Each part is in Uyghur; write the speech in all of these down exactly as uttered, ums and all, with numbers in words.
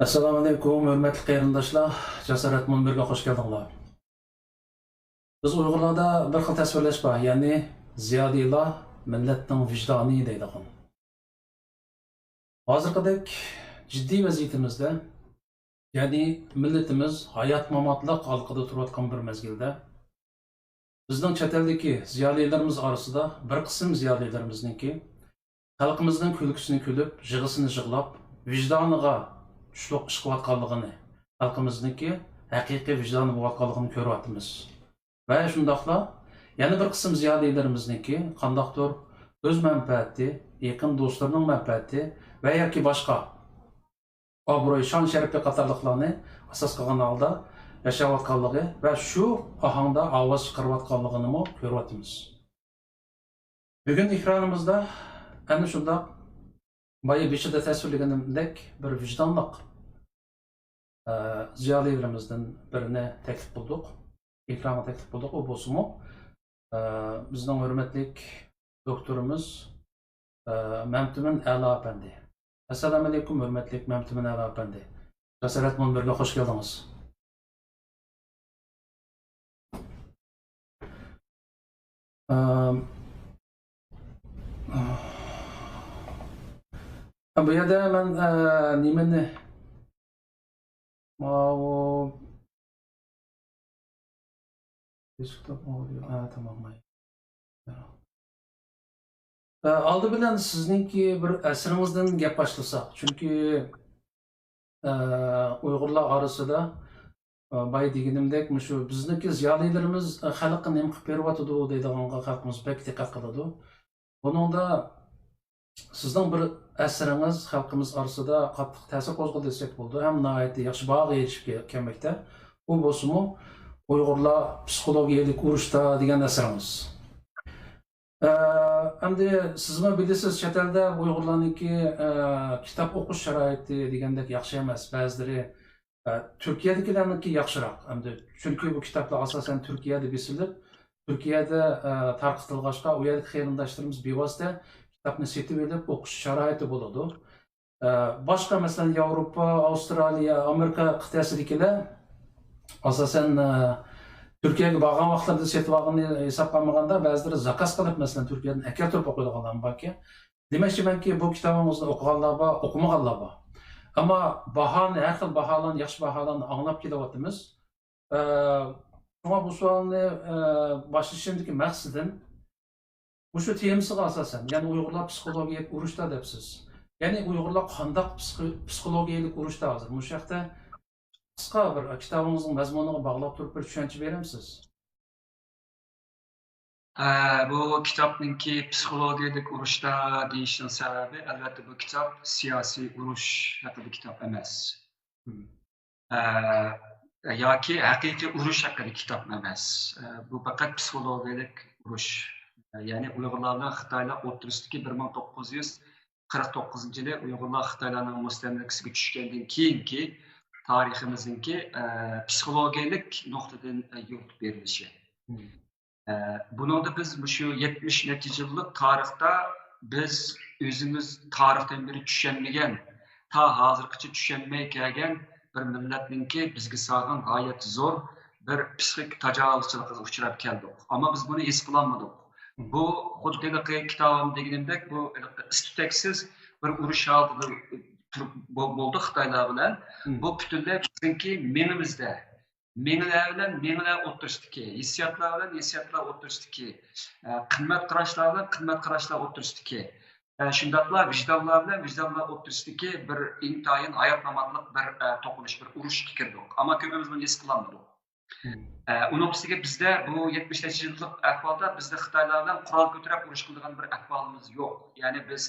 ئەسسالامۇئەلەيكۇم، ھۆرمەتلىك قېرىنداشلار، جاسارەت مۇنبىرىگە خوش كەلدىڭلار. بىز ئۇيغۇرلاردا بىر خىل تەسۋىرلەش بار، يەنى زىيالىيلار مىللەتنىڭ ۋىجدانى دەيدىغان. ھازىرقىدەك جىددىي ۋەزىيىتىمىزدە، يەنى مىللىتىمىز ھايات-ماماتلىق ھالقىدا تۇرۇۋاتقان بىر مەزگىلدە، بىزنىڭ چەت ئەلدىكى زىيالىيلىرىمىز ئارىسىدا بىر قىسىم زىيالىيلىرىمىزنىڭكى خەلقىمىزنىڭ كۈلكىسىنى كۈلۈپ، يىغىسىنى يىغلاپ، ۋىجدانىغا چۈشلۈك ئىش قىلىۋاتقانلىقىنى، خەلقىمىزنىڭكى ھەقىقىي ۋىجدانى بولۇۋاتقانلىقىنى كۆرۈۋاتىمىز. ۋە شۇنداقلا يەنە بىر قىسىم زىيالىيلىرىمىزنىڭكى قانداقتۇر ئۆز مەنپەئەتى، يېقىن دوستلىرىنىڭ مەنپەئەتى ۋە ياكى باشقا ئابرۇي، شان-شەرىپى قاتارلىقلارنى ئاساس قىلغان ھالدا ياشاۋاتقانلىقى ۋە شۇ ئاھاڭدا ئاۋاز چىقىرىۋاتقانلىقىنىمۇ كۆرۈۋاتىمىز. بۈگۈن ئېكرانىمىزدا ئەنە شۇنداق بايا بېشىدا تەسۋىرلىگىنىمدەك بىر ۋىجدانلىق، ئە، زىيالىيلىرىمىزدىن بىرىنى تەكلىپ قىلدۇق. ئېكرانغا تەكلىپ قىلدۇق. ئۇ بولسىمۇ، ئە، بىزنىڭ ھۆرمەتلىك دوكتورىمىز، ئە، مەمتىمىن ئەلا ئەپەندى. ئەسسالامۇئەلەيكۇم، ھۆرمەتلىك مەمتىمىن ئەلا ئەپەندى. جاسارەت مۇنبىرىگە خوش كەلدىڭىز. ئەم، بۇ يەردە مەن، ئە، نېمىنى، ماۋۇ دېسكتوپ ئاودىيو، ئە، تامام. ئە، ئالدى بىلەن سىزنىڭكى بىر ئەسىرىڭىزدىن گەپ باشلىساق، چۈنكى، ئە، ئۇيغۇرلار ئارىسىدا، ئە، بايا دېگىنىمدەك، مۇشۇ بىزنىڭكى زىيالىيلىرىمىز، ئە، خەلققە نېمە قىلىپ بېرىۋاتىدۇ دەيدىغانغا خەلقىمىز بەك دىققەت قىلىدۇ. بۇنىڭدا سىزنىڭ بىر ئەسىرىڭىز خەلقىمىز ئارىسىدا قاتتىق تەسىر قوزغىدى دېسەك بولىدۇ، ھەم ناھايىتى ياخشى باھاغا ئېرىشىپ كەلمەكتە. ئۇ بولسىمۇ «ئۇيغۇرلار پسىخولوگىيەلىك ئۇرۇشتا» دېگەن ئەسىرىڭىز. ئە، ئەمدى سىزمۇ بىلىسىز، چەت ئەلدە ئۇيغۇرلارنىڭكى، ئە، كىتاب ئوقۇش شارائىتى دېگەندەك ياخشى ئەمەس. بەزىلىرى، ئە، تۈركىيەدىكىلەرنىڭكى ياخشىراق. ئەمدى چۈنكى بۇ كىتابلار ئاساسەن تۈركىيەدە بېسىلىپ، تۈركىيەدە، ئە، تارقىتىلغاچقا، ئۇ يەردىكى قېرىنداشلىرىمىز بىۋاسىتە كىتابنى سېتىۋېلىپ ئوقۇش شارائىتى بولىدۇ. ئە، باشقا، مەسىلەن، ياۋروپا، ئاۋسترالىيە، ئامېرىكا قىتئەسىدىكىلەر ئاساسەن، ئە، تۈركىيەگە بارغان ۋاقىتلىرىدا سېتىۋالغىنىنى ھېسابقا ئالمىغاندا، بەزىلىرى زاكاز قىلىپ، مەسىلەن، تۈركىيەدىن ئەكەلتۈرۈپ ئوقۇيدىغانلارمۇ باركەن. دېمەكچىمەنكى، بۇ كىتابىڭىزنى ئوقۇغانلار بار، ئوقۇمىغانلار بار. ئەمما باھانى، ھەر خىل باھالارنى، ياخشى باھالارنى ئاڭلاپ كېلىۋاتىمىز. ئە، شۇڭا بۇ سوئالنى، ئە، باشلىشىمدىكى مەقسىتىم، مۇشۇ تېمىسىغا ئاساسەن، يەنى ئۇيغۇرلار پسىخولوگىيەلىك ئۇرۇشتا دەپسىز. يەنى ئۇيغۇرلار قانداق پسىخ-، پسىخولوگىيەلىك ئۇرۇشتا ھازىر؟ مۇشۇ ھەقتە قىسقا بىر كىتابىڭىزنىڭ مەزمۇنىغا باغلاپ تۇرۇپ بىر چۈشەنچە بېرەمسىز؟ ئە، بۇ كىتابنىڭكى پسىخولوگىيەلىك ئۇرۇشتا دېيىشنىڭ سەۋەبى، ئەلۋەتتە، بۇ كىتاب سىياسىي ئۇرۇش ھەققىدە كىتاب ئەمەس. مم. ئە، ياكى ھەقىقىي ئۇرۇش ھەققىدە كىتاب ئەمەس. ئە، بۇ پەقەت پسىخولوگىيەلىك ئۇرۇش. ئە، يەنى ئۇيغۇرلار بىلەن خىتايلار ئوتتۇرىسىدىكى بىر مىڭ توققۇز يۈز قىرىق توققۇزىنچى يىلى ئۇيغۇرلار خىتايلارنىڭ مۇستەملىكىسىگە چۈشكەندىن كېيىنكى تارىخىمىزنىڭكى، ئە، پسىخولوگىيەلىك نۇقتىدىن، ئە، يورۇتۇپ بېرىلىشى. مم. ئە، بۇنىڭدا بىز مۇشۇ يەتمىش نەچچە يىللىق تارىختا بىز ئۆزىمىز تارىختىن بېرى چۈشەنمىگەن، تا ھازىرغىچە چۈشەنمەي كەلگەن بىر مىللەتنىڭكى بىزگە سالغان غايەت زور بىر پسىخىك تاجاۋۇزچىلىقىغا ئۇچراپ كەلدۇق. ئەمما بىز بۇنى ھېس قىلالمىدۇق. مم. بۇ خۇددى ھېلىقى كىتابىم دېگىنىمدەك، بۇ ھېلىقى ئىس-تۈتەكسىز بىر ئۇرۇش ھالىتىدە تۇرۇپ بول-، بولدۇق خىتايلار بىلەن. مم. بۇ پۈتۈنلەي بىزنىڭكى مېڭىمىزدە، مېڭىلەر بىلەن مېڭىلەر ئوتتۇرىسىدىكى، ھېسسىياتلار بىلەن ھېسسىياتلار ئوتتۇرىسىدىكى، ئە، قىممەت قاراشلار بىلەن قىممەت قاراشلار ئوتتۇرىسىدىكى، ئە، شۇنداقلا ۋىجدانلار بىلەن ۋىجدانلار ئوتتۇرىسىدىكى بىر ئىنتايىن ھايات-ماماتلىق بىر، ئە، توقۇنۇش، بىر ئۇرۇشقا كىردۇق. ئەمما كۆپىمىز بۇنى ھېس قىلالمىدۇق. مم. ئە، ئۇنىڭ ئۈستىگە بىزدە بۇ يەتمىش نەچچە يىللىق ئەھۋالدا بىزدە خىتايلار بىلەن قورال كۆتۈرۈپ ئۇرۇش قىلىدىغان بىر ئەھۋالىمىز يوق. يەنى بىز،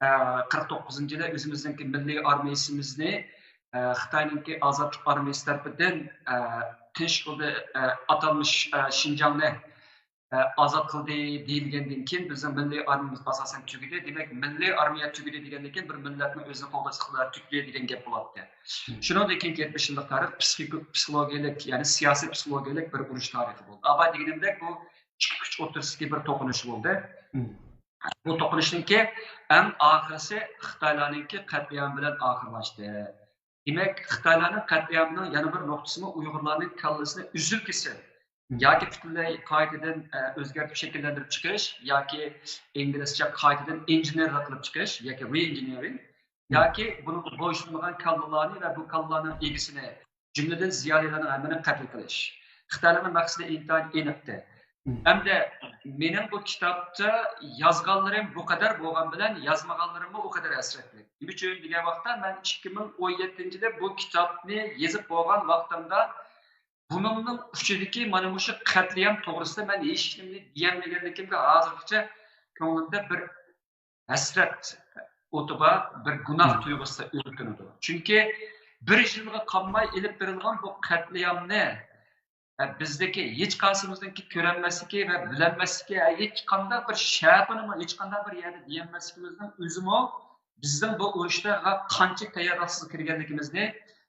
ئە، قىرىق توققۇزىنچى يىلى ئۆزىمىزنىڭكى مىللىي ئارمىيىسىمىزنى، ئە، خىتاينىڭكى ئازادلىق ئارمىيىسى تەرىپىدىن، ئە، تىنچ يولدا، ئە، ئاتالمىش، ئە، شىنجاڭنى، ئە، ئازاد قىلدى دېيىلگەندىن كېيىن، بىزنىڭ مىللىي ئارمىيىمىز ئاساسەن تۈگىدى. دېمەك، مىللىي ئارمىيە تۈگىدى دېگەندىن كېيىن، بىر مىللەتنىڭ ئۆزىنى قوغداش ئىقتىدارى تۈگىدى دېگەن گەپ بولاتتى. مم. شۇنىڭدىن كېيىنكى يەتمىش يىللىق تارىخ پسىخىك-، پسىخولوگىيەلىك، يەنى سىياسىي پسىخولوگىيەلىك بىر ئۇرۇش تارىخى بولدى. ئاۋۋال دېگىنىمدەك، بۇ ئىككى كۈچ ئوتتۇرىسىدىكى بىر توقۇنۇش بولدى. مم. بۇ توقۇنۇشنىڭكى ئەڭ ئاخىرىسى خىتايلارنىڭكى قەتلىئامى بىلەن ئاخىرلاشتى. دېمەك، خىتايلارنىڭ قەتلىئامىنىڭ يەنە بىر نۇقتىسىمۇ ئۇيغۇرلارنىڭ كاللىسىنى ئۈزۈل-كېسىل ياكى پۈتۈنلەي قايتىدىن، ئە، ئۆزگەرتىپ شەكىللەندۈرۈپ چىقىش ياكى ئىنگلىزچە قايتىدىن ئىنژېنېرلىق قىلىپ چىقىش ياكى رېئىنژېنېرىڭ ياكى بۇنىڭغا بويسۇنمىغان كاللىلارنى ۋە بۇ كاللىلارنىڭ ئىگىسىنى، جۈملىدىن زىيالىيلارنىڭ ھەممىنى قەتل قىلىش. خىتايلارنىڭ مەقسىتى ئىنتايىن ئېنىقتى. ھەمدە مېنىڭ بۇ كىتابتا يازغانلىرىم بۇ قەدەر بولغان بىلەن يازمىغانلىرىممۇ ئۇ قەدەر ھەسرەتلىك. نېمە ئۈچۈن دېگەن ۋاقىتتا مەن ئىككى مىڭ ئون يەتتىنچى يىلى بۇ كىتابنى يېزىپ بولغان ۋاقتىمدا بۇنىڭنىڭ ئۇچىدىكى مانا مۇشۇ قەتلىئام توغرىسىدا مەن ھېچ نېمىنى دېيەلمىگەنلىكىمگە ھازىرغىچە كۆڭلۈمدە بىر ھەسرەت ئوتى بار، بىر گۇناھ تۇيغۇسى ئۆرتىنىدۇ. چۈنكى بىر يىلغا قالماي ئېلىپ بېرىلغان بۇ قەتلىئامنى، ئە، بىزدىكى ھېچقايسىمىزنىڭكى كۆرەلمەسلىكى ۋە بىلەلمەسلىكى، ھېچقانداق بىر شەپىنىمۇ ھېچقانداق بىر يەردە دېيەلمەسلىكىمىزنىڭ ئۆزىمۇ بىزنىڭ بۇ ئۇرۇشقا قانچىلىك تەييارلىقسىز كىرگەنلىكىمىزنى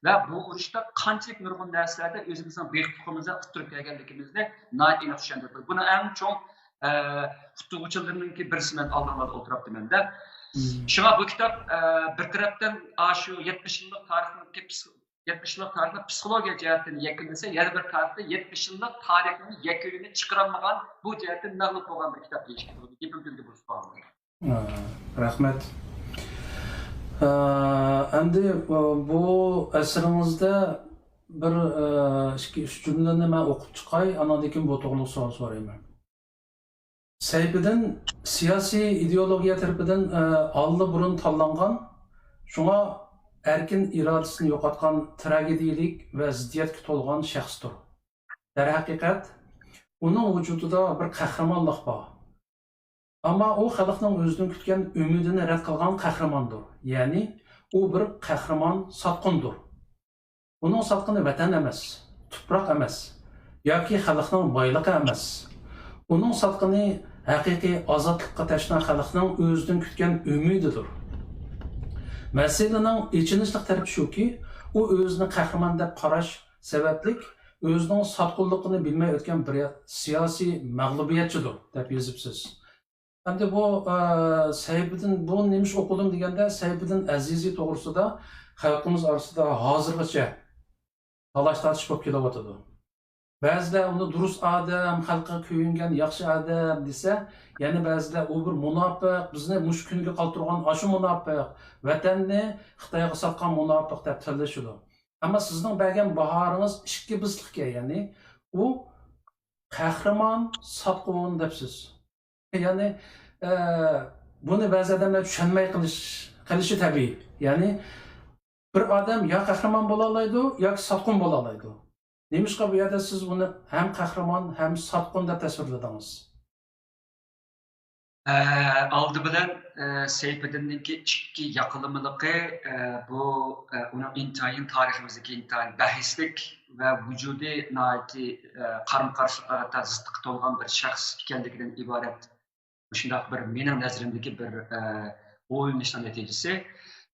ۋە بۇ ئۇرۇشتا قانچىلىك نۇرغۇن نەرسىلەردە ئۆزىمىزنىڭ بىخۇدلۇقىمىزنى ئۇتتۇرۇپ كەلگەنلىكىمىزنى ناھايىتى ئېنىق چۈشەندۈردى. بۇنىڭ ئەڭ چوڭ، ئە، ئۇتتۇرغۇچىلىرىنىڭكى بىرسى مەن ئالدىڭلاردا ئولتۇرۇپتىمەن-دە. شۇڭا بۇ كىتاب، ئە، بىر تەرەپتىن ئاشۇ يەتمىش يىللىق تارىخنىڭكى پس-، يەتمىش يىللىق تارىخنى پسىخولوگىيە جەھەتتىن يەكۈنلىسە، يەنە بىر تەرەپتىن يەتمىش يىللىق تارىخنىڭ يەكۈنىنى چىقىرالمىغان، بۇ جەھەتتىن مەغلۇپ بولغان بىر كىتاب دېيىشكە بولىدۇ. گېپىم تۈگىدى بۇ سوئالنى. ئە، رەھمەت. ئە، ئەمدى، ئە، بۇ ئەسىرىڭىزدە بىر، ئە، ئىككى، ئۈچ جۈملىنى مەن ئوقۇپ چىقاي، ئاناندىن كېيىن بۇ توغرىلىق سوئال سورايمەن. سەيپىدىن سىياسىي ئىدېئولوگىيە تەرىپىدىن، ئە، ئاللىبۇرۇن تاللانغان، شۇڭا ئەركىن ئىرادىسىنى يوقاتقان تراگېدىيەلىك ۋە زىددىيەتكە تولغان شەخستۇر. دەرھەقىقەت، ئۇنىڭ ۋۇجۇدىدا بىر قەھرىمانلىق بار. ئەمما ئۇ خەلقنىڭ ئۆزىدىن كۈتكەن ئۈمىدىنى رەت قىلغان قەھرىماندۇر. يەنى ئۇ بىر قەھرىمان ساتقۇندۇر. ئۇنىڭ ساتقىنى ۋەتەن ئەمەس، تۇپراق ئەمەس ياكى خەلقنىڭ بايلىقى ئەمەس. ئۇنىڭ ساتقىنى ھەقىقىي ئازادلىققا تەشنا خەلقنىڭ ئۆزىدىن كۈتكەن ئۈمىدىدۇر. مەسىلىنىڭ ئېچىنىشلىق تەرىپى شۇكى، ئۇ ئۆزىنى قەھرىمان دەپ قاراش سەۋەبلىك ئۆزىنىڭ ساتقۇنلۇقىنى بىلمەي ئۆتكەن بىر سىياسىي مەغلۇبىيەتچىدۇر، دەپ يېزىپسىز. ئەمدى بۇ، ئە، سەيپىدىن، بۇ نېمىش ئوقۇدۇم دېگەندە، سەيپىدىن ئەزىزى توغرىسىدا خەلقىمىز ئارىسىدا ھازىرغىچە تالاش-تارتىش بولۇپ كېلىۋاتىدۇ. بەزىلەر ئۇنى دۇرۇس ئادەم، خەلققە كۆيۈنگەن ياخشى ئادەم دېسە، يەنە بەزىلەر ئۇ بىر مۇناپىق، بىزنى مۇشۇ كۈنگە قالدۇرغان ئاشۇ مۇناپىق، ۋەتەننى خىتايغا ساتقان مۇناپىق دەپ تىللىشىدۇ. ئەمما سىزنىڭ بەرگەن باھارىڭىز ئىككى بىسلىقكەن، يەنى ئۇ قەھرىمان ساتقۇن دەپسىز. يەنى، ئە، بۇنى بەزى ئادەملەر چۈشەنمەي قېلىش، قېلىشى تەبىئىي. يەنى بىر ئادەم يا قەھرىمان بولالايدۇ، ياكى ساتقۇن بولالايدۇ. نېمىشقا بۇ يەردە سىز ئۇنى ھەم قەھرىمان، ھەم ساتقۇن دەپ تەسۋىرلىدىڭىز؟ ئە، ئالدى بىلەن، ئە، سەيپىدىننىڭكى ئىككى ياقىلىمىلىقى، ئە، بۇ، ئە، ئۇنىڭ ئىنتايىن تارىخىمىزدىكى ئىنتايىن بەھسلىك ۋە ۋۇجۇدىي ناھايىتى، ئە، قارىمۇ قارشىلىقلارغا زىتلىقى تولغان بىر شەخس ئىكەنلىكىدىن ئىبارەت. مۇشۇنداق بىر مېنىڭ نەزىرىمدىكى بىر، ئە، ئويلىنىشنىڭ نەتىجىسى.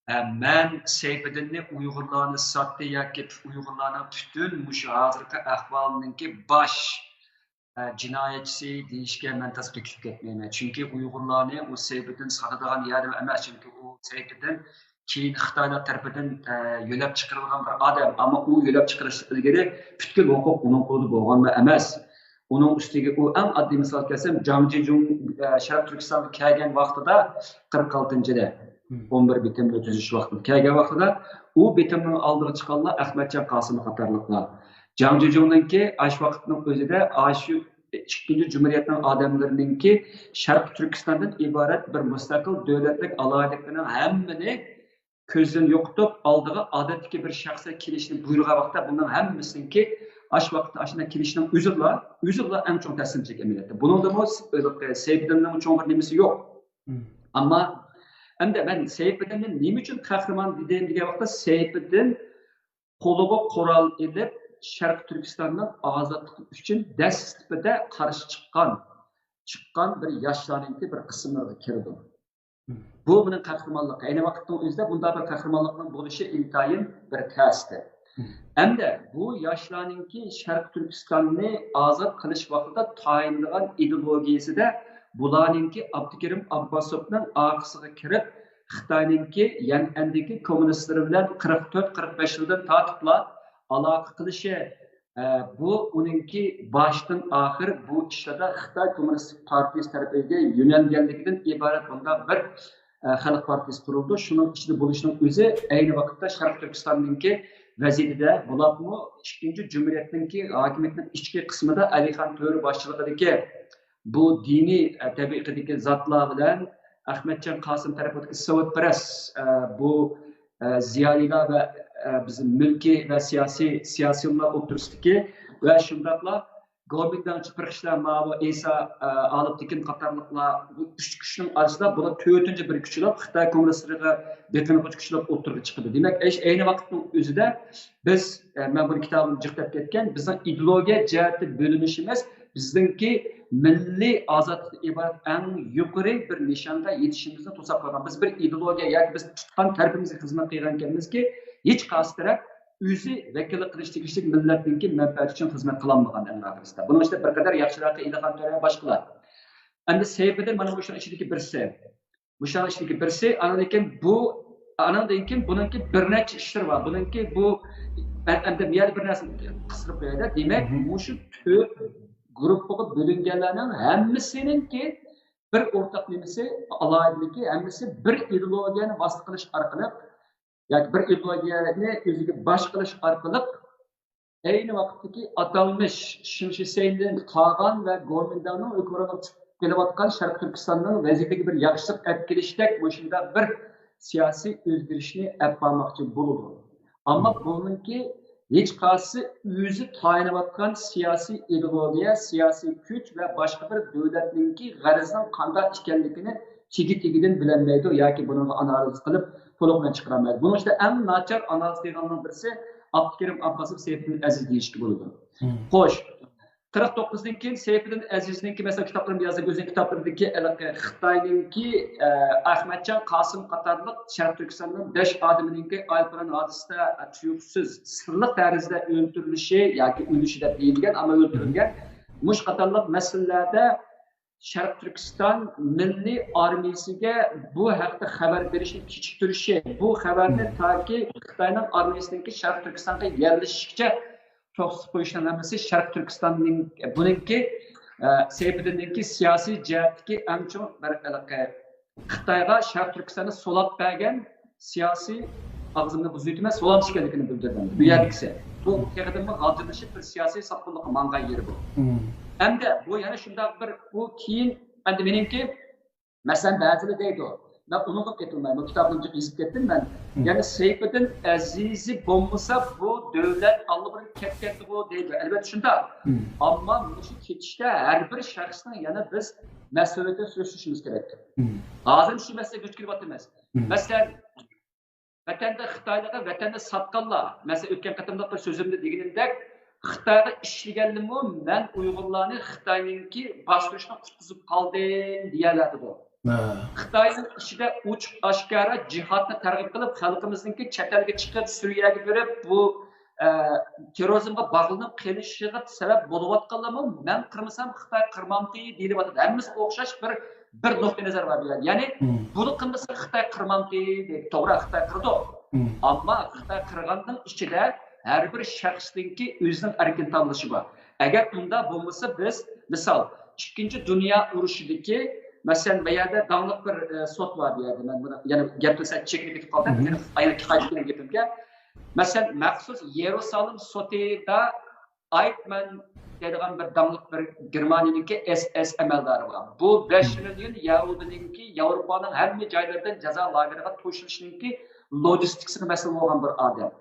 ئە، مەن سەيپىدىننى ئۇيغۇرلارنى ساتتى ياكى ئۇيغۇرلارنىڭ پۈتۈن مۇشۇ ھازىرقى ئەھۋالىنىڭكى باش، ئە، جىنايەتچىسى دېيىشكە مەن تازا بېكىتىپ كەتمەيمەن. چۈنكى ئۇيغۇرلارنى ئۇ سەيپىدىن ساتىدىغان يەردىمۇ ئەمەس. چۈنكى ئۇ سەيپىدىن كېيىن خىتايلار تەرىپىدىن، ئە، يۆلەپ چىقىرىلغان بىر ئادەم. ئەمما ئۇ يۆلەپ چىقىرىلىشتىن ئىلگىرى پۈتكۈل ھوقۇق ئۇنىڭ قولىدا بولغانمۇ ئەمەس. ئۇنىڭ ئۈستىگە ئۇ ئەڭ ئاددىي مىسال كەلسەم، جاڭ جىجۇڭ، ئە، شەرقىي تۈركىستانغا كەلگەن ۋاقتىدا، قىرىق ئالتىنچى يىلى، مم. ئون بىر بېتىمنى تۈزۈش ۋاقتىدا كەلگەن ۋاقتىدا، ئۇ بېتىمنىڭ ئالدىغا چىققانلار ئەخمەتجان قاسىمى قاتارلىقلار. جاڭ جىجۇڭنىڭكى ئاش ۋاقىتنىڭ ئۆزىدە ئاشۇ ئىككىنچى جۇمھۇرىيەتنىڭ ئادەملىرىنىڭكى شەرقىي تۈركىستاندىن ئىبارەت بىر مۇستەقىل دۆلەتلىك ئالاھىدىلىكلىرىنىڭ ھەممىنى كۆزدىن يوقىتىپ، ئالدىغا ئادەتتىكى بىر شەخسلەر كېلىشنى بۇيرۇغان ۋاقىتتا، بۇنىڭ ھەممىسىنىڭكى ئاش ۋاقىتتا ئاشۇنداق كېلىشنىڭ ئۆزىلا، ئۆزىلا ئەڭ چوڭ تەسلىمچىلىك ئەمەلىيەتتە. بۇنىڭدىمۇ س-، سەيپىدىننىڭ چوڭ بىر نېمىسى يوق. مم. ئەمما ئەمدى مەن سەيپىدىننى نېمە ئۈچۈن قەھرىمان دېدىم دېگەن ۋاقىتتا، سەيپىدىن قولىغا قورال ئېلىپ، شەرقىي تۈركىستاننىڭ ئازادلىقى ئۈچۈن دەسلىپىدە قارشى چىققان، چىققان بىر ياشلارنىڭكى بىر قىسىملىرىغا كىرىدۇ. بۇ مېنىڭ قەھرىمانلىق. ئەينى ۋاقىتنىڭ ئۆزىدە بۇنداق بىر قەھرىمانلىقنىڭ بولۇشى ئىنتايىن بىر تەستە. ھەمدە بۇ ياشلارنىڭكى شەرقىي تۈركىستاننى ئازاد قىلىش ۋاقتىدا تايىنىدىغان ئىدېئولوگىيەسىدە بۇلارنىڭكى ئابدۇكېرىم ئابباسوفنىڭ ئارقىسىغا كىرىپ، خىتاينىڭكى يەنئەندىكى كوممۇنىستلىرى بىلەن قىرىق تۆت، قىرىق بەش يىلدىن تارتىپلا ئالاقە قىلىشى، ئە، بۇ ئۇنىڭكى باشتىن ئاخىر بۇ ئىشلاردا خىتاي كوممۇنىستىك پارتىيىسى تەرىپىگە يۆنەلگەنلىكىدىن ئىبارەت بۇنداق بىر، ئە، خەلق پارتىيىسى قۇرۇلدى. شۇنىڭ ئىچىدە بولۇشنىڭ ئۆزى ئەينى ۋاقىتتا شەرقىي تۈركىستاننىڭكى ۋەزىيىتىدە، بولۇپمۇ ئىككىنچى جۇمھۇرىيەتنىڭكى ھاكىمىيەتنىڭ ئىچكى قىسمىدا ئەلىخان تۆرە باشچىلىقىدىكى بۇ دىنىي، ئە، تەبىقىدىكى زاتلار بىلەن ئەخمەتجان قاسىم تەرىپىدىكى سوۋېتپەرەس، ئە، بۇ، ئە، زىيالىيلار ۋە، ئە، بىز مۈلكىي ۋە سىياسىي، سىياسىيونلار ئوتتۇرىسىدىكى ۋە شۇنداقلا گومىنداڭچى بىر كىشىلەر ماۋۇ ئىسا، ئە، ئالىپتېكىن قاتارلىقلار بۇ ئۈچ كۈچنىڭ ئارىسىدا بۇلار تۆتىنچى بىر كۈچ بولۇپ، خىتاي كوممۇنىستلىرىغا بېقىنغۇچ كۈچ بولۇپ ئوتتۇرىغا چىقىدۇ. دېمەك، ئەيش-، ئەينى ۋاقىتنىڭ ئۆزىدە بىز، ئە، مەن بۇنى كىتابىمدا جىق دەپ كەتكەن، بىزنىڭ ئىدېئولوگىيە جەھەتتە بۆلۈنۈشىمىز بىزنىڭكى مىللىي ئازادلىقتىن ئىبارەت ئەڭ يۇقىرى بىر نىشانغا يېتىشىمىزنى توساپ قويغان. بىز بىر ئىدېئولوگىيە ياكى بىز تۇتقان تەرىپىمىزگە خىزمەت قىلغان ئىكەنمىزكى، ھېچ قايسى تەرەپ ئۆزى ۋەكىللىك قىلىش تېگىشلىك مىللەتنىڭكى مەنپەئەتى ئۈچۈن خىزمەت قىلالمىغان ئەڭ ئاخىرىسىدا. بۇنىڭ ئىچىدە بىر قەدەر ياخشىراقى ئېلىخان تۆرە، باشقىلار. ئەمدى سەيپىدىن مانا مۇشۇنىڭ ئىچىدىكى بىرسى. مۇشۇنىڭ ئىچىدىكى بىرسى، ئاندىن كېيىن بۇ، ئاندىن كېيىن بۇنىڭكى بىر نەچچە ئىشلىرى بار. بۇنىڭكى بۇ، مەن ئەمدى بۇ يەردە بىر نەرسىنى قىستۇرۇپ قوياي-دە. دېمەك، مۇشۇ تۆت گۇرۇپپىغا بۆلۈنگەنلەرنىڭ ھەممىسىنىڭكى بىر ئورتاق نېمىسى، ئالاھىدىلىكى، ھەممىسى بىر ئىدېئولوگىيەنى ۋاسىتە قىلىش ئارقىلىق ياكى بىر ئىدېئولوگىيەنى ئۆزىگە باش قىلىش ئارقىلىق ئەينى ۋاقىتتىكى ئاتالمىش شىڭشىسەيدىن قالغان ۋە گومىنداڭنىڭ ھۆكۈمرانلىقى قىلىۋاتقان شەرقىي تۈركىستاننىڭ ۋەزىيىتىگە بىر ياخشىلىق ئەپ كېلىشتەك مۇشۇنداق بىر سىياسىي ئۆزگىرىشنى ئەپ بارماقچى بولىدۇ. ئەمما بۇنىڭكى ھېچقايسىسى ئۆزى تايىنىۋاتقان سىياسىي ئىدېئولوگىيە، سىياسىي كۈچ ۋە باشقا بىر دۆلەتنىڭكى غەرىزىنىڭ قانداق ئىكەنلىكىنى تېگى-تېگىدىن بىلەلمەيدۇ ياكى بۇنىڭغا ئانالىز قىلىپ تولۇق بىلەن چىقىرالمايدۇ. بۇنىڭ ئىچىدە ئەڭ ناچار ئانالىز قىلغاننىڭ بىرسى ئابدۇكېرىم ئابباسوف سەيپىدىن ئەزىز دېيىشكە بولىدۇ. خوش، قىرىق توققۇزدىن كېيىن سەيپىدىن ئەزىزنىڭكى، مەسىلەن، كىتابلىرىمدا يازغان، ئۆزىنىڭ كىتابلىرىدىكى ھېلىقى خىتاينىڭكى، ئە، ئەخمەتجان قاسىم قاتارلىق شەرقىي تۈركىستاننىڭ بەش ئادىمىنىڭكى ئايروپىلان ھادىسىسىدە، ئە، تۇيۇقسىز سىرلىق تەرىزىدە ئۆلتۈرۈلۈشى ياكى ئۆلۈشى دەپ دېيىلگەن، ئەمما ئۆلتۈرۈلگەن. مۇشۇ قاتارلىق مەسىلىلەردە شەرقىي تۈركىستان مىللىي ئارمىيىسىگە بۇ ھەقتە خەۋەر بېرىشنى كېچىكتۈرۈشى، بۇ خەۋەرنى تاكى خىتاينىڭ ئارمىيىسىنىڭكى شەرقىي تۈركىستانغا يەرلىشىشىگىچە توختىتىپ قويۇشنىڭ ھەممىسى شەرقىي تۈركىستاننىڭ، بۇنىڭكى، ئە، سەيپىدىننىڭكى سىياسىي جەھەتتىكى ئەڭ چوڭ بىر ھېلىقى خىتايغا شەرقىي تۈركىستاننى سولاپ بەرگەن سىياسىي، ئاغزىمنى بۇزۇۋېتىمەن، سولاپ چۈشكەنلىكىنى بىلدۈردۈم. بۇ يەردىكىسى. بۇ تېخىدىنمۇ غالجىرلىشىپ بىر سىياسىي ساتقىنلىققا ماڭغان يېرى بۇ. ئەمدى بۇ يەنە شۇنداق بىر، بۇ كېيىن، ئەمدى مېنىڭكى، مەسىلەن، بەزىلەر دەيدۇ، مەن ئۇنىڭغا قېتىلمايمەن، كىتابنى جىق يېزىپ كەتتىم مەن. يەنى سەيپىدىن ئەزىزى بولمىسا، بۇ دۆلەت ئاللىبۇرۇن كەتكەنتىغۇ دەيدۇ. ئەلۋەتتە شۇنداق. ئەمما مۇشۇ كېتىشتە ھەر بىر شەخسنىڭ يەنە بىز مەسئۇلىيىتىنى سۈرۈشتۈرۈشىمىز كېرەك. ھازىر شۇ مەسىلىگە دۇچ كېلىۋاتىمىز. مەسىلەن، ۋەتەندە خىتايلارغا ۋەتەننى ساتقانلار، مەسىلەن، ئۆتكەن قېتىملىق بىر سۆزۈمدە دېگىنىمدەك، خىتايغا ئىشلىگەنلىمۇ مەن ئۇيغۇرلارنى خىتاينىڭكى باستۇرۇشىدىن قۇتقۇزۇپ قالدىم دېيەلەيدۇ. خىتاينىڭ ئىچىدە ئوچۇق ئاشكارا جىھادنى تەرغىب قىلىپ، خەلقىمىزنىڭكى چەت ئەلگە چىقىپ، سۈرىيەگە بېرىپ، بۇ، ئە، تېررورىزمغا باغلىنىپ قېلىشىغا سەۋەب بولۇۋاتقانلارمۇ مەن قىرمىسام خىتاي قىرمامتى دېيىلىۋاتىدۇ. ھەممىسى ئوخشاش بىر، بىر نۇقتىئى نەزەر بار بۇ يەردە. يەنى بۇنى قىلمىسا خىتاي قىرمامتى دەيدۇ. توغرا، خىتاي قىرىدۇ. ئەمما خىتاي قىرغاننىڭ ئىچىدە ھەر بىر شەخسنىڭكى ئۆزىنىڭ ئەركىن تاللىشى بار. ئەگەر ئۇنداق بولمىسا، بىز، مىسال، ئىككىنچى دۇنيا ئۇرۇشىدىكى، مەسىلەن، بۇ يەردە داڭلىق بىر، ئە، سوت بار بۇ يەردە. مەن بۇنى يەنە گەپنى سەل چېكىنىپ كېتىپ قالدىم. يەنە قايتىپ كېلىمەن گېپىمگە. مەسىلەن، مەخسۇس يېرۇسالىم سوتىدا ئايتمەن دەيدىغان بىر داڭلىق بىر گېرمانىيەنىڭكى ئېس ئېس ئەمەلدارى بار. بۇ بەش مىليون يەھۇدىينىڭكى ياۋروپانىڭ ھەممە جايلىرىدىن جازا لاگېرىغا توشۇلۇشىنىڭكى لوجىستىكىسىغا مەسئۇل بولغان بىر ئادەم.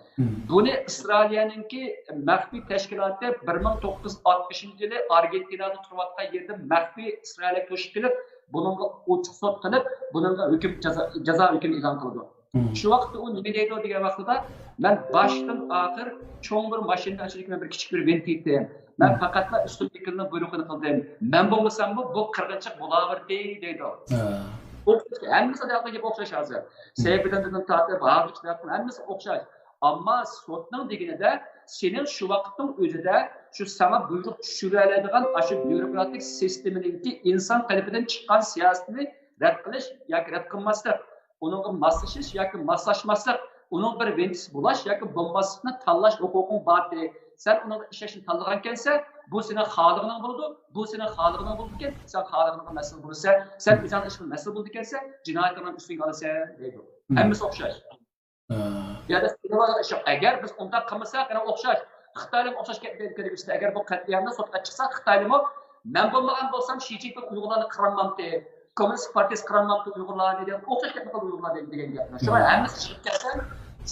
بۇنى ئىسرائىلىيەنىڭكى مەخپىي تەشكىلاتى بىر مىڭ توققۇز يۈز ئاتمىشىنچى يىلى ئارگېنتىنادا تۇرۇۋاتقان يېرىدە مەخپىي ئىسرائىلىيەگە توشۇپ كېلىپ، بۇنىڭغا ئوچۇق سوت قىلىپ، بۇنىڭغا ھۆكۈم، جازا، جازا ھۆكۈمى ئېلان قىلىدۇ. شۇ ۋاقىتتا ئۇ نېمە دەيدۇ دېگەن ۋاقتىدا، مەن باشتىن ئاخىر چوڭ بىر ماشىنىنىڭ ئىچىدىكى مەن بىر كىچىك بىر ۋىنتىكتىم. مەن پەقەتلا ئۈستۈنلۈكۈمنىڭ بۇيرۇقىنى قىلدىم. مەن بولمىساممۇ بۇ قىرغىنچىلىق بولاۋېرىدى دەيدۇ. ئوخشاش، ھەممىسى دەيدىغان گەپ ئوخشاش ھازىر. سەيپىدىن تارتىپ ھازىرغىچە ھەممىسى ئوخشاش. ئەمما سوتنىڭ دېگىنىدە سېنىڭ شۇ ۋاقىتنىڭ ئۆزىدە شۇ ساڭا بۇيرۇق چۈشۈرەلەيدىغان ئاشۇ بيۇروكراتىك سىستېمىنىڭكى ئىنسان قېلىپىدىن چىققان سىياسىتىنى رەت قىلىش ياكى رەت قىلماسلىق، ئۇنىڭغا ماسلىشىش ياكى ماسلاشماسلىق، ئۇنىڭ بىر ۋېنتىسى بولاش ياكى بولماسلىقنى تاللاش ھوقۇقۇڭ بارتى. سەن ئۇنىڭغا ئىشەنچنى تاللىغانكەنسەن، بۇ سېنىڭ خالىغىنىڭ بولىدۇ، بۇ سېنىڭ خالىغىنىڭ بولىدىكەن، سەن خالىغىنىڭغا مەسئۇل بولىسەن، سەن ئۆزۈڭنىڭ ئىشىڭغا مەسئۇل بولىدىكەنسەن، جىنايەتلىرىڭنى ئۈستۈڭگە ئالىسەن دەيدۇ. ھەممىسى ئوخشاش. يەنە سىلۋا ئىشق، ئەگەر بىز ئۇنداق قىلمىساق، يەنە ئوخشاش. خىتايلىمۇ ئوخشاش گەپنى كەلگۈزدى. ئەگەر بۇ قەتلىئامدا سوتقا چىقسا، خىتايلىمۇ، مەن بولمىغان بولسام، شى جىنپىڭ ئۇيغۇرلارنى قىرالمامتى، كوممۇنىست پارتىيىسى قىرالمامتى ئۇيغۇرلارنى دېگەن ئوخشاش گەپنى قىلدى ئۇيغۇرلار دېگەن گەپنى. شۇڭا ھەممىسى چىقىپ كەتسە،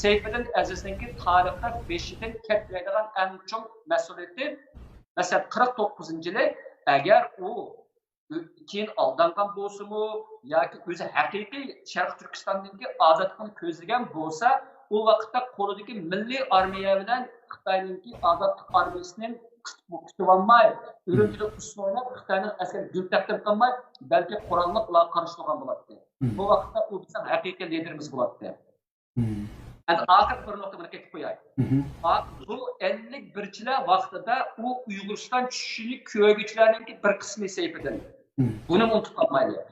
سەيپىدىن ئەزىزنىڭكى تارىختا بېشىدىن كەتمەيدىغان ئەڭ چوڭ مەسئۇلىيىتى، مەسىلەن، قىرىق توققۇزىنچى يىلى ئەگەر ئۇ كېيىن ئالدانغان بولسىمۇ ياكى ئۆزى ھەقىقىي شەرقىي تۈركىستاندىكى ئازادلىقنى كۆزلىگەن بولسا، ئۇ ۋاقىتتا قولىدىكى مىللىي ئارمىيە بىلەن خىتاينىڭكى ئازادلىق ئارمىيىسىنى كۈتۈۋالماي، ئۈرۈمچىدە ئۇسسۇل ئويناپ، خىتاينىڭ ئەسكىرى گۈل تەقدىم قىلماي، بەلكى قوراللىق ئۇلارغا قارشى تۇرغان بولاتتى. بۇ ۋاقىتتا ئۇ بىزنىڭ ھەقىقىي لىدېرىمىز بولاتتى. ئەمدى ئاخىرقى بىر نۇقتا، بۇنى قېتىپ قوياي. بۇ ئەللىك بىرچىلەر ۋاقتىدا ئۇ ئۇيغۇرىستان چۈشىشىنى كۆرگۈچىلەرنىڭكى بىر قىسمى سەيپىدىن. بۇنى ئۇنتۇپ قالمايلى.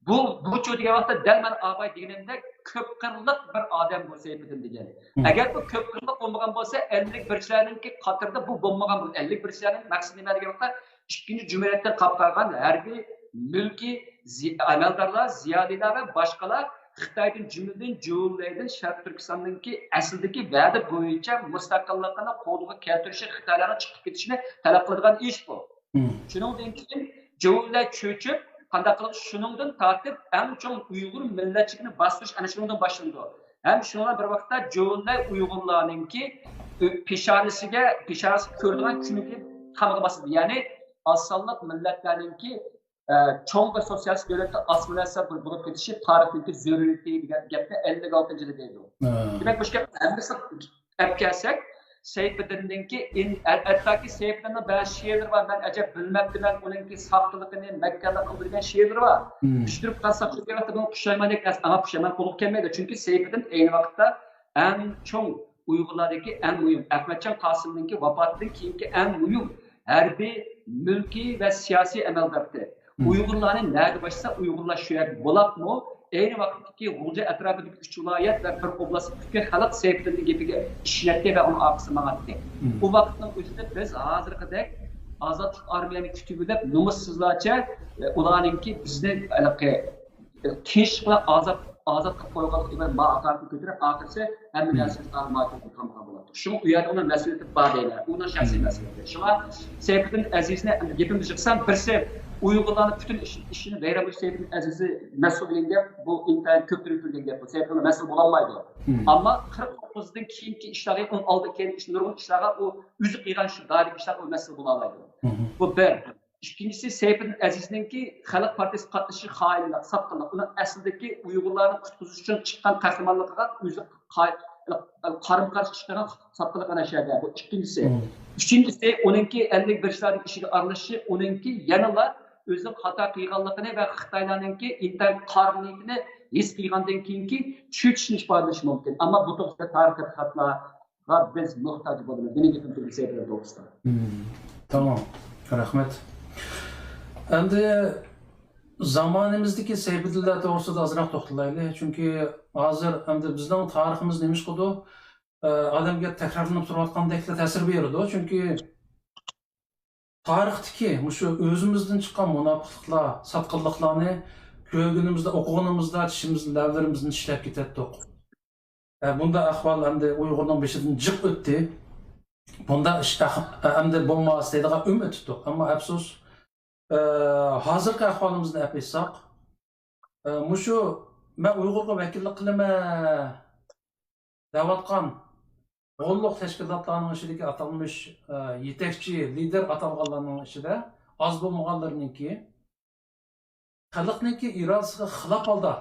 بۇ، بۇچۇ دېگەن ۋاقىتتا دەل مەن ئاباي دېگىنىمدەك كۆپ قىرلىق بىر ئادەم بۇ سەيپىدىن دېگەن. ئەگەر بۇ كۆپ قىرلىق بولمىغان بولسا، ئەللىك بىرچىلەرنىڭكى قاتارىدا بۇ بولمىغان. بۇ ئەللىك بىرچىلەرنىڭ مەقسىتى نېمە دېگەن ۋاقىتتا، ئىككىنچى جۇمھۇرىيەتتىن قاپقالغان ھەربىي، مۈلكىي زى-، ئەمەلدارلار، زىيالىيلار ۋە باشقىلار خىتايدىن، جۈملىدىن جۇۋۇلەيدىن شەرقىي تۈركىستاننىڭكى ئەسلىدىكى ۋەدە بويىچە مۇستەقىللىقىنى قولغا كەلتۈرۈشى، خىتايلارنىڭ چىقىپ كېتىشىنى تەلەپ قىلىدىغان ئىش بۇ. شۇنىڭدىن كېيىن جۇۋۇلەي چۆچۈپ، قانداق قىلىپ، شۇنىڭدىن تارتىپ ئەڭ چوڭ ئۇيغۇر مىللەتچىلىكىنى باستۇرۇش ئەنە شۇنىڭدىن باشلىنىدۇ. ھەم شۇنىڭ بىلەن بىر ۋاقىتتا جۇۋۇلەي ئۇيغۇرلارنىڭكى پېشانىسىگە، پېشانىسىگە كۆرىدىغان كۈنىگە تامغا باسىدۇ. يەنى ئاز سانلىق مىللەتلەرنىڭكى، ئە، چوڭ بىر سوتسىيالىستىك دۆلەتتە ئاسسىمىلياتسىيە بولۇپ كېتىشى تارىختىكى زۆرۈرىيىتى دېگەن گەپنى ئەللىك ئالتىنچى يىلى دەيدۇ. دېمەك، مۇشۇ گەپ ھەممىسى ئەپ كەلسەك، سەيپىدىننىڭكى ئىن-، ھە-، ھەتتاكى سەيپىدىننىڭ بەزى شېئىرلىرى بار، مەن ئەجەب بىلمەپتىمەن، ئۇنىڭكى ساختىلىقىنى، مەككارلىقىنى بىلگەن شېئىرلىرى بار. چۈشتۈرۈپ قالساق، شۇ ۋاقىتتا بۇنى پۇشايماندەك ئەس-، ئاڭا پۇشايمان قىلغۇ كەلمەيدۇ. چۈنكى سەيپىدىن ئەينى ۋاقىتتا ئەڭ چوڭ ئۇيغۇرلاردىكى ئەڭ مۇھىم، ئەخمەتجان قاسىمنىڭكى ۋاپاتىدىن كېيىنكى ئەڭ مۇھىم ھەربىي، مۈلكىي ۋە سىياسىي ئەمەلدارتى. ئۇيغۇرلارنى نەدە باشلىسا، ئۇيغۇرلار شۇ يەردە بولاپمۇ، ئەينى ۋاقىتتىكى غۇلجا ئەتراپىدىكى ئۈچ ۋىلايەت ۋە بىر ئوبلاست پۈتكۈل خەلق سەيپىدىننىڭ گېپىگە ئىشىنەتتى ۋە ئۇنىڭ ئارقىسىدا ماڭاتتى. ئۇ ۋاقىتنىڭ ئۆزىدە بىز ھازىرقىدەك ئازادلىق ئارمىيەنى كۈتۈۋېلىپ، نومۇسسىزلارچە، ئۇلارنىڭكى بىزنى ھېلىقى تىنچلىق بىلەن ئازاد، ئازاد قىلىپ قويغانلىقى بىلەن ما ھاقارەتنى كۆتۈرۈپ، ئاخىرسى ھەممە نەرسىنى تارماققا قالمىغان بولاتتۇق. شۇڭا ئۇ يەردە ئۇنىڭ مەسئۇلىيىتى بار دەيمەن. ئۇنىڭ شەخسىي مەسئۇلىيىتى. شۇڭا سەيپىدىن ئەزىزنى، ئەمدى گېپىمنى يىغسام، بىرسى ئۇيغۇرلارنىڭ پۈتۈن ئىش-، ئىشىنى ۋەيران قىلىش سەيپىدىن ئەزىزنى مەسئۇل دېگەن گەپ، بۇ ئىنتايىن كۆپتۈرۈپ كۆرگەن گەپ. بۇ سەيپىدىن مەسئۇل بولالمايدۇ. ئەمما قىرىق توققۇزدىن كېيىنكى ئىشلارغا، ئۇنىڭ ئالدىدا كەلگەن ئىش، نۇرغۇن ئىشلارغا ئۇ ئۆزى قىلغان شۇ دائىرىدىكى ئىشلارغا ئۇ مەسئۇل بولالايدۇ. بۇ بىر. ئىككىنچىسى، سەيپىدىن ئەزىزنىڭكى خەلق پارتىيىسىگە قاتنىشىشى خائىنلىق، ساتقىنلىق. ئۇنىڭ ئەسلىدىكى ئۇيغۇرلارنى قۇتقۇزۇش ئۈچۈن چىققان قەھرىمانلىقىغا ئۆزى قا-، قارىمۇ قارشى چىققان ساتقىنلىق ئەنە شۇ يەردە. بۇ ئىككىنچىسى. ئۈچىنچىسى، ئۇنىڭكى ئەللىك بىرچىلەرنىڭ ئىشىگە ئارىلىشىشى، ئۇنىڭكى يەنىلا ئۆزىنىڭ خاتا قىلغانلىقىنى ۋە خىتايلارنىڭكى ئىنتايىن قارا نىيىتىنى ھېس قىلغاندىن كېيىنكى چۆچۈشىنى ئىپادىلىشى مۇمكىن. ئەمما بۇ توغرىسىدا تارىخ تەتقىقاتلار ۋە بىز موھتاج بولىمىز. مېنىڭ گېپىم تۈگىدى سەيپىدىن توغرىسىدا. مم، تامام. رەھمەت. ئەمدى زامانىمىزدىكى سەيپىدىنلار توغرىسىدا ئازراق توختىلايلى. چۈنكى ھازىر ئەمدى بىزنىڭ تارىخىمىز نېمە ئىش قىلىدۇ؟ ئە، ئادەمگە تەكرارلىنىپ تۇرۇۋاتقاندەكلا تەسىر بېرىدۇ. چۈنكى تارىختىكى مۇشۇ ئۆزىمىزدىن چىققان مۇناپىقلىقلار، ساتقىنلىقلارنى كۆرگىنىمىزدە، ئوقۇغىنىمىزدا چىشىمىزنى، لەۋلىرىمىزنى چىشلەپ كېتەتتۇق. ئە، بۇنداق ئەھۋال ئەمدى ئۇيغۇرنىڭ بېشىدىن جىق ئۆتتى. بۇنداق ئىش ئەخ-، ئەمدى بولماس دەيدىغان ئۈمىد ئېتىتتۇق. ئەمما ئەپسۇس، ئە، ھازىرقى ئەھۋالىمىزنى ئەپ ئېيتساق، ئە، مۇشۇ مەن ئۇيغۇرغا ۋەكىللىك قىلىمەن دەۋاتقان غوللۇق تەشكىلاتلارنىڭ ئىچىدىكى ئاتالمىش، ئە، يېتەكچى، لىدېر ئاتالغانلارنىڭ ئىچىدە ئاز بولمىغانلىرىنىڭكى خەلقنىڭكى ئىرادىسىغا خىلاپ ھالدا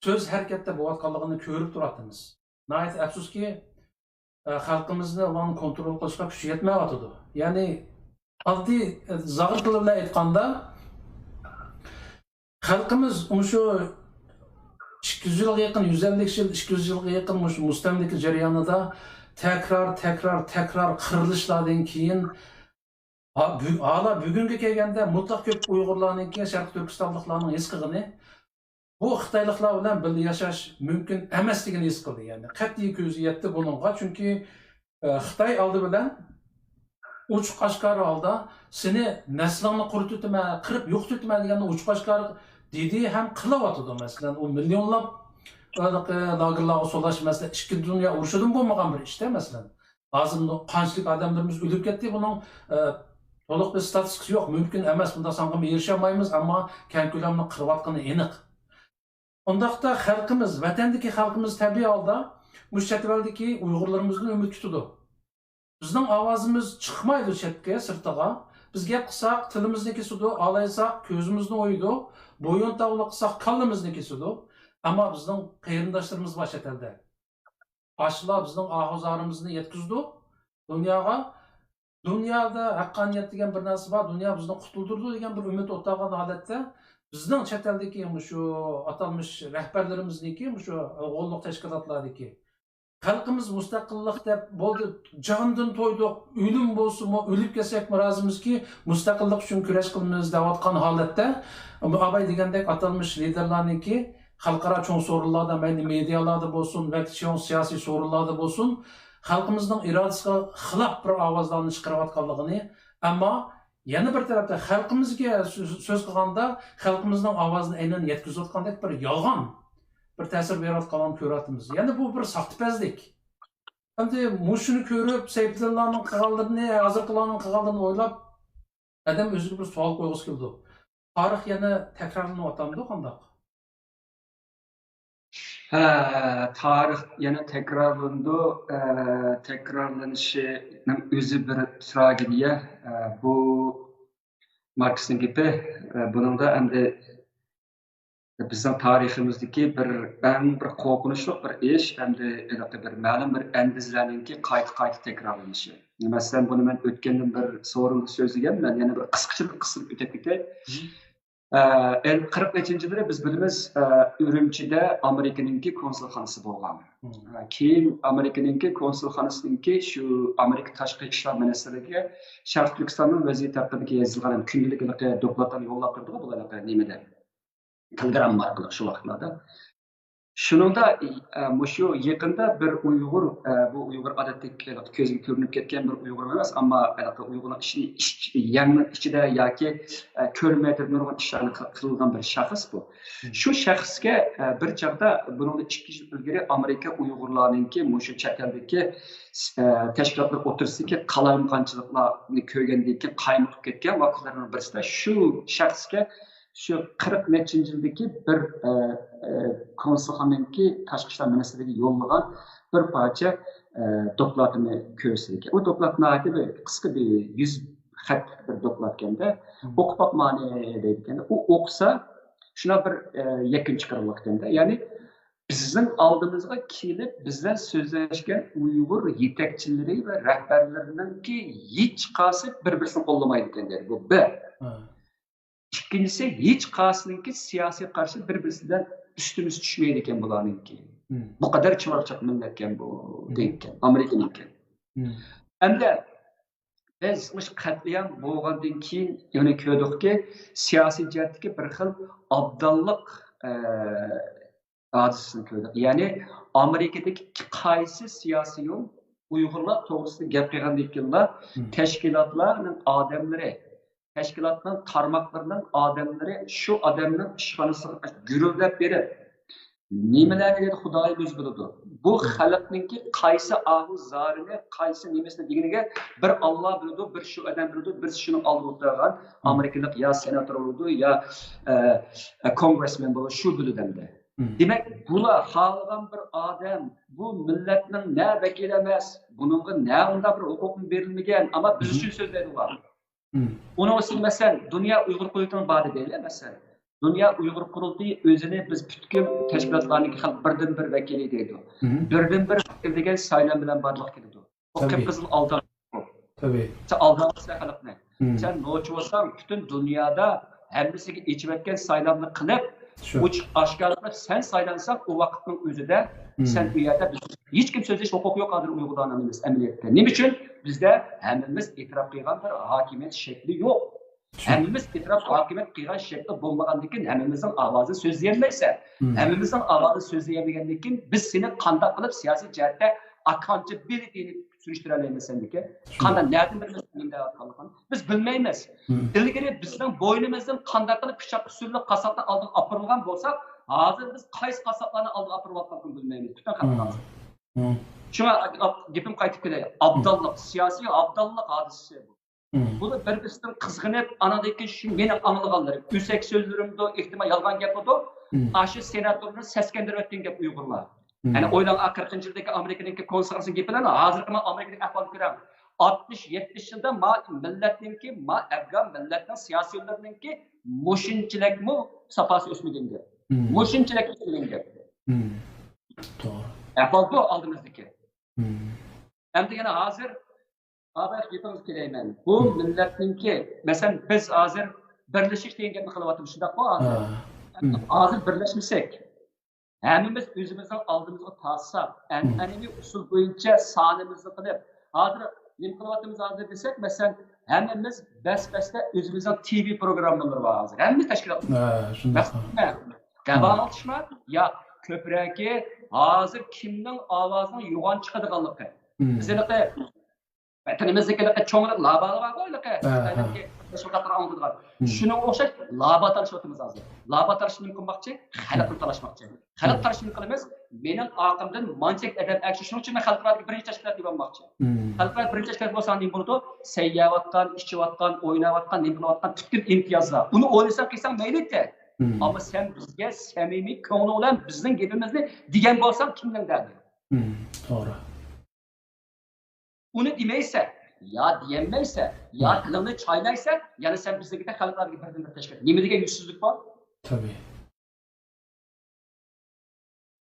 سۆز ھەرىكەتتە بولۇۋاتقانلىقىنى كۆرۈپ تۇراتتىمىز. ناھايىتى ئەپسۇسكى، ئە، خەلقىمىزنى ئۇلارنى كونترول قىلىشقا كۈچى يەتمەيۋاتىدۇ. يەنى ئاددىي، ئە، زاغرا تىلى بىلەن ئېيتقاندا، خەلقىمىز مۇشۇ ئىككى يۈز يىلغا يېقىن، يۈز ئەللىك يىل، ئىككى يۈز يىلغا يېقىن مۇشۇ مۇستەملىكە جەريانىدا تەكرار، تەكرار، تەكرار قىرىلىشلاردىن كېيىن، ھا-، بۈ-، ھالا بۈگۈنگە كەلگەندە مۇتلەق كۆپ ئۇيغۇرلارنىڭكى، شەرقىي تۈركىستانلىقلارنىڭ ھېس قىلغىنى، بۇ خىتايلىقلار بىلەن بىللە ياشاش مۇمكىن ئەمەس دېگەن ھېس قىلدى. يەنى قەتئىي كۆزى يەتتى بۇنىڭغا. چۈنكى، ئە، خىتاي ئالدى بىلەن ئوچۇق ئاشكارا ھالدا سېنى نەسلىڭنى قۇرۇتۇۋېتىمەن، قىرىپ يوقىتىۋېتىمەن دېگەننى ئوچۇق ئاشكارا دېدى ھەم قىلىۋاتىدۇ. مەسىلەن، ئۇ مىليونلاپ ھېلىقى لاگېرلارغا سولاش، مەسىلەن، ئىككىنچى دۇنيا ئۇرۇشىدىن بولمىغان بىر ئىشتا، مەسىلەن. ھازىر قانچىلىك ئادەملىرىمىز ئۆلۈپ كەتتى، بۇنىڭ، ئە، تولۇق بىر ستاتىستىكىسى يوق. مۇمكىن ئەمەس، بۇنداق سانغىمۇ ئېرىشەلمەيمىز، ئەمما كەڭ كۆلەملىك قىرىۋاتقىنى ئېنىق. ئۇنداقتا خەلقىمىز، ۋەتەندىكى خەلقىمىز تەبىئىي ھالدا مۇشۇ چەت ئەلدىكى ئۇيغۇرلىرىمىزدىن ئۈمىد كۈتىدۇ. بىزنىڭ ئاۋازىمىز چىقمايدۇ چەتكە، سىرتىغا. بىز گەپ قىلساق، تىلىمىزنى كېسىدۇ، ئالايساق، كۆزىمىزنى ئويىدۇ، بويۇن تاۋلا قىلساق، كاللىمىزنى كېسىدۇ. ئەمما بىزنىڭ قېرىنداشلىرىمىز بار چەت ئەلدە. ئاشۇلار بىزنىڭ ئاھۇ زارىمىزنى يەتكۈزىدۇ دۇنياغا. دۇنيادا ھەققانىيەت دېگەن بىر نەرسە بار، دۇنيا بىزنى قۇتۇلدۇرىدۇ دېگەن بىر ئۈمىد ئولتۇرغان ھالەتتە، بىزنىڭ چەت ئەلدىكى مۇشۇ ئاتالمىش رەھبەرلىرىمىزنىڭكى، مۇشۇ غوللۇق تەشكىلاتلاردىكى، خەلقىمىز مۇستەقىللىق دەپ، بولدى، جاندىن تويدۇق، ئۆلۈم بولسىمۇ، ئۆلۈپ كەتسەكمۇ رازىمىزكى، مۇستەقىللىق ئۈچۈن كۈرەش قىلىمىز دەۋاتقان ھالەتتە، ئاباي دېگەندەك ئاتالمىش لىدېرلارنىڭكى خەلقئارا چوڭ سورۇنلاردا، مەيلى مېدىيالاردا بولسۇن، بەلكى چوڭ سىياسىي سورۇنلاردا بولسۇن، خەلقىمىزنىڭ ئىرادىسىگە خىلاپ بىر ئاۋازلارنى چىقىرىۋاتقانلىقىنى، ئەمما يەنە بىر تەرەپتە خەلقىمىزگە سۆ-، سۆز قىلغاندا، خەلقىمىزنىڭ ئاۋازىنى ئەينەن يەتكۈزۈۋاتقاندەك بىر يالغان بىر تەسىر بېرىۋاتقانلىقىنى كۆرۈۋاتىمىز. يەنە بۇ بىر ساختىپەزلىك. ئەمدى مۇشۇنى كۆرۈپ، سەيپىدىنلارنىڭ قىلغانلىرىنى، ھازىرقىلارنىڭ قىلغانلىرىنى ئويلاپ، ئادەم ئۆزىگە بىر سوئال قويغۇسى كېلىدۇ. تارىخ يەنە تەكرارلىنىۋاتامدۇ، قانداق؟ ھە، تارىخ يەنە تەكرارلىنىدۇ. ئە، تەكرارلىنىشىنىڭ ئۆزى بىر تراگېدىيە. ئە، بۇ ماركسنىڭ گېپى. ئە، بۇنىڭدا ئەمدى بىزنىڭ تارىخىمىزدىكى بىر ئەڭ بىر قورقۇنچلۇق بىر ئىش، ئەمدى ھېلىقى بىر مەلۇم بىر ئەندىزىلەرنىڭكى قايتا-قايتا تەكرارلىنىشى. مەسىلەن، بۇنى مەن ئۆتكەندىن بىر سورۇندا سۆزلىگەنمەن، يەنە بىر قىسقىچە بىر قىسىم ئۆتۈپ كېتەي. ئە، ئەل-، قىرىق نەچچىنچى يىللىرى بىز بىلىمىز، ئە، ئۈرۈمچىدە ئامېرىكىنىڭكى كونسۇلخانىسى بولغان. ئە، كېيىن ئامېرىكىنىڭكى كونسۇلخانىسىنىڭكى شۇ ئامېرىكا تاشقى ئىشلار مىنىستىرلىكىگە شەرقىي تۈركىستاننىڭ ۋەزىيىتى ھەققىدىكى يېزىلغان ھەم كۈندىلىك ھېلىقى دوكلاتلارنى يوللاپ تۇرىدىغۇ، بۇلار ھېلىقى نېمىدە، تېلېگرامما ئارقىلىق شۇ ۋاقىتلاردا. شۇنىڭدا، ئە، مۇشۇ يېقىندا بىر ئۇيغۇر، ئە، بۇ ئۇيغۇر ئادەتتىكى ھېلىقى كۆزگە كۆرۈنۈپ كەتكەن بىر ئۇيغۇر ئەمەس، ئەمما ھېلىقى ئۇيغۇرنىڭ ئىچىنى ئىچ-، يەڭنىڭ ئىچىدە ياكى، ئە، كۆرمەي تۇرۇپ نۇرغۇن ئىشلارنى قىل-، قىلغان بىر شەخس بۇ. شۇ شەخسكە، ئە، بىر چاغدا، بۇنىڭدىن ئىككى يىل ئىلگىرى ئامېرىكا ئۇيغۇرلارنىڭكى مۇشۇ چەت ئەلدىكى، ئە، تەشكىلاتلار ئوتتۇرىسىدىكى قالايمىقانچىلىقلارنى كۆرگەندىن كېيىن قايمۇقۇپ كەتكەن ۋاقىتلارنىڭ بىرسىدە شۇ شەخسكە شۇ قىرىق نەچچىنچى يىلدىكى بىر، ئە، ئە، كونسۇلخانىنىڭكى تاشقى ئىشلار مىنىستىرلىكىگە يوللىغان بىر پارچە، ئە، دوكلاتىنى كۆرسىتىدىكەن. ئۇ دوكلات ناھايىتى بىر قىسقا، بىر يۈز خەتلىك بىر دوكلاتكەندە، ئوقۇپ باقمانى دەيدىكەن. ئۇ ئوقۇسا، شۇنداق بىر، ئە، يەكۈن چىقىرىۋاتقاندا، يەنى بىزنىڭ ئالدىمىزغا كېلىپ، بىز بىلەن سۆزلەشكەن ئۇيغۇر يېتەكچىلىرى ۋە رەھبەرلىرىنىڭكى ھېچقايسى بىر-بىرسىنى قوللىمايدىكەن دەيدۇ. بۇ بىر. ئىككىنچىسى، ھېچقايسىنىڭكى سىياسىي قارىشى بىر-بىرسى بىلەن ئۈستىمىز چۈشمەيدىكەن بۇلارنىڭكى. بۇ قەدەر چىرايلىق مىللەتكەن بۇ دەيدىكەن، ئامېرىكىنىڭكى. ئەمدى بىز مۇشۇ قەتلىئام بولغاندىن كېيىن يەنە كۆردۇقكى، سىياسىي جەھەتتىكى بىر خىل ئابداللىق، ئە، ھادىسىسىنى كۆردۇق. يەنى ئامېرىكىدىكى قايسى سىياسىيون ئۇيغۇرلار توغرىسىدا گەپ قىلغاندىن كېيىنلا تەشكىلاتلارنىڭ ئادەملىرى، تەشكىلاتنىڭ تارماقلىرىنىڭ ئادەملىرى شۇ ئادەمنىڭ ئىشخانىسىغا گۈرۈلدەپ بېرىپ، نېمىلەرنى دېدى، خۇدايىم ئۆزى بىلىدۇ. بۇ خەلقنىڭكى قايسى ئاھۇ زارىنى، قايسى نېمىسىنى دېگىنىگە بىر ئاللا بىلىدۇ، بىر شۇ ئادەم بىلىدۇ، بىرسى شۇنىڭ ئالدىدا ئولتۇرغان ئامېرىكىلىق يا سېناتور بولىدۇ، يا، ئە، ئە، كونگرېسمېن بولىدۇ، شۇ بىلىدۇ ئەمدى. دېمەك، بۇلار خالىغان بىر ئادەم، بۇ مىللەتنىڭ نە ۋەكىلى ئەمەس، بۇنىڭغا نە ئۇنداق بىر ھوقۇقمۇ بېرىلمىگەن، ئەمما بىز ئۈچۈن سۆزلەيدۇ ئۇلار. ئۇنىڭ ئۈستىگە، مەسىلەن، دۇنيا ئۇيغۇر قۇرۇلتىيىنىڭ بارى دەيلى، مەسىلەن. دۇنيا ئۇيغۇر قۇرۇلتىيى ئۆزىنى بىز پۈتكۈل تەشكىلاتلارنىڭكى خەلق بىردىنبىر ۋەكىلى دەيدۇ. بىردىنبىر ۋەكىل دېگەن سايلام بىلەن بارلىققا كېلىدۇ. بۇ قىپقىزىل ئالداش. سەن ئالداۋاتىسەن خەلقنى. سەن نوچى بولساڭ، پۈتۈن دۇنيادا ھەممىسىگە ئېچىۋەتكەن سايلامنى قىلىپ، ئوچۇق ئاشكارا قىلىپ، سەن سايلانساڭ، ئۇ ۋاقىتنىڭ ئۆزىدە سەن ئۇ يەردە بىز ھېچكىم سۆزلەش ھوقۇقى يوق ھازىر ئۇيغۇرلارنىڭ ئەمەلىيەتتە. نېمە ئۈچۈن؟ بىزدە ھەممىمىز ئېتىراپ قىلغان بىر ھاكىمىيەت شەكلى يوق. ھەممىمىز ئېتىراپ ھاكىمىيەت قىلغان شەكىلدە بولمىغاندىن كېيىن ھەممىمىزنىڭ ئاۋازىنى سۆزلىيەلمەيسەن. ھەممىمىزنىڭ ئاۋازىنى سۆزلىيەلمىگەندىن كېيىن بىز سېنى قانداق قىلىپ سىياسىي جەھەتتە ئاكانچىبىلىتىنى سۈرۈشتۈرەلەيمىز سەندىكى؟ قانداق، نەدىن بىلىمىز نېمە دەۋاتقانلىقىنى؟ بىز بىلمەيمىز. ئىلگىرى بىزنىڭ بوينىمىزدىن قانداق قىلىپ پىچاق ئۈسۈللۈك قاسساپنىڭ ئالدىغا ئاپىرىلغان بولساق، ھازىر بىز قايسى قاسساپلارنىڭ ئالدىغا ئاپىرىۋاتقانلىقىنى بىلمەيمىز. پۈتۈن خەلقىمىز. شۇڭا گېپىمگە قايتىپ كېلەي. ئابداللىق، سىياسىي ئابداللىق ھادىسىسى بۇ. بۇلار بىر-بىرسىدىن قىزغىنىپ، ئانىڭدىن كېيىن شۇ مېنىڭ ئاڭلىغانلىرىم، ئۆسەك سۆزلىرىمدۇ، ئېھتىمال يالغان گەپمىدۇ، ئاشۇ سېناتورنى سەسكەندۈرۈۋەتكەن گەپ ئۇيغۇرلار. يەنى ئويلاڭ، قىرىقىنچى يىلدىكى ئامېرىكىنىڭكى كونسېرسنىڭ گېپى بىلەن ھازىرقى ما ئامېرىكىدىكى ئەھۋالنى كۆرەڭ. ئاتمىش، يەتمىش يىلدا ما مىللەتنىڭكى، ما ئەفغان مىللەتنىڭ سىياسىيونلىرىنىڭكى مۇشۇنچىلىكمۇ ساپاسى ئۆسمىگەن گەپ. مۇشۇنچىلىك ئۆسمىگەن گەپ. توغرا. ئەھۋال بۇ ئالدىمىزدىكى. ئەمدى يەنە ھازىر، ھازىر گېپىڭىزگە كېلەيمەن. بۇ مىللەتنىڭكى، مەسىلەن، بىز ھازىر بىرلىشىش دېگەن گەپنى قىلىۋاتىمىز، شۇنداققۇ ھازىر؟ ھازىر بىرلەشمىسەك، ھەممىمىز ئۆزىمىزنىڭ ئالدىمىزغا تارتساق، ئەنئەنىۋى ئۇسۇل بويىچە سانىمىزنى قىلىپ، ھازىر نېمە قىلىۋاتىمىز ھازىر دېسەك، مەسىلەن، ھەممىمىز بەس-بەستە ئۆزىمىزنىڭ تىۋى پروگراممىلىرى بار ھازىر. ھەممە تەشكىلات. ھە، شۇنداق. مەقسەت نېمە؟ دەۋالىشما؟ ياق، كۆپرەكى ھازىر كىمنىڭ ئاۋازىنىڭ يوغان چىقىدىغانلىقى. بىز ھېلىقى ۋەتىنىمىزدىكى ھېلىقى چوڭ ھېلىقى لابالار بارغۇ ھېلىقى. ھە، ھە. خىتاينىڭكى مەشغۇلاتلىرى ئاڭلىتىدىغان. شۇنىڭغا ئوخشاش لابا تالىشىۋاتىمىز ھازىر. لابا تالىشىپ نېمە قىلماقچى؟ خەلقنى تالاشماقچى. خەلق تالىشىپ نېمە قىلىمىز؟ مېنىڭ ئارقامدىن مانچەك ئادەم ئەگىشىپ، شۇنىڭ ئۈچۈن مەن خەلقئارادىكى بىرىنچى تەشكىلات دېيىۋالماقچى. خەلقئارا بىرىنچى تەشكىلات بولسا نېمە بولىدۇ؟ سەي يەۋاتقان، ئىچىۋاتقان، ئويناۋاتقان، نېمە قىلىۋاتقان پۈتكۈل ئىمتىيازلار. ئۇنى ئوينىساڭ قىلساڭ مەيلى ئىدى. ئەمما سەن بىزگە سەمىمىي كۆڭلۈڭ بىلەن بىزنىڭ گېپىمىزنى دېگەن بولساڭ كىمنىڭ دەردى؟ توغرا. ئۇنى دېمەيسەن، يا دېيەلمەيسەن، يا تىلىڭنى چاينايسەن، يەنە سەن بىزنىڭكىدەك خەلقئارادىكى بىردىنبىر تەشكىلات. نېمە دېگەن يۈزسىزلىك بار؟ تەبىئىي.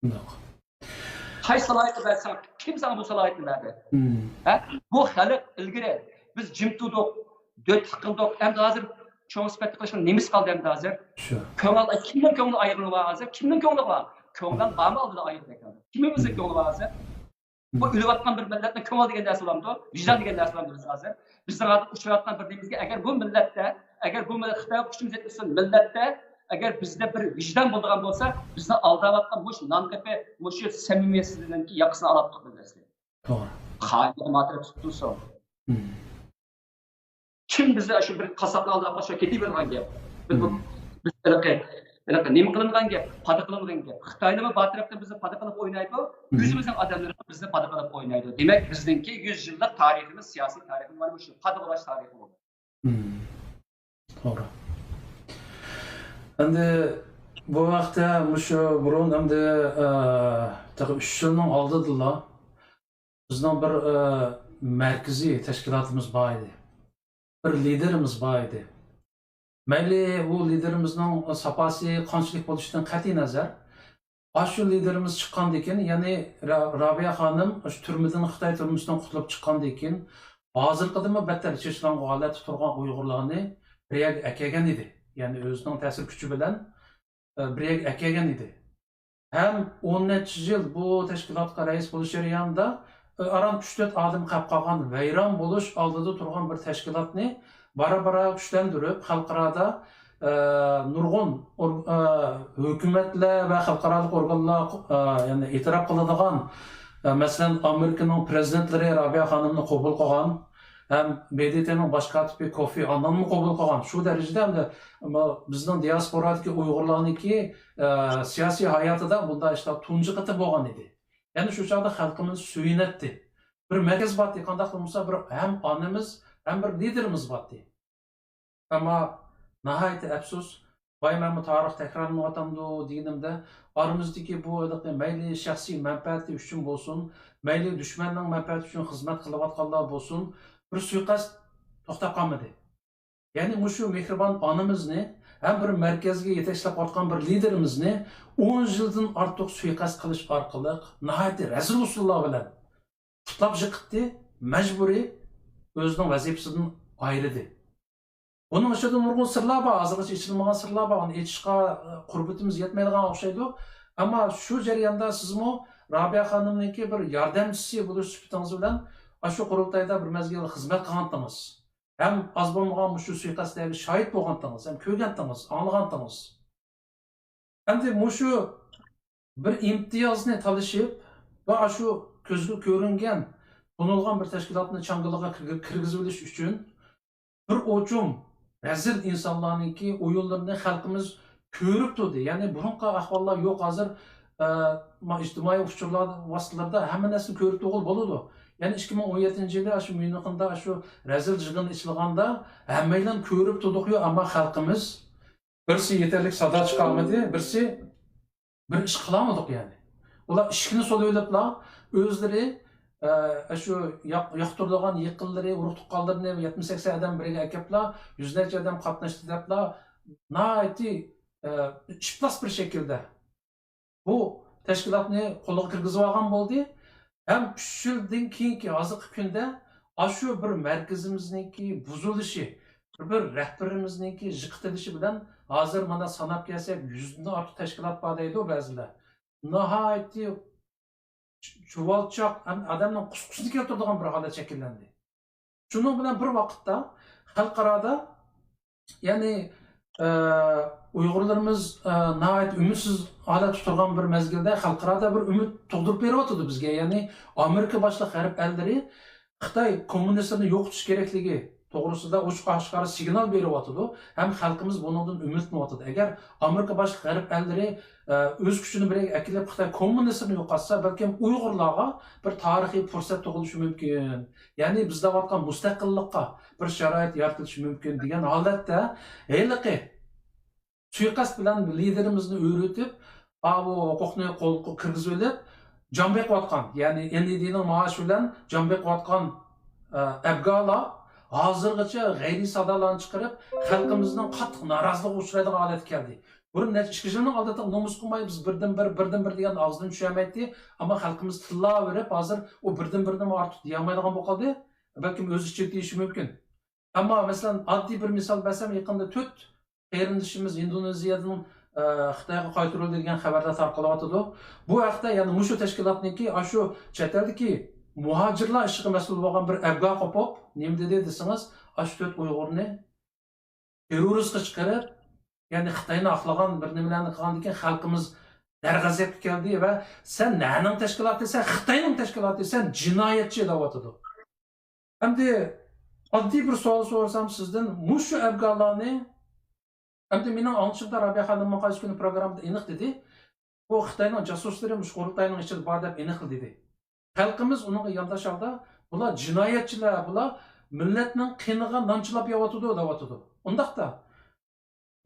شۇنداق. قايسى سالاھىيەتنى بەرسەڭ، كىم ساڭا بۇ سالاھىيەتنى بەردى؟ ھە؟ بۇ خەلق ئىلگىرى بىز جىم تۇردۇق، دۆتلۈك قىلدۇق. ئەمدى ھازىر چوڭ سۈپەتتە قىلىشنىڭ نېمىسى قالدى ئەمدى ھازىر؟ شۇ. كۆڭۈل، كىمنىڭ كۆڭلى ئايرىلغان ھازىر؟ كىمنىڭ كۆڭلى بار؟ كۆڭلۈڭ بارمۇ ئالدىدا ئايرىلدەك ھازىر؟ كىمىمىزنىڭ كۆڭلى بار ھازىر؟ بۇ ئۆلۈۋاتقان بىر مىللەتنىڭ كۆڭلى دېگەن نەرسە بارمىدۇ؟ ۋىجدان دېگەن نەرسە بارمىدۇ بىز ھازىر؟ بىزنىڭ ھازىر ئۇچراۋاتقان بىر نېمىمىزگە، ئەگەر بۇ مىللەتتە، ئەگەر بۇ مىللەت خىتايغا كۈچىمىز يەتمىسۇن، مىللەتتە، ئەگەر بىزدە بىر ۋىجدان بولىدىغان بولسا، بىزنى ئالداۋاتقان مۇشۇ نان قېپى، مۇشۇ سەمىمىيەتسىزلىكنىڭكى ياقىسىنى ئالاپتۇق بىز ئەسلى. توغرا. خائىنلىرى ماتىرى تۇتۇلسۇن. كىم بىزنى شۇ بىر قاسساپنىڭ ئالدىغا ئاپىرىپ كېتىۋېرىدىغان گەپ؟ بىز بۇ، بىز ھېلىقى، ھېلىقى نېمە قىلىنغان گەپ؟ پادا قىلىنغان گەپ. خىتايلارمۇ بار تەرەپتىن بىزنى پادا قىلىپ ئوينايدۇ. ئۆزىمىزنىڭ ئادەملىرى بىزنى پادا قىلىپ ئوينايدۇ. دېمەك، بىزنىڭكى يۈز يىللىق تارىخىمىز، سىياسىي تارىخىمىز مانا مۇشۇ پادا قىلىش تارىخى بولدى. توغرا. ئەمدى بۇ ھەقتە مۇشۇ بۇرۇن ئەمدى، ئە، تېخى ئۈچ يىلنىڭ ئالدىدىلا بىزنىڭ بىر، ئە، مەركىزىي تەشكىلاتىمىز بار ئىدى. بىر لىدېرىمىز بار ئىدى. مەيلى ئۇ لىدېرىمىزنىڭ ساپاسى قانچىلىك بولۇشىدىن قەتئىينەزەر، ئاشۇ لىدېرىمىز چىققاندىن كېيىن، يەنى را-، رابىيە خانىم ئاشۇ تۈرمىدىن، خىتاي تۈرمىسىدىن قۇتۇلۇپ چىققاندىن كېيىن، ھازىرقىدىنمۇ بەتتەر چېچىلاڭغۇ ھالەتتە تۇرغان ئۇيغۇرلارنى بىر يەرگە ئەكەلگەن ئىدى. يەنى ئۆزىنىڭ تەسىر كۈچى بىلەن، ئە، بىر يەرگە ئەكەلگەن ئىدى. ھەم ئون نەچچە يىل بۇ تەشكىلاتقا رەئىس بولۇش جەريانىدا، ئاران ئۈچ تۆت ئادەم قېلىپ قالغان، ۋەيران بولۇش ئالدىدا تۇرغان بىر تەشكىلاتنى بارا-بارا كۈچلەندۈرۈپ، خەلقئارادا، ئە، نۇرغۇن ئور-، ئە، ھۆكۈمەتلەر ۋە خەلقئارالىق ئورگانلار، ئە، يەنى ئېتىراپ قىلىدىغان، ئە، مەسىلەن، ئامېرىكىنىڭ پىرېزىدېنتلىرى رابىيە خانىمنى قوبۇل قىلغان ھەم ب د ت نىڭ باش كاتىپى كوفى ئاننانمۇ قوبۇل قىلغان. شۇ دەرىجىدە ئەمدى بىزنىڭ دىياسپورادىكى ئۇيغۇرلارنىڭكى، ئە، سىياسىي ھاياتىدا بۇنداق ئىشلار تۇنجى قېتىم بولغان ئىدى. يەنى شۇ چاغدا خەلقىمىز سۆيۈنەتتى. بىر مەركەز بارتى، قانداقلا بولسا بىر ھەم ئانىمىز، ھەم بىر لىدېرىمىز بارتى. ئەمما ناھايىتى ئەپسۇس، ۋاي مەنمۇ تارىخ تەكرارلىنىۋاتامدۇ دېگىنىمدە، ئارىمىزدىكى بۇ ھېلىقى مەيلى شەخسىي مەنپەئەتى ئۈچۈن بولسۇن، مەيلى دۈشمەننىڭ مەنپەئەتى ئۈچۈن خىزمەت قىلىۋاتقانلار بولسۇن، بىر سۇيىقەست توختاپ قالمىدى. يەنى مۇشۇ مېھرىبان ئانىمىزنى ھەم بىر مەركەزگە يېتەكچىلىك قىلىۋاتقان بىر لىدېرىمىزنى ئون يىلدىن ئارتۇق سۇيىقەست قىلىش ئارقىلىق ناھايىتى رەزىل ئۇسۇللار بىلەن پۇتلاپ يىقىتتى، مەجبۇرىي ئۆزىنىڭ ۋەزىپىسىدىن ئايرىدى. بۇنىڭ ئىچىدە نۇرغۇن سىرلار بار، ھازىرغىچە ئېچىلمىغان سىرلار بار، ئۇنى ئېچىشقا، ئە، قۇربىتىمىز يەتمەيدىغان ئوخشايدۇ. ئەمما شۇ جەرياندا سىزمۇ رابىيە خانىمنىڭكى بىر ياردەمچىسى بولۇش سۈپىتىڭىز بىلەن ئاشۇ قۇرۇلتايدا بىر مەزگىل خىزمەت قىلغانتىڭىز. ھەم ئاز بولمىغان مۇشۇ سۇيىقەستلەرگە شاھىت بولغانتىڭىز، ھەم كۆرگەنتىڭىز، ئاڭلىغانتىڭىز. ئەمدى مۇشۇ بىر ئىمتىيازنى تالىشىپ ۋە ئاشۇ كۆزگە كۆرۈنگەن، تونۇلغان بىر تەشكىلاتنى چاڭگىلىغا كىرگۈ-، كىرگۈزۈۋېلىش ئۈچۈن بىر ئوچۇم رەزىل ئىنسانلارنىڭكى ئويۇنلىرىنى خەلقىمىز كۆرۈپ تۇردى. يەنى بۇرۇنقى ئەھۋاللار يوق ھازىر، ئە، ما-، ئىجتىمائىي ئۇچۇرلار ۋاسىتىلىرىدا ھەممە نەرسىنى كۆرۈپ تۇرغىلى بولىدۇ. يەنى ئىككى مىڭ ئون يەتتىنچى يىلى ئاشۇ ميۇنخېندا ئاشۇ رەزىل يىغىن ئېچىلغاندا ھەممەيلەن كۆرۈپ تۇردۇقيۇ، ئەمما خەلقىمىز بىرسى يېتەرلىك سادا چىقارمىدى، بىرسى بىر ئىش قىلالمىدۇق يەنى. ئۇلار ئىشىكنى سولىۋېلىپلا، ئۆزلىرى، ئە، شۇ ياق-، ياقتۇرىدىغان يېقىنلىرى، ئۇرۇق تۇغقانلىرىنى يەتمىش سەكسەن ئادەم بىرگە ئەكەپلا، يۈزلەرچە ئادەم قاتناشتى دەپلا، ناھايىتى، ئە، ئىپلاس بىر شەكىلدە بۇ تەشكىلاتنى قولغا كىرگۈزۈۋالغان بولدى. ھەم ئۈچ يىلدىن كېيىنكى ھازىرقى كۈندە ئاشۇ بىر مەركىزىمىزنىڭكى بۇزۇلۇشى، بىر رەھبىرىمىزنىڭكى يىقىتىلىشى بىلەن ھازىر مانا ساناپ كەلسەك، يۈزدىن ئارتۇق تەشكىلات بار دەيدۇ بەزىلەر. ناھايىتى چۇ-، چۇۋالچاق، ھەم ئادەمنىڭ قۇسقۇسىنى كەلتۈرىدىغان بىر ھالەت شەكىللەندى. شۇنىڭ بىلەن بىر ۋاقىتتا خەلقئارادا، يەنى، ئە، ئۇيغۇرلىرىمىز، ئە، ناھايىتى ئۈمىدسىز ھالەتتە تۇرغان بىر مەزگىلدە خەلقئارادا بىر ئۈمىد تۇغدۇرۇپ بېرىۋاتىدۇ بىزگە. يەنى ئامېرىكا باشلىق غەرب ئەللىرى خىتاي كوممۇنىستلىرىنى يوقىتىش كېرەكلىكى توغرىسىدا ئوچۇق ئاشكارا سىگنال بېرىۋاتىدۇ ھەم خەلقىمىز بۇنىڭدىن ئۈمىدلىنىۋاتىدۇ. ئەگەر ئامېرىكا باشلىق غەرب ئەللىرى، ئە، ئۆز كۈچىنى بىر يەرگە ئەكېلىپ خىتاي كوممۇنىستلىرىنى يوقاتسا، بەلكىم ئۇيغۇرلارغا بىر تارىخىي پۇرسەت تۇغۇلۇشى مۇمكىن. يەنى بىز دەۋاتقان مۇستەقىللىققا بىر شارائىت يارىتىلىشى مۇمكىن دېگەن ھالەتتە ھېلىقى سۇيىقەست بىلەن لىدېرىمىزنى ئۆرۈتۈپ، ئاۋۇ ھوقۇقنى قولغا كىرگۈزۈۋېلىپ، جان بېقىۋاتقان، يەنى ئېن ئى دىنىڭ مائاشى بىلەن جان بېقىۋاتقان، ئە، ئەبگالار ھازىرغىچە غەيرىي سادالارنى چىقىرىپ، خەلقىمىزنىڭ قاتتىق نارازىلىقىغا ئۇچرايدىغان ھالەتكە كەلدى. بۇرۇن نەچچە ئىككى يىلنىڭ ئالدىدا نومۇس قىلماي بىز بىردىن بىر، بىردىن بىر دېگەن ئاغزىدىن چۈشەلمەيتتى، ئەمما خەلقىمىز تىللاۋېرىپ، ھازىر ئۇ بىردىن بىردىنمۇ ئارتۇق دېيەلمەيدىغان بولۇپ قالدى. بەلكىم ئۆز ئىچىدە دېيىشى مۇمكىن. ئەمما مەسىلەن، ئاددىي بىر مىسال بەرسەم، يېقىندا تۆت قېرىندىشىمىز ئىندونېزىيەدىن، ئە، خىتايغا قايتۇرۇلدى دېگەن خەۋەرلەر تارقىلىۋاتىدۇ. بۇ ھەقتە يەنە مۇشۇ تەشكىلاتنىڭكى ئاشۇ چەت ئەلدىكى مۇھاجىرلار ئىشىغا مەسئۇل بولغان بىر ئەبگا قوپۇپ، نېمە دېدى دېسىڭىز، ئاشۇ تۆت ئۇيغۇرنى تېررورىستقا چىقىرىپ، يەنى خىتاينى ئاقلىغان بىر نېمىلەرنى قىلغاندىن كېيىن خەلقىمىز دەرغەزەپكە كەلدى ۋە «سەن نەنىڭ تەشكىلاتى؟ سەن خىتاينىڭ تەشكىلاتى، سەن جىنايەتچى» دەۋاتىدۇ. ئەمدى ئاددىي بىر سوئال سورىسام سىزدىن، مۇشۇ ئەبگالارنى، ئەمدى مېنىڭ ئاڭلىشىمدا رابىيە خانىممۇ قايسى كۈنى پروگراممىدا ئېنىق دېدى، بۇ خىتاينىڭ جاسۇسلىرى مۇشۇ قۇرۇلتاينىڭ ئىچىدە بار دەپ ئېنىق دېدى. خەلقىمىز ئۇنىڭغا يانداش ھالدا، بۇلار جىنايەتچىلەر، بۇلار مىللەتنىڭ قېنىغا نان چىلاپ يەۋاتىدۇ دەۋاتىدۇ. ئۇنداقتا،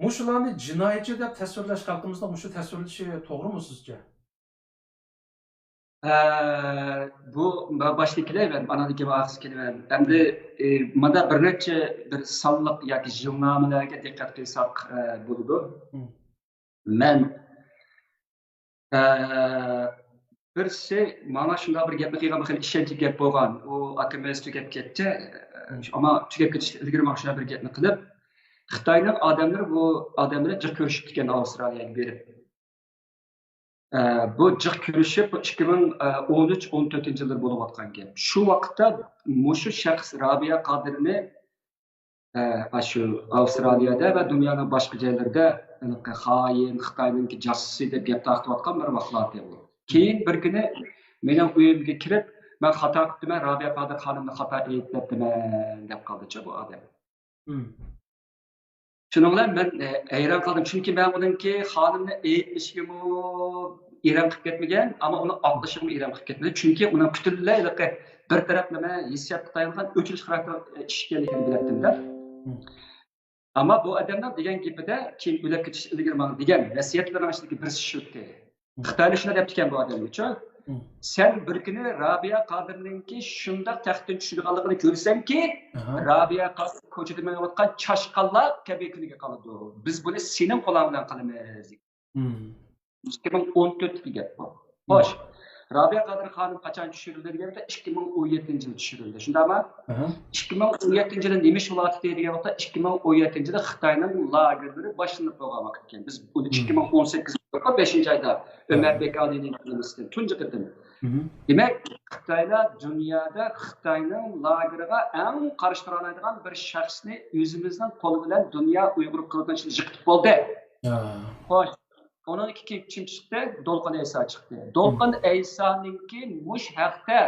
مۇشۇلارنى جىنايەتچى دەپ تەسۋىرلەش، خەلقىمىزنىڭ مۇشۇ تەسۋىرلىشى توغرىمۇ سىزچە؟ ئە، بۇ با-، باشتا كېلەيمەن، ئاناندىن كېيىن ئاخىرسى كېلىمەن. ئەمدى، ئى، مانا بىر نەچچە بىر سانلىق ياكى يىلنامىلەرگە دىققەت قىلساق، ئە، بولىدۇ. مم. مەن، ئە، بىرسى ماڭا شۇنداق بىر گەپنى قىلغان، بىر خېلى ئىشەنچلىك گەپ بولغان. ئۇ ئاكىمىز تۈگەپ كەتتى. مم. ئەمما تۈگەپ كېتىشتىن ئىلگىرى ماڭا شۇنداق بىر گەپنى قىلىپ، خىتاينىڭ ئادەملىرى بۇ ئادەم بىلەن جىق كۆرۈشۈپتىكەن ئاۋسترالىيەگە بېرىپ. ئە، بۇ جىق كۆرۈشۈپ، بۇ ئىككى مىڭ ئون ئۈچ، ئون تۆتىنچى يىللىرى بولۇۋاتقان گەپ. شۇ ۋاقىتتا مۇشۇ شەخس رابىيە قادىرنى، ئە، ئاشۇ ئاۋسترالىيەدە ۋە دۇنيانىڭ باشقا جايلىرىدا ھېلىقى خائىن، خىتاينىڭكى جاسۇسى دەپ گەپ تارقىتىۋاتقان بىر ۋاقىتلار ئىدى. كېيىن بىر كۈنى مېنىڭ ئۆيۈمگە كىرىپ، «مەن خاتا قىپتىمەن، رابىيە قادىر خانىمنى خاتا ئەيىبلەپتىمەن» دەپ قالدىچۇ بۇ ئادەم. مم. شۇنىڭ بىلەن مەن، ئە، ھەيران قالدىم. چۈنكى مەن ئۇنىڭكى خانىمنى ئەيىبلىشىگىمۇ ئېرەن قىلىپ كەتمىگەن، ئەمما ئۇنى ئاقلىشىغىمۇ ئېرەن قىلىپ كەتمىدىم. چۈنكى ئۇنىڭ پۈتۈنلەي ھېلىقى بىر تەرەپلىمە ھېسسىياتقا تايانغان ئۆچۈرۈش خاراكتېرلىك ئىش ئىكەنلىكىنى بىلەتتىم-دە. مم. ئەمما بۇ ئادەمنىڭ دېگەن گېپىدە، كېيىن ئۆلۈپ كېتىش ئىلگىرى ماڭا دېگەن ۋەسىيەتلىرىنىڭ ئىچىدىكى بىرسى شۇكى. مم. خىتايلار شۇنداق دەپتىكەن بۇ ئادەمگە، چۈ-، مم. «سەن بىر كۈنى رابىيە قادىرنىڭكى شۇنداق تەختتىن چۈشىدىغانلىقىنى كۆرسەڭكى، ئاھا، رابىيە قادىر كوچىدا مېڭىۋاتقان چاشقانلار كەبى كۈنىگە قالىدۇ. بىز بۇنى سېنىڭ قولۇڭ بىلەن قىلىمىز.» مم. ئىككى مىڭ ئون تۆتتىكى گەپ بۇ. مم. خوش. رابىيە قادىر خانىم قاچان چۈشۈرۈلدى دېگەن ۋاقىتتا، ئىككى مىڭ ئون يەتتىنچى يىلى چۈشۈرۈلدى. شۇنداقمۇ؟ ئاھا. ئىككى مىڭ ئون يەتتىنچى يىلى نېمە ئىش بولۇۋاتىدۇ دېگەن ۋاقىتتا، ئىككى مىڭ ئون يەتتىنچى يىلى خىتاينىڭ لاگېرلىرى باشلىنىپ بولغان ۋاقىت ئىكەن. بىز بۇنى مم. ئىككى مىڭ ئون سەككىز بەشىنچى ئايدا ئۆمەر، ئاھا، بېكالىنىڭ نېمىسىدىن تۇنجى قېتىم دېمەك، خىتايلار دۇنيادا خىتاينىڭ لاگېرىغا ئەڭ قارشى تۇرالايدىغان بىر شەخسنى ئۆزىمىزنىڭ قولى بىلەن دۇنيا ئۇيغۇر قۇرۇلتىيىنىڭ ئىچىدە جىقىتىپ بولدى. خوش، ئۇنىڭدىكى كىم، كىم چىقتى؟ دولقۇن ئەيسا چىقتى. دولقۇن ئەيسانىڭكى مۇش ھەقتە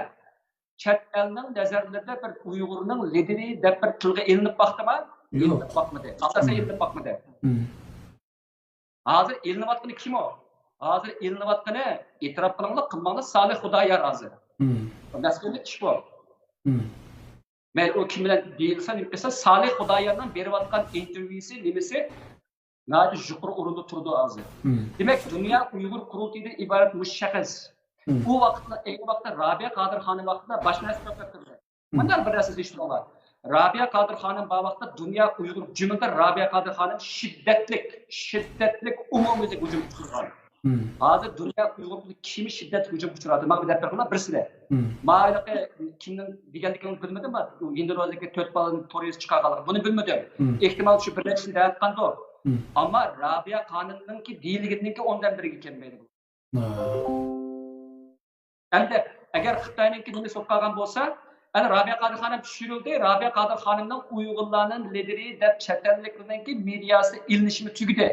چەت ئەلنىڭ نەزەرلىرىدە بىر ئۇيغۇرنىڭ لىدىرى دەپ بىر تىلغا ئېلىنىپ باقتىما؟ ئېلىنىپ باقمىدى. ئاساسەن ئېلىنىپ باقمىدى. ھازىر ئېلىنىۋاتقىنى كىم ئۇ؟ ھازىر ئېلىنىۋاتقىنى، ئېتىراپ قىلىڭلار، قىلماڭلار، سالىھ خۇدايار ھازىر. مەسئۇلىيەتلىك ئىش بۇ. مەيلى ئۇ كىم بىلەن دېيىلسە، نېمە قىلسا، سالىھ خۇدايارنىڭ بېرىۋاتقان ئىنتېرۋيۇسى نېمىسى ناھايىتى يۇقىرى ئورۇندا تۇرىدۇ ھازىر. دېمەك، دۇنيا ئۇيغۇر قۇرۇلتىيىدىن ئىبارەت مۇشۇ شەخس. ئۇ ۋاقىتتا، ئەينى ۋاقىتتا رابىيە قادىر خانىم ۋاقتىدا باش نەرسە توختاپ تۇردى. مۇنداق بىر نەرسە دېيىشتىڭلار. رابىيە قادىر خانىم بار ۋاقىتتا دۇنيا ئۇيغۇر جۈملىدە رابىيە قادىر خانىم شىددەتلىك، شىددەتلىك ئومۇميۈزلۈك ھۇجۇم ئۇچرىغان. ھازىر دۇنيا ئۇيغۇر كىمى شىددەتلىك ھۇجۇم ئۇچراتتى. ماڭا بىر دەپ بېرىڭلار بىرسىنى. ما ھېلىقى كىمنىڭ دېگەنلىكىنى بىلمىدىم، ما ھىندىرازدىكى تۆت بالىنى تور يۈزى چىقارغانلىقى، بۇنى بىلمىدىم. ئېھتىمال شۇ بىر نەچچىسىنى دەۋاتقاندۇ. ئەمما رابىيە خانىمنىڭكى دېيىلگىنىنىڭكى ئوندىن بىرىگە كەلمەيدۇ. ئەمدى ئەگەر خىتاينىڭكى نېمىسى بولۇپ قالغان بولسا، ئەنە رابىيە قادىر خانىم چۈشۈرۈلدى. رابىيە قادىر خانىمنىڭ ئۇيغۇرلارنىڭ لىدىرى دەپ چەت ئەللىكلەرنىڭكى مېدىياسى ئېلىنىشىمۇ تۈگىدى.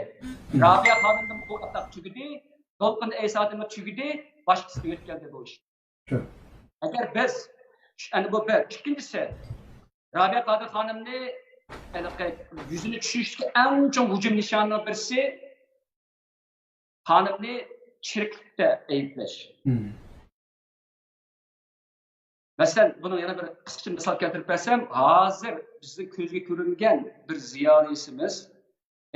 رابىيە خانىمدىن بۇ ئاتاق تۈگىدى. دولقۇن ئەيسادىنمۇ تۈگىدى. باشقىسىغا يۆتكەلدى بۇ ئىش. ئەگەر بىز، ئەنە بۇ بىر. ئىككىنچىسى، رابىيە قادىر خانىمنى ھېلىقى يۈزىنى چۈشۈرۈشتىكى ئەڭ چوڭ ھۇجۇم نىشانىنىڭ بىرسى، خانىمنى چىرىكلىكتە ئەيىبلەش. مەسىلەن، بۇنىڭ يەنە بىر قىسقىچە مىسال كەلتۈرۈپ بەرسەم، ھازىر بىزنىڭ كۆزگە كۆرۈنگەن بىر زىيالىيسىمىز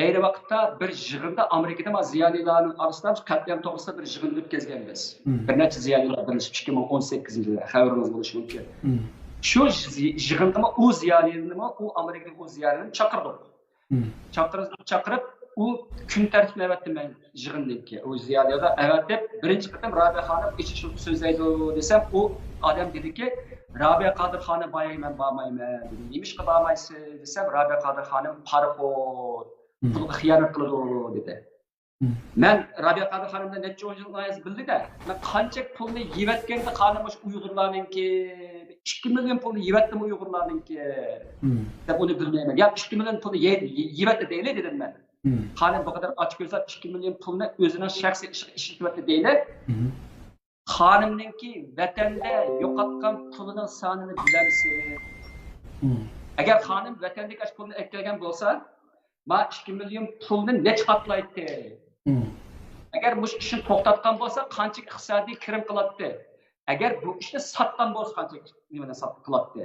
ئەينى ۋاقىتتا بىر يىغىندا، ئامېرىكىدا ما زىيالىيلارنىڭ ئارىسىدا قەتلىئام توغرىسىدا بىر يىغىن ئۆتكۈزگەنبىز. بىر نەچچە زىيالىيلار بىرلىشىپ، ئىككى مىڭ ئون سەككىزىنچى يىلى، خەۋىرىڭىز بولۇشى مۇمكىن. شۇ يىغىنغىمۇ ئۇ زىيالىينىمۇ، ئۇ ئامېرىكىدىكى ئۇ زىيالىينى چاقىردۇق. چاقىرىپ، چاقىرىپ، ئۇ كۈن تەرتىپىنى ئەۋەتتىم مەن يىغىندىكى. ئۇ زىيالىيغا ئەۋەتىپ، بىرىنچى قېتىم رابىيە خانىم ئېچىشلىق سۆزلەيدۇ دېسەم، ئۇ ئادەم دېدىكى، رابىيە قادىر خانىم باياي مەن بارمايمەن دېدى. نېمىشقا بارمايسىز دېسەم، رابىيە قادىر خانىم پارىخور، پۇلغا خىيانەت قىلىدۇ دېدى. مەن رابىيە قادىر خانىم بىلەن نەچچە ئون يىل بىللە-دە، مەن قانچە پۇلنى يېۋەتكەندە خانىم مۇشۇ ئۇيغۇرلارنىڭكى، ئىككى مىليون پۇلنى يېۋەتتىمۇ ئۇيغۇرلارنىڭكى دەپ ئۇنى بىلمەيمەن. يا ئىككى مىليون پۇلنى يە-، يېۋەتتى دەيلى دېدىم مەن. خانىم بۇ قەدەر ئاچ كۆزلەپ ئىككى مىليون پۇلنى ئۆزىنىڭ شەخسىي ئىشىغا ئىشلىتىۋەتتى دەيلى. خانىمنىڭكى ۋەتەندە يوقاتقان پۇلىنىڭ سانىنى بىلەمسىز؟ ئەگەر خانىم ۋەتەندىكى ئاشۇ پۇلنى ئەكەلگەن بولسا، ما ئىككى مىليون پۇلنى نەچچە قاتلايتتى؟ ئەگەر مۇشۇ ئىشنى توختاتقان بولسا، قانچە ئىقتىسادىي كىرىم قىلاتتى؟ ئەگەر بۇ ئىشنى ساتقان بولسا، قانچە نېمىنى سات-، قىلاتتى؟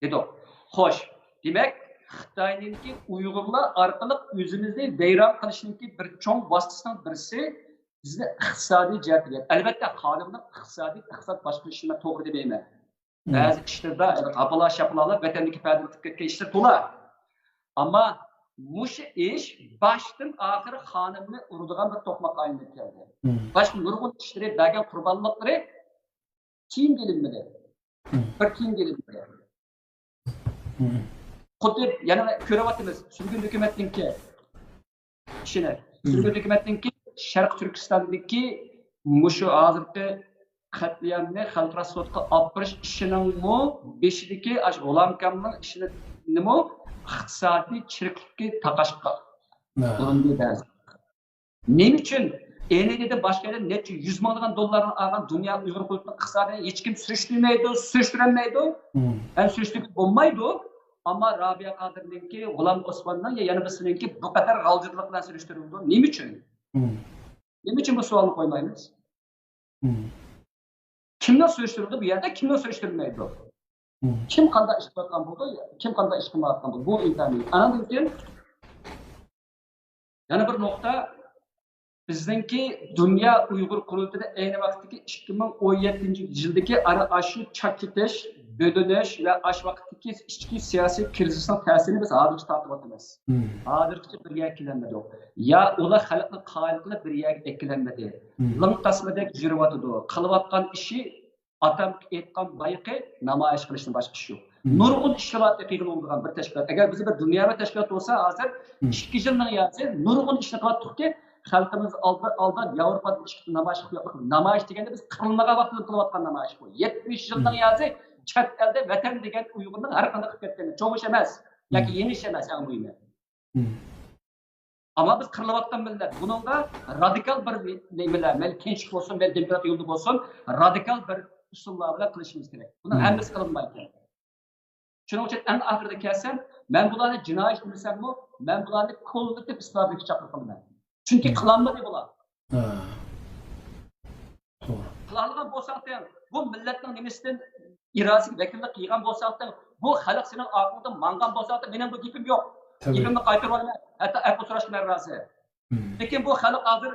دېدۇق. خوش، دېمەك، خىتاينىڭكى ئۇيغۇرلار ئارقىلىق ئۆزىمىزنى ۋەيران قىلىشنىڭكى بىر چوڭ ۋاسىتىسىنىڭ بىرسى بىزنى ئىقتىسادىي جەھەتتىن. ئەلۋەتتە، خانىمنىڭ ئىقتىسادىي، ئىقتىساد باشقۇرۇشىنى مەن توغرا دېمەيمەن. بەزى ئىشلىرىدا ھاپىلا-شاپىلالا ۋەتەندىكى پەردىنى قىلىپ كەتكەن ئىشلار تولا. ئەمما مۇشۇ ئىش باشتىن ئاخىر خانىمنى ئۇرىدىغان بىر توقماققا ئايلىنىپ كەلدى. باشقا نۇرغۇن ئىشلىرى، بەرگەن قۇربانلىقلىرى تىيىنغا ئېلىنمىدى. بىر تىيىنغا ئېلىنمىدى. خۇددى يەنە كۆرۈۋاتىمىز، سۈرگۈن ھۆكۈمەتنىڭكى ئىشىنى. سۈرگۈن ھۆكۈمەتنىڭكى شەرقىي تۈركىستاندىكى مۇشۇ ھازىرقى قەتلىئامنى خەلقئارا سوتقا ئاپىرىش ئىشىنىڭمۇ بېشىدىكى ئاشۇ غۇلامكامنىڭ ئىشىنىمۇ ئىقتىسادىي چىرىكلىككە تاقاشقا ئۇرۇندى بەزى. نېمە ئۈچۈن ئېنىدىن باشقا يەردىن نەچچە يۈز مىڭلىغان دوللارنى ئالغان دۇنيا ئۇيغۇر قۇرۇلتىيىنىڭ ئىقتىسادىنى ھېچكىم سۈرۈشتۈرمەيدۇ، سۈرۈشتۈرەلمەيدۇ. ھەم سۈرۈشتۈرگىلى بولمايدۇ. ئەمما رابىيە قادىرنىڭكى، غۇلام ئوسماننىڭ يا يەنە بىرسىنىڭكى بۇ قەدەر غالجىرلىق بىلەن سۈرۈشتۈرۈلىدۇ. نېمە ئۈچۈن؟ نېمە ئۈچۈن بۇ سوئالنى قويمايمىز؟ كىمنىڭ سۈرۈشتۈرۈلدى بۇ يەردە، كىمنىڭ سۈرۈشتۈرۈلمەيدۇ؟ كىم قانداق ئىش قىلىۋاتقان بولىدۇ، كىم قانداق ئىش قىلمايۋاتقان بولىدۇ؟ بۇ ئىنتايىن مۇھىم. ئاندىن كېيىن يەنە بىر نۇقتا، بىزنىڭكى دۇنيا ئۇيغۇر قۇرۇلتىيىدا ئەينى ۋاقىتتىكى ئىككى مىڭ ئون يەتتىنچى يىلدىكى ئانا ئاشۇ چاك كېتىش، بۆلۈنۈش ۋە ئاشۇ ۋاقىتتىكى ئىچكى سىياسىي كىرىزىسنىڭ تەسىرىنى بىز ھازىرغىچە تارتىۋاتىمىز. ھازىرغىچە بىر يەرگە كېلەلمىدۇق. يا ئۇلار خەلقنى قايىل قىلىپ بىر يەرگە ئەكېلەلمىدى. لىڭ تاسمىدەك يۈرۈۋاتىدۇ. قىلىۋاتقان ئىشى ئاتام ئېيتقان لايىقى نامايىش قىلىشتىن باشقا ئىش يوق. نۇرغۇن ئىشلار بار قىلغىلى بولىدىغان بىر تەشكىلات. ئەگەر بىز بىر دۇنياۋى تەشكىلات بولسا، ھازىر ئىككى يىلنىڭ يارىسى نۇرغۇن ئىشنى قىلىۋاتتۇقكى، خەلقىمىز ئالدا، ئالدا ياۋروپادا ئىككى نامايىش قىلىپ، نامايىش دېگەندە بىز قىرىلمىغان ۋاقتىدا قىلىۋاتقان نامايىش بۇ. يەتمىش يىلنىڭ يازى چەت ئەلدە ۋەتەن دېگەن ئۇيغۇرنىڭ ھەر قانداق قىلىپ كەتكەنى چوڭ ئىش ئەمەس ياكى يېڭى ئىش ئەمەس، ئەڭ مۇھىمى. ئەمما بىز قىرىلىۋاتقان مىللەت. بۇنىڭغا رادىكال بىر نېمىلەر، مەيلى تىنچلىق بولسۇن، مەيلى دېموكراتىك يولدا بولسۇن، رادىكال بىر ئۇسۇللار بىلەن قىلىشىمىز كېرەك. بۇنىڭ ھەممىسى قىلىنمايدىكەن. شۇنىڭ ئۈچۈن ئەڭ ئاخىرىدا كەلسەم، مەن بۇلارنى جىنايى ئىش دېمىسەممۇ، مەن بۇلارنى كوللېكتىپ ئىسلاھاتقا چاقىرىقىمەن. چۈنكى قىلالمىدى بۇلار. قىلالىغان بولساقتىڭ، بۇ مىللەتنىڭ نېمىسىدىن ئىرادىسىگە ۋەكىللىك قىلغان بولساقتىڭ، بۇ خەلق سېنىڭ ئارقىڭدىن ماڭغان بولساقتىڭ، مېنىڭ بۇ گېپىم يوق. گېپىمنى قايتۇرۇۋالىمەن. ھەتتا ئەپۇ سوراشقا مەن رازى. لېكىن بۇ خەلق ھازىر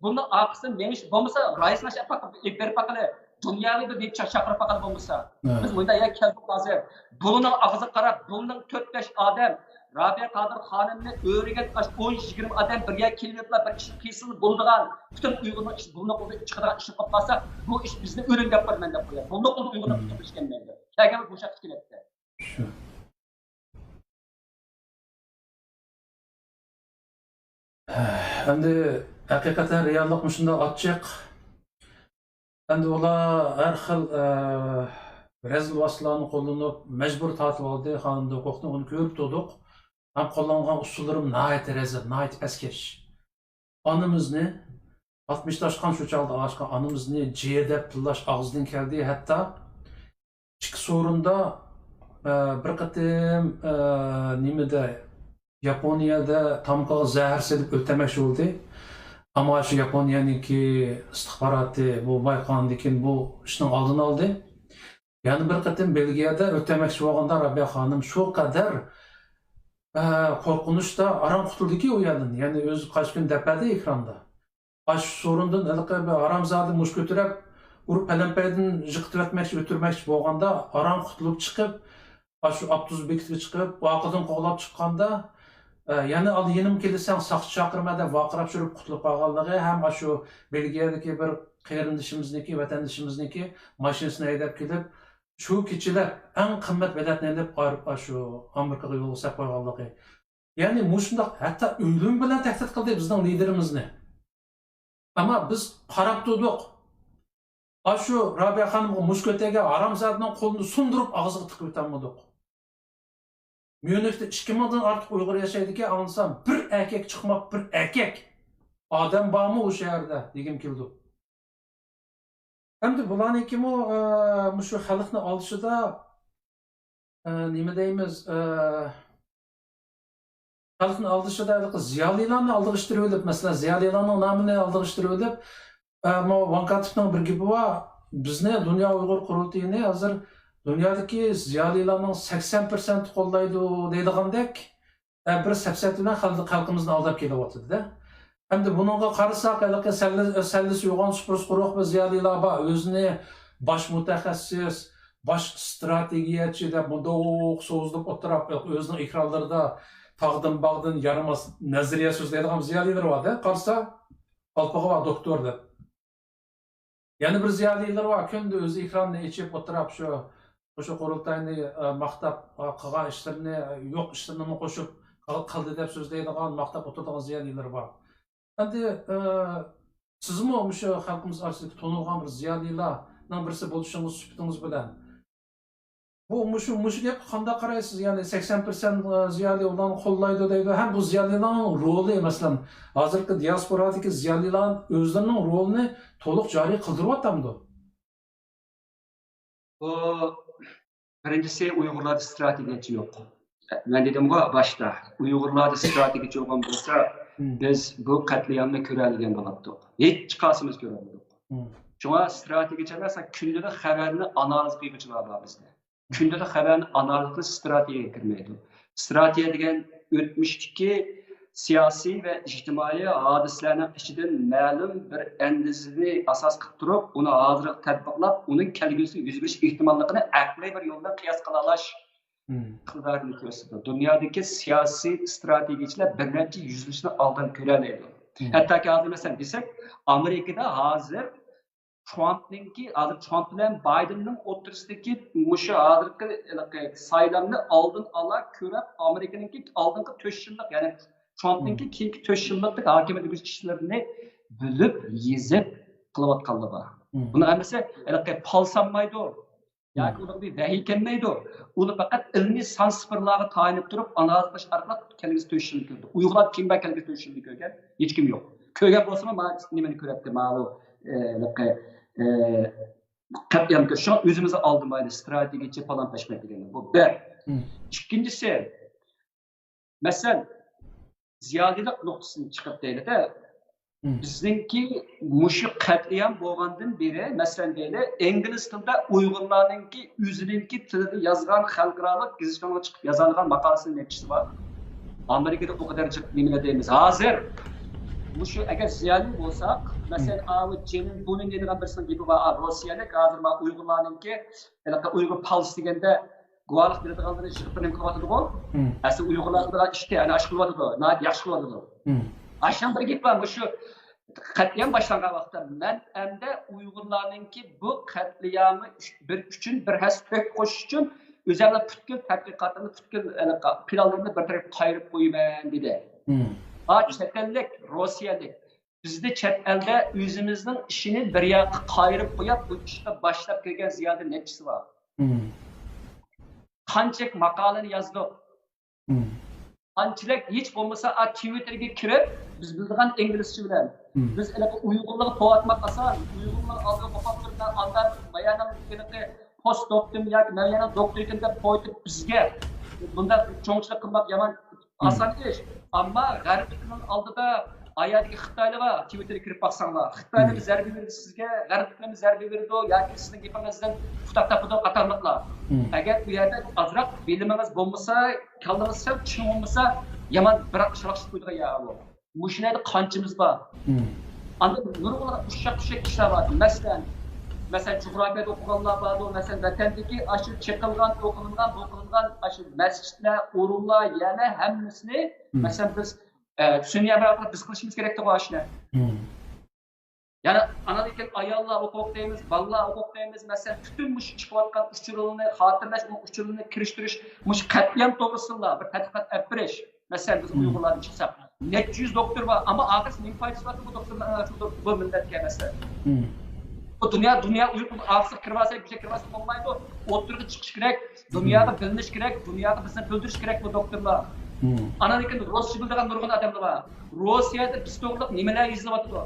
بۇنىڭ ئارقىسىدىن مېڭىش بولمىسا، رايىسىنى ئېلىپ بېرىپ باقىلى. دۇنياۋى بىر نېمە چا-، چاقىرىپ باقىلى بولمىسا. بىز مۇنداق يەرگە كەلدۇق ھازىر. بۇلارنىڭ ئاغزىغا قاراپ، بۇلارنىڭ تۆت بەش ئادەم، رابىيە قادىر خانىمنى ئۆرىگەن ئاش ئون يىگىرمە ئادەم بىر يەرگە كېلىۋېتىپلا بىر ئىشنى قىلسىلا بولىدىغان، پۈتۈن ئۇيغۇرنىڭ ئىشى بۇلارنىڭ قولىدىن چىقىدىغان ئىش بولۇپ قالسا، بۇ ئىش بىزنى ئۆلۈم دەپ قويىمەن دەپ قويىدۇ. بۇلارنىڭ قولىدا ئۇيغۇرنىڭ پۈتۈن ئىش كەلمەيدۇ. كەلگەن بۇ شەخس كېلەتتى. ئەمدى ھەقىقەتەن رېئاللىق مۇشۇنداق ئاچچىق. ئەمدى ئۇلار ھەر خىل، ئە، رەزىل ۋاسىتىلەرنى قوللىنىپ، مەجبۇر تارتىۋالدى خانىم ھوقۇقنى، ئۇنى كۆرۈپ تۇردۇق. ھەم قوللانغان ئۇسۇللىرىمۇ ناھايىتى رەزىل، ناھايىتى پەسكەش. ئانىمىزنى، ئاتمىشتا ئاشقان شۇ چاغدا ئاشقان ئانىمىزنى جى دەپ تىللاش ئاغزىدىن كەلدى. ھەتتا ئىككى سورۇندا، ئە، بىر قېتىم، ئە، نېمىدە، ياپونىيەدە تامىقىغا زەھەر سېلىپ ئۆلتۈرمەكچى بولدى. ئەمما شۇ ياپونىيەنىڭكى ئىستىخباراتى بۇ بايقىغاندىن كېيىن بۇ ئىشنىڭ ئالدىنى ئالدى. يەنە بىر قېتىم بېلگىيەدە ئۆلتۈرمەكچى بولغاندا رابىيە خانىم شۇ قەدەر، ئە، قورقۇنچتا ئاران قۇتۇلدىكى ئۇ يەردىن. يەنى ئۆزى قايسى كۈنى دەپ بەردى ئېكراندا. ئاشۇ سورۇندىن ھېلىقى بىر ھارامزادە مۇشت كۆتۈرۈپ، ئۇرۇپ پەلەمپەيدىن يىقىتىۋەتمەكچى، ئۆلتۈرمەكچى بولغاندا، ئاران قۇتۇلۇپ چىقىپ، ئاشۇ ئاپتوبۇس بېكىتىگە چىقىپ، ئارقىدىن قوغلاپ چىققاندا، ئە، يەنە ئال-، يېنىمغا كېلىسەڭ ساقچى چاقىرىمەن دەپ ۋارقىراپ يۈرۈپ قۇتۇلۇپ قالغانلىقى ھەم ئاشۇ بېلگىيەدىكى بىر قېرىندىشىمىزنىڭكى، ۋەتەندىشىمىزنىڭكى ماشىنىسىنى ھەيدەپ كېلىپ، شۇ كېچىلەپ ئەڭ قىممەت بېلەتنى ئېلىپ، ئاشۇ ئامېرىكىغا يولغا سەپ قويغانلىقى. يەنى مۇشۇنداق ھەتتا ئۆلۈم بىلەن تەھدىت قىلدى بىزنىڭ لىدېرىمىزنى. ئەمما بىز قاراپ تۇردۇق. ئاشۇ رابىيە خانىمغا مۇشت كۆتەرگەن ھارامزادىنىڭ قولىنى سۇندۇرۇپ ئاغزىغا تىقىۋېتەلمىدۇق. ميۇنختا ئىككى مىڭدىن ئارتۇق ئۇيغۇر ياشايدىكەن، ئاڭلىسام بىر ئەركەك چىقماپتۇ، بىر ئەركەك. ئادەم بارمۇ ئۇ شەھەردە دېگۈم كېلىدۇ. ئەمدى بۇلارنىڭكىمۇ، ئە، مۇشۇ خەلقنى ئالدىشىدا، ئە، نېمە دەيمىز، ئە، خەلقنى ئالدىشىدا ھېلىقى زىيالىيلارنى ئالدىغا ئىتتىرىۋېلىپ، مەسىلەن، زىيالىيلارنىڭ نامىنى ئالدىغا ئىتتىرىۋېلىپ، ئە، ماۋۇ ۋاڭ كاتىپنىڭ بىر گېپى بار، بىزنى دۇنيا ئۇيغۇر قۇرۇلتىيىنى ھازىر دۇنيادىكى زىيالىيلارنىڭ سەكسەن پىرسەنتى قوللايدۇ دەيدىغاندەك، ئە، بىر سەپسەتە بىلەن خەلق-، خەلقىمىزنى ئالداپ كېلىۋاتىدۇ-دە. ئەمدى بۇنىڭغا قارىساق، ھېلىقى سەللە-، سەللىسى يوغان سۇپرىسى قۇرۇق بىر زىيالىيلار بار. ئۆزىنى باش مۇتەخەسسىس، باش ئىستراتېگىيەچى دەپ مۇنداق سوزۇلۇپ ئولتۇرۇپ، ئۆزىنىڭ ئېكرانلىرىدا تاغدىن باغدىن يارىماس نەزەرىيە سۆزلەيدىغان زىيالىيلار بار-دە. قارىسا، قالپىقى بار دوكتور دەپ. يەنە بىر زىيالىيلىرى بار، كۈندە ئۆزى ئېكراننى ئېچىپ ئولتۇرۇپ، شۇ، شۇ قۇرۇلتاينى، ئە، ماختاپ، ئە، قىلغان ئىشلىرىنى، يوق ئىشلىرىنىمۇ قوشۇپ، قىل-، قىلدى دەپ سۆزلەيدىغان، ماختاپ ئولتۇرىدىغان زىيالىيلىرى بار. ئەمدى، ئە، سىزمۇ مۇشۇ خەلقىمىز ئارىسىدىكى تونۇلغان بىر زىيالىيلارنىڭ بىرسى بولۇشىڭىز سۈپىتىڭىز بىلەن، بۇ، مۇشۇ، مۇشۇ گەپكە قانداق قارايسىز؟ يەنى سەكسەن پىرسەنت زىيالىي ئۇلارنى قوللايدۇ دەيدۇ. ھەم بۇ زىيالىيلارنىڭ رولى، مەسىلەن، ھازىرقى دىياسپورادىكى زىيالىيلار ئۆزلىرىنىڭ رولىنى تولۇق جارى قىلدۇرۇۋاتامدۇ؟ بۇ، بىرىنچىسى، ئۇيغۇرلاردا ئىستراتېگىيەچى يوق. مەن دېدىمغۇ باشتا، ئۇيغۇرلاردا ئىستراتېگىيەچى بولغان بولسا، بىز بۇ قەتلىئامنى كۆرەلىگەن بولاتتۇق. ھېچقايسىمىز كۆرەلمىدۇق. شۇڭا ئىستراتېگىيەچى ئەمەس، كۈندىلىك خەۋەرنى ئانالىز قىلغۇچىلار بار بىزدە. كۈندىلىك خەۋەرنى ئانالىز قىلىش ئىستراتېگىيەگە كىرمەيدۇ. ئىستراتېگىيە دېگەن ئۆتمۈشتىكى سىياسىي ۋە ئىجتىمائىي ھادىسىلەرنىڭ ئىچىدىن مەلۇم بىر ئەندىزىنى ئاساس قىلىپ تۇرۇپ، ئۇنى ھازىرغا تەتبىقلاپ، ئۇنىڭ كەلگۈسىدە يۈز بېرىش ئېھتىماللىقىنى ئەقلىي بىر يول بىلەن قىياس قىلالاش ئىقتىدارىنى كۆرسىتىدۇ. دۇنيادىكى سىياسىي ئىستراتېگىيەچىلەر بىر نەچچە يۈزلىنىشنى ئالدىن كۆرەلەيدۇ. ھەتتاكى ھازىر، مەسىلەن، دېسەك، ئامېرىكىدا ھازىر ترامپنىڭكى، ھازىر ترامپ بىلەن بايدېننىڭ ئوتتۇرىسىدىكى مۇشۇ ھازىرقى ھېلىقى سايلامنى ئالدىن ئالا كۆرۈپ، ئامېرىكىنىڭكى ئالدىنقى تۆت يىللىق، يەنى ترامپنىڭكى كېيىنكى تۆت يىللىقتىكى ھاكىمىيەت يۈرگۈزۈش ئىشلىرىنى بىلىپ، يېزىپ قىلىۋاتقانلار بار. بۇنىڭ ھەممىسى ھېلىقى پالسانمايدۇ ياكى ئۇنىڭغا بىر ۋەھىي كەلمەيدۇ. ئۇلار پەقەت ئىلمىي سان سىفىرلارغا تايىنىپ تۇرۇپ، ئانالىز قىلىش ئارقىلىق كەلگۈسى تۆت يىلنى كۆردى. ئۇيغۇرلار كىم بار كەلگۈسى تۆت يىلنى كۆرگەن؟ ھېچكىم يوق. كۆرگەن بولسىمۇ، مانا نېمىنى كۆرەتتى، ماۋۇ، ئە، ھېلىقى، ئە، قەتئىيەن كۆر-، شۇڭا ئۆزىمىزنى ئالدىمايلى، ستراتېگىيەچى پالان پەشمەت دېگەنلەر. بۇ بىر. ئىككىنچىسى، مەسىلەن، زىيالىيلىق نۇقتىسىدىن چىقىپ دەيلى-دە، بىزنىڭكى مۇشۇ قەتلىئام بولغاندىن بېرى، مەسىلەن، دەيلى، ئىنگلىز تىلىدا ئۇيغۇرلارنىڭكى ئۆزىنىڭكى تىلىدا يازغان خەلقئارالىق گېزىتلەرگە چىقىپ يازالىغان ماقالىسىنىڭ نەچچىسى بار. ئامېرىكىدا ئۇ قەدەر جىق نېمىلەر دەيمىز. ھازىر مۇشۇ ئەگەر زىيالىي بولساق، مەسىلەن، ئاۋۇ جېنىن بۇنىن دەيدىغان بىرسىنىڭ گېپى بار، ئا، روسىيەلىك، ھازىر ما ئۇيغۇرلارنىڭكى، ھېلىقى ئۇيغۇر پالس دېگەندە، گۇۋاھلىق بېرىدىغانلىرى يىغىپ بىرنېمە قىلىۋاتىدىغۇ. ئەسلى ئۇيغۇرلار قىلىدىغان ئىشتى ئەنە ئاشۇ قىلىۋاتىدۇ، ناھايىتى ياخشى قىلىۋاتىدۇ. ئاشۇنداق بىر گەپ بار، مۇشۇ قەتلىئام باشلانغان ۋاقىتتا مەن ئەمدى ئۇيغۇرلارنىڭكى بۇ قەتلىئامى ئۈچ-، بىر ئۈچۈن بىر ھەسسە تۆھپە قوشۇش ئۈچۈن ئۆزۈمنىڭ پۈتكۈل تەتقىقاتلىرىمنى، پۈتكۈل، ئە، پىلانلىرىمنى بىر تەرەپكە قايرىپ قويىمەن دېدى. ھا، چەت ئەللىك، روسىيەلىك، بىزدە چەت ئەلدە ئۆزىمىزنىڭ ئىشىنى بىر ياققا قايرىپ قويۇپ، بۇ ئىشقا باشلاپ كىرگەن زىيادە نەچچىسى بار. قانچىلىك ماقالىنى يازدۇق. قانچىلىك ھېچ بولمىسا، ئا، تىۋىتتېرگە كىرىپ، بىز بىلىدىغان ئىنگلىزچە بىلەن. بىز ھېلىقى ئۇيغۇرلارغا توۋاتماق ئاسان. ئۇيغۇرلارنىڭ ئالدىغا قوپاپ تۇرۇپ، مەن ئانداق ھېلىقى پوست دوكتورۇم ياكى مەن يەنە دوكتورىكىم دەپ قويۇپ بىزگە بۇنداق چوڭچىلىق قىلماق يامان ئاسان ئىش. ئەمما غەربلىكنىڭ ئالدىدا ئاياردىكى خىتايلار بار، تىۋىتتېرگە كىرىپ باقساڭلار. خىتايلار زەربە بېرىدۇ سىزگە، غەربلىكلەرمۇ زەربە بېرىدۇ ياكى سىزنىڭ گېپىڭىزدىن ئۇتاق تاپىدۇ قاتارلىقلار. ئەگەر ئۇ يەردە ئازراق بىلىمىڭىز بولمىسا، كاللىڭىز سەل چىڭ بولمىسا، يامان بىراق شالاقشىتىپ قويىدىغان يەر ئۇ. مۇشۇ يەردە قانچىمىز بار؟ ئاندىن نۇرغۇنلىغان ئۇششاق-چۈششەك ئىشلار بار. مەسىلەن، مەسىلەن، جۇغراپىيەدە ئوقۇغانلار باردۇ. مەسىلەن، ۋەتەندىكى ئاشۇ چېقىلغان، ئوقۇلۇنغان، بۇ قىلىنغان ئاشۇ مەسچىتلەر، ئورۇنلار، يەرلەر ھەممىسىنى، مەسىلەن، بىز، ئە، سۈنئىي ھەمراھ بىز قىلىشىمىز كېرەكتىغۇ ئاشۇنى. يەنى ئاندىن كېيىن ئاياللار ھوقۇق دەيمىز، بالىلار ھوقۇق دەيمىز. مەسىلەن، پۈتۈن مۇشۇ چىقىۋاتقان ئۇچۇرلارنى خاتىرىلەش، ئۇ ئۇچۇرلارنى كىرىشتۈرۈش، مۇشۇ قەتلىئام توغرىسىدىلا بىر تەتقىقات ئەپ بېرىش. مەسىلەن، بىز ئۇيغۇرلاردىن چىقساق، نەچچە يۈز دوكتور بار، ئەمما ئاخىرسى نېمە پايدىسى بار بۇ دوكتورلار، بۇ مىللەتكە مەسىلەن؟ بۇ دۇنيا، دۇنيا ئۇيغۇر ئارىسىغا كىرىۋالسا، بىر شەي كىرىۋالسا بولمايدۇ. ئوتتۇرىغا چىقىش كېرەك، دۇنياغا بىلىنىش كېرەك، دۇنياغا بىزنى بىلدۈرۈش كېرەك بۇ دوكتورلار. ئاندىن كېيىن رۇسچە بىلىدىغان نۇرغۇن ئادەملەر بار. روسىيەدە بىز توغرىلىق نېمىلەر يېزىلىۋاتىدۇ؟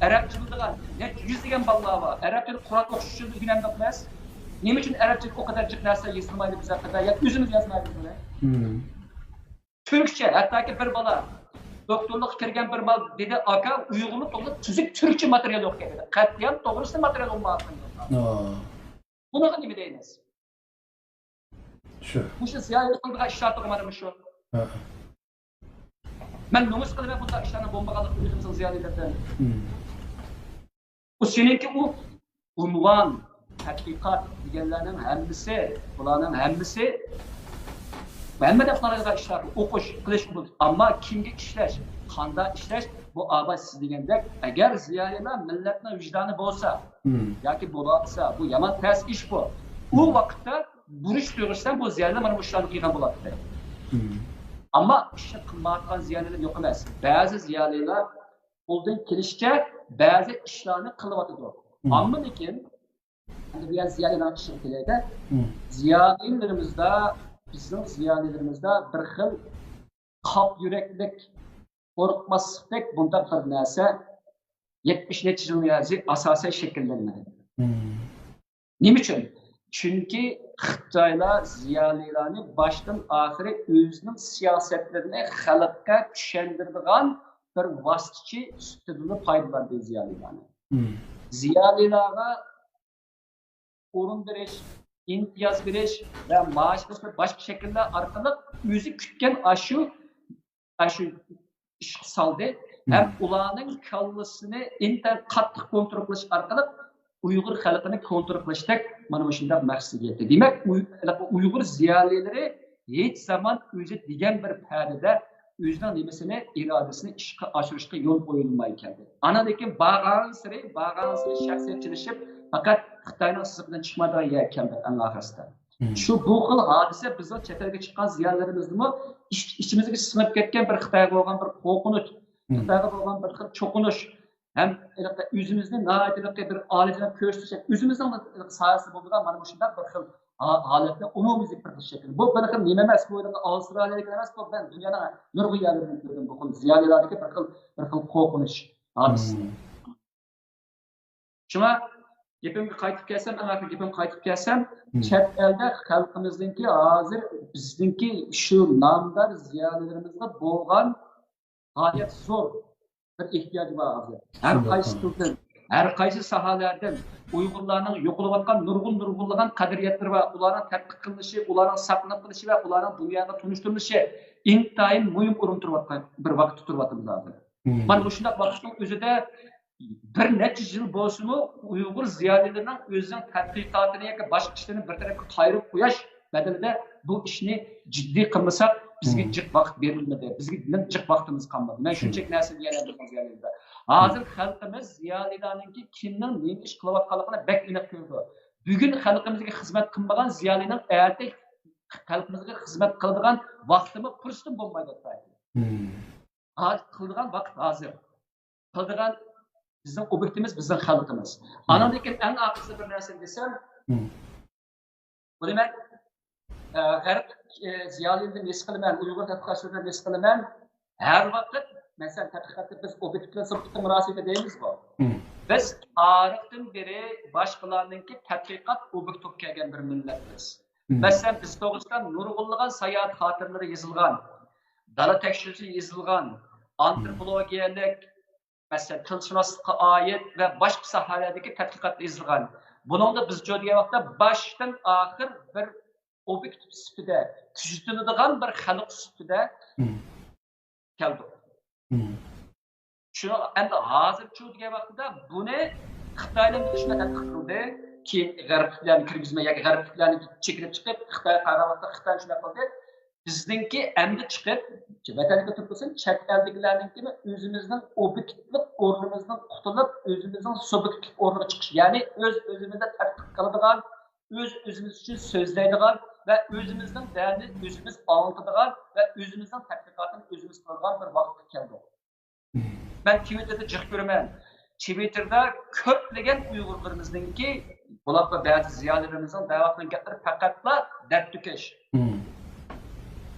ئەرەبچە بىلىدىغان نەچچە يۈزلىگەن بالىلار بار. ئەرەبچىنى قۇرئان ئوقۇش ئۈچۈن ئۆگىنەمدۇق ئەمەس. نېمە ئۈچۈن ئەرەبچىگە ئۇ قەدەر جىق نەرسە يېزىلمايدۇ بىز ھەققىدە؟ ياكى ئۆزىمىز يازمايمىز بۇنى؟ تۈركچە، ھەتتاكى بىر بالا، دوكتورلۇققا كىرگەن بىر بالا دېدى، ئاكا، ئۇيغۇرنى توغرا تۈزۈك تۈركچە ماتېرىيال يوق ئىكەن دېدى. قەتلىئام توغرىسىدا ماتېرىيال بولمىغان. بۇنىڭغا نېمە دەيمىز؟ شۇ. مۇشۇ زىيالىي قىلىدىغان ئىشلار تۇغى مانا مۇشۇ. مەن نومۇس قىلىمەن بۇنداق ئىشلارنى بولمىغانلىقىنى ئۆزىمىزنىڭ زىيالىيلىرىدىن. بۇ سېنىڭكى ئۇ ئۇنۋان، تەتقىقات دېگەنلەرنىڭ ھەممىسى، بۇلارنىڭ ھەممىسى ھەممە دەپ قارايدىغان ئىشلار، ئوقۇش، قىلىش، ئۇنىڭ. ئەمما كىمگە ئىشلەش، قانداق ئىشلەش، بۇ ئاباي سىز دېگەندەك، ئەگەر زىيالىيلار مىللەتنىڭ ۋىجدانى بولسا، ياكى بولالىسا، بۇ يامان تەس ئىش بۇ. ئۇ ۋاقىتتا بۇرچ تۇيغۇسىدا بۇ زىيالىيلار مانا مۇشۇلارنى قىلغان بولاتتى. ئەمما ئىشنى قىلمايۋاتقان زىيالىيلار يوق ئەمەس. بەزى زىيالىيلار قولدىن كېلىشىچە بەزى ئىشلارنى قىلىۋاتىدۇ. ئەمما لېكىن، ئەمدى بۇ يەر زىيالىيلارنىڭ ئىشىغا كېلەيلى. زىيالىيلىرىمىزدا، بىزنىڭ زىيالىيلىرىمىزدا بىر خىل قاپ يۈرەكلىك، قورقماسلىقتەك بۇنداق بىر نەرسە يەتمىش نەچچە يىلدىن بېرى ئاساسەن شەكىللەنمىدى. نېمە ئۈچۈن؟ چۈنكى خىتايلار زىيالىيلارنى باشتىن ئاخىرى ئۆزىنىڭ سىياسەتلىرىنى خەلققە چۈشەندۈرىدىغان بىر ۋاسىتىچى سۈپىتىدىلا پايدىلاندى زىيالىيلارنى. زىيالىيلارغا ئورۇن بېرىش، ئىمتىياز بېرىش ۋە مائاش بېرىش ۋە باشقا شەكىللەر ئارقىلىق ئۆزى كۈتكەن ئاشۇ، ئاشۇ ئىشقا سالدى. ھەم ئۇلارنىڭ كاللىسىنى ئىنتايىن قاتتىق كونترول قىلىش ئارقىلىق ئۇيغۇر خەلقىنى كونترول قىلىشتەك مانا مۇشۇنداق مەقسەتكە يەتتى. دېمەك، ئۇي-، ئۇيغۇر زىيالىيلىرى ھېچ زامان ئۆزى دېگەن بىر پەدىدە ئۆزىنىڭ نېمىسىنى، ئىرادىسىنى ئىشقا ئاشۇرۇشقا يول قويۇلماي كەلدى. ئانا لېكىن بارغانسېرى، بارغانسېرى شەخسىيەتچىلىشىپ، پەقەت خىتاينىڭ سىزىقىدىن چىقمايدىغان يەرگە كەلدى ئەڭ ئاخىرسىدا. شۇ بۇ خىل ھادىسە بىزنىڭ چەت ئەلگە چىققان زىيالىيلىرىمىزنىمۇ ئىچ-، ئىچىمىزگە سىڭىپ كەتكەن بىر خىتايغا بولغان بىر قورقۇنچ، خىتايغا بولغان بىر خىل چوقۇنۇش ھەم ئۆزىمىزنى ناھايىتى بىر ئالىيجاناب كۆرسىتىش، ئۆزىمىزنىڭ سايىسىدا بولىدىغان مانا مۇشۇنداق بىر خىل ھالەتنى ئومۇميۈزلۈك بىر خىل شەكىل. بۇ بىر خىل نېمە ئەمەس، بۇ ئاۋسترالىيەلىك ئەمەس، بۇ بىزنىڭ دۇنيانىڭ نۇرغۇن يەرلىرىدىن كۆردۈم بۇ خىل زىيالىيلاردىكى بىر خىل، بىر خىل قورقۇنچ ھادىسىسى. شۇڭا گېپىمگە قايتىپ كەلسەم، ئەڭ ئاخىرى گېپىمگە قايتىپ كەلسەم، چەت ئەلدە خەلقىمىزنىڭكى ھازىر بىزنىڭكى شۇ نامدار زىيالىيلىرىمىزغا بولغان غايەت زور بىر ئېھتىياجى بار ھازىر. ھەر قايسى تۈردىن، ھەر قايسى ساھەلەردىن ئۇيغۇرلارنىڭ يوقىلىۋاتقان نۇرغۇن، نۇرغۇنلىغان قەدرىيەتلىرى بار. ئۇلارنىڭ تەتقىق قىلىنىشى، ئۇلارنىڭ ساقلىنىپ قېلىشى ۋە ئۇلارنىڭ دۇنياغا تونۇشتۇرۇلۇشى ئىنتايىن مۇھىم ئورۇن تۇرۇۋاتقان بىر ۋاقىتتا تۇرۇۋاتىمىز ھازىر. مانا مۇشۇنداق ۋاقىتنىڭ ئۆزىدە بىر نەچچە يىل بولسىمۇ ئۇيغۇر زىيالىيلىرىنىڭ ئۆزىنىڭ تەتقىقاتىنى ياكى باشقا ئىشلىرىنى بىر تەرەپكە قايرىپ قويۇش بەدىلىدە بۇ ئىشنى جىددىي قىلمىساق، بىزگە جىق ۋاقىت بېرىلمىدى، بىزگە جىق ۋاقتىمىز قالمىدى. مەن شۇنچىلىك نەرسە دېيەلەيمەن زىيالىيلاردا. ھازىر خەلقىمىز زىيالىيلارنىڭكى كىمنىڭ نېمە ئىش قىلىۋاتقانلىقىنى بەك ئېنىق كۆرىدۇ. بۈگۈن خەلقىمىزگە خىزمەت قىلمىغان زىيالىينىڭ ئەتە خەلقىمىزگە خىزمەت قىلىدىغان ۋاقتىمۇ، پۇرسىتىمۇ بولمايدۇ ھەتتاكى. ھازىر قىلىدىغان ۋاقىت ھازىر. قىلىدىغان بىزنىڭ ئوبيېكتىمىز بىزنىڭ خەلقىمىز. ئانىڭدىن كېيىن ئەڭ ئاخىرسىدا بىر نەرسىنى دېسەم، بۇنى مەن، ئە، غەرب، ئە، زىيالىيلىرىدىن ھېس قىلىمەن، ئۇيغۇر تەتقىقاتچىلىرىدىن ھېس قىلىمەن. ھەر ۋاقىت، مەسىلەن، تەتقىقاتتا بىز ئوبيېكت بىلەن سۇبيېكتنىڭ مۇناسىۋىتى دەيمىزغۇ. بىز تارىختىن بېرى باشقىلارنىڭكى تەتقىقات ئوبيېكتى بولۇپ كەلگەن بىر مىللەت بىز. مەسىلەن، بىز توغرىسىدا نۇرغۇنلىغان ساياھەت خاتىرىلىرى يېزىلغان، دالا تەكشۈرۈشى يېزىلغان، ئانتروپولوگىيەلىك، مەسىلەن، تىلشۇناسلىققا ئائىت ۋە باشقا ساھەلەردىكى تەتقىقاتلار يېزىلغان. بۇنىڭدا بىز جۇ دېگەن ۋاقىتتا باشتىن ئاخىر بىر ئوبيېكت سۈپىتىدە، كۆزىتىلىدىغان بىر خەلق سۈپىتىدە كەلدۇق. شۇ ئەمدى ھازىرچۇ دېگەن ۋاقتىدا بۇنى خىتاينىڭ شۇنداق تەتقىق قىلدى. كېيىن غەربلىكلەرنى كىرگۈزمەي ياكى غەربلىكلەرنى چېكىنىپ چىقىپ، خىتايغا قارىغان ۋاقىتتا خىتاي شۇنداق قىلدى. بىزنىڭكى ئەمدى چىقىپ، ۋەتەنگە تۈرتكە بولسۇن، چەت ئەلدىكىلەرنىڭكىمۇ ئۆزىمىزنىڭ ئوبيېكتىپلىق ئورنىمىزدىن قۇتۇلۇپ، ئۆزىمىزنىڭ سۇبيېكتىپ ئورنىغا چىقىش، يەنى ئۆز-ئۆزىمىزدە تەتقىق قىلىدىغان، ئۆز-ئۆزىمىز ئۈچۈن سۆزلەيدىغان ۋە ئۆزىمىزنىڭ دەردىنى ئۆزىمىز ئاڭلىتىدىغان ۋە ئۆزىمىزنىڭ تەتقىقاتىنى ئۆزىمىز قىلىدىغان بىر ۋاقىتقا كەلدۇق. مەن تىۋىتتېردا جىق كۆرىمەن. تىۋىتتېردا كۆپلىگەن ئۇيغۇرلىرىمىزنىڭكى، بولۇپمۇ بەزى زىيالىيلىرىمىزنىڭ دەۋاتقان گەپلىرى پەقەتلا دەرد تۆكۈش.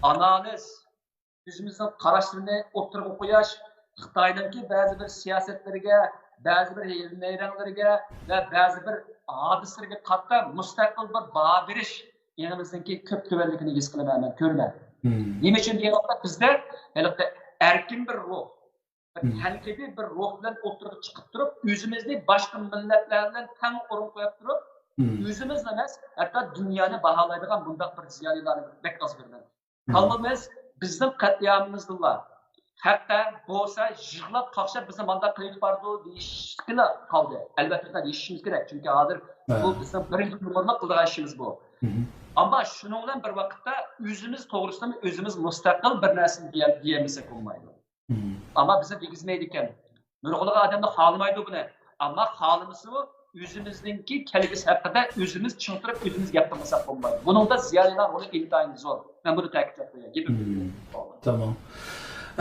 ئانالىز، ئۆزىمىزنىڭ قاراشلىرىنى ئوتتۇرىغا قويۇش، خىتاينىڭكى بەزى بىر سىياسەتلىرىگە، بەزى بىر ھىيلە-نەيرەڭلىرىگە ۋە بەزى بىر ھادىسىلىرىگە قارىتا مۇستەقىل بىر باھا بېرىش ئېڭىمىزنىڭكى كۆپ تۆۋەنلىكىنى ھېس قىلىمەن، مەن كۆرىمەن. نېمە ئۈچۈن دېگەن ۋاقىتتا بىزدە ھېلىقى ئەركىن بىر روھ، بىر تەنقىدىي بىر روھ بىلەن ئوتتۇرىغا چىقىپ تۇرۇپ، ئۆزىمىزنى باشقا مىللەتلەر بىلەن تەڭ ئورۇنغا قويۇپ تۇرۇپ، ئۆزىمىزلا ئەمەس، ھەتتا دۇنيانى باھالايدىغان بۇنداق بىر زىيالىيلارنى بەك ئاز كۆرىمەن. كاللىمىز بىزنىڭ قەتلىئامىمىزدىلا، ھەتتا بولسا يىغلاپ قاقشاپ بىزنى مانداق قىلىۋېتىپ بارىدۇ دېيىشكىلا قالدى. ئەلۋەتتە، دېيىشىمىز كېرەك، چۈنكى ھازىر بۇ بىزنىڭ بىرىنچى نومۇرلۇق قىلىدىغان ئىشىمىز بۇ. ئەمما شۇنىڭ بىلەن بىر ۋاقىتتا ئۆزىمىز توغرىسىدىمۇ ئۆزىمىز مۇستەقىل بىر نەرسىنى دېيەل-، دېيەلمىسەك بولمايدۇ. ئەمما بىزنى دېگۈزمەيدىكەن. نۇرغۇنلىغان ئادەملەر خالىمايدۇ بۇنى. ئەمما خالىمىسىمۇ ئۆزىمىزنىڭكى كەلگۈسى ھەققىدە ئۆزىمىز چىڭ تۇرۇپ، ئۆزىمىز گەپ قىلمىساق بولمايدۇ. بۇنىڭدا زىيالىيلار رولى ئىنتايىن زور. مەن بۇنى تەكىتلەپ قوياي. گېپىم تۈگىدى. تامام.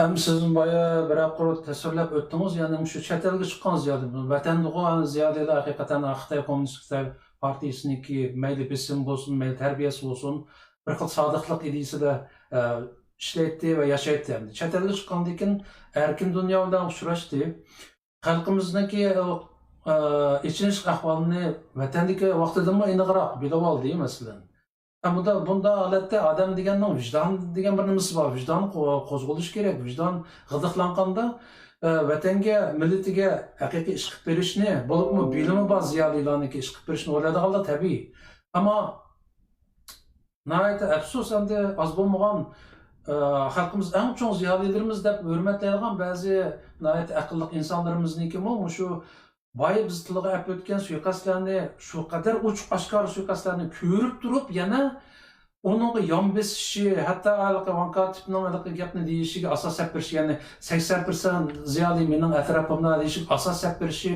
ئەمدى سىز بايا بىرەر قۇر تەسۋىرلەپ ئۆتتىڭىز، يەنى مۇشۇ چەت ئەلگە چىققان زىيالىي، ۋەتەندىغۇ زىيالىيلار ھەقىقەتەن خىتاي كوممۇنىست خىتاي پارتىيىسىنىڭكى مەيلى بېسىم بولسۇن، مەيلى تەربىيەسى بولسۇن، بىر خىل سادىقلىق ئىدىيىسىدە، ئە، ئىشلەيتتى ۋە ياشايتتى. ئەمدى چەت ئەلگە چىققاندىن كېيىن ئەركىن دۇنيا بىلەن ئۇچراشتى. خەلقىمىزنىڭكى، ئە، ئېچىنىشلىق ئەھۋالىنى ۋەتەندىكى ۋاقتىدىنمۇ ئېنىقراق بىلىۋالدى، مەسىلەن. ئە، بۇندا، بۇنداق ھالەتتە ئادەم دېگەننىڭ ۋىجدان دېگەن بىر نېمىسى بار. ۋىجدان قو-، قوزغىلىشى كېرەك. ۋىجدان غىدىقلانغاندا، ئە، ۋەتەنگە، مىللىتىگە ھەقىقىي ئىش قىلىپ بېرىشنى، بولۇپمۇ بىلىمى بار زىيالىيلارنىڭكى ئىش قىلىپ بېرىشنى ئويلايدىغانلار تەبىئىي. ئەمما ناھايىتى ئەپسۇس، ئەمدى ئاز بولمىغان، ئە، خەلقىمىز ئەڭ چوڭ زىيالىيلىرىمىز دەپ ھۆرمەتلەيدىغان بەزى ناھايىتى ئەقىللىق ئىنسانلىرىمىزنىڭكىمۇ مۇشۇ بايا بىز تىلغا ئېلىپ ئۆتكەن سۇيىقەستلەرنى، شۇ قەدەر ئوچۇق ئاشكارا سۇيىقەستلەرنى كۆرۈپ تۇرۇپ، يەنە ئۇنىڭغا يان بېسىشى، ھەتتا ھېلىقى ۋاڭ كاتىپنىڭ ھېلىقى گەپنى دېيىشىگە ئاساس سەپ بېرىشى، يەنى سەكسەن پىرسەنت زىيالىي مېنىڭ ئەتراپىمدا دېيىشىگە ئاساس سەپ بېرىشى،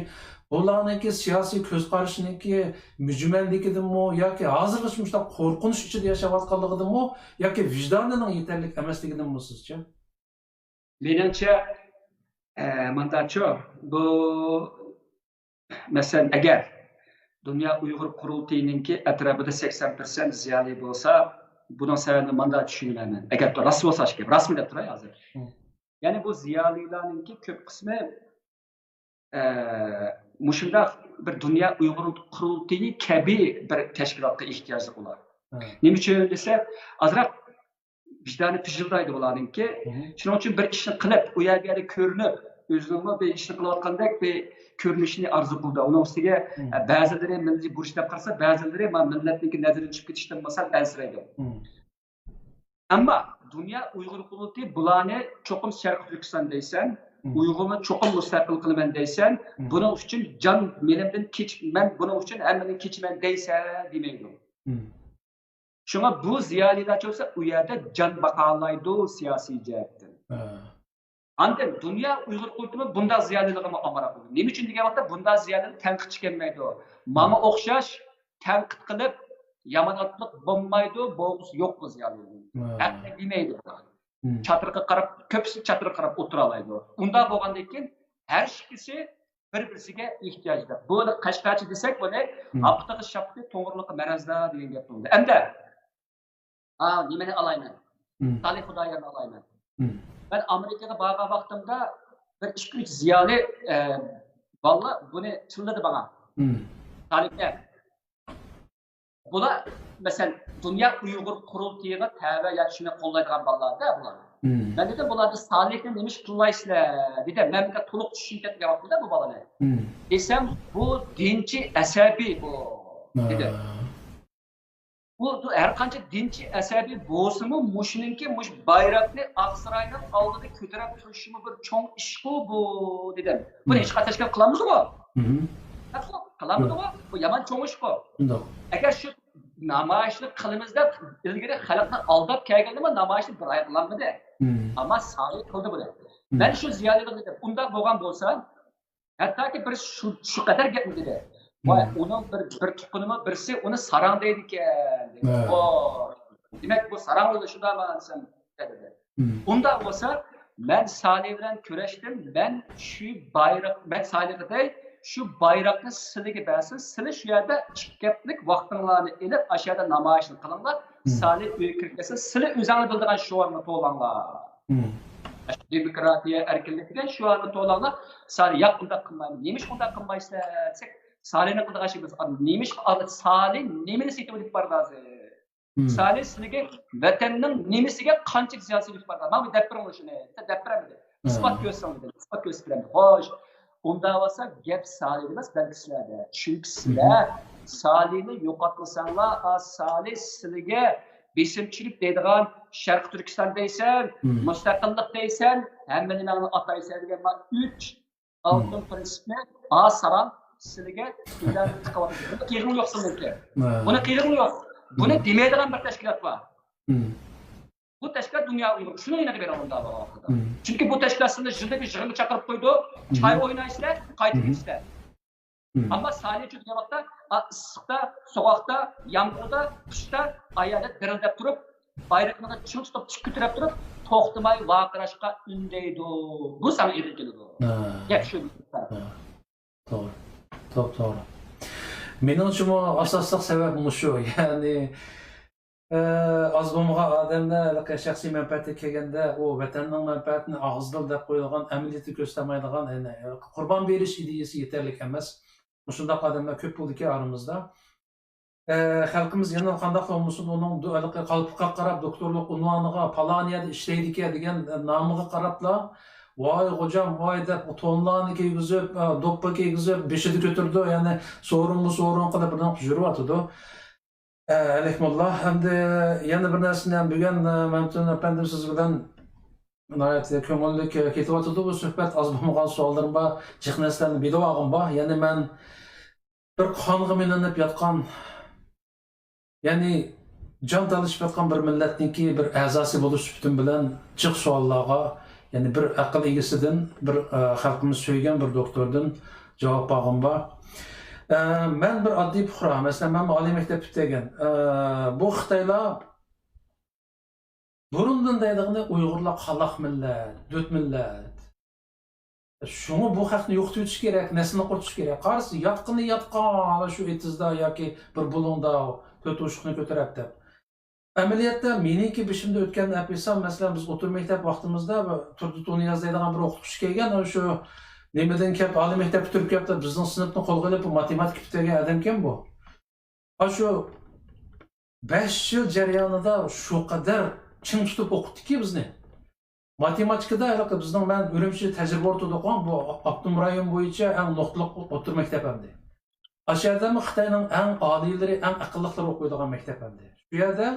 بۇلارنىڭكى سىياسىي كۆز قارىشىنىڭكى مۈجمەللىكىدىنمۇ ياكى ھازىرغىچە مۇشۇنداق قورقۇنچ ئىچىدە ياشاۋاتقانلىقىدىنمۇ ياكى ۋىجدانىنىڭ يېتەرلىك ئەمەسلىكىدىنمۇ سىزچە؟ مېنىڭچە، ئە، مۇنداچۇ، بۇ، مەسىلەن، ئەگەر دۇنيا ئۇيغۇر قۇرۇلتىيىنىڭكى ئەتراپىدا سەكسەن پىرسەنت زىيالىي بولسا، بۇنىڭ سەۋەبىنى مۇنداق چۈشىنىمەن مەن. ئەگەر راست بولسا، ئىشكى، راستمۇ دەپ تۇراي ھازىر. مم. يەنى بۇ زىيالىيلارنىڭكى كۆپ قىسمى، ئە، مۇشۇنداق بىر دۇنيا ئۇيغۇر قۇرۇلتىيى كەبى بىر تەشكىلاتقا ئېھتىياجلىق ئۇلار. ھە. نېمە ئۈچۈن دېسە، ئازراق ۋىجدانى پىژىلدايدۇ بۇلارنىڭكى. مم. شۇنىڭ ئۈچۈن بىر ئىشنى قىلىپ، ئۇ يەر بۇ يەردە كۆرۈنۈپ، ئۆزىنىڭمۇ بىر ئىشنى قىلىۋاتقاندەك بىر كۆرۈنۈشنى ئارزۇ قىلىدۇ. ئۇنىڭ ئۈستىگە، مم. ئە، بەزىلىرى مىللىي بۇرچ دەپ قارىسا، بەزىلىرى ما مىللەتنىڭكى نەزىرىدىن چۈشۈپ كېتىشتىن ماسال ئەنسىرەيدۇ. مم. ئەمما دۇنيا ئۇيغۇر قۇرۇلتىيى بۇلارنى چوقۇم شەرقىي تۈركىستان دەيسەن، مم. ئۇيغۇرنى چوقۇم مۇستەقىل قىلىمەن دەيسەن، مم. بۇنىڭ ئۈچۈن جان مېلىمدىن كېچىپ، مەن بۇنىڭ ئۈچۈن ھەممىدىن كېچىمەن دەيسەن دېمەيدۇ. مم. شۇڭا بۇ زىيالىيلارچە بولسا ئۇ يەردە جان باقالايدۇ سىياسىي جەھەتتىن. ھە. ئاندىن دۇنيا ئۇيغۇر قۇرۇلتىيىمۇ بۇنداق زىيالىيلىقىمۇ ئامراق بولىدۇ. نېمە ئۈچۈن دېگەن ۋاقىتتا بۇنداق زىيالىيلار تەنقىدچى كەلمەيدۇ. ماڭا ئوخشاش تەنقىد قىلىپ، ياماناتلىق بولمايدۇ، بولغۇسى يوق بۇ زىيالىيلارنىڭ. ھە. ھەقنى دېمەيدۇ بۇلار. مم. چاتىققا قاراپ، كۆپىسى چاتىققا قاراپ ئولتۇرالايدۇ. ئۇنداق بولغاندىن كېيىن ھەر ئىككىسى بىر-بىرسىگە ئېھتىياجلىق. بۇنى قەشقەرچە دېسەك، بۇنى مم. ئاپىتىغا شاپتى، توڭۇرلۇققا مەرەزدە دېگەن گەپ بولدى. ئەمدى، ئا، نېمىنى ئالايمەن؟ مم. سالىھ خۇدايارنى ئالايمەن. مم. مەن ئامېرىكىغا بارغان ۋاقتىمدا بىر ئىككى-ئۈچ زىيالىي، ئە، بالىلار بۇنى چىللىدى ماڭا. مم. سالىھكە. بۇلار، مەسىلەن، دۇنيا ئۇيغۇر قۇرۇلتىيىغا تەۋە ياكى شۇنى قوللايدىغان بالىلاردە بۇلار. مم. مەن دېدىم، بۇلاردا سالىھنى نېمە ئىش قىلىسىلەر دېدىم. مەن بىر تولۇق چۈشىنىپ كەتمىگەن ۋاقتىمدا بۇ بالىنى. مم. دېسەم، بۇ دىنچى ئەسەبىي بۇ، دېدى. ھە. بۇ، بۇ ھەر قانچە دىنچى ئەسەبىي بولسىمۇ، مۇشۇنىڭكى مۇشۇ بايراقنى ئاقساراينىڭ ئالدىدا كۆتۈرۈپ تۇرۇشىمۇ بىر چوڭ ئىشقۇ بۇ، دېدىم. بۇنى مم. ھېچقانداق تەشكىلات قىلالمىدىغۇ؟ مم. قىلالمىدىغۇ؟ بۇ يامان چوڭ ئىشقۇ. شۇنداق. ئەگەر شۇ نامايىشنى قىلىمىز دەپ ئىلگىرى خەلقنى ئالداپ كەلگەندىمۇ نامايىشنى بىر ئاي قىلالمىدى. مم. ئەمما سالى قىلدى بۇنى. مم. مەن شۇ زىيالىيلارغا دېدىم، ئۇنداق بولغان بولسا، ھەتتاكى بىر شۇ، شۇ قەدەر گەپمۇ دېدى. ۋاي، مم. ئۇنىڭ بىر، بىر تۇغقىنىمۇ بىرسى ئۇنى ساراڭ دەيدىكەن، دېدى. ھە. ۋاي، دېمەك، بۇ ساراڭ بولۇشىدا دېسەم، دېدى. مم. ئۇنداق بولسا، مەن سالى بىلەن كۆرۈشتۈم، مەن شۇ بايراق، مەن سالىغا دەي، شۇ بايراقنى سىلىگە بەرسۇن، سىلى شۇ يەردە ئىككى ھەپتىلىك ۋاقتىڭلارنى ئېلىپ، ئاشۇ يەردە نامايىشنى قىلىڭلار، مم. سالى ئۆيگە كىرىپ كەلسە، سىلى ئۆزۈڭلار بىلىدىغان شوئارنى توۋلاڭلار. مم. دېموكراتىيە، ئەركىنلىك دېگەن شوئارنى توۋلاڭلار. سالى، ياق، ئۇنداق قىلمايمەن. نېمىشقا ئۇنداق قىلمايسىلەر دېسەك، سالىنىڭ قىلىدىغان ئىشى بولسا، نېمىشقا سالى نېمىنى سېتىۋېلىپ بارىدۇ ھازىر؟ مم. سالى سىلىگە ۋەتەننىڭ نېمىسىگە قانچىلىك زىيان سېلىپ بارغان؟ ماڭا دەپ بېرىڭلار شۇنى. دەپ بېرەلمىدى. ئىسپات كۆرسەڭ دېدىم. ئىسپات كۆرسىتىپ بېرەمدۇ. خوش. ئۇنداق بولسا گەپ سالىدا ئەمەس، بەلكى سىلەردە. چۈنكى سىلەر سالىنى يوقاتمىساڭلار، ئا، سالى سىلىگە بېسىم چۈشۈرۈپ دەيدىغان شەرقىي تۈركىستان دەيسەن، مۇستەقىللىق دەيسەن، ھەممە نېمەڭنى ئاتايسەن دېگەن مانا ئۈچ ئالتۇن پىرىنسىپنى، ئا، ساراڭ سىلىگە ئېلان قىلىۋاتىدۇ. بۇنى قىلغىڭ يوق سىلىنىڭكى. بۇنى قىلغىڭ يوق. بۇنى دېمەيدىغان بىر تەشكىلات بار. بۇ تەشكىلات دۇنيا ئۇيغۇر. شۇنىڭ يېنىغا بېرىڭ ئۇنداق بولغان ۋاقتىدا. چۈنكى بۇ تەشكىلات سىلىنى يىلدا بىر يىغىنغا چاقىرىپ قويىدۇ. چاي ئوينايسىلەر، قايتىپ كېتىسىلەر. ئەمما سالى ئۈچۈن دېگەن ۋاقىتتا، ئا، ئىسسىقتا، سوغۇقتا، يامغۇردا، قىشتا ئايالى دىرىلداپ تۇرۇپ، بايرىقىنى چىڭ تۇتۇپ، تىك كۆتۈرۈپ تۇرۇپ، توختىماي ۋارقىراشقا ئۈندەيدۇ. بۇ ساڭا ئېغىر كېلىدۇ. گەپ شۇ. توغرا. توپ-توغرا. مېنىڭچىمۇ ئاساسلىق سەۋەب مۇشۇ. يەنى، ئە، ئاز بولمىغان ئادەملەر ھېلىقى شەخسىي مەنپەئەتكە كەلگەندە، ئۇ ۋەتەننىڭ مەنپەئەتىنى ئاغزىدىلا دەپ قويىدىغان، ئەمەلىيەتتە كۆرسىتەلمەيدىغان، يەنى قۇربان بېرىش ئىدىيەسى يېتەرلىك ئەمەس. مۇشۇنداق ئادەملەر كۆپ بولىدىكەن ئارىمىزدا. ئە، خەلقىمىز يەنە قانداقلا بولمىسۇن، ئۇنىڭ دو-، ھېلىقى قالپىققا قاراپ، دوكتورلۇق ئۇنۋانىغا، پالان يەردە ئىشلەيدىكەن دېگەن، ئە، نامىغا قاراپلا، ۋاي غوجام، ۋاي دەپ، تونلارنى كىيگۈزۈپ، ئە، دوپپا كىيگۈزۈپ، بېشىدا كۆتۈرىدۇ، يەنى سورۇنمۇ سورۇن قىلىپ، بىردەم يۈرۈۋاتىدۇ. ئە، ئەلىھمۇللا، ئەمدى يەنە بىر نەرسىنى ھەم بۈگۈن، ئە، مەمتىمىن ئەپەندىم سىز بىلەن ناھايىتى كۆڭۈللۈك كېتىۋاتىدۇ بۇ سۆھبەت. ئاز بولمىغان سوئاللىرىم بار، جىق نەرسىلەرنى بىلىۋالغۇم بار. يەنى مەن بىر قانغا مىلىنىپ ياتقان، يەنى جان تالىشىپ ياتقان بىر مىللەتنىڭكى بىر ئەزاسى بولۇش سۈپىتىم بىلەن جىق سوئاللارغا، يەنى بىر ئەقىل ئىگىسىدىن، بىر، ئە، خەلقىمىز سۆيگەن بىر دوكتوردىن جاۋاب بەرگۈم بار. ئە، مەن بىر ئاددىي پۇقرا، مەسىلەن، مەن ئالىي مەكتەپ پۈتتۈرگەن. ئە، بۇ خىتايلار بۇرۇندىن دەيدىغىنى ئۇيغۇرلار قالاق مىللەت، دۆت مىللەت. شۇڭا بۇ خەقنى يوقىتىۋېتىش كېرەك، نەسلىنى قۇرۇتۇش كېرەك. قارىسا، ياتقىنى ياتقان، شۇ ئېتىزدا ياكى بىر بۇلۇڭدا، تۆت ئوشۇقنى كۆتۈرۈپ دەپ. ئەمەلىيەتتە، مېنىڭكى بېشىمدا ئۆتكەننى ئەپ ئېيتسام، مەسىلەن، بىز ئوتتۇرا مەكتەپ ۋاقتىمىزدا بىر تۇردى تۇنىياز دەيدىغان بىر ئوقۇتقۇچى كەلگەن، ئۇ شۇ نېمىدىن كەپ، ئالىي مەكتەپ پۈتتۈرۈپ كەپتۇ، بىزنىڭ سىنىپنى قولغا ئېلىپ، بۇ ماتېماتىكا پۈتتۈرگەن ئادەمكەن بۇ. ئاشۇ بەش يىل جەريانىدا شۇ قەدەر چىڭ تۇتۇپ ئوقۇتتىكى بىزنى. ماتېماتىكىدا ھېلىقى بىزنىڭ، مەن ئۈرۈمچى تەجرىبە ئورتىدا ئوقۇغان، بۇ ئاپتونوم رايون بويىچە ئەڭ نۇقتىلىق ئوتتۇرا مەكتەپ ئەمدى. ئاشۇ يەردىمۇ خىتاينىڭ ئەڭ ئالىيلىرى، ئەڭ ئەقىللىقلىرى ئوقۇيدىغان مەكتەپ ئەمدى. شۇ يەردە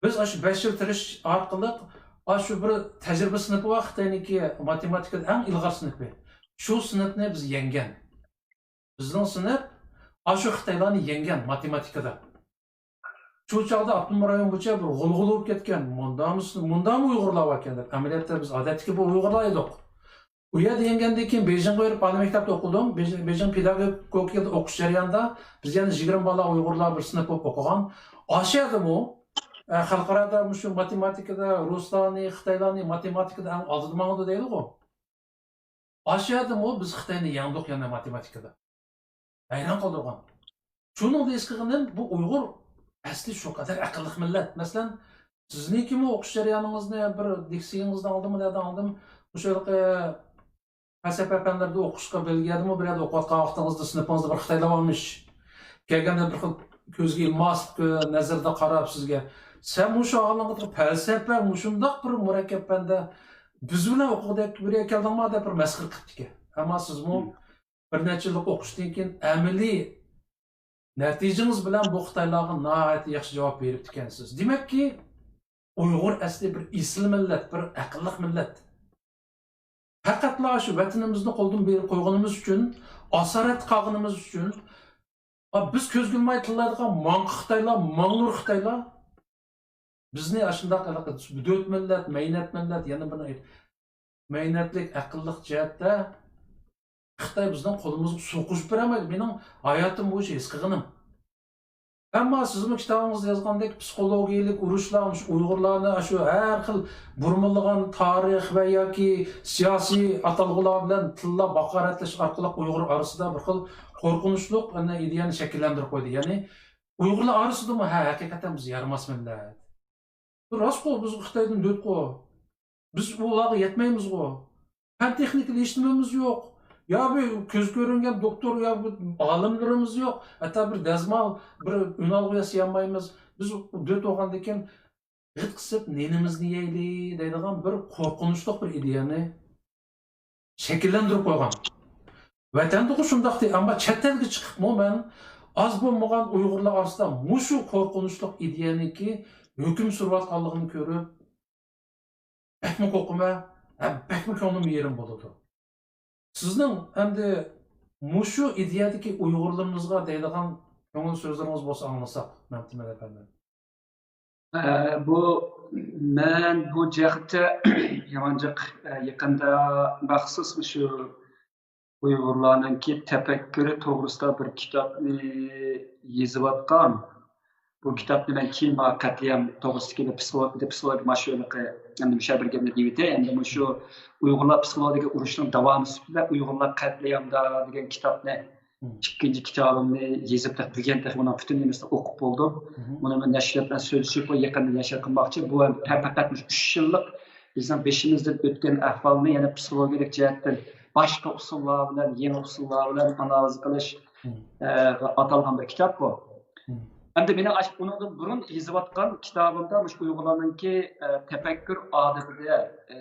بىز ئاشۇ بەش يىل تىرىشىش ئارقىلىق، ئاشۇ بىر تەجرىبە سىنىپى بار خىتاينىڭكى، ماتېماتىكىدا ئەڭ ئىلغار سىنىپى. شۇ سىنىپنى بىز يەڭگەن. بىزنىڭ سىنىپ ئاشۇ خىتايلارنى يەڭگەن ماتېماتىكىدا. شۇ چاغدا ئاپتونوم رايون بويىچە بىر غۇلغۇلا بولۇپ كەتكەن. مۇندامۇ، مۇندامۇ ئۇيغۇرلار باركەن دەپ. ئەمەلىيەتتە بىز ئادەتتىكى بىر ئۇيغۇرلار ئىدۇق. ئۇ يەردە يەڭگەندىن كېيىن بېيجىڭغا بېرىپ ئالىي مەكتەپتە ئوقۇدۇم. بېيجىڭ، بېيجىڭ پېداگوگىكىدا ئوقۇش جەريانىدا بىز يەنە يىگىرمە بالا ئۇيغۇرلار بىر سىنىپ بولۇپ ئوقۇغان. ئاشۇ يەردىمۇ، ئە، خەلقئارادا مۇشۇ ماتېماتىكىدا رۇسلارنى، خىتايلارنى ماتېماتىكىدا ئەڭ ئالدىدا ماڭىدۇ دەيدىغۇ. ئاشۇ يەردىمۇ بىز خىتاينى يەڭدۇق يەنە ماتېماتىكىدا. ھەيران قالدۇرغان. شۇنىڭدا ھېس قىلغىنىم، بۇ ئۇيغۇر ئەسلى شۇ قەدەر ئەقىللىق مىللەت. مەسىلەن، سىزنىڭكىمۇ ئوقۇش جەريانىڭىزنى بىر دىكسىيىڭىزدىن ئالدىمۇ، نەدىن ئالدىم؟ مۇشۇ ھېلىقى پەلسەپە پەنلىرىدە ئوقۇشقا بېلگىيەدىمۇ بىر يەردە ئوقۇۋاتقان ۋاقتىڭىزدا سىنىپىڭىزدا بىر خىتايلار بارمىش. كەلگەندە بىر خىل كۆزگە ئىلماسلىق نەزىرىدە قاراپ سىزگە، سەن مۇشۇ ئالىڭغا پەلسەپە، مۇشۇنداق بىر مۇرەككەپ پەندە بىز بىلەن ئوقۇغۇدەك بىر يەرگە كەلدىڭما دەپ بىر مەسخىرە قىپتىكەن. ئەمما سىزمۇ بىر نەچچە يىللىق ئوقۇشتىن كېيىن ئەمەلىي نەتىجىڭىز بىلەن بۇ خىتايلارغا ناھايىتى ياخشى جاۋاب بېرىپتىكەنسىز. دېمەككى، ئۇيغۇر ئەسلى بىر ئېسىل مىللەت، بىر ئەقىللىق مىللەت. پەقەتلا شۇ ۋەتىنىمىزنى قولدىن بېرىپ قويغىنىمىز ئۈچۈن، ئاسارەتتە قالغىنىمىز ئۈچۈن، ئا، بىز كۆزگە ئىلماي تىللايدىغان ماڭقا خىتايلار، ماڭنۇر خىتايلار بىزنى ئاشۇنداق ھېلىقى دۆت مىللەت، مەينەت مىللەت، يەنە بىر مەينەتلىك، ئەقىللىق جەھەتتە خىتاي بىزنىڭ قولىمىزغا سۇ قوشۇپ بېرەلمەيدۇ. مېنىڭ ھاياتىم بويىچە ھېس قىلغىنىم. ئەمما سىزمۇ كىتابىڭىزدا يازغاندەك پسىخولوگىيەلىك ئۇرۇشلار، مۇشۇ ئۇيغۇرلارنى شۇ ھەر خىل بۇرمىلىغان تارىخ ۋە ياكى سىياسىي ئاتالغۇلار بىلەن تىللاپ ھاقارەتلەش ئارقىلىق ئۇيغۇر ئارىسىدا بىر خىل قورقۇنچلۇق ئىدىيەنى شەكىللەندۈرۈپ قويدى. يەنى ئۇيغۇرلار ئارىسىدىمۇ، ھە، ھەقىقەتەن بىز يارىماس مىللەت. راستقۇ، بىز خىتايدىن دۆتقۇ. بىز ئۇلارغا يەتمەيمىزغۇ. پەن تېخنىكىدا ھېچنېمىمىز يوق. يا بىر كۆز كۆرۈنگەن دوكتور، يا بىر ئالىملىرىمىز يوق. ھەتتا بىر دەزمال، بىر ئۈنئالغۇ ياسىيالمايمىز. بىز دۆت بولغاندىن كېيىن غىت قىسىپ نېنىمىزنى يەيلى دەيدىغان بىر قورقۇنچلۇق بىر ئىدىيەنى شەكىللەندۈرۈپ قويغان. ۋەتەندىغۇ شۇنداقتى، ئەمما چەت ئەلگە چىقىپمۇ مەن ئاز بولمىغان ئۇيغۇرلار ئارىسىدا مۇشۇ قورقۇنچلۇق ئىدىيەنىڭكى ھۆكۈم سۈرۈۋاتقانلىقىنى كۆرۈپ، بەكمۇ قورقىمەن، ھەم بەكمۇ كۆڭلۈم يېرىم بولىدۇ. سىزنىڭ ئەمدى مۇشۇ ئىدىيەدىكى ئۇيغۇرلىرىمىزغا دەيدىغان كۆڭۈل سۆزلىرىڭىز بولسا ئاڭلىساق، مەمتىمىن ئەپەندىم. ئە، بۇ، مەن بۇ جەھەتتە يامان جىق، ئە، يېقىندا مەخسۇس شۇ ئۇيغۇرلارنىڭكى تەپەككۇرى توغرىسىدا بىر كىتابنى يېزىۋاتقان. بۇ كىتابنى مەن كېيىن ما قەتلىئام توغرىسىدىكى بىر پسىخولوگ، بىر پسىخولوگ ماشۇ ھېلىقى، ئەمدى مۇشۇ بىر گەپنى دېيىۋېتەي. ئەمدى مۇشۇ ئۇيغۇرلار پسىخولوگىيەلىك ئۇرۇشىنىڭ داۋامى سۈپىتىدە ئۇيغۇرلار قەتلىئامدا دېگەن كىتابنى، مم. ئىككىنچى كىتابىمنى يېزىپ، تېخى بۈگۈن تېخى ئۇنىڭ پۈتۈن نېمىسىنى ئوقۇپ بولدۇم. مم. بۇنى مەن نەشرىيات بىلەن سۆزلىشىپ، يېقىندا نەشر قىلماقچى. بۇ ھەم پە-، پەقەت مۇشۇ ئۈچ يىللىق بىزنىڭ بېشىمىزدىن ئۆتكەن ئەھۋالنى يەنە پسىخولوگىيەلىك جەھەتتىن باشقا ئۇسۇللار بىلەن، يېڭى ئۇسۇللار بىلەن ئانالىز قىلىش، مم. ئە، ئاتالغان بىر كىتاب بۇ. مم. ئەمدى مېنىڭ ئاش-، ئۇنىڭدىن بۇرۇن يېزىۋاتقان كىتابىمدا مۇشۇ ئۇيغۇرلارنىڭكى، ئە، تەپەككۇر ئادىتىدە، ئە،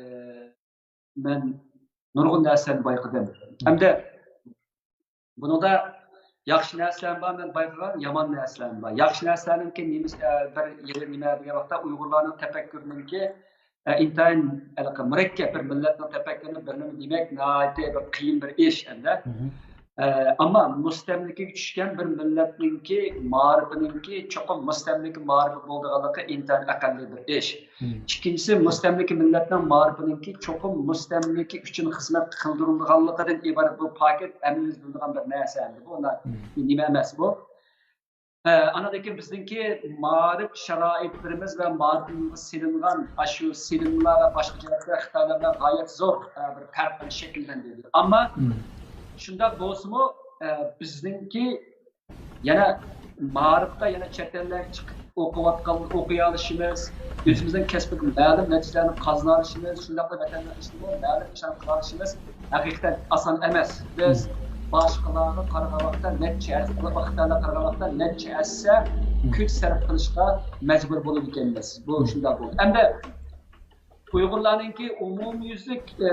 مەن نۇرغۇن نەرسىلەرنى بايقىدىم. مم. ئەمدى بۇنىڭدا ياخشى نەرسىلەرمۇ بار، مەن بايقىغان يامان نەرسىلەرمۇ بار. ياخشى نەرسىلەرنىڭكى نېمىسى، بىر يېرى نېمە دېگەن ۋاقىتتا ئۇيغۇرلارنىڭ تەپەككۇرىنىڭكى، ئە، ئىنتايىن ھېلىقى مۇرەككەپ بىر مىللەتنىڭ تەپەككۇرىنى بىر نېمە دېمەك ناھايىتى بىر قىيىن بىر ئىش ئەمدى. مم. ئەمما مۇستەملىكىگە چۈشكەن بىر مىللەتنىڭكى مائارىپىنىڭكى چوقۇم مۇستەملىكە مائارىپى بولىدىغانلىقى ئىنتايىن ئەقەللىي بىر ئىش. ئىككىنچىسى، مۇستەملىكە مىللەتنىڭ مائارىپىنىڭكى چوقۇم مۇستەملىكە ئۈچۈن خىزمەت قىلدۇرۇلىدىغانلىقىدىن ئىبارەت. بۇ پاكىت ھەممىمىز بىلىدىغان بىر نەرسە ئەمدى. بۇ نېمە ئەمەس بۇ. ئاندىن كېيىن بىزنىڭكى مائارىپ شارائىتلىرىمىز ۋە مائارىپىمىزغا سېلىنغان ئاشۇ سېلىنمىلار ۋە باشقا جەھەتتە خىتايلار بىلەن غايەت زور بىر پەرق شەكىللەندى. ئەمما شۇنداق بولسىمۇ، بىزنىڭكى يەنە مائارىپتا يەنە چەت ئەللەرگە چىقىپ ئوقۇۋاتقان، ئوقۇيالىشىمىز، ئۆزىمىزنىڭ كەسپىدە مەلۇم نەتىجىلەرنى قازىنالىشىمىز، شۇنداقلا ۋەتەنداشلىرىمىزغا مەلۇم ئىشلارنى قىلالىشىمىز ھەقىقەتەن ئاسان ئەمەس. بىز باشقىلارغا قارىغان ۋاقىتتا نەچچە ھەسسە، خىتايلارغا قارىغان ۋاقىتتا نەچچە ھەسسە كۈچ سەرپ قىلىشقا مەجبۇر بولىدىكەنمىز. بۇ شۇنداق بولدى. ئەمدى ئۇيغۇرلارنىڭكى ئومۇميۈزلۈك، ئە،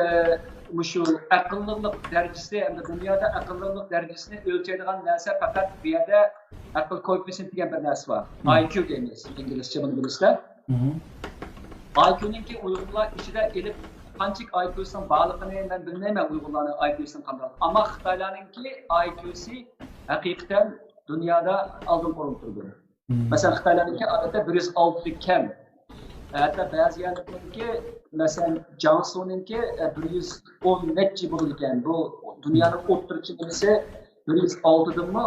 مۇشۇ ئەقىللىقلىق دەرىجىسى، ئەمدى دۇنيادا ئەقىللىقلىق دەرىجىسىنى ئۆلچەيدىغان نەرسە پەقەت بۇ يەردە ئەقىل كوئېففىتسېنت دېگەن بىر نەرسە بار. ئاي كيۇ دەيمىز ئىنگلىزچە، بۇنى بىلىسىلەر. ئاي كيۇنىڭكى ئۇيغۇرلار ئىچىدە ئېلىپ قانچىلىك ئاي كيۇسىنىڭ بارلىقىنى مەن بىلمەيمەن، ئۇيغۇرلارنىڭ ئاي كيۇسىنىڭ قانداق. ئەمما خىتايلارنىڭكى ئاي كيۇسى ھەقىقەتەن دۇنيادا ئالدىنقى ئورۇندا تۇرىدۇ. مەسىلەن، خىتايلارنىڭكى ئادەتتە بىر يۈز ئالتە كەم. ھەتتا بەزى يەرلەرنىڭكى، مەسىلەن، جياڭسۇنىڭكى، ئە، بىر يۈز ئون نەچچە بولىدىكەن. بۇ دۇنيانىڭ ئوتتۇرىچە نېمىسى بىر يۈز ئالتىدىنمۇ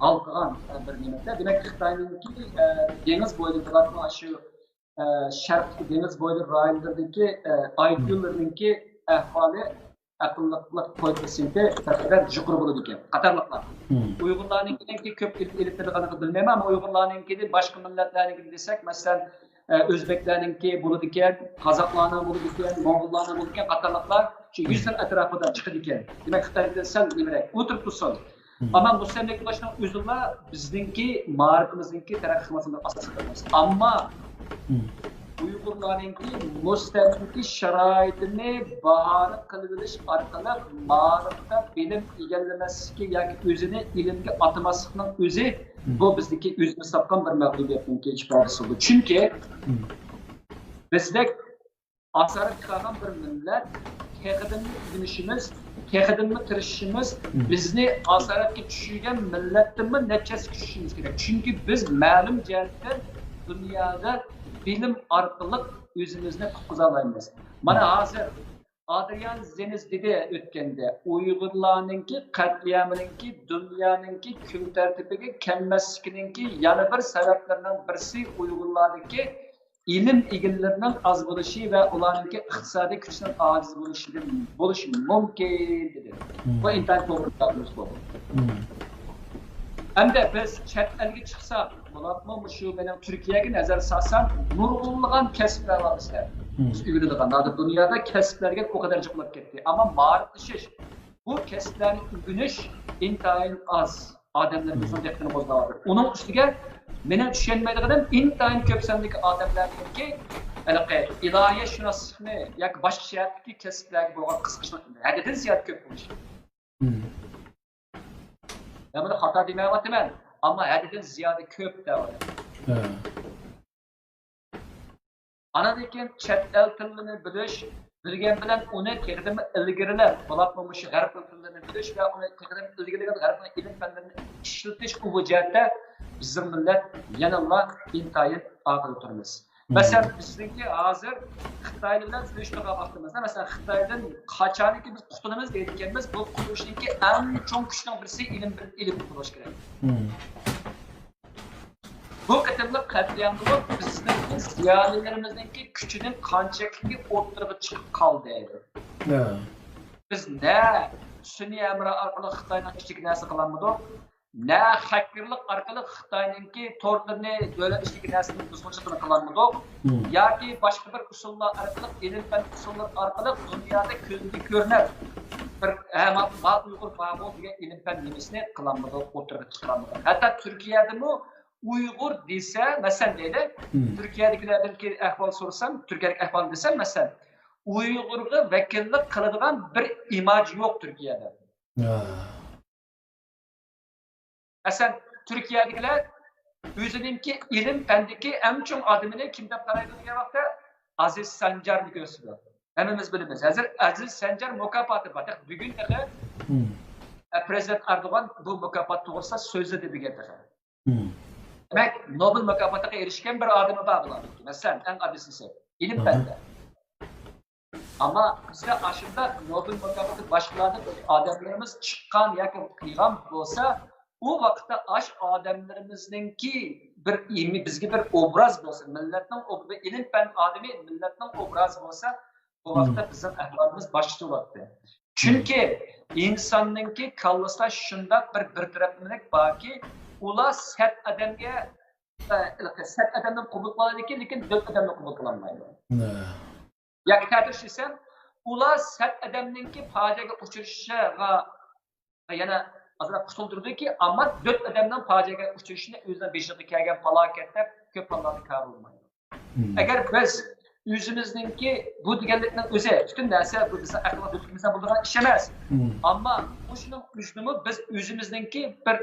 ھالقىغان، ئە، بىر نېمە. دېمەك، خىتاينىڭكى، ئە، دېڭىز بويىدا بولاتتىمۇ شۇ، ئە، شەرقتىكى دېڭىز بويى رايونلىرىدىكى، ئە، ئاي كيۇلىرىنىڭكى ئەھۋالى ئەقىللىقلىق كوئېففىتسېنتى بىر قەدەر يۇقىرى بولىدىكەن قاتارلىقلار. ئۇيغۇرلارنىڭكىنىڭكى كۆپ ئېلىپ، ئېلىپ بېرىدىغانلىقىنى بىلمەيمەن، ئەمما ئۇيغۇرلارنىڭكىدىن باشقا مىللەتلەرنىڭكىنى دېسەك، مەسىلەن، ئە، ئۆزبەكلەرنىڭكى بولىدىكەن، قازاقلارنىڭ بولىدىكەن، موڭغۇللارنىڭ بولىدىكەن قاتارلىقلار شۇ يۈزدىن ئەتراپىدا چىقىدىكەن. دېمەك، خىتايدىن سەل نېمىرەك، ئۇ تۇرۇپ تۇرسۇن. ئەمما مۇستەملىكە بولۇشنىڭ ئۆزىلا بىزنىڭكى مائارىپىمىزنىڭكى تەرەققىي قىلماسلىقىنىڭ ئاساسى ئەمەس. ئەمما ئۇيغۇرلارنىڭكى مۇستەملىكە شارائىتىنى باھانە قىلىۋېلىش ئارقىلىق مائارىپتا بىلىم ئىگىلىمەسلىكى ياكى ئۆزىنى ئىلىمگە ئاتىماسلىقنىڭ ئۆزى، بۇ بىزدىكى ئۆزىمىز تاپقان بىر مەغلۇبىيەتنىڭكى ئىپادىسى بولىدۇ. چۈنكى بىزدەك ئاسارەتكە قالغان بىر مىللەت، تېخىدىنمۇ ئۆگىنىشىمىز، تېخىدىنمۇ تىرىشىشىمىز، بىزنى ئاسارەتكە چۈشۈرگەن مىللەتتىنمۇ نەچچە ھەسسە كۈچىيىشىمىز كېرەك. چۈنكى بىز مەلۇم جەھەتتىن دۇنيادا بىلىم ئارقىلىق ئۆزىمىزنى قۇتقۇزالايمىز. مانا ھازىر ئادرىيان زېنز دېدى ئۆتكەندە، ئۇيغۇرلارنىڭكى قەتلىئامىنىڭكى دۇنيانىڭكى كۈن تەرتىپىگە كەلمەسلىكىنىڭكى يەنە بىر سەۋەبلىرىنىڭ بىرسى ئۇيغۇرلاردىكى ئىلىم ئىگىلىرىنىڭ ئاز بولۇشى ۋە ئۇلارنىڭكى ئىقتىسادىي كۈچىنىڭ ئاجىز بولۇشىدىن بولۇشى مۇمكىن، دېدى. بۇ ئىنتايىن توغرا گەپمىز بۇ. ئەمدى بىز چەت ئەلگە چىقساق، بولۇپمۇ مۇشۇ مېنىڭ تۈركىيەگە نەزەر سالسام، نۇرغۇنلىغان كەسىپلەر بار بىزدە. بىز ئۆگىنىدىغان، ھازىر دۇنيادا كەسىپلەرگە ئۇ قەدەر جىقلاپ كەتتى. ئەمما مائارىپلىشىش، بۇ كەسىپلەرنى ئۆگىنىش ئىنتايىن ئاز. ئادەملىرىمىزنىڭ دىققىتىنى قوزغاۋاتىدۇ. ئۇنىڭ ئۈستىگە مېنىڭ چۈشەنمەيدىغىنىم ئىنتايىن كۆپ ساندىكى ئادەملەرنىڭكى ھېلىقى ئىلاھىيەتشۇناسلىقنى ياكى باشقا جەھەتتىكى كەسىپلەرگە بولغان قىزىقىشنىڭ ھەددىدىن زىيادە كۆپ بولۇشى. مەن بۇنى خاتا دېمەيۋاتىمەن، ئەمما ھەددىدىن زىيادە كۆپ دەۋاتىمەن. ئاندىن كېيىن چەت ئەل تىللىرىنى بىلىش، بىلگەن بىلەن ئۇنى تېخىدىنمۇ ئىلگىرىلەپ، بولۇپمۇ مۇشۇ غەربنىڭ تىللىرىنى بىلىش ۋە ئۇنى تېخىدىنمۇ ئىلگىرىلىگەن غەربنىڭ ئىلىم پەنلىرىنى ئىشلىتىش، ئۇ بۇ جەھەتتە بىزنىڭ مىللەت يەنىلا ئىنتايىن ئارقىدا تۇرىمىز. مەسىلەن، بىزنىڭكى ھازىر خىتاي بىلەن سۆزلەشتۈرگەن ۋاقتىمىزدا، مەسىلەن، خىتايدىن قاچانكى بىز قۇتۇلىمىز دەيدىكەنمىز، بۇ قۇتۇلۇشنىڭكى ئەڭ چوڭ كۈچىنىڭ بىرسى ئىلىم بىلەن ئىلىم قۇتۇلۇش كېرەك. بۇ قېتىملىق قەتلىئامدىمۇ بىزنىڭ زىيالىيلىرىمىزنىڭكى كۈچىنىڭ قانچىلىكى ئوتتۇرىغا چىقىپ قالدى. بىز نە سۈنئىي ھەمراھ ئارقىلىق خىتاينىڭ ئىچىدىكى نەرسىنى قىلالمىدۇق، نە خەككېرلىك ئارقىلىق خىتاينىڭكى تورلىرىنى دۆلەت ئىچىدىكى نەرسىنى بۇزغۇنچىلىقىنى قىلالمىدۇق، ياكى باشقا بىر ئۇسۇللار ئارقىلىق، ئىلىم پەن ئۇسۇللىرى ئارقىلىق دۇنيادا كۆزگە كۆرۈنەر بىر، ھە، ما، ما ئۇيغۇر بارغۇ دېگەن ئىلىم پەن نېمىسىنى قىلالمىدۇق، ئوتتۇرىغا چىقىرالمىدۇق. ھەتتا تۈركىيەدىمۇ ئۇيغۇر دېسە، مەسىلەن دەيلى، تۈركىيەدىكىلەردىن ئەھۋال سورىسام، تۈركىيەدىكى ئەھۋالنى دېسەم، مەسىلەن، ئۇيغۇرغا ۋەكىللىك قىلىدىغان بىر ئىماج يوق تۈركىيەدە. مەسىلەن، تۈركىيەدىكىلەر ئۆزىنىڭكى ئىلىم پەندىكى ئەڭ چوڭ ئادىمىنى كىم دەپ قارايدۇ دېگەن ۋاقىتتا، ئازىز سانجارنى كۆرسىتىدۇ. ھەممىمىز بىلىمىز. ھازىر ئازىز سانجار مۇكاپاتى بار. تېخى بۈگۈن تېخى پرېزىدېنت ئەردوغان بۇ مۇكاپات توغرىسىدا سۆزلىدى دېگەن تېخى. دېمەك، نوبېل مۇكاپاتىغا ئېرىشكەن بىر ئادىمى بار بۇلارنىڭكى. مەسىلەن، ئەڭ ئاددىيسى، ئىلىم پەندە. ئەمما بىزدە ئاشۇنداق نوبېل مۇكاپاتى باشقىلاردىن ئادەملىرىمىز چىققان ياكى قىلغان بولسا، ئۇ ۋاقىتتا ئاش ئادەملىرىمىزنىڭكى بىر ئىلمىي، بىزگە بىر ئوبراز بولسا، مىللەتنىڭ ئوب-، بىر ئىلىم پەن ئادىمى مىللەتنىڭ ئوبرازى بولسا، بۇ ۋاقىتتا بىزنىڭ ئەھۋالىمىز باشقىچە بولاتتى. چۈنكى ئىنساننىڭكى كاللىسىدا شۇنداق بىر، بىر تەرەپلىمىلىك باركى، ئۇلار سەت ئادەمگە، ئە، سەت ئادەمنى قوبۇل قىلالايدىكەن، لېكىن دۆت ئادەمنى قوبۇل قىلالمايدۇ. ياكى تەتۈرۈش دېسەم، ئۇلار سەت ئادەمنىڭكى پاجىئەگە ئۇچرىشىغا يەنە ئازراق قۇتۇلدۇردىكى، ئەمما دۆت ئادەمنىڭ پاجىئەگە ئۇچرىشىنى ئۆزىنىڭ بېشىغا كەلگەن پالاكەت دەپ كۆپ ھاللاردا كارى بولمايدۇ. ئەگەر بىز ئۆزىمىزنىڭكى بۇ دېگەنلىكنىڭ ئۆزى، پۈتۈن نەرسە بۇ بىزنىڭ ئەقىل ۋە دۆلىتىمىزدە بولىدىغان ئىش ئەمەس. ئەمما مۇشۇنىڭ ئۆزىنىمۇ بىز ئۆزىمىزنىڭكى بىر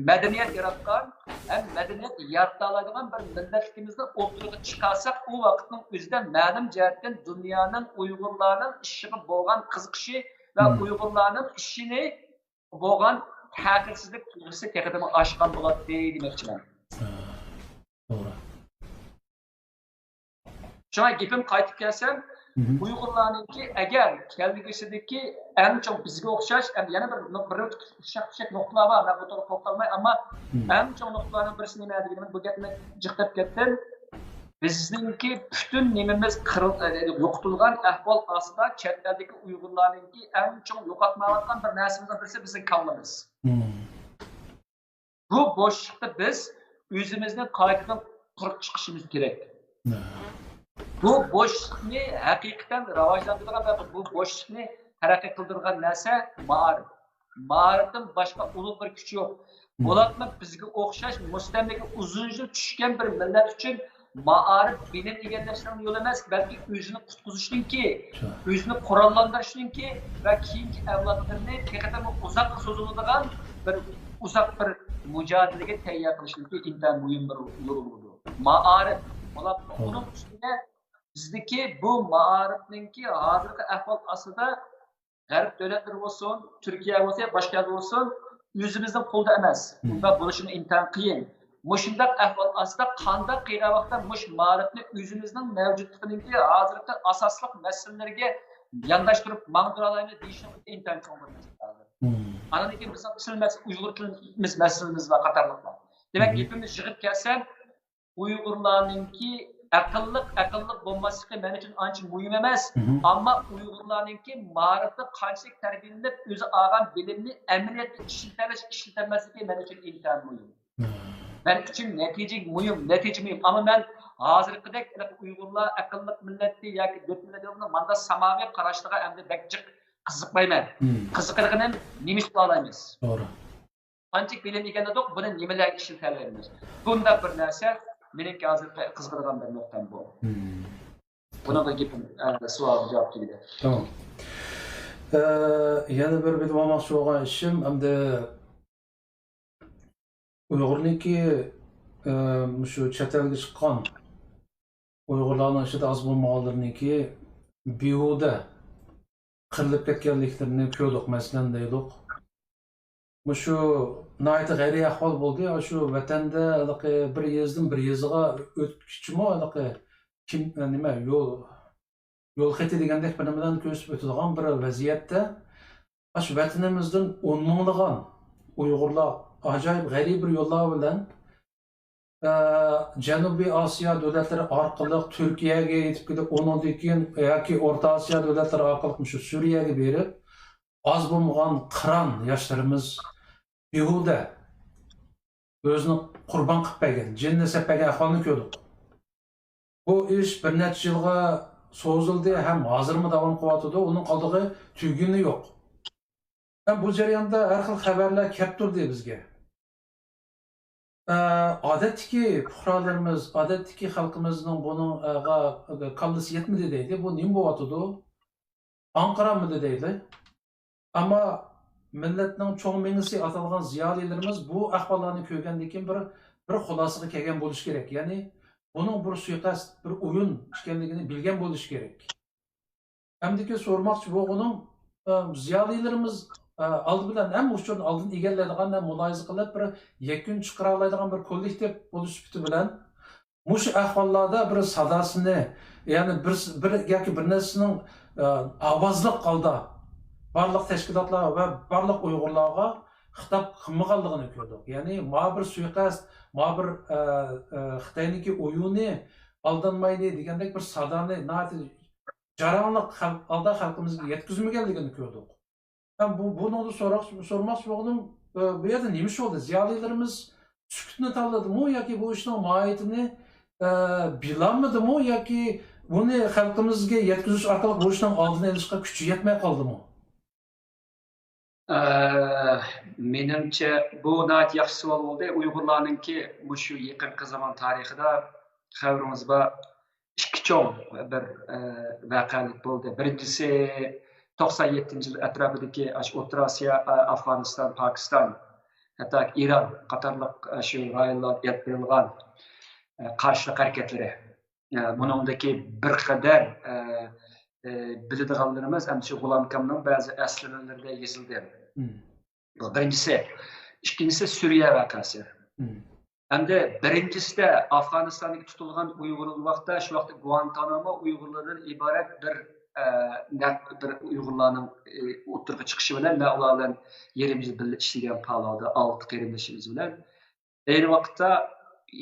مەدەنىيەت ياراتقان ھەم مەدەنىيەت يارىتالايدىغان بىر مىللەتلىكىمىزنى ئوتتۇرىغا چىقارساق، ئۇ ۋاقىتنىڭ ئۆزىدە مەلۇم جەھەتتىن دۇنيانىڭ ئۇيغۇرلارنىڭ ئىشىغا بولغان قىزىقىشى ۋە ئۇيغۇرلارنىڭ ئىشىنى بولغان تەخىرسىزلىك تۇيغۇسى تېخىدىمۇ ئاشقان بولاتتى دېمەكچىمەن. توغرا. شۇڭا گېپىم قايتىپ كەلسەم، ئۇيغۇرلارنىڭكى ئەگەر كەلگۈسىدىكى ئەڭ چوڭ بىزگە ئوخشاش، ئەمدى يەنە بىر، بىر ئۇششاق نۇقتىلار بار، مەن بۇ توغرىدا توختالماي، ئەمما ئەڭ چوڭ نۇقتىلارنىڭ بىرسى نېمە دېگىنىم، بۇ گەپنى جىق دەپ كەتتىم. بىزنىڭكى پۈتۈن نېمىمىز قىرىل-، يوقىتىلغان ئەھۋال ئاستىدا چەت ئەلدىكى ئۇيغۇرلارنىڭكى ئەڭ چوڭ يوقاتمايۋاتقان بىر نەرسىمىزنىڭ بىرسى بىزنىڭ كاللىمىز. بۇ بوشلۇقتا بىز ئۆزىمىزنى قايتىدىن قۇرۇپ چىقىشىمىز كېرەك. بۇ بوشلۇقنى ھەقىقەتەن راۋاجلاندۇرىدىغان ۋە بۇ بوشلۇقنى تەرەققىي قىلدۇرىدىغان نەرسە مائارىپ. مائارىپتىن باشقا ئۇلۇغ بىر كۈچ يوق. بولاتمۇ بىزگە ئوخشاش مۇستەملىكە ئۇزۇن يىل چۈشكەن بىر مىللەت ئۈچۈن مائارىپ بىلىم ئىگىلەشنىڭ يولى ئەمەس، بەلكى ئۆزىنى قۇتقۇزۇشنىڭكى، ئۆزىنى قوراللاندۇرۇشنىڭكى ۋە كېيىنكى ئەۋلادلىرىنى تېخىدىمۇ ئۇزاققا سوزۇلىدىغان بىر ئۇزاق بىر مۇجادىلىگە تەييار قىلىشنىڭكى ئىنتايىن مۇھىم بىر يول بولىدۇ. مائارىپ. بولاتمۇ ئۇنىڭ ئۈستىگە بىزدىكى بۇ مائارىپنىڭكى ھازىرقى ئەھۋال ئاستىدا غەرب دۆلەتلىرى بولسۇن، تۈركىيە بولسۇن، باشقا يەردە بولسۇن، ئۆزىمىزنىڭ قولىدا ئەمەس. بۇنداق بولۇشىمۇ ئىنتايىن قىيىن. مۇشۇنداق ئەھۋال ئاستىدا قانداق قىيناق ۋاقىتتا مۇشۇ مائارىپنى ئۆزىمىزنىڭ مەۋجۇتلۇقىنىڭكى ھازىرقى ئاساسلىق مەسىلىلىرىگە يانداشتۇرۇپ ماڭدۇرالايمىز دېيىشنىڭ ئىنتايىن چوڭ بىر مەسىلە ھازىر. ئاندىن كېيىن بىزنىڭ تىل مەس-، ئۇيغۇر تىلىمىز مەسىلىمىز بار قاتارلىقلار. دېمەك، گېپىمنى يىغىپ كەلسەم، ئۇيغۇرلارنىڭكى ئەقىللىق، ئەقىللىق بولماسلىقى مەن ئۈچۈن ئانچە مۇھىم ئەمەس. ئەمما ئۇيغۇرلارنىڭكى مائارىپتا قانچىلىك تەربىيەلىنىپ، ئۆزى ئالغان بىلىمنى ئەمەلىيەتتە ئىشلىتەلەش، ئىشلىتەلمەسلىكى مەن ئۈچۈن ئىنتايىن مۇھىم. مەن ئۈچۈن نەتىجە مۇھىم، نەتىجە مۇھىم. ئەمما مەن ھازىرقىدەك ئۇيغۇرلار ئەقىللىق مىللەتتى ياكى دۆت مىللەتتە مانداق ساماۋى قاراشلىرىغا ئەمدى بەك جىق قىزىقمايمەن. قىزىقىدىغىنىم نېمە ئىش قىلالايمىز؟ توغرا. قانچىلىك بىلىم ئىگىلىدۇق، بۇنى نېمىلەرگە ئىشلىتەلەيمىز؟ بۇنداق بىر نەرسە مېنىڭكى ھازىر قىزىقىدىغان بىر نۇقتام بۇ. بۇنىڭغا گېپىم، ئە، سوئالغا جاۋاب تۈگىدى. تامام. ئە، يەنە بىر بىلىپ ئالماقچى بولغان ئىشىم، ئەمدى ئۇيغۇرنىڭكى، ئە، مۇشۇ چەت ئەلگە چىققان ئۇيغۇرلارنىڭ ئىچىدە ئاز بولمىغانلىرىنىڭكى بىھۇدە قىرىلىپ كەتكەنلىكلىرىنى كۆردۇق، مەسىلەن، دەيدۇق. مۇشۇ ناھايىتى غەيرىي ئەھۋال بولدى. شۇ ۋەتەندە ھېلىقى بىر يېزىدىن بىر يېزىغا ئۆتكۈچىمۇ ھېلىقى كىم، نېمە، يول، يول خېتى دېگەندەك بىر نېمىلەرنى كۆرسىتىپ ئۆتىدىغان بىر ۋەزىيەتتە، ئاشۇ ۋەتىنىمىزدىن ئون مىڭلىغان ئۇيغۇرلار ئاجايىپ غەرىبىي بىر يوللار بىلەن ئە، جەنۇبىي ئاسىيا دۆلەتلىرى ئارقىلىق تۈركىيەگە يېتىپ كېلىپ، ئۇنىڭدىن كېيىن ياكى ئورتا ئاسىيا دۆلەتلىرى ئارقىلىق مۇشۇ سۈرىيەگە بېرىپ، ئاز بولمىغان قىران ياشلىرىمىز بىھۇدە ئۆزىنى قۇربان قىلىپ بەرگەن، جېنىنى سەپ بەرگەن ئەھۋالنى كۆردۇق. بۇ ئىش بىر نەچچە يىلغا سوزۇلدى ھەم ھازىرمۇ داۋام قىلىۋاتىدۇ، ئۇنىڭ قالدۇقى تۈگىگىنى يوق. ھەم بۇ جەرياندا ھەر خىل خەۋەرلەر كەپ تۇردى بىزگە. ئە، ئادەتتىكى پۇقرالىرىمىز، ئادەتتىكى خەلقىمىزنىڭ بۇنىڭغا كاللىسى يەتمىدى دەيدۇ. بۇ نېمە بولۇۋاتىدۇ؟ ئاڭقىرالمىدى دەيدۇ. ئەمما مىللەتنىڭ چوڭ مېڭىسى ئاتالغان زىيالىيلىرىمىز بۇ ئەھۋاللارنى كۆرگەندىن كېيىن بىر، بىر خۇلاسىگە كەلگەن بولۇشى كېرەك. يەنى بۇنىڭ بىر سۇيىقەست، بىر ئويۇن ئىكەنلىكىنى بىلگەن بولۇشى كېرەك. ئەمدىكى سورىماقچى بولغىنىم، ئە، زىيالىيلىرىمىز ئالدى بىلەن ھەم ئۇچۇرنى ئالدىن ئىگىلەيدىغان ھەم مۇلاھىزە قىلىپ، بىر يەكۈن چىقىرالايدىغان بىر كوللېكتىپ بولۇش سۈپىتى بىلەن، مۇشۇ ئەھۋاللاردا بىر ساداسىنى، يەنى بىر، بىر ياكى بىر نەرسىنىڭ، ئە، ئاۋازلىق ھالدا بارلىق تەشكىلاتلار ۋە بارلىق ئۇيغۇرلارغا خىتاب قىلمىغانلىقىنى كۆردۇق. يەنى ما بىر سۇيىقەست، ما بىر، ئە، ئە، خىتاينىڭكى ئويۇنى، ئالدانمايلى دېگەندەك بىر سادانى ناھايىتى جاراڭلىق خەل-، ھالدا خەلقىمىزگە يەتكۈزمىگەنلىكىنى كۆردۇق. ھەم بۇ، بۇنىڭدا سوراق، سورىماقچى بولغىنىم، ئە، بۇ يەردە نېمە ئىش بولدى؟ زىيالىيلىرىمىز سۈكۈتنى تاللىدىمۇ ياكى بۇ ئىشنىڭ ماھىيىتىنى، ئە، بىلالمىدىمۇ ياكى بۇنى خەلقىمىزگە يەتكۈزۈش ئارقىلىق بۇ ئىشنىڭ ئالدىنى ئېلىشقا كۈچى يەتمەي قالدىمۇ؟ ئە، مېنىڭچە، بۇ ناھايىتى ياخشى سوئال بولدى. ئۇيغۇرلارنىڭكى مۇشۇ يېقىنقى زامان تارىخىدا خەۋىرىڭىز بار، ئىككى چوڭ بىر، ئە، ۋەقەلىك بولدى. بىرىنچىسى، توقسان يەتتىنچى يىل ئەتراپىدىكى ئاشۇ ئوتتۇرا ئاسىيا، ئە، ئافغانىستان، پاكىستان، ھەتتا ئىران قاتارلىق، ئە، شۇ رايونلاردا ئېلىپ بېرىلغان، ئە، قارشىلىق ھەرىكەتلىرى. ئە، بۇنىڭدىكى بىر قەدەر، ئە، ئە، بىلىدىغانلىرىمىز ئەمدى شۇ غۇلام كامنىڭ بەزى ئەسلىمىلىرىدە يېزىلدى. بۇ بىرىنچىسى. ئىككىنچىسى سۈرىيە ۋەقەسى. ئەمدى بىرىنچىسىدە ئافغانىستاندىكى تۇتۇلغان ئۇيغۇر ۋاقىتتا، شۇ ۋاقىتتا گۇئانتانامو ئۇيغۇرلاردىن ئىبارەت بىر، ئە، نەق-، بىر ئۇيغۇرلارنىڭ، ئە، ئوتتۇرىغا چىقىشى بىلەن مەن ئۇلار بىلەن يېرىم يىل بىللە ئىشلىگەن پالودا ئالتە قېرىندىشىمىز بىلەن. ئەينى ۋاقىتتا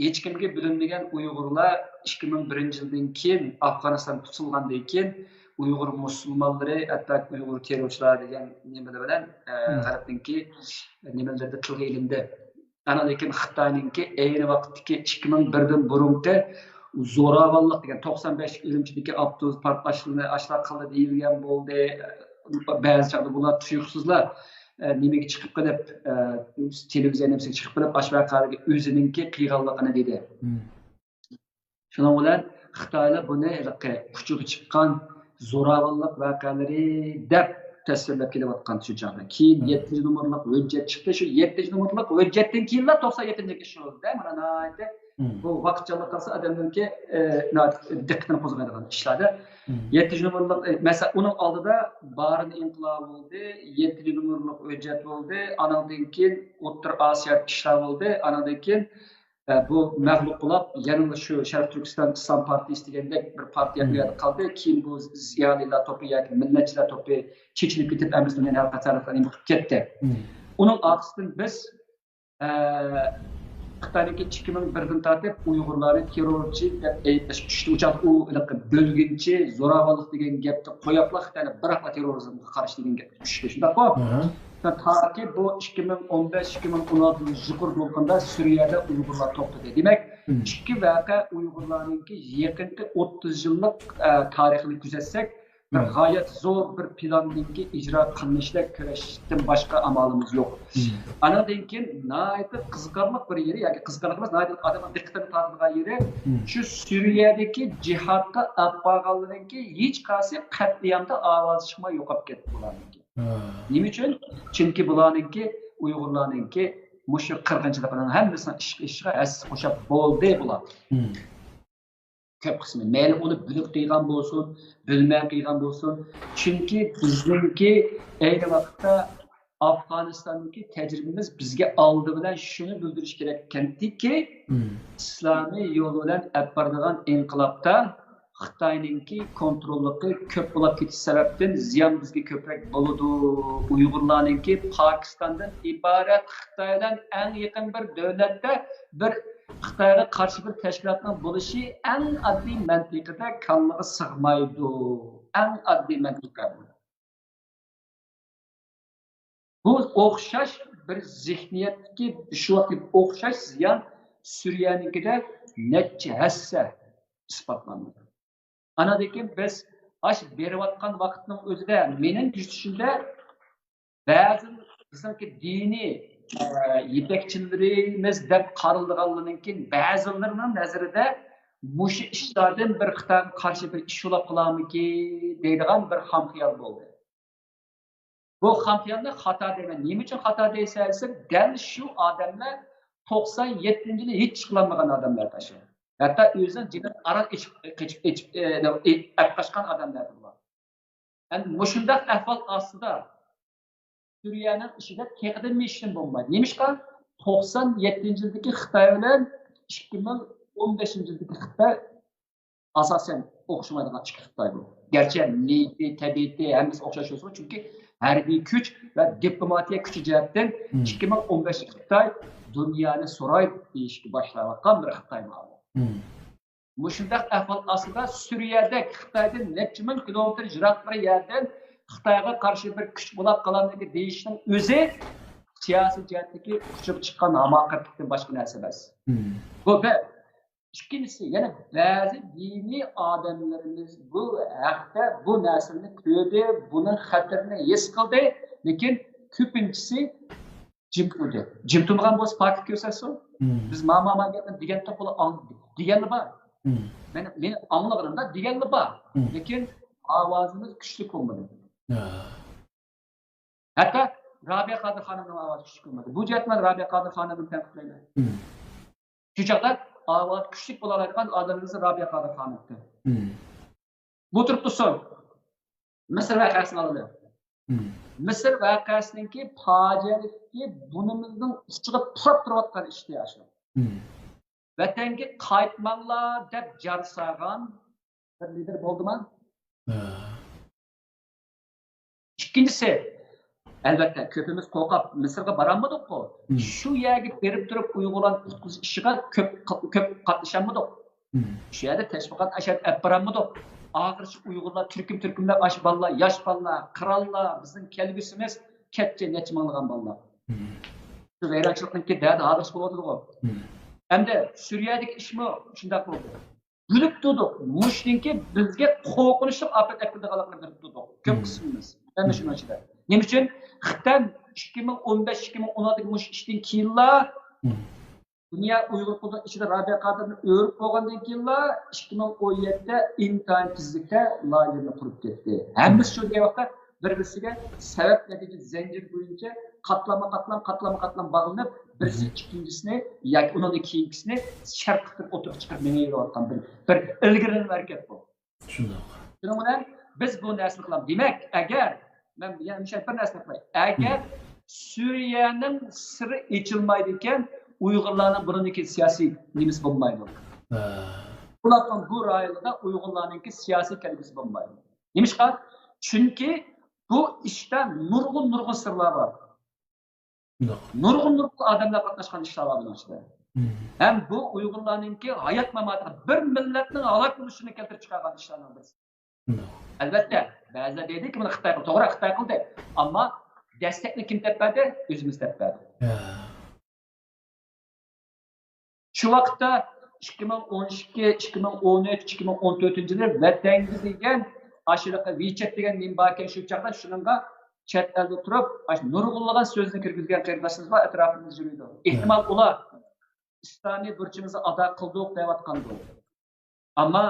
ھېچكىمگە بىلىنمىگەن ئۇيغۇرلار ئىككى مىڭ بىرىنچى يىلدىن كېيىن ئافغانىستان تۇتۇلغاندىن كېيىن ئۇيغۇر مۇسۇلمانلىرى، ھەتتا ئۇيغۇر تېررورچىلار دېگەن نېمىلەر بىلەن، ئە، غەربنىڭكى نېمىلىرىدە تىلغا ئېلىندى. ئانىڭدىن كېيىن خىتاينىڭكى ئەينى ۋاقىتتىكى ئىككى مىڭ بىردىن بۇرۇنقى زوراۋانلىق دېگەن توقسان بەشتىكى ئۈرۈمچىدىكى ئاپتوبۇس پارتلاشلىرىنى ئاشۇنداق قىلدى دېيىلگەن بولدى. بەزى چاغدا بۇلار تۇيۇقسىزلا، ئە، نېمىگە چىقىپ قېلىپ، ئە، تېلېۋىزىيە نېمىسىگە چىقىپ قېلىپ، ئاشۇ ۋەقەلەرگە ئۆزىنىڭكى قىلغانلىقىنى دېدى. شۇنىڭ بىلەن خىتايلار بۇنى ھېلىقى ئۇچىغا چىققان زوراۋانلىق ۋەقەلىرى دەپ تەسۋىرلەپ كېلىۋاتقان شۇ چاغدا. كېيىن يەتتىنچى نومۇرلۇق ھۆججەت چىقتى. شۇ يەتتىنچى نومۇرلۇق ھۆججەتتىن كېيىنلا توقسان يەتتىنچى يىلغا ئىش بولدى. مانا ناھايىتى بۇ ۋاقىتچانلىق قىلسا ئادەمنىڭكى، ئە، ناھايىتى دىققىتىنى قوزغايدىغان ئىشلاردا. يەتتىنچى نومۇرلۇق، ئە، مەسىلەن، ئۇنىڭ ئالدىدا بارىن ئىنقىلابى بولدى، يەتتىنچى نومۇرلۇق ھۆججەت بولدى، ئانىڭدىن كېيىن ئوتتۇرا ئاسىيادا ئىشلار بولدى، ئانىڭدىن كېيىن، ئە، بۇ مەغلۇپ بولاپ، يەنىلا شۇ شەرقىي تۈركىستان ئىسلام پارتىيىسى دېگەندەك بىر پارتىيە بۇ يەردە قالدى. كېيىن بۇ زىيالىيلار توپى ياكى مىللەتچىلەر توپى چېچىلىپ كېتىپ، ئەمەسە دۇنيانىڭ ھەر قايسى تەرەپلىرىگە كېتىپ كەتتى. ئۇنىڭ ئارقىسىدىن بىز، ئە، خىتاينىڭكى ئىككى مىڭ بىردىن تارتىپ ئۇيغۇرلارنى تېررورچى دەپ ئەيىبلەشكە چۈشتى. ئۇ چاغدا ئۇ ھېلىقى بۆلگۈنچى، زوراۋانلىق دېگەن گەپنى قويۇپلا خىتايلار بىراقلا تېررورىزمغا قارشى دېگەن گەپكە چۈشتى. شۇنداققۇ؟ تاكى بۇ ئىككى مىڭ ئون بەش، ئىككى مىڭ ئون ئالتىنچى يۇقىرى دولقۇندا سۈرىيەدە ئۇيغۇرلار توختىدى. دېمەك، ئىككى ۋەقە ئۇيغۇرلارنىڭكى يېقىنقى ئوتتۇز يىللىق، ئە، تارىخىنى كۆزەتسەك، بىر غايەت زور بىر پىلاندىكى ئىجرا قىلمىشىدەك كۈرەشتىن باشقا ئامالىمىز يوق. ئانىڭدىن كېيىن ناھايىتى قىزىقارلىق بىر يېرى، ياكى قىزىقارلىق ئەمەس، ناھايىتى ئادەمنىڭ دىققىتىنى تارتىدىغان يېرى، شۇ سۈرىيەدىكى جىھادقا ئەپ بارغانلىرىنىڭكى ھېچقايسى قەتلىيامدا ئاۋازى چىقماي يوقاپ كەتتى بۇلارنىڭكى. نېمە ئۈچۈن؟ چۈنكى بۇلارنىڭكى، ئۇيغۇرلارنىڭكى مۇشۇ قىرغىنچىلىقىنىڭ ھەممىسىنىڭ ئىشقا ئېشىشىغا ھەسسە قوشاپ بولدى بۇلار. كۆپ قىسمى. مەيلى ئۇنى بۆلۈك قىلغان بولسۇن، بۆلمە قىلغان بولسۇن. چۈنكى بىزنىڭكى ئەينى ۋاقىتتا ئافغانىستاندىكى تەجرىبىمىز بىزگە ئالدى بىلەن شۇنى بىلدۈرۈش كېرەك ئىكەنكى، ئىسلامىي يول بىلەن ئەپ بارىدىغان ئىنقىلابتا خىتاينىڭكى كونتروللۇقى كۆپ بولاپ كېتىش سەۋەبتىن زىيان بىزگە كۆپرەك بولىدۇ. ئۇيغۇرلارنىڭكى پاكىستاندىن ئىبارەت خىتاي بىلەن ئەڭ يېقىن بىر دۆلەتتە بىر خىتايغا قارشى بىر تەشكىلاتنىڭ بولۇشى ئەڭ ئاددىي مەنتىقىدە كاللىغا سىغمايدۇ. ئەڭ ئاددىي مەنتىقە بۇ. بۇ ئوخشاش بىر زېھنىيەتتىكى شۇ ۋاقىت ئوخشاش زىيان سۈرىيەنىڭكىدە نەچچە ھەسسە ئىسپاتلاندى. ئاناندىن كېيىن بىز ئاشۇ بېرىۋاتقان ۋاقىتنىڭ ئۆزىدە مېنىڭ كۆزىتىشىمدە بەزى بىزنىڭكى دىنىي، ئە، يېتەكچىلىرىمىز دەپ قارىلىدىغانلىرىنىڭكى بەزىلىرىنىڭ نەزىرىدە مۇشۇ ئىشلاردىن بىر خىتايغا قارشى بىر ئىش بولاپ قالارمىكىن دەيدىغان بىر خام خىيال بولدى. بۇ خام خىيالنى خاتا دەيمەن. نېمە ئۈچۈن خاتا دەيسەن دېسەم، دەل شۇ ئادەملەر توقسان يەتتىنچى يىلى ھېچ ئىش قىلالمىغان ئادەملەر شۇ. ھەتتا ئۆزىنىڭ جېنىنى ئاران ئېچىپ، قېچىپ، ئېچىپ، ئە، ئەپ قاچقان ئادەملەر بۇلار. ئەمدى مۇشۇنداق ئەھۋال ئاستىدا سۈرىيەنىڭ ئىچىدە تېخىدىن مېشىن بولمايدۇ. نېمىشقا؟ توقسان يەتتىنچى يىلدىكى خىتاي بىلەن ئىككى مىڭ ئون بەشىنچى يىلدىكى خىتاي ئاساسەن ئوخشىمايدىغان ئىككى خىتاي بۇ. گەرچە نىيىتى، تەبىئىتى، ھەممىسى ئوخشاش بولسىمۇ، چۈنكى ھەربىي كۈچ ۋە دىپلوماتىيە كۈچى جەھەتتىن مم. ئىككى مىڭ ئون بەشىنچى خىتاي دۇنيانى سورايدۇ دېيىشكە باشلاۋاتقان بىر خىتاي ماۋۇ. مم. مۇشۇنداق ئەھۋال ئاستىدا سۈرىيەدەك خىتايدىن نەچچە مىڭ كىلومېتىر يىراق بىر يەردىن خىتايغا قارشى بىر كۈچ بولاپ قالامدىكى دېيىشنىڭ ئۆزى سىياسىي جەھەتتىكى ئۇچىغا چىققان ھاماقەتلىكتىن باشقا نەرسە ئەمەس. مم. بۇ بىر. ئىككىنچىسى، يەنە بەزى دىنىي ئادەملىرىمىز بۇ ھەقتە بۇ نەرسىنى كۆردى، بۇنىڭ خەتىرىنى ھېس قىلدى، لېكىن كۆپىنچىسى جىم تۇردى. جىم تۇرمىغان بولسا پاكىت كۆرسەتسۇن. مم. بىز ماما ما گەپنى دېگەن توپلا ئاڭ-، دېگەنلا بار. مم. مەن، مېنى ئاڭلىغىنىمدا دېگەنلا بار. مم. لېكىن ئاۋازىمىز كۈچلۈك بولمىدى. ھە. ھەتتا رابىيە قادىر خانىمنىڭ ئاۋازى كۈچلۈك بولمىدى. بۇ جەھەتتە مەن رابىيە قادىر خانىمنى تەنقىدلەيمەن. مم. شۇ چاغدا ئاۋازى كۈچلۈك بولالايدىغان ئادەملىرىمىز رابىيە قادىر خانىم ئىدى. مم. بۇ تۇرۇپ تۇرسۇن. مىسىر ۋەقەسىنى ئالايلى. مم. مىسىر ۋەقەسىنىڭكى پاجىئەلىكى بۇنىمىزنىڭ ئۇچىغا پۇراپ تۇرۇۋاتقان ئىشتى ئاشۇ. مم. ۋەتەنگە قايتماڭلار دەپ جار سالغان بىر لىدېر بولدىما؟ ھە. ئىككىنچىسى، ئەلۋەتتە، كۆپىمىز قورقۇپ مىسىرغا بارالمىدۇققۇ. مم. شۇ يەرگە بېرىپ تۇرۇپ ئۇيغۇرلارنى قۇتقۇزۇش ئىشىغا كۆپ، كۆپ قاتنىشالمىدۇق. مم. شۇ يەردە تەشۋىقات ئەشەد ئەپ بارالمىدۇق. ئاخىرى شۇ ئۇيغۇرلار تۈركۈم-تۈركۈملەپ ئاشۇ بالىلار، ياش بالىلار، قىرانلار، بىزنىڭ كەلگۈسىمىز، كەتتى نەچچە مىڭلىغان بالىلار. مم. شۇ ۋەيرانچىلىقنىڭكى دەردى ھازىرچە بولۇۋاتىدىغۇ. مم. ئەمدى سۈرىيەدىكى ئىشمۇ شۇنداق بولدى. بىلىپ تۇردۇق. مۇشۇنىڭكى بىزگە قورقۇنچلۇق ئاپەت ئەكىلىدىغانلىقىنى بىلىپ تۇردۇق. كۆپ مم. قىسمىمىز. ھەممە شۇنىڭ ئىچىدە. نېمە ئۈچۈن؟ خىتاي ئىككى مىڭ ئون بەش، ئىككى مىڭ ئون ئالتىدىكى مۇشۇ ئىشتىن كېيىنلا مم. دۇنيا ئۇيغۇر قۇلىنىڭ ئىچىدە رابىيە قادىرنى ئۆرۈپ بولغاندىن كېيىنلا، ئىككى مىڭ ئون يەتتىدە ئىنتايىن تېزلىكتە لاگېرنى قۇرۇپ كەتتى. ھەممىسى شۇ دېگەن ۋاقىتتا بىر-بىرسىگە سەۋەب نەتىجە زەنجىرى بويىچە قاتلامما قاتلام، قاتلامما قاتلام باغلىنىپ، بىرسى مم. ئىككىنچىسىنى ياكى ئۇنىڭدىن كېيىنكىسىنى شەرت قىلىپ ئوتتۇرىغا چىقىرىپ مېڭىۋېرىۋاتقان بىر، بىر ئىلگىرىلىنىپ ھەرىكەت بۇ. شۇنداق. شۇنىڭ بىلەن بىز بۇ نەرسىنى قىلامىز. دېمەك، ئەگەر، مەن يەنە مۇشۇ بىر نەرسىنى قىلاي. ئەگەر مم. سۈرىيەنىڭ سىرى ئېچىلمايدىكەن، ئۇيغۇرلارنىڭ بۇنىڭدىكى سىياسىي نېمىسى بولمايدۇ. ھە. ئۇلارنىڭ بۇ رايونىدا ئۇيغۇرلارنىڭكى سىياسىي كەلگۈسى بولمايدۇ. نېمىشقا؟ چۈنكى بۇ ئىشتا نۇرغۇن، نۇرغۇن سىرلار بار. شۇنداق. نۇرغۇن، نۇرغۇن ئادەملەر قاتناشقان ئىشلار بار بۇنىڭ ئىچىدە. مم. ھەم بۇ ئۇيغۇرلارنىڭكى ھايات ماماتىغا، بىر مىللەتنىڭ ھالاك بولۇشىنى كەلتۈرۈپ چىقارغان ئىشلارنىڭ بىرسى. شۇنداق. ئەلۋەتتە، بەزىلەر دەيدۇكى، بۇنى خىتاي قىلدى. توغرا، خىتاي قىلدى. ئەمما دەستەكنى كىم دەپ بەردى؟ ئۆزىمىز دەپ بەردۇق. ھە. شۇ ۋاقىتتا ئىككى مىڭ ئون ئىككى، ئىككى مىڭ ئون ئۈچ، ئىككى مىڭ ئون تۆتىنچى يىلى ۋەتەنگە دېگەن ئاشۇ ۋىچەت دېگەن نېمە باركەن، شۇ چاغدا شۇنىڭغا چەت ئەلدە تۇرۇپ، ئاشۇ نۇرغۇنلىغان سۆزنى كىرگۈزگەن قېرىنداشلىرىمىز بار، ئەتراپىمىزدا يۈرىدۇ. ئېھتىمال، ئۇلار ئىسلامىي بۇرچىمىزنى ئادا قىلدۇق دەۋاتقاندۇ. ئەمما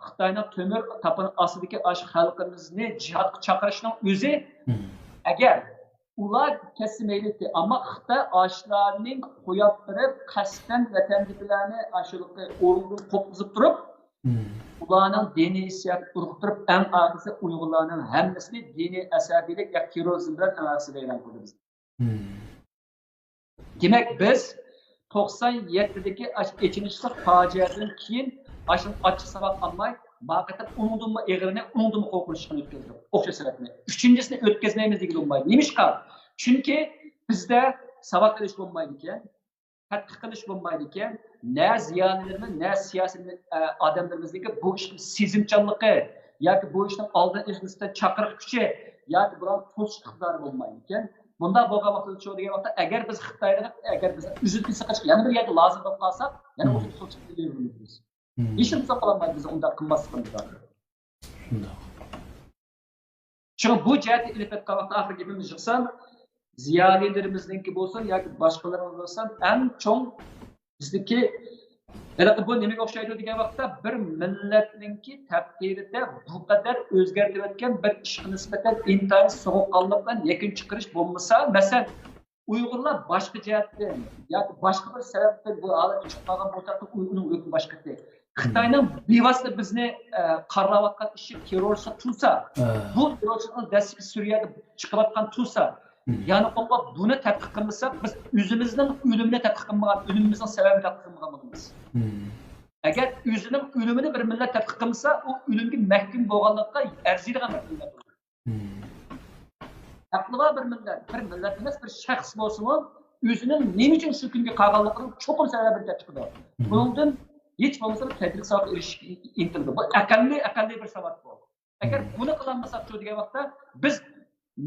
خىتاينىڭ تۆمۈر تاپىنى ئاستىدىكى ئاشۇ خەلقىمىزنى جىھادقا چاقىرىشنىڭ ئۆزى، مم. ئەگەر ئۇلار كەتسە مەيلى، ئەمما خىتاي ئاشۇلارنى قويۇپ بېرىپ، قەستەن ۋەتەندىكىلەرنى ئاشۇلىقى ئورۇندىن قوپقۇزۇپ تۇرۇپ، مم. ئۇلارنىڭ دىنىي ھېسسىياتىنى ئۇرغۇتۇپ، ئەڭ ئاخىرسى ئۇيغۇرلارنىڭ ھەممىسىنى دىنىي ئەسەبىيلىك يا تېررورىزم بىلەن ئەڭ ئاخىرسى ۋەيران قىلدى بىزنى. مم. دېمەك، بىز توقسان يەتتىدىكى ئاشۇ ئېچىنىشلىق پاجىئەدىن كېيىن ئاشۇ ئاچچىق ساۋاق ئالماي، ماقەتەن ئۇنىڭدىنمۇ ئېغىرىنى، ئۇنىڭدىنمۇ قورقۇنچلۇقىنى ئۆتكۈزدۇق. ئوخشاش سەۋەبنى. ئۈچىنچىسىنى ئۆتكۈزمەيمىز دېگىلى بولمايدۇ. نېمىشقا؟ چۈنكى بىزدە ساۋاق ئېلىش بولمايدىكەن، تەتقىق قىلىش بولمايدىكەن، نە زىيالىيلىرىمىز، نە سىياسىي، ئە، ئادەملىرىمىزنىڭكى بۇ ئىشقا سېزىمچانلىقى ياكى بۇ ئىشنىڭ ئالدىنى ئېلىش نىسبەتەن چاقىرىق كۈچى ياكى بۇلارنى توسۇش ئىقتىدارى بولمايدىكەن. بۇنداق بولغان ۋاقتىدا شۇ دېگەن ۋاقىتتا، ئەگەر بىز خىتاينى، ئەگەر بىز ئۈزۈل-كېسىل قىلىشقا يەنە بىر يەردە لازىم بولۇپ قالساق، يەنە مم. ئوخشاش قىلىۋېرىمىز بىز. مم. ھېچنېمە قىلالمايدۇ بىز ئۇنداق قىلماسلىقىمىزغا. شۇنداق. شۇڭا بۇ جەھەتتە ئېلىپ ئېيتقان ۋاقىتتا ئاخىرى گېپىمنى يىغسام، زىيالىيلىرىمىزنىڭكى بولسۇن ياكى باشقىلىرىمىز بولسۇن، ئەڭ چوڭ بىزدىكى ھېلىقى بۇ نېمىگە ئوخشايدۇ دېگەن ۋاقىتتا، بىر مىللەتنىڭكى تەقدىرىدە بۇ قەدەر ئۆزگەرتىۋەتكەن بىر ئىشقا نىسبەتەن ئىنتايىن سوغۇققانلىق بىلەن يەكۈن چىقىرىش بولمىسا، مەسىلەن، ئۇيغۇرلار باشقا جەھەتتىن ياكى باشقا بىر سەۋەبتىن بۇ ھالەتكە چۈشۈپ قالغان بولسا، ئۇنىڭ ھۆكمى باشقا. خىتاينىڭ بىۋاسىتە بىزنى، ئە، قارىلاۋاتقان ئىشى تېررورچىلىق تۇرسا، ھە. بۇ تېررورچىلىقنىڭ دەسلىپى سۈرىيەدە چىقىۋاتقان تۇرسا، يەنى قوغلاپ بۇنى تەتقىق قىلمىساق، بىز ئۆزىمىزنىڭ ئۆلۈمىنى تەتقىق قىلمىغان، ئۆلۈمىمىزنىڭ سەۋەبىنى تەتقىق قىلمىغان بولىمىز. ئەگەر ئۆزىنىڭ ئۆلۈمىنى بىر مىللەت تەتقىق قىلمىسا، ئۇ ئۆلۈمگە مەھكۇم بولغانلىققا ئەرزىيدىغان بىر مىللەت بولىدۇ. ئەقلى بار بىر مىللەت، بىر مىللەت ئەمەس، بىر شەخس بولسىمۇ، ئۆزىنىڭ نېمە ئۈچۈن شۇ كۈنگە قالغانلىقىنىڭ چوقۇم سەۋەبىنى تەتقىق قىلىدۇ. بۇنىڭدىن ھېچ بولمىسا بىر تەدرىج ساۋاتقا ئېرىشىشكە ئىنتىلىدۇ. بۇ ئەقەللىي، ئەقەللىي بىر ساۋات بۇ. ئەگەر بۇنى قىلالمىساقچۇ دېگەن ۋاقىتتا، بىز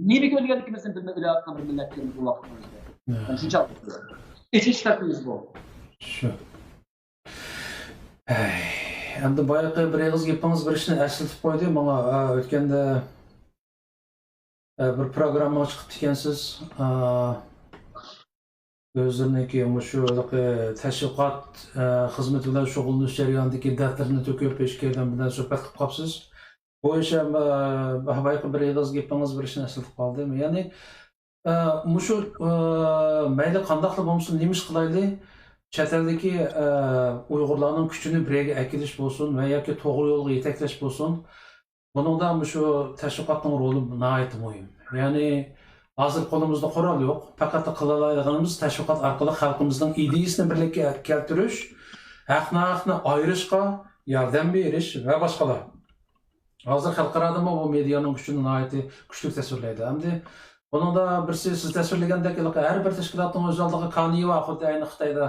نېمىگە ئۆلگەنلىكىمىزنى بىلمەي ئۆلۈۋاتقان بىر مىللەت بۇ ۋاقتىمىزدا. شۇنچە ئېچىنىش تەرىپىمىز بۇ. شۇ. ئەمدى بايىقى بىر ئېغىز گېپىڭىز بىر ئىشنى ئەسلىتىپ قويدى ماڭا. ئا، ئۆتكەندە، ئە، بىر پروگراممىغا چىقىپتىكەنسىز. ئا، ئۆزلىرىنىڭكى مۇشۇ ھېلىقى تەشۋىقات، ئە، خىزمىتى بىلەن شۇغۇللىنىش جەريانىدىكى دەردلىرىنى تۆكۈپ، ھېچكىم بىلەن سۆھبەت قىلىپ قاپسىز. بۇ ئىش ھەم، ئە، بايىقى بىر ئېغىز گېپىڭىز بىر ئىشنى ئەسلىتىپ قالدى. يەنى، ئە، مۇشۇ، ئە، مەيلى قانداقلا بولمىسۇن، نېمە ئىش قىلايلى، چەت ئەلدىكى، ئە، ئۇيغۇرلارنىڭ كۈچىنى بىر يەرگە ئەكېلىش بولسۇن ۋە ياكى توغرا يولغا يېتەكلەش بولسۇن، بۇنىڭدا مۇشۇ تەشۋىقاتنىڭ رولى ناھايىتى مۇھىم. يەنى ھازىر قولىمىزدا قورال يوق، پەقەت قىلالايدىغىنىمىز تەشۋىقات ئارقىلىق خەلقىمىزنىڭ ئىدىيىسىنى بىرلىككە كەلتۈرۈش، ھەق-ناھەقنى ئايرىشقا ياردەم بېرىش ۋە باشقىلار. ھازىر خەلقئارادىمۇ بۇ مېدىيانىڭ كۈچىنى ناھايىتى كۈچلۈك تەسۋىرلەيدۇ. ئەمدى بۇنىڭدا بىرسى سىز تەسۋىرلىگەندەك، ھېلىقى ھەر بىر تەشكىلاتنىڭ ئۆز ئالدىغا كانىيى بار، خۇددى ئەينى خىتايدا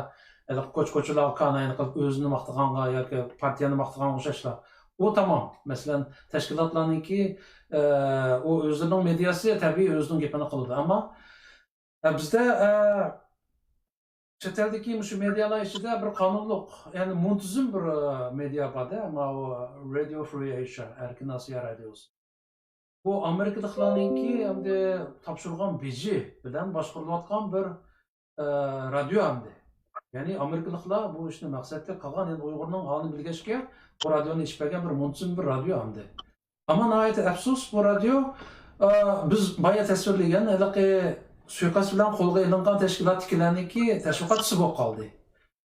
ھېلىقى كوچا-كوچىلارغا كاناينى قىلىپ، ئۆزىنى ماختىغانغا ياكى پارتىيەنى ماختىغانغا ئوخشاشلا. ئۇ تامام. مەسىلەن، تەشكىلاتلارنىڭكى، ئە، ئۇ ئۆزلىرىنىڭ مېدىياسى، تەبىئىي ئۆزىنىڭ گېپىنى قىلىدۇ. ئەمما، ئە، بىزدە، ئە، چەت ئەلدىكى مۇشۇ مېدىيالار ئىچىدە بىر قانۇنلۇق، يەنى مۇنتىزىم بىر، ئە، مېدىيا بار-دە، ماۋۇ رادىيو فرى ئېيشىيا، ئەركىن ئاسىيا رادىيوسى. بۇ ئامېرىكىلىقلارنىڭكى ئەمدى تاپشۇرغان بېجى بىلەن باشقۇرۇلۇۋاتقان بىر، ئە، رادىيو ئەمدى. يەنى ئامېرىكىلىقلار بۇ ئىشنى مەقسەتلىك قىلغان، يەنى ئۇيغۇرنىڭ ھالىنى بىلگەچكە بۇ رادىيونى ئېچىپ بەرگەن بىر مۇنتىزىم بىر رادىيو ئەمدى. ئەمما ناھايىتى ئەپسۇس، بۇ رادىيو، ئە، بىز بايا تەسۋىرلىگەن ھېلىقى سۇيىقەست بىلەن قولغا ئېلىنغان تەشكىلاتتىكىلەرنىڭكى تەشۋىقاتچىسى بولۇپ قالدى.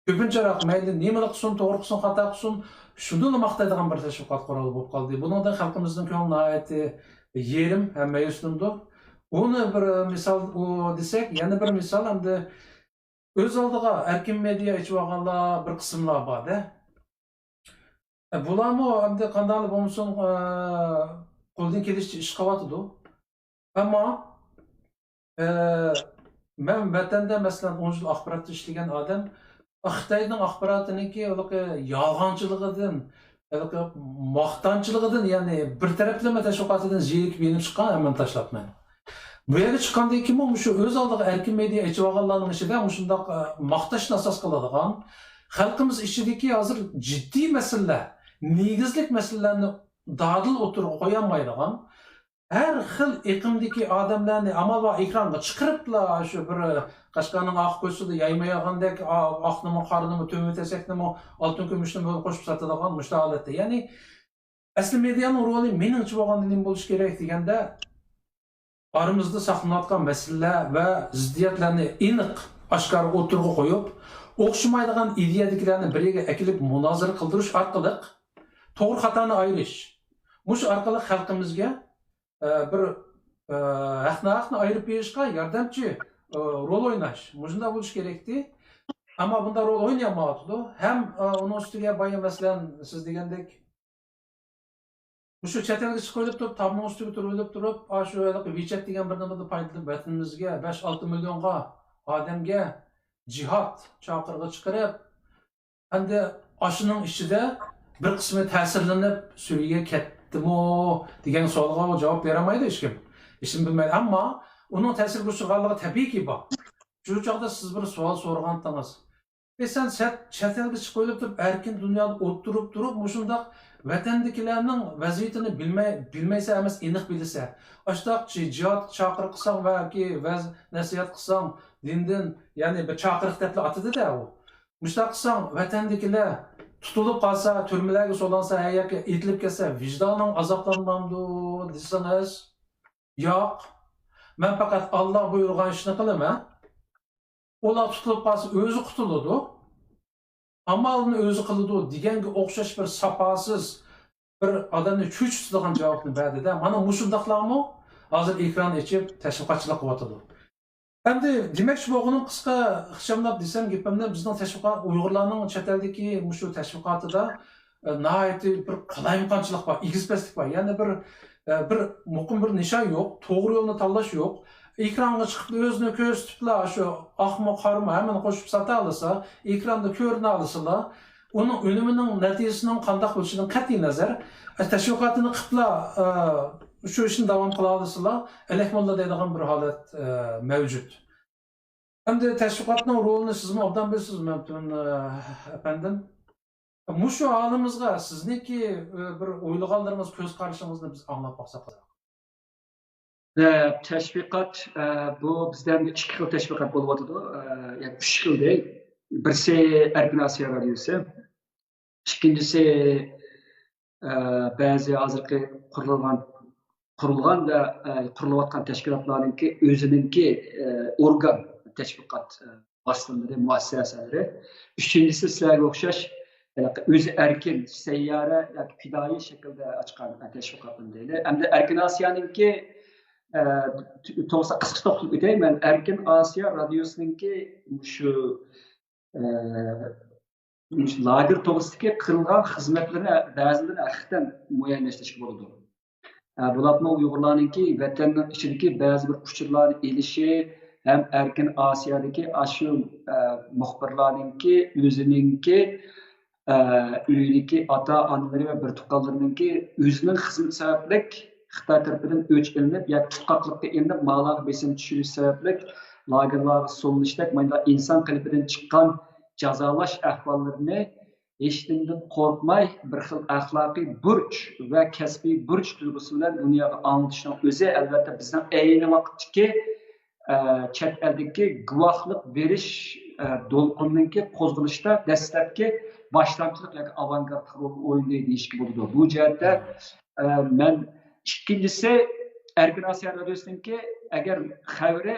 كۆپىنچىراق مەيلى نېمىلا قىلسۇن، توغرا قىلسۇن، خاتا قىلسۇن، شۇنىلا ماختايدىغان بىر تەشۋىقات قورالى بولۇپ قالدى. بۇنىڭدىن خەلقىمىزنىڭ كۆڭلى ناھايىتى يېرىم ھەم مەيۈسلىنىدۇ. ئۇنى بىر مىسال، ئۇ دېسەك، يەنە بىر مىسال، ئەمدى ئۆز ئالدىغا ئەركىن مېدىيا ئېچىۋالغانلار بىر قىسىملار بار-دە. ئە، بۇلارمۇ ئەمدى قانداقلا بولمىسۇن، ئە، قولىدىن كېلىشىچە ئىش قىلىۋاتىدۇ. ئەمما، ئە، مەن ۋەتەندە، مەسىلەن، ئون يىل ئاخباراتتا ئىشلىگەن ئادەم، خىتاينىڭ ئاخباراتىنىڭكى ھېلىقى يالغانچىلىقىدىن، ھېلىقى ماختانچىلىقىدىن، يەنى بىر تەرەپلىمە تەشۋىقاتىدىن زېرىكىپ يېنىپ چىققان، ھەممىنى تاشلاپمەن. بۇ يەرگە چىققاندىن كېيىنمۇ مۇشۇ ئۆز ئالدىغا ئەركىن مېدىيا ئېچىۋالغانلارنىڭ ئىچىدە مۇشۇنداق، ئە، ماختاشنى ئاساس قىلىدىغان، خەلقىمىز ئىچىدىكى ھازىر جىددىي مەسىلىلەر، نېگىزلىك مەسىلىلەرنى دادىل ئوتتۇرىغا قويالمايدىغان، ھەر خىل ئېقىمدىكى ئادەملەرنى ئامال بار ئېكرانغا چىقىرىپلا، شۇ بىر قەشقەرنىڭ ئاق كوچىسىدا يايما ياغاندەك، ئا-، ئاقنىمۇ، قارىنىمۇ، تۆمۈر تەسەكنىمۇ، ئالتۇن كۈمۈشنىمۇ قوشۇپ ساتىدىغان مۇشۇنداق ھالەتتە. يەنى، ئەسلى مېدىيانىڭ رولى مېنىڭچە بولغاندا نېمە بولۇشى كېرەك دېگەندە، ئارىمىزدا ساقلىنىۋاتقان مەسىلىلەر ۋە زىددىيەتلەرنى ئېنىق، ئاشكارا ئوتتۇرىغا قويۇپ، ئوخشىمايدىغان ئىدىيەدىكىلەرنى بىر يەرگە ئەكېلىپ مۇنازىرە قىلدۇرۇش ئارقىلىق توغرا خاتانى ئايرىش. مۇشۇ ئارقىلىق خەلقىمىزگە، ئە، بىر، ئە، ھەقنى ھەقنى ئايرىپ بېرىشقا ياردەمچى، ئە، رول ئويناش. مۇشۇنداق بولۇشى كېرەكتى. ئەمما بۇنداق رول ئوينىيالمايۋاتىدۇ. ھەم، ئە، ئۇنىڭ ئۈستىگە بايا، مەسىلەن، سىز دېگەندەك، مۇشۇ چەت ئەلگە چىقىۋېلىپ تۇرۇپ، تامنىڭ ئۈستىگە تۇرۇۋېلىپ تۇرۇپ، ئاشۇ ھېلىقى ۋىچەت دېگەن بىر نېمىدىن پايدىلىنىپ، ۋەتىنىمىزگە بەش ئالتە مىليونغا ئادەمگە جىھاد چاقىرىقى چىقىرىپ، ئەمدى ئاشۇنىڭ ئىچىدە بىر قىسمى تەسىرلىنىپ سۈرىيەگە كەتتىمۇ دېگەن سوئالغا ئۇ جاۋاب بېرەلمەيدۇ ھېچكىم. ھېچنېمە بىلمەيدۇ. ئەمما ئۇنىڭ تەسىرگە ئۇچرىغانلىقى تەبىئىيكى بار. شۇ چاغدا سىز بىر سوئال سورىغانتىڭىز. ئى، سەن چەت، چەت ئەلگە چىقىۋېلىپ تۇرۇپ، ئەركىن دۇنيادا ئولتۇرۇپ تۇرۇپ، مۇشۇنداق ۋەتەندىكىلەرنىڭ ۋەزىيىتىنى بىلمەي، بىلمەيسەن ئەمەس، ئېنىق بىلىسەن. ئاشۇنداق جى-، جىھاد چاقىرىق قىلساڭ ۋە ياكى ۋەز نەسىھەت قىلساڭ، دىندىن، يەنى بىر چاقىرىق دەپلا ئاتىدۇ-دە ئۇ. مۇشۇنداق قىلساڭ، ۋەتەندىكىلەر تۇتۇلۇپ قالسا، تۈرمىلەرگە سولانسا، ھە، ياكى ئېتىلىپ كەتسە، ۋىجدانىڭ ئازابلانمامدۇ دېسىڭىز، ياق. مەن پەقەت ئاللا بۇيرۇغان ئىشنى قىلىمەن. ئۇلار تۇتۇلۇپ قالسا، ئۆزى قۇتۇلىدۇ. ئامالىنى ئۆزى قىلىدۇ دېگەنگە ئوخشاش بىر ساپاسىز، بىر ئادەمنى چۆچۈتىدىغان جاۋابنى بەردى-دە. مانا مۇشۇنداقلارمۇ ھازىر ئېكران ئېچىپ تەشۋىقاتچىلىق قىلىۋاتىدۇ. ئەمدى دېمەكچى بولغىنىم، قىسقا ئىخچاملاپ دېسەم گېپىمنى، بىزنىڭ تەشۋىقات، ئۇيغۇرلارنىڭ چەت ئەلدىكى مۇشۇ تەشۋىقاتىدا، ئە، ناھايىتى بىر قالايمىقانچىلىق بار، ئېگىز-پەسلىك بار. يەنى بىر، ئە، بىر مۇقىم بىر نىشان يوق، توغرا يولنى تاللاش يوق. ئېكرانغا چىقىپ ئۆزىنى كۆرسىتىپلا، شۇ ئاقمۇ، قارىمۇ، ھەممىنى قوشۇپ ساتالىسا، ئېكراندا كۆرۈنەلىسىلا، ئۇنىڭ ئۈنۈمىنىڭ، نەتىجىسىنىڭ قانداق بولۇشىدىن قەتئىي نەزەر، ئە، تەشۋىقاتىنى قىپلا، ئە، شۇ ئىشنى داۋام قىلالىسىلا، ئەلەكمۇللا دەيدىغان بىر ھالەت، ئە، مەۋجۇت. ئەمدى تەشۋىقاتنىڭ رولىنى سىزمۇ ئوبدان بىلىسىز، مەمتىمىن، ئە، ئەپەندىم. مۇشۇ ھالىمىزغا سىزنىڭكى، ئە، بىر ئويلىغانلىرىڭىز، كۆز قارىشىڭىزنى بىز ئاڭلاپ باقساق. ئە، تەشۋىقات، ئە، بۇ بىزدە ئەمدى ئىككى خىل تەشۋىقات بولۇۋاتىدۇ. ئە، يەنى ئۈچ خىل دەي. بىرسى ئەركىن ئاسىيا رادىيوسى. ئىككىنچىسى، ئە، بەزى ھازىرقى قۇرۇلغان، قۇرۇلغان ۋە، ئە، قۇرۇلۇۋاتقان تەشكىلاتلارنىڭكى ئۆزىنىڭكى، ئە، ئورگان تەشۋىقات، ئە، ۋاسىتىلىرى، مۇئەسسەسەلىرى. ئۈچىنچىسى سىلەرگە ئوخشاش، ئە، ئۆزى ئەركىن، سەييارە ياكى پىدائىي شەكىلدە ئاچقان، ئە، تەشۋىقاتلىرى دەيلى. ئەمدى ئەركىن ئاسىيانىڭكى، ئە، توغرىسىدا قىسقىچە توختىلىپ ئۆتەي مەن. ئەركىن ئاسىيا رادىيوسىنىڭكى مۇشۇ ئە، مۇشۇ لاگېر توغرىسىدىكى قىلغان خىزمەتلىرىنى بەزىلىرىنى ھەقىقەتەن مۇئەييەنلەشتۈرۈشكە بولىدۇ. ئە، بولۇپمۇ ئۇيغۇرلارنىڭكى ۋەتەننىڭ ئىچىدىكى بەزى بىر ئۇچۇرلارنى ئېلىشى ھەم ئەركىن ئاسىيادىكى ئاشۇ، ئە، مۇخبىرلارنىڭكى ئۆزىنىڭكى، ئە، ئۆيىدىكى ئاتا-ئانىلىرى ۋە بىر تۇغقانلىرىنىڭكى ئۆزىنىڭ خىزمىتى سەۋەبلىك خىتاي تەرىپىدىن ئۆچ ئېلىنىپ ياكى تۇتقاقلىققا ئېلىنىپ، ماڭىلارغا بېسىم چۈشۈرۈش سەۋەبلىك لاگېرلارغا سولىنىشتەك مانداق ئىنسان قېلىپىدىن چىققان جازالاش ئەھۋاللىرىنى ھېچنېمىدىن قورقماي، بىر خىل ئەخلاقىي بۇرچ ۋە كەسپىي بۇرچ تۇيغۇسى بىلەن دۇنياغا ئاڭلىتىشنىڭ ئۆزى، ئەلۋەتتە، بىزنىڭ ئەينى ۋاقىتتىكى، ئە، چەت ئەلدىكى گۇۋاھلىق بېرىش، ئە، دولقۇنىنىڭكى قوزغىلىشتا دەسلەپكى باشلامچىلىق ياكى ئاۋانگارتلىق رولىنى ئوينىدى دېيىشكە بولىدۇ. بۇ جەھەتتە، ئە، مەن ئىككىنچىسى، ئەركىن ئاسىيا رادىيوسىنىڭكى ئەگەر خەۋىرى،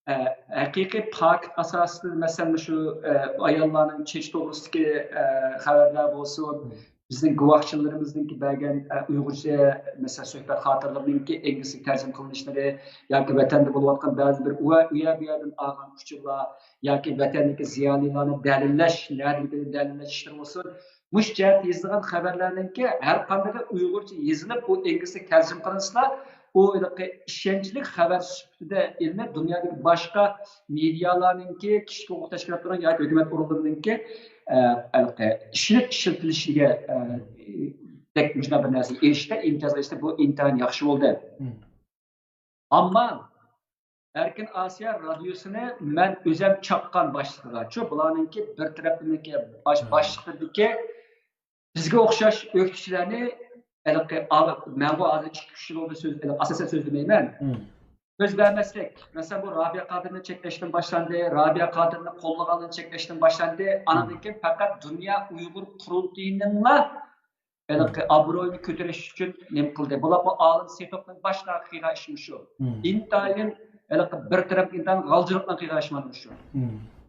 ئە، ھەقىقىي پاكىت ئاساسىدا، مەسىلەن، مۇشۇ، ئە، ئاياللارنىڭ چېچى توغرىسىدىكى، ئە، خەۋەرلەر بولسۇن، بىزنىڭ گۇۋاھچىلىرىمىزنىڭكى بەرگەن، ئە، ئۇيغۇرچە، مەسىلەن، سۆھبەت خاتىرىلىرىنىڭكى ئىنگلىزچە تەرجىمە قىلىنىشلىرى ياكى ۋەتەندە بولۇۋاتقان بەزى بىر ئۇ، ئۇ يەر، بۇ يەردىن ئالغان ئۇچۇرلار ياكى ۋەتەندىكى زىيالىيلارنى دەلىللەش، نەدىكىنى دەلىللەش ئىشلىرى بولسۇن، مۇشۇ جەھەتتە يېزىلغان خەۋەرلەرنىڭكى ھەر قاندىقى ئۇيغۇرچە يېزىلىپ، ئۇ ئىنگلىزچە تەرجىمە قىلىنسىلا، ئۇ ھېلىقى ئىشەنچلىك خەۋەر سۈپىتىدە ئېلىنىپ، دۇنيادىكى باشقا مېدىيالارنىڭكى، كىشىلىك ھوقۇق تەشكىلاتلىرىنىڭ ياكى ھۆكۈمەت ئورۇنلىرىنىڭكى، ئە، ھېلىقى ئىشىنىپ ئىشلىتىلىشىگە، ئە، دەك مۇشۇنداق بىر نەرسىگە ئېرىشتى، ئىمتىيازغا ئېرىشتى. بۇ ئىنتايىن ياخشى بولدى. ئەمما ئەركىن ئاسىيا رادىيوسىنى مەن ئۆزەم چاققان باشلىقىغا، شۇ بۇلارنىڭكى بىر تەرەپلىمىكى باش-، باشلىقلىرىدىكى بىزگە ئوخشاش ئۆكتىچىلەرنى، ھېلىقى ئا-، مەنغۇ ھازىر ئىككى، ئۈچ يىل بولدى سۆز، ئاساسەن سۆزلىمەيمەن. سۆز بەرمەسلىك. مەسىلەن، بۇ رابىيە قادىرنى چەكلەشتىن باشلاندى، رابىيە قادىرنى قوللىغانلارنى چەكلەشتىن باشلاندى. ئانىڭدىن كېيىن پەقەت دۇنيا ئۇيغۇر قۇرۇلتىيىنىڭلا ھېلىقى ئابرۇيىنى كۆتۈرۈش ئۈچۈن نېمە قىلدى؟ بولۇپمۇ ئالىم سېيىتوفنىڭ باشتا قىلغان ئىشى مۇشۇ. ئىنتايىن ھېلىقى بىر تەرەپ ئىنتايىن غالجىرلىقنىڭ قىلغان ئىشى مانا مۇشۇ.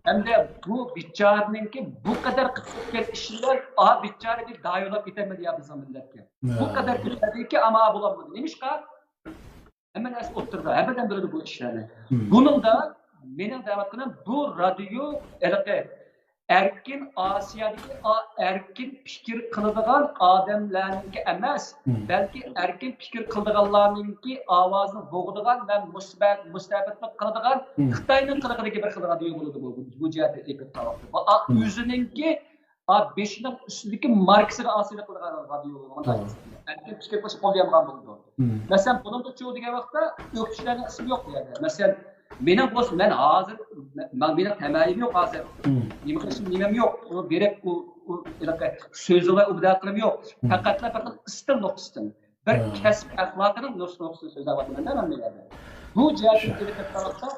ھەمدە بۇ بىچارىنىڭكى بۇ قەدەر قىلىپ كەتكەن ئىشى بىلەن، ئا، بىچارە بىر داۋالىپ كېتەلمىدى يا بىزنىڭ مىللەتكە. بۇ قەدەر كۆتەردىكى، ئەمما بولالمىدى. نېمىشقا؟ ھەممە نەرسە ئوتتۇرىدا، ھەممە ئادەم بىلىدۇ بۇ ئىشلارنى. بۇنىڭدا مېنىڭ دەۋاتقىنىم، بۇ رادىيو ھېلىقى ئەركىن ئاسىيادىكى ئا-، ئەركىن پىكىر قىلىدىغان ئادەملەرنىڭكى ئەمەس، بەلكى ئەركىن پىكىر قىلىدىغانلارنىڭكى ئاۋازىنى بوغىدىغان ۋە مۇسبەت-، مۇستەبىتلىق قىلىدىغان خىتاينىڭ قىلىقىدىكى بىر خىل رادىيو بولىدۇ بۇ، بۇ جەھەتتە ئېيتىپ قالغاندا. بۇ ئا-، ئۆزىنىڭكى، ئا، بېشىنىڭ ئۈستىدىكى ماركىسىغا ئاسىيلىق قىلىدىغان رادىيو بولغان، ئەركىن پىكىر قىلىشقا قول يامغان بولىدۇ. مەسىلەن، بۇنىڭدا چۇ دېگەن ۋاقىتتا ئۆكتىچىلەرنىڭ ئىسمى يوق بۇ يەردە. مەسىلەن، مېنىڭ بولسا، مەن ھازىر، مەن، مېنىڭ تەمەيىم يوق ھازىر. نېمە قىلىشىم، نېمەم يوق. ئۇ بېرىپ، ئۇ، ئۇ، ھېلىقى سۆزلىگەن ئۇ بىدە قىلىم يوق. پەقەتلا، پەقەت ئىستىل نۇقتىسىدىن، بىر كەسىپ ئەخلاقىنىڭ نۇقتىسىدىن سۆزلەۋاتىمەن مەن بۇ يەردە. بۇ جەھەتتىن ئېلىپ كەتكەن ۋاقىتتا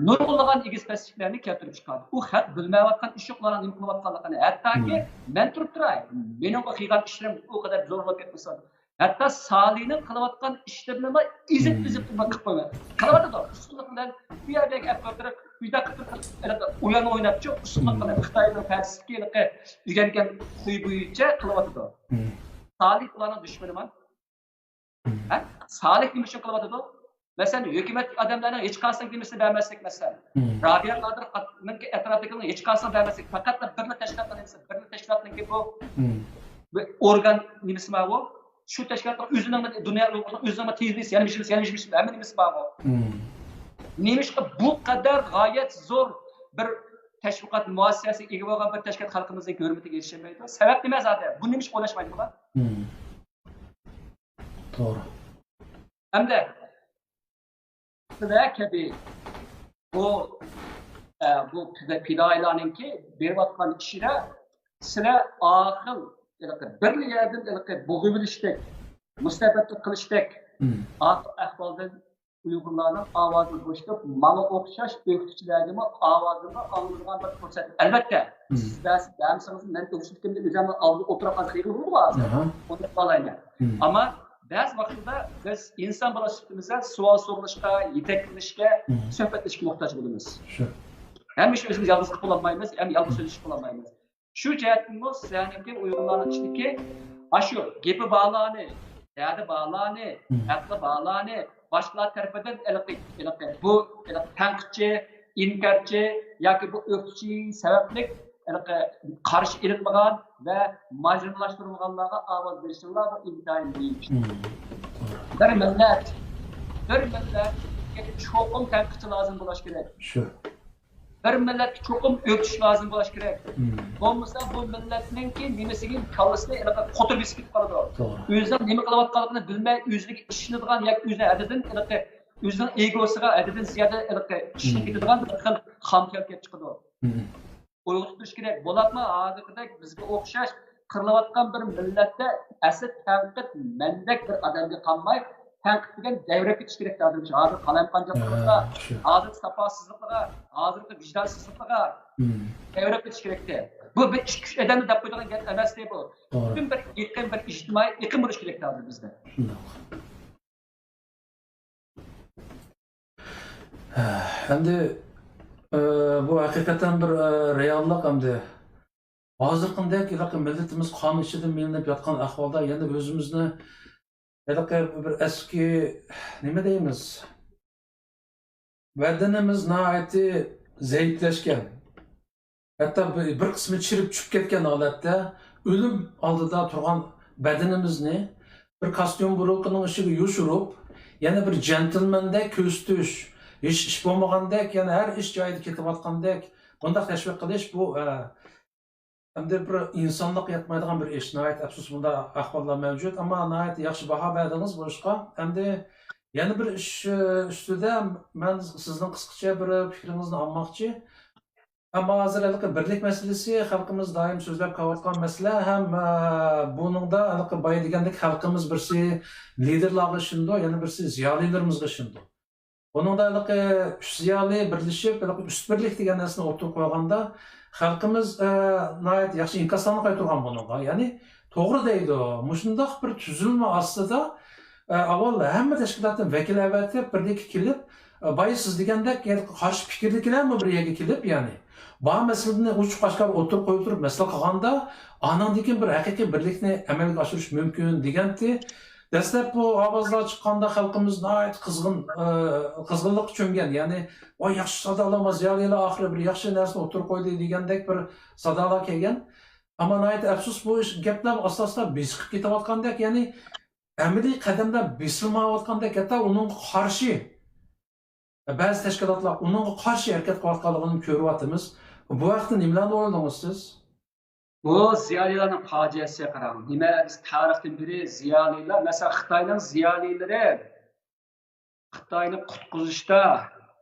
نۇرغۇنلىغان ئېگىز پەسلىكلەرنى كەلتۈرۈپ چىقاردى. ئۇ خەق بىلمەيۋاتقان ئىش يوق، ئۇلارنىڭ نېمە قىلىۋاتقانلىقىنى. ھەتتاكى مەن تۇرۇپ تۇراي، مېنىڭ قىلغان ئىشلىرىم ئۇ قەدەر زور بولۇپ كەتمىسۇن. ھەتتا سالىنىڭ قىلىۋاتقان ئىشلىرىنىمۇ ئېزىپ-ئېزىپ قىلىپ قويماي. قىلىۋاتىدۇ. ئۇستىلىق بىلەن بۇ يەردىكى ئەپ قويۇپ، بۇ يەردە قىلىپ، ئويۇن ئويناپچۇ، ئۇستىلىق بىلەن خىتاينىڭ پەرسىدىكى ئۆگەنگەن خۇي بويىچە قىلىۋاتىدۇ. سالى ئۇلارنىڭ دۈشمىنىما؟ ھە؟ سالى نېمە ئۈچۈن قىلىۋاتىدۇ؟ مەسىلەن، ھۆكۈمەتتىكى ئادەملەرنىڭ ھېچقايسىنىڭ نېمىسىنى بەرمەسلىك، مەسىلەن. رابىيە قادىرنىڭكى ئەتراپىدىكىلەرنىڭ ھېچقايسىنىڭ بەرمەسلىك، پەقەت بىرلا تەشكىلاتنىڭ نېمىسى، بىرلا تەشكىلاتنىڭكى بۇ بىر ئورگان نېمىسى بار بۇ؟ شۇ تەشكىلاتنىڭ ئۆزىنىڭ، دۇنيا ئۇيغۇرىنىڭ ئۆزىنىڭ تېلېۋىزىيەسى، يەنە مىشىلىسى، يەنە مىشىلىسى، ھەممە نېمىسى بار بۇ. نېمىشقا بۇ قەدەر غايەت زور بىر تەشۋىقات مۇئەسسەسىگە ئىگە بولغان بىر تەشكىلات خەلقىمىزنىڭ ھۆرمىتىگە ئېرىشەلمەيدۇ؟ سەۋەب نېمە زادى؟ بۇ نېمىشقا ئويلاشمايدۇ بۇلار؟ توغرا. ھەمدە سىلەر كەبى بۇ، ئە، بۇ پىدا-، پىدائىيلارنىڭكى بېرىۋاتقان ئىشىدا سىلەر ئاخىر ھېلىقى بىر يەردىن ھېلىقى بوغۇۋېلىشتەك، مۇستەبىتلىك قىلىشتەك ئاخىر ئەھۋالدىن ئۇيغۇرلارنىڭ ئاۋازىنى بوشىتىپ، ماڭا ئوخشاش ئۆكتىچىلەرگىمۇ ئاۋازىمنى ئاڭلىتىدىغان بىر پۇرسەت. ئەلۋەتتە، سىز بەرسە-، بەرمىسىڭىز، مەن ئۆكتىچىلىكىمنى ئۆزۈمنىڭ ئالدىدا ئولتۇرۇپ قالسا خېرى بولىدىغۇ ھازىر. ئۇنى قىلالايمەن. ئەمما بەزى ۋاقىتتا بىز ئىنسان بالىسى سۈپىتىمىزدە سوئال سورىلىشقا، يېتەكلىنىشكە، سۆھبەتلىشىشكە موھتاج بولىمىز. ھەممە ئىشنى ئۆزىمىز يالغۇز قىلىپ بولالمايمىز، ھەم يالغۇز سۆزلىشىپ بولالمايمىز. شۇ جەھەتتىنمۇ سىلەرنىڭكى ئۇيغۇرلارنىڭ ئىچىدىكى ئاشۇ گېپى بارلارنى، دەردى بارلارنى، ئەقلى بارلارنى باشقىلار تەرىپىدىن ھېلىقى، ھېلىقى بۇ، ھېلىقى تەنقىدچى، ئىنكارچى ياكى بۇ ئۆكتىچى سەۋەبلىك ھېلىقى قارشى ئېلىنمىغان ۋە ماجىنىلاشتۇرمىغانلارغا ئاۋاز بېرىشىڭلار بۇ ئىنتايىن مۇھىم ئىش. بىر مىللەت، بىر مىللەتكە چوقۇم تەنقىدچى لازىم بولۇش كېرەك. شۇ. بىر مىللەتكە چوقۇم ئۆكتىچى لازىم بولۇش كېرەك. بولمىسا بۇ مىللەتنىڭكى نېمىسىگە كاللىسىنى ھېلىقى قوتۇر بېسىپ كېتىپ قالىدۇ. توغرا. ئۆزىنىڭ نېمە قىلىۋاتقانلىقىنى بىلمەي، ئۆزىگە ئىشىنىدىغان ياكى ئۆزىنىڭ ھەددىدىن ھېلىقى، ئۆزىنىڭ ئېگوسىغا ھەددىدىن زىيادە ھېلىقى ئىشىنىپ كېتىدىغان بىر خىل خام خىيال كېلىپ چىقىدۇ. ئويغىتىپ تۇرۇش كېرەك. بولۇپمۇ ھازىرقىدەك بىزگە ئوخشاش قىرىلىۋاتقان بىر مىللەتتە ئەسلى تەنقىد مەندەك بىر ئادەمگە قالماي، تەنقىد دېگەن دەۋرەپ كېتىش كېرەكتى ھازىر. ھازىر قالايمىقانچىلىقلارغا، ھازىرقى ساپاسىزلىقلارغا، ھازىرقى ۋىجدانسىزلىقلارغا دەۋرەپ كېتىش كېرەكتى. بۇ بىر ئىككى ئۈچ ئادەمنى دەپ قويىدىغان گەپ ئەمەستى بۇ. پۈتۈن بىر ئېقىم، بىر ئىجتىمائىي ئېقىم بولۇش كېرەكتى ھازىر بىزدە. ئەمدى، ئە، بۇ ھەقىقەتەن بىر، ئە، رېئاللىق ئەمدى. ھازىرقىدەك ھېلىقى مىللىتىمىز قان ئىچىدە مىلىنىپ ياتقان ئەھۋالدا يەنە ئۆزىمىزنى ھېلىقى بىر ئەسكى، نېمە دەيمىز، بەدىنىمىز ناھايىتى زەئىپلەشكەن. ھەتتا بىر، بىر قىسمى چىرىپ چۈشۈپ كەتكەن ھالەتتە ئۆلۈم ئالدىدا تۇرغان بەدىنىمىزنى بىر كاستيۇم بۇرۇلكىنىڭ ئىچىگە يوشۇرۇپ، يەنە بىر جەنتلمەندەك كۆرسىتىش، ھېچ ئىش بولمىغاندەك، يەنە ھەر ئىش جايىدا كېتىۋاتقاندەك، بۇنداق تەشۋىق قىلىش، بۇ، ئە، ئەمدى بىر ئىنسانلىققا ياتمايدىغان بىر ئىش. ناھايىتى ئەپسۇس، بۇنداق ئەھۋاللار مەۋجۇت. ئەمما ناھايىتى ياخشى باھا بەردىڭىز بۇ ئىشقا. ئەمدى يەنە بىر ئىش، ئە، ئۈستىدە مەن سىزنىڭ قىسقىچە بىر پىكرىڭىزنى ئالماقچى. ئەمما ھازىر ھېلىقى بىرلىك مەسىلىسى خەلقىمىز دائىم سۆزلەپ كېلىۋاتقان مەسىلە ھەم، ئە، بۇنىڭدا ھېلىقى بايا دېگەندەك خەلقىمىز بىرسى لىدېرلارغا ئىشىنىدۇ، يەنە بىرسى زىيالىيلىرىمىزغا ئىشىنىدۇ. بۇنىڭدا ھېلىقى ئۈچ زىيالىي بىرلىشىپ، ھېلىقى ئۈچ بىرلىك دېگەن نەرسىنى ئوتتۇرىغا قويغاندا، خەلقىمىز، ئە، ناھايىتى ياخشى ئىنكاسلارنى قايتۇرغان بۇنىڭغا. يەنى توغرا دەيدۇ. مۇشۇنداق بىر تۈزۈلمە ئاستىدا، ئە، ئاۋۋال ھەممە تەشكىلاتتىن ۋەكىل ئەۋەتىپ، بىرلىككە كېلىپ، ئە، بايا سىز دېگەندەك، يەنى قارشى پىكىرلىكلەرمۇ بىر يەرگە كېلىپ، يەنى بار مەسىلىنى ئوچۇق ئاشكارا ئوتتۇرىغا قويۇپ تۇرۇپ مەسىلە قىلغاندا، ئانىڭدىن كېيىن بىر ھەقىقىي بىرلىكنى ئەمەلگە ئاشۇرۇش مۇمكىن دېگەنتى. دەسلەپ بۇ ئاۋازلار چىققاندا خەلقىمىز ناھايىتى قىزغىن، ئە، قىزغىنلىققا چۆمگەن. يەنى، ۋاي، ياخشى سادالار، زىيالىيلار ئاخىرى بىر ياخشى نەرسىنى ئوتتۇرىغا قويدى دېگەندەك بىر سادالار كەلگەن. ئەمما ناھايىتى ئەپسۇس، بۇ ئىش، گەپلەر ئاستا-ئاستا بېسىقىپ كېتىۋاتقاندەك، يەنى ئەمەلىي قەدەملەر بېسىلمايۋاتقاندەك، ھەتتا ئۇنىڭغا قارشى بەزى تەشكىلاتلار ئۇنىڭغا قارشى ھەرىكەت قىلىۋاتقانلىقىنى كۆرۈۋاتىمىز. بۇ ھەقتە نېمىلەرنى ئويلىدىڭىز سىز؟ بۇ زىيالىيلارنىڭ پاجىئەسىگە قاراڭ. نېمە، بىز تارىختىن بېرى زىيالىيلار، مەسىلەن، خىتاينىڭ زىيالىيلىرى خىتاينى قۇتقۇزۇشتا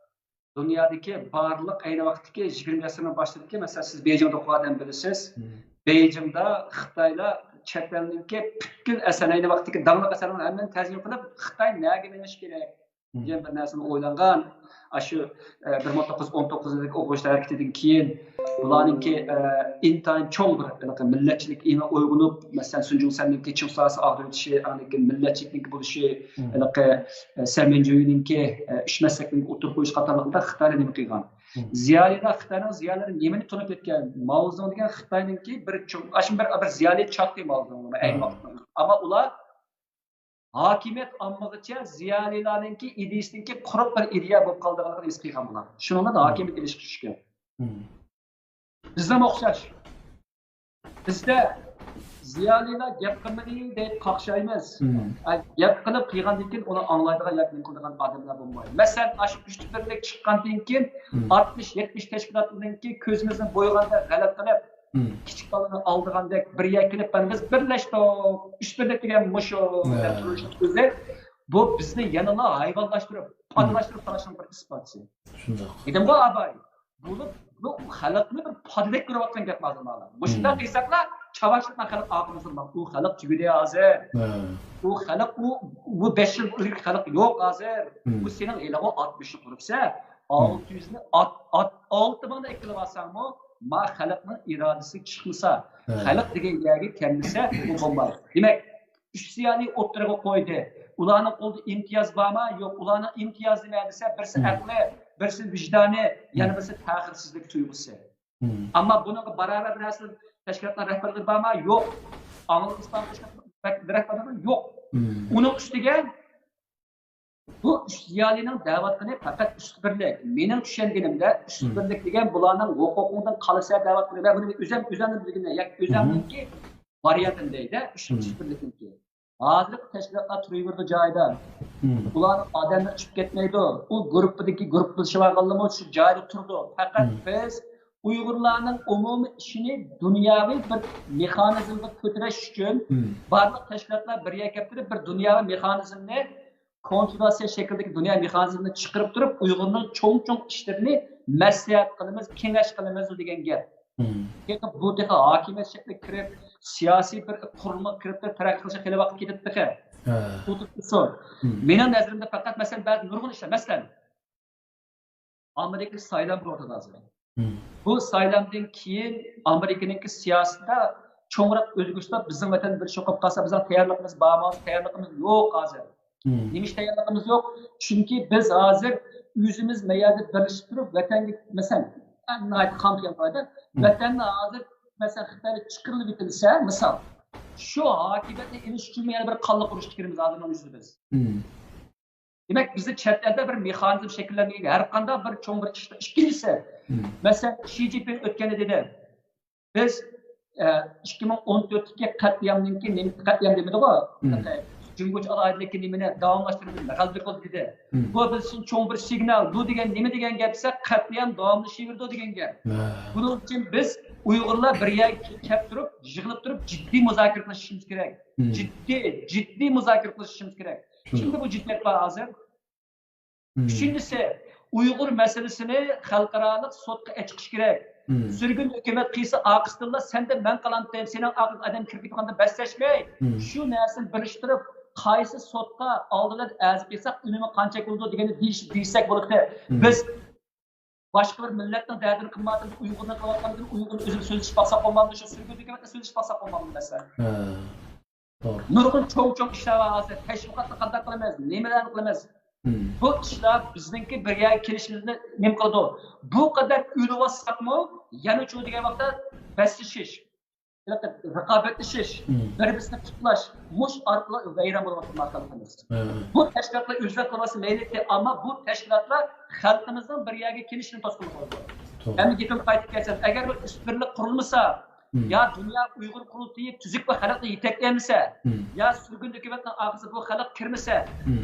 دۇنيادىكى بارلىق، ئەينى ۋاقىتتىكى يىگىرمىنچى ئەسىرنىڭ باشلىرىدىكى، مەسىلەن، سىز بېيجىڭدا ئوقۇغان ئادەم بىلىسىز. بېيجىڭدا خىتايلار چەت ئەلنىڭكى پۈتكۈل ئەسەر، ئەينى ۋاقىتتىكى داڭلىق ئەسەرلەرنىڭ ھەممىنى تەرجىمە قىلىپ، خىتاي نەگە مېڭىشى كېرەك دېگەن بىر نەرسىنى ئويلانغان. ئاشۇ، ئە، بىر مىڭ توققۇز يۈز ئون توققۇزىنچى يىلدىكى ئوقۇغۇچىلار ھەرىكىتىدىن كېيىن بۇلارنىڭكى، ئە، ئىنتايىن چوڭ بىر ھېلىقى مىللەتچىلىك ئېڭى ئويغىنىپ، مەسىلەن، سۇنجۇڭسەننىڭكى چىڭ سۇلالىسى ئاغدۇرۇۋېتىشى، ئاندىن كېيىن مىللەتچىلىكنىڭكى بولۇشى، ھېلىقى، ئە، سەن مىنجۇينىڭكى، ئە، ئۈچ مەسلەكنىڭكى ئوتتۇرىغا قويۇش قاتارلىقلار خىتاينى نېمە قىلغان؟ زىيالىيلار، خىتاينىڭ زىيالىيلىرى نېمىنى تونۇپ يەتكەن؟ ماۋزېدۇڭ دېگەن خىتاينىڭكى بىر چوڭ، ئاشۇ بىر، بىر زىيالىي چاقتى ماۋزېدۇڭ ئەينى ۋاقىتتا. ئەمما ئۇلار ھاكىمىيەت ئاممىغىچە زىيالىيلارنىڭكى ئىدىيىسىنىڭكى قۇرۇق بىر ئىدىيە بولۇپ قالىدىغانلىقىنى ھېس قىلغان بۇلار. شۇنىڭدىن ھاكىمىيەت ئېلىشقا چۈشكەن. بىزنىڭ ئوخشاش. بىزدە زىيالىيلار گەپ قىلمىدى دەپ قاقشايمىز. ئە، گەپ قىلىپ قىلغاندىن كېيىن ئۇنى ئاڭلايدىغان ياكى نېمە قىلىدىغان ئادەملەر بولمايدۇ. مەسىلەن، ئاشۇ ئۈچ بىرلىك چىققاندىن كېيىن ئاتمىش، يەتمىش تەشكىلاتنىڭكى كۆزىمىزنى بويىغاندەك غەلەت قىلىپ، كىچىك بالىنى ئالدىغاندەك بىر يەرگە كېلىپ، مانا بىز بىرلەشتۇق، ئۈچ بىرلىك دېگەن مۇشۇ دەپ تۇرۇشنىڭ ئۆزى، بۇ بىزنى يەنىلا ھايۋانلاشتۇرۇپ، پادىلاشتۇرۇپ قاراشنىڭ بىر ئىسپاتى. شۇنداق. دېدىمغۇ ئاباي، بۇ، بۇ خەلقنى بىر پادىدەك كۆرۈۋاتقان گەپ ھازىر مانا. مۇشۇنداق قىلساقلا، چاۋاشلىق خەلق ئارقىمىزدا بار. ئۇ خەلق تۈگىدى ھازىر. ئۇ خەلق، ئۇ، ئۇ بەش يىل ئىلگىرى خەلق يوق ھازىر. ئۇ سېنىڭ ھېلىغۇ ئاتمىشنى قۇرۇپسەن، ئالتە يۈزنى ئات، ئات، ئالتە مىڭنى ئەكېلىۋالساڭمۇ، ما خەلقنىڭ ئىرادىسى چىقمىسا، خەلق دېگەن يەرگە كەلمىسە، ئۇ بولمايدۇ. دېمەك، ئۈچ زىيالىي ئوتتۇرىغا قويدى. ئۇلارنىڭ قولىدا ئىمتىياز بارمۇ؟ يوق. ئۇلارنىڭ ئىمتىيازى نېمە دېسە، بىرسى ئەقلى، بىرسى ۋىجدانى، يەنە بىرسى تەخىرسىزلىك تۇيغۇسى. ئەمما بۇنىڭغا باراۋەر بىر نەرسە تەشكىلاتنىڭ رەھبەرلىرى بارمۇ؟ يوق. ئاڭلىق ئىسلام تەشكىلاتىنىڭ رەھبەرلىرى يوق. ئۇنىڭ ئۈستىگە بۇ ئۈچ زىيالىينىڭ دەۋاتقىنى پەقەت ئۈچ بىرلىك. مېنىڭ چۈشەنگىنىمدە، ئۈچ بىرلىك دېگەن بۇلارنىڭ ھوقۇقۇڭدىن قالىسە دەۋاتقىنى ۋە بۇنى ئۆزەم، ئۆزەمدىن بىلگىنى، ياكى ئۆزەمنىڭكى ۋارىيانتىنى دەيدۇ، ئۈچ، ئۈچ بىرلىكنىڭكى. ھازىرقى تەشكىلاتلار تۇرۇۋېرىدۇ جايىدا. ئۇلارنىڭ ئادەملىرى چۈشۈپ كەتمەيدۇ. ئۇ گۇرۇپپىدىكى گۇرۇپپىلىشىۋالغانلىرىمۇ شۇ جايىدا تۇرىدۇ. پەقەت بىز ئۇيغۇرلارنىڭ ئومۇمىي ئىشىنى دۇنياۋى بىر مېخانىزمغا كۆتۈرۈش ئۈچۈن بارلىق تەشكىلاتلار بىر يەرگە كەلتۈرۈپ، بىر دۇنياۋى مېخانىزمنى، كونفېدېراتسىيە شەكلىدىكى دۇنيا مېخانىزمىنى چىقىرىپ تۇرۇپ، ئۇيغۇرنىڭ چوڭ-چوڭ ئىشلىرىنى مەسلىھەت قىلىمىز، كېڭەش قىلىمىز دېگەن گەپ. تېخى بۇ تېخى ھاكىمىيەت شەكلىگە كىرىپ، سىياسىي بىر قۇرۇلمىغا كىرىپ تۇرۇپ تەرەققىي قىلىشقا خېلى ۋاقىت كېتىدۇ تېخى. بۇ تۈرتكىسى. مېنىڭ نەزىرىمدە پەقەت، مەسىلەن، بەزى نۇرغۇن ئىشلار، مەسىلەن، ئامېرىكا سايلام بولۇۋاتىدۇ ھازىر. بۇ سايلامدىن كېيىن ئامېرىكىنىڭكى سىياسىتىدا چوڭراق ئۆزگىرىشلەر، بىزنىڭ ۋەتەندە بىر ئىش بولۇپ قالسا، بىزنىڭ تەييارلىقىمىز بارمۇ؟ تەييارلىقىمىز يوق ھازىر. نېمە ئۈچۈن تەييارلىقىمىز يوق؟ چۈنكى بىز ھازىر ئۆزىمىز مەيەردە بىرلىشىپ تۇرۇپ، ۋەتەنگە، مەسىلەن، ناھايىتى قان قىيغان، ۋەتەننى ھازىر، مەسىلەن، خىتايغا چىقىرىلىپ ئېتىلسە، مىسال، شۇ ھاكىمىيەتنى ئېلىش ئۈچۈن يەنە بىر قانلىق ئۇرۇشقا كىرىمىز ھازىرنىڭ ئۆزىدە بىز. دېمەك، بىزدە چەت ئەلدە بىر مېخانىزم شەكىللەنمىگەن، ھەر قانداق بىر چوڭ بىر ئىشتا. ئىككىنچىسى، مەسىلەن، شى جىنپىڭ ئۆتكەندە دېدى، بىز، ئە، ئىككى مىڭ ئون تۆتتىكى قەتلىئامدىن كېيىن نېمە، قەتلىئام دېمىدىغۇ، جۇڭگوچە ئالاھىدىلىكى نېمىنى داۋاملاشتۇرىمىز، غەلىبە قىلدى دېدى. بۇ بىز ئۈچۈن چوڭ بىر سىگنال. بۇ دېگەن نېمە دېگەن گەپ دېسە، قەتلىئام داۋاملىشىۋېرىدۇ دېگەن گەپ. بۇنىڭ ئۈچۈن بىز ئۇيغۇرلار بىر يەرگە كەپ تۇرۇپ، يىغىلىپ تۇرۇپ، جىددىي مۇزاكىرە قىلىشىمىز كېرەك. جىددىي، جىددىي مۇزاكىرە قىلىشىمىز كېرەك. كىمدە بۇ جىددىيەت بار ھازىر؟ ئۈچىنچىسى، ئۇيغۇر مەسىلىسىنى خەلقئارالىق سوتقا ئەچىقىش كېرەك. سۈرگۈن ھۆكۈمەت قىلسا، ئارقىسىدىنلا سەندە مەن قالامتىم، سېنىڭ ئارقىڭدا ئادەم كىرىپ كېتىدىغاندا بەسلەشمەي، شۇ نەرسىنى بىرلەشتۈرۈپ، قايسى سوتقا ئالدىدا ئەرز قىلساق، ئۈنۈمى قانچە بولىدۇ دېگەننى دېيىش، دېيىشسەك بولىدۇ. بىز باشقا بىر مىللەتنىڭ دەردىنى قىلمايۋاتىمىز، ئۇيغۇرنىڭ قىلىۋاتقانلىرىنى ئۇيغۇرنى ئۆزىمىز سۆزلىشىپ باقساق بولمامدۇ؟ شۇ سۈرگۈن ھۆكۈمەتنى سۆزلىشىپ باقساق بولمامدۇ مەسىلەن؟ توغرا. نۇرغۇن چوڭ-چوڭ ئىشلار بار ھازىر. تەشۋىقاتنى قانداق قىلىمىز؟ نېمىلەرنى قىلىمىز؟ بۇ ئىشلار بىزنىڭكى بىر يەرگە كېلىشىمىزنى نېمە قىلىدۇ؟ بۇ قەدەر ئۆلۈۋاتساقمۇ، يەنە شۇ دېگەن ۋاقىتتا بەسلىشىش، رىقابەتلىشىش، بىر-بىرسىنى پۇتلاش، مۇش ئارقىلىق ۋەيران بولۇۋاتىدۇ خەلقىمىز. بۇ تەشكىلاتلار ئۆزلەر قىلىۋاتسا مەيلى، ئەمما بۇ تەشكىلاتلار خەلقىمىزنىڭ بىر يەرگە كېلىشىنى توسقۇنلۇق قىلىدۇ. توغرا. ئەمدى گېپىمگە قايتىپ كەلسەم، ئەگەر بۇ ئۈچ بىرلىك قۇرۇلمىسا، يا دۇنيا ئۇيغۇر قۇرۇلتىيى تۈزۈك بىر خەلقنى يېتەكلىيەلمىسە، يا سۈرگۈن ھۆكۈمەتنىڭ ئارقىسىدا بۇ خەلق كىرمىسە،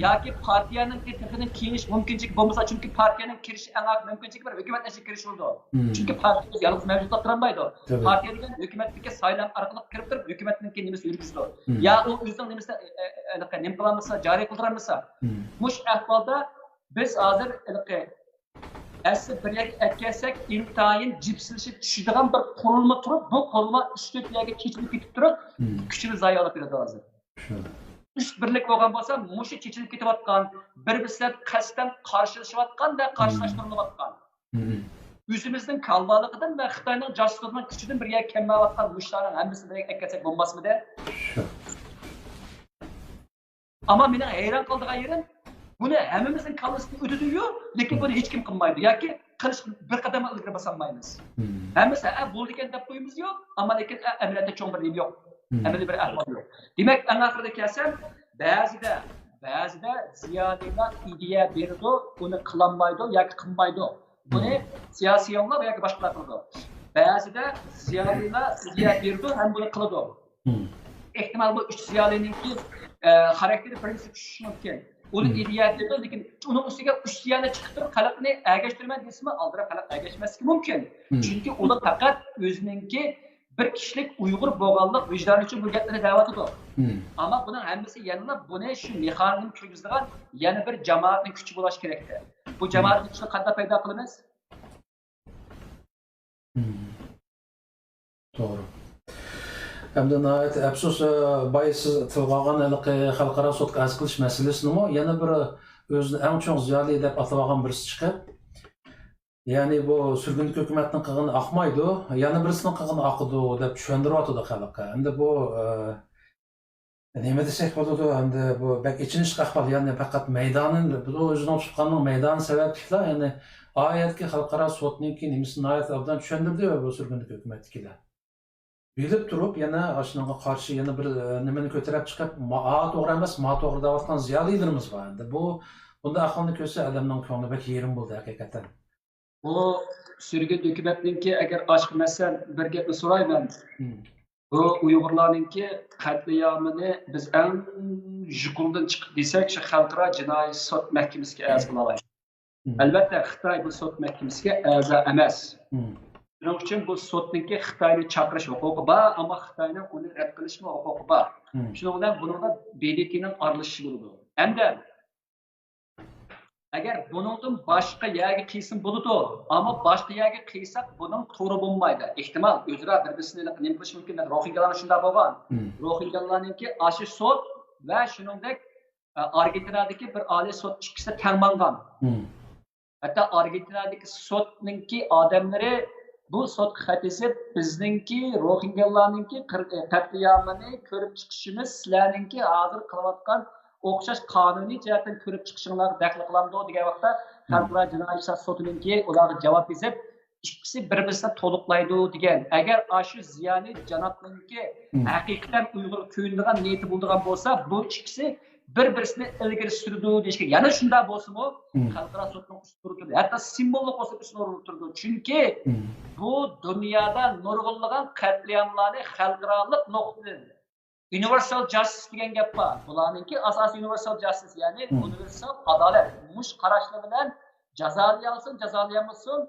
ياكى پارتىيەنىڭ تېخىدىن كېڭىيىش مۇمكىنچىلىكى بولمىسا، چۈنكى پارتىيەنىڭ كىرىشى ئەڭ ئاخىرقى مۇمكىنچىلىكى بىر ھۆكۈمەتنىڭ ئىچىگە كىرىشى بولىدۇ. چۈنكى پارتىيە ئۆزى يالغۇز مەۋجۇتلۇق قىلالمايدۇ. پارتىيە دېگەن ھۆكۈمەتتىكى سايلام ئارقىلىق كىرىپ تۇرۇپ، ھۆكۈمەتنىڭكى نېمىسىنى يۈرگۈزىدۇ. يا ئۇ ئۆزىنىڭ نېمىسىنى، ئە، ئە، ئە، نېمە قىلالمىسا، جارى قىلدۇرالمىسا. مۇشۇ ئەھۋالدا بىز ھازىر ھېلىقى ئەسلى بىر يەرگە ئەكەلسەك، ئىنتايىن جىپسىلىشىپ چۈشىدىغان بىر قۇرۇلما تۇرۇپ، بۇ قۇرۇلما ئۈچ تۆت يەرگە چېچىلىپ كېتىپ تۇرۇپ، كۈچىمىز زايە ئېلىپ بېرىدۇ ھازىر. ئۈچ بىرلىك بولغان بولسا، مۇشۇ چېچىلىپ كېتىۋاتقان، بىر-بىرسى بىلەن قەستەن قارشىلىشىۋاتقان ۋە قارشىلاشتۇرۇلۇۋاتقان، ئۆزىمىزنىڭ كالۋالىقىدىن ۋە خىتاينىڭ جاسۇسلۇقىنىڭ كۈچىدىن بىر يەرگە كەلمەيۋاتقان مۇشۇلارنىڭ ھەممىسىنى بىر يەرگە ئەكەلسەك بولماسمىدى؟ ئەمما مېنىڭ ھەيران قالىدىغان يېرىم، بۇنى ھەممىمىزنىڭ كاللىسىدىن ئۆتىدۇ-يۇ، لېكىن بۇنى ھېچكىم قىلمايدۇ ياكى قىلىش بىر قەدەم ئىلگىرى باسالمايمىز. ھەممىسى ھە بولىدىكەن دەپ قويىمىز يوق، ئەمما لېكىن ئە، ئەمەلىيەتتە چوڭ بىر نېمە يوق. ئەمەلىي بىر ئەھۋال يوق. دېمەك، ئەڭ ئاخىرىدا كەلسەم، بەزىدە، بەزىدە زىيالىيلار ئىدىيە بېرىدۇ، ئۇنى قىلالمايدۇ ياكى قىلمايدۇ. بۇنى سىياسىيونلار ياكى باشقىلار قىلىدۇ. بەزىدە زىيالىيلار ئىدىيە بېرىدۇ ھەم بۇنى قىلىدۇ. ئېھتىمال بۇ ئۈچ زىيالىينىڭكى، ئە، خاراكتېرى بىرىنچىسى چۈشۈشى مۇمكىن. ئۇنى ئىدىيە بېرىدۇ، لېكىن ئۇنىڭ ئۈستىگە ئۈچ زىيالىي چىقىپ تۇرۇپ خەلقنى ئەگەشتۈرىمەن دېسىمۇ، ئالدىراپ خەلق ئەگەشمەسلىكى مۇمكىن. چۈنكى ئۇلار پەقەت ئۆزىنىڭكى بىر كىشىلىك ئۇيغۇر بوغانلىق ۋىجدانى ئۈچۈن بۇ گەپلەرنى دەۋاتىدۇ. ئەمما بۇنىڭ ھەممىسى يەنىلا بۇنى شۇ مېخانىزم كىرگۈزىدىغان يەنە بىر جامائەتنىڭ كۈچى بولۇش كېرەكتى. بۇ جامائەتنىڭ كۈچىنى قانداق پەيدا قىلىمىز؟ توغرا. ئەمدى ناھايىتى ئەپسۇس، ئە، بايا سىز تىلغا ئالغان ھېلىقى خەلقئارا سوتقا ئەرز قىلىش مەسىلىسىنىمۇ يەنە بىر ئۆزىنى ئەڭ چوڭ زىيالىي دەپ ئاتىۋالغان بىرسى چىقىپ، يەنى بۇ سۈرگۈندىكى ھۆكۈمەتنىڭ قىلغىنى ئاقمايدۇ، يەنە بىرسىنىڭ قىلغىنى ئاقىدۇ دەپ چۈشەندۈرۈۋاتىدۇ خەلققە. ئەمدى بۇ، ئە، نېمە دېسەك بولىدۇ، ئەمدى بۇ بەك ئېچىنىشلىق ئەھۋال، يەنى پەقەت مەيدانى، بۇ ئۆزىنىڭ تۇتقاننىڭ مەيدانى سەۋەبلىكلا، يەنى ئا يەردىكى خەلقئارا سوتنىڭكى نېمىسىنى ناھايىتى ئوبدان چۈشەندۈردى بۇ سۈرگۈندىكى ھۆكۈمەتتىكىلەر. بىلىپ تۇرۇپ يەنە ئاشۇنىڭغا قارشى يەنە بىر، ئە، نېمىنى كۆتۈرۈپ چىقىپ، ما-، ئا توغرا ئەمەس، ما توغرا دەۋاتقان زىيالىيلىرىمىز بار. ئەمدى بۇ، بۇنداق ئەھۋالنى كۆرسە ئادەمنىڭ كۆڭلى بەك يېرىم بولدى ھەقىقەتەن. بۇ سۈرگۈن ھۆكۈمەتنىڭكى، ئەگەر ئاشقا مەسەن بىر گەپنى سورايمەن. بۇ ئۇيغۇرلارنىڭكى قەتلىئامىنى بىز ئەڭ يۇقىرىدىن چىقىپ دېسەك، شۇ خەلقئارا جىنايى سوت مەھكىمىسىگە ئەرز قىلالايمىز. ئەلۋەتتە، خىتاي بۇ سوت مەھكىمىسىگە ئەزا ئەمەس. شۇنىڭ ئۈچۈن بۇ سوتنىڭكى خىتاينى چاقىرىش ھوقۇقى بار، ئەمما خىتاينىڭ ئۇنى رەت قىلىشمۇ ھوقۇقى بار. شۇنىڭ بىلەن بۇنىڭدا ب د ت نىڭ ئارىلىشىشى بولىدۇ. ئەمدى ئەگەر بۇنىڭدىن باشقا يەرگە قىلسىمۇ بولىدۇ، ئەمما باشقا يەرگە قىلساق بۇنىڭ تورى بولمايدۇ. ئېھتىمال ئۆزئارا بىر-بىرسىنى نېمە قىلىشى مۇمكىن. روھىنگالارنىڭ شۇنداق بولغان. روھىنگالارنىڭكى ئاشۇ سوت ۋە شۇنىڭدەك، ئە، ئارگېنتىنادىكى بىر ئالىي سوت ئىككىسى تەڭ ماڭغان. ھەتتا ئارگېنتىنادىكى سوتنىڭكى ئادەملىرى بۇ سوتقا خەت يېزىپ، بىزنىڭكى روھىنگالارنىڭكى قىر-، قەتلىئامىنى كۆرۈپ چىقىشىمىز سىلەرنىڭكى ھازىر قىلىۋاتقان ئوخشاش قانۇنىي جەھەتتىن كۆرۈپ چىقىشىڭلارغا دەخلى قىلامدۇ دېگەن ۋاقىتتا، خەلقئارا جىنايى ئىشلار سوتىنىڭكى ئۇلارغا جاۋاب يېزىپ، ئىككىسى بىر-بىرسىنى تولۇقلايدۇ دېگەن. ئەگەر ئاشۇ زىيالىي جانابنىڭكى ھەقىقەتەن ئۇيغۇرغا كۆيۈنىدىغان نىيىتى بولىدىغان بولسا، بۇ ئىككىسى بىر-بىرسىنى ئىلگىرى سۈرىدۇ دېيىشكە. يەنە شۇنداق بولسىمۇ، خەلقئارا سوتنىڭ ئۈستىدە تۇرىدۇ. ھەتتا سىمۋوللۇق بولسا ئۈستىدە تۇرىدۇ. چۈنكى بۇ دۇنيادا نۇرغۇنلىغان قەتلىئاملارنى خەلقئارالىق نۇقتىدىن، ئۇنىۋېرسال جاستىس دېگەن گەپ بار. بۇلارنىڭكى ئاساسىي ئۇنىۋېرسال جاستىس، يەنى ئۇنىۋېرسال ئادالەت. مۇشۇ قاراشلار بىلەن جازالىيالسۇن، جازالىيالمىسۇن،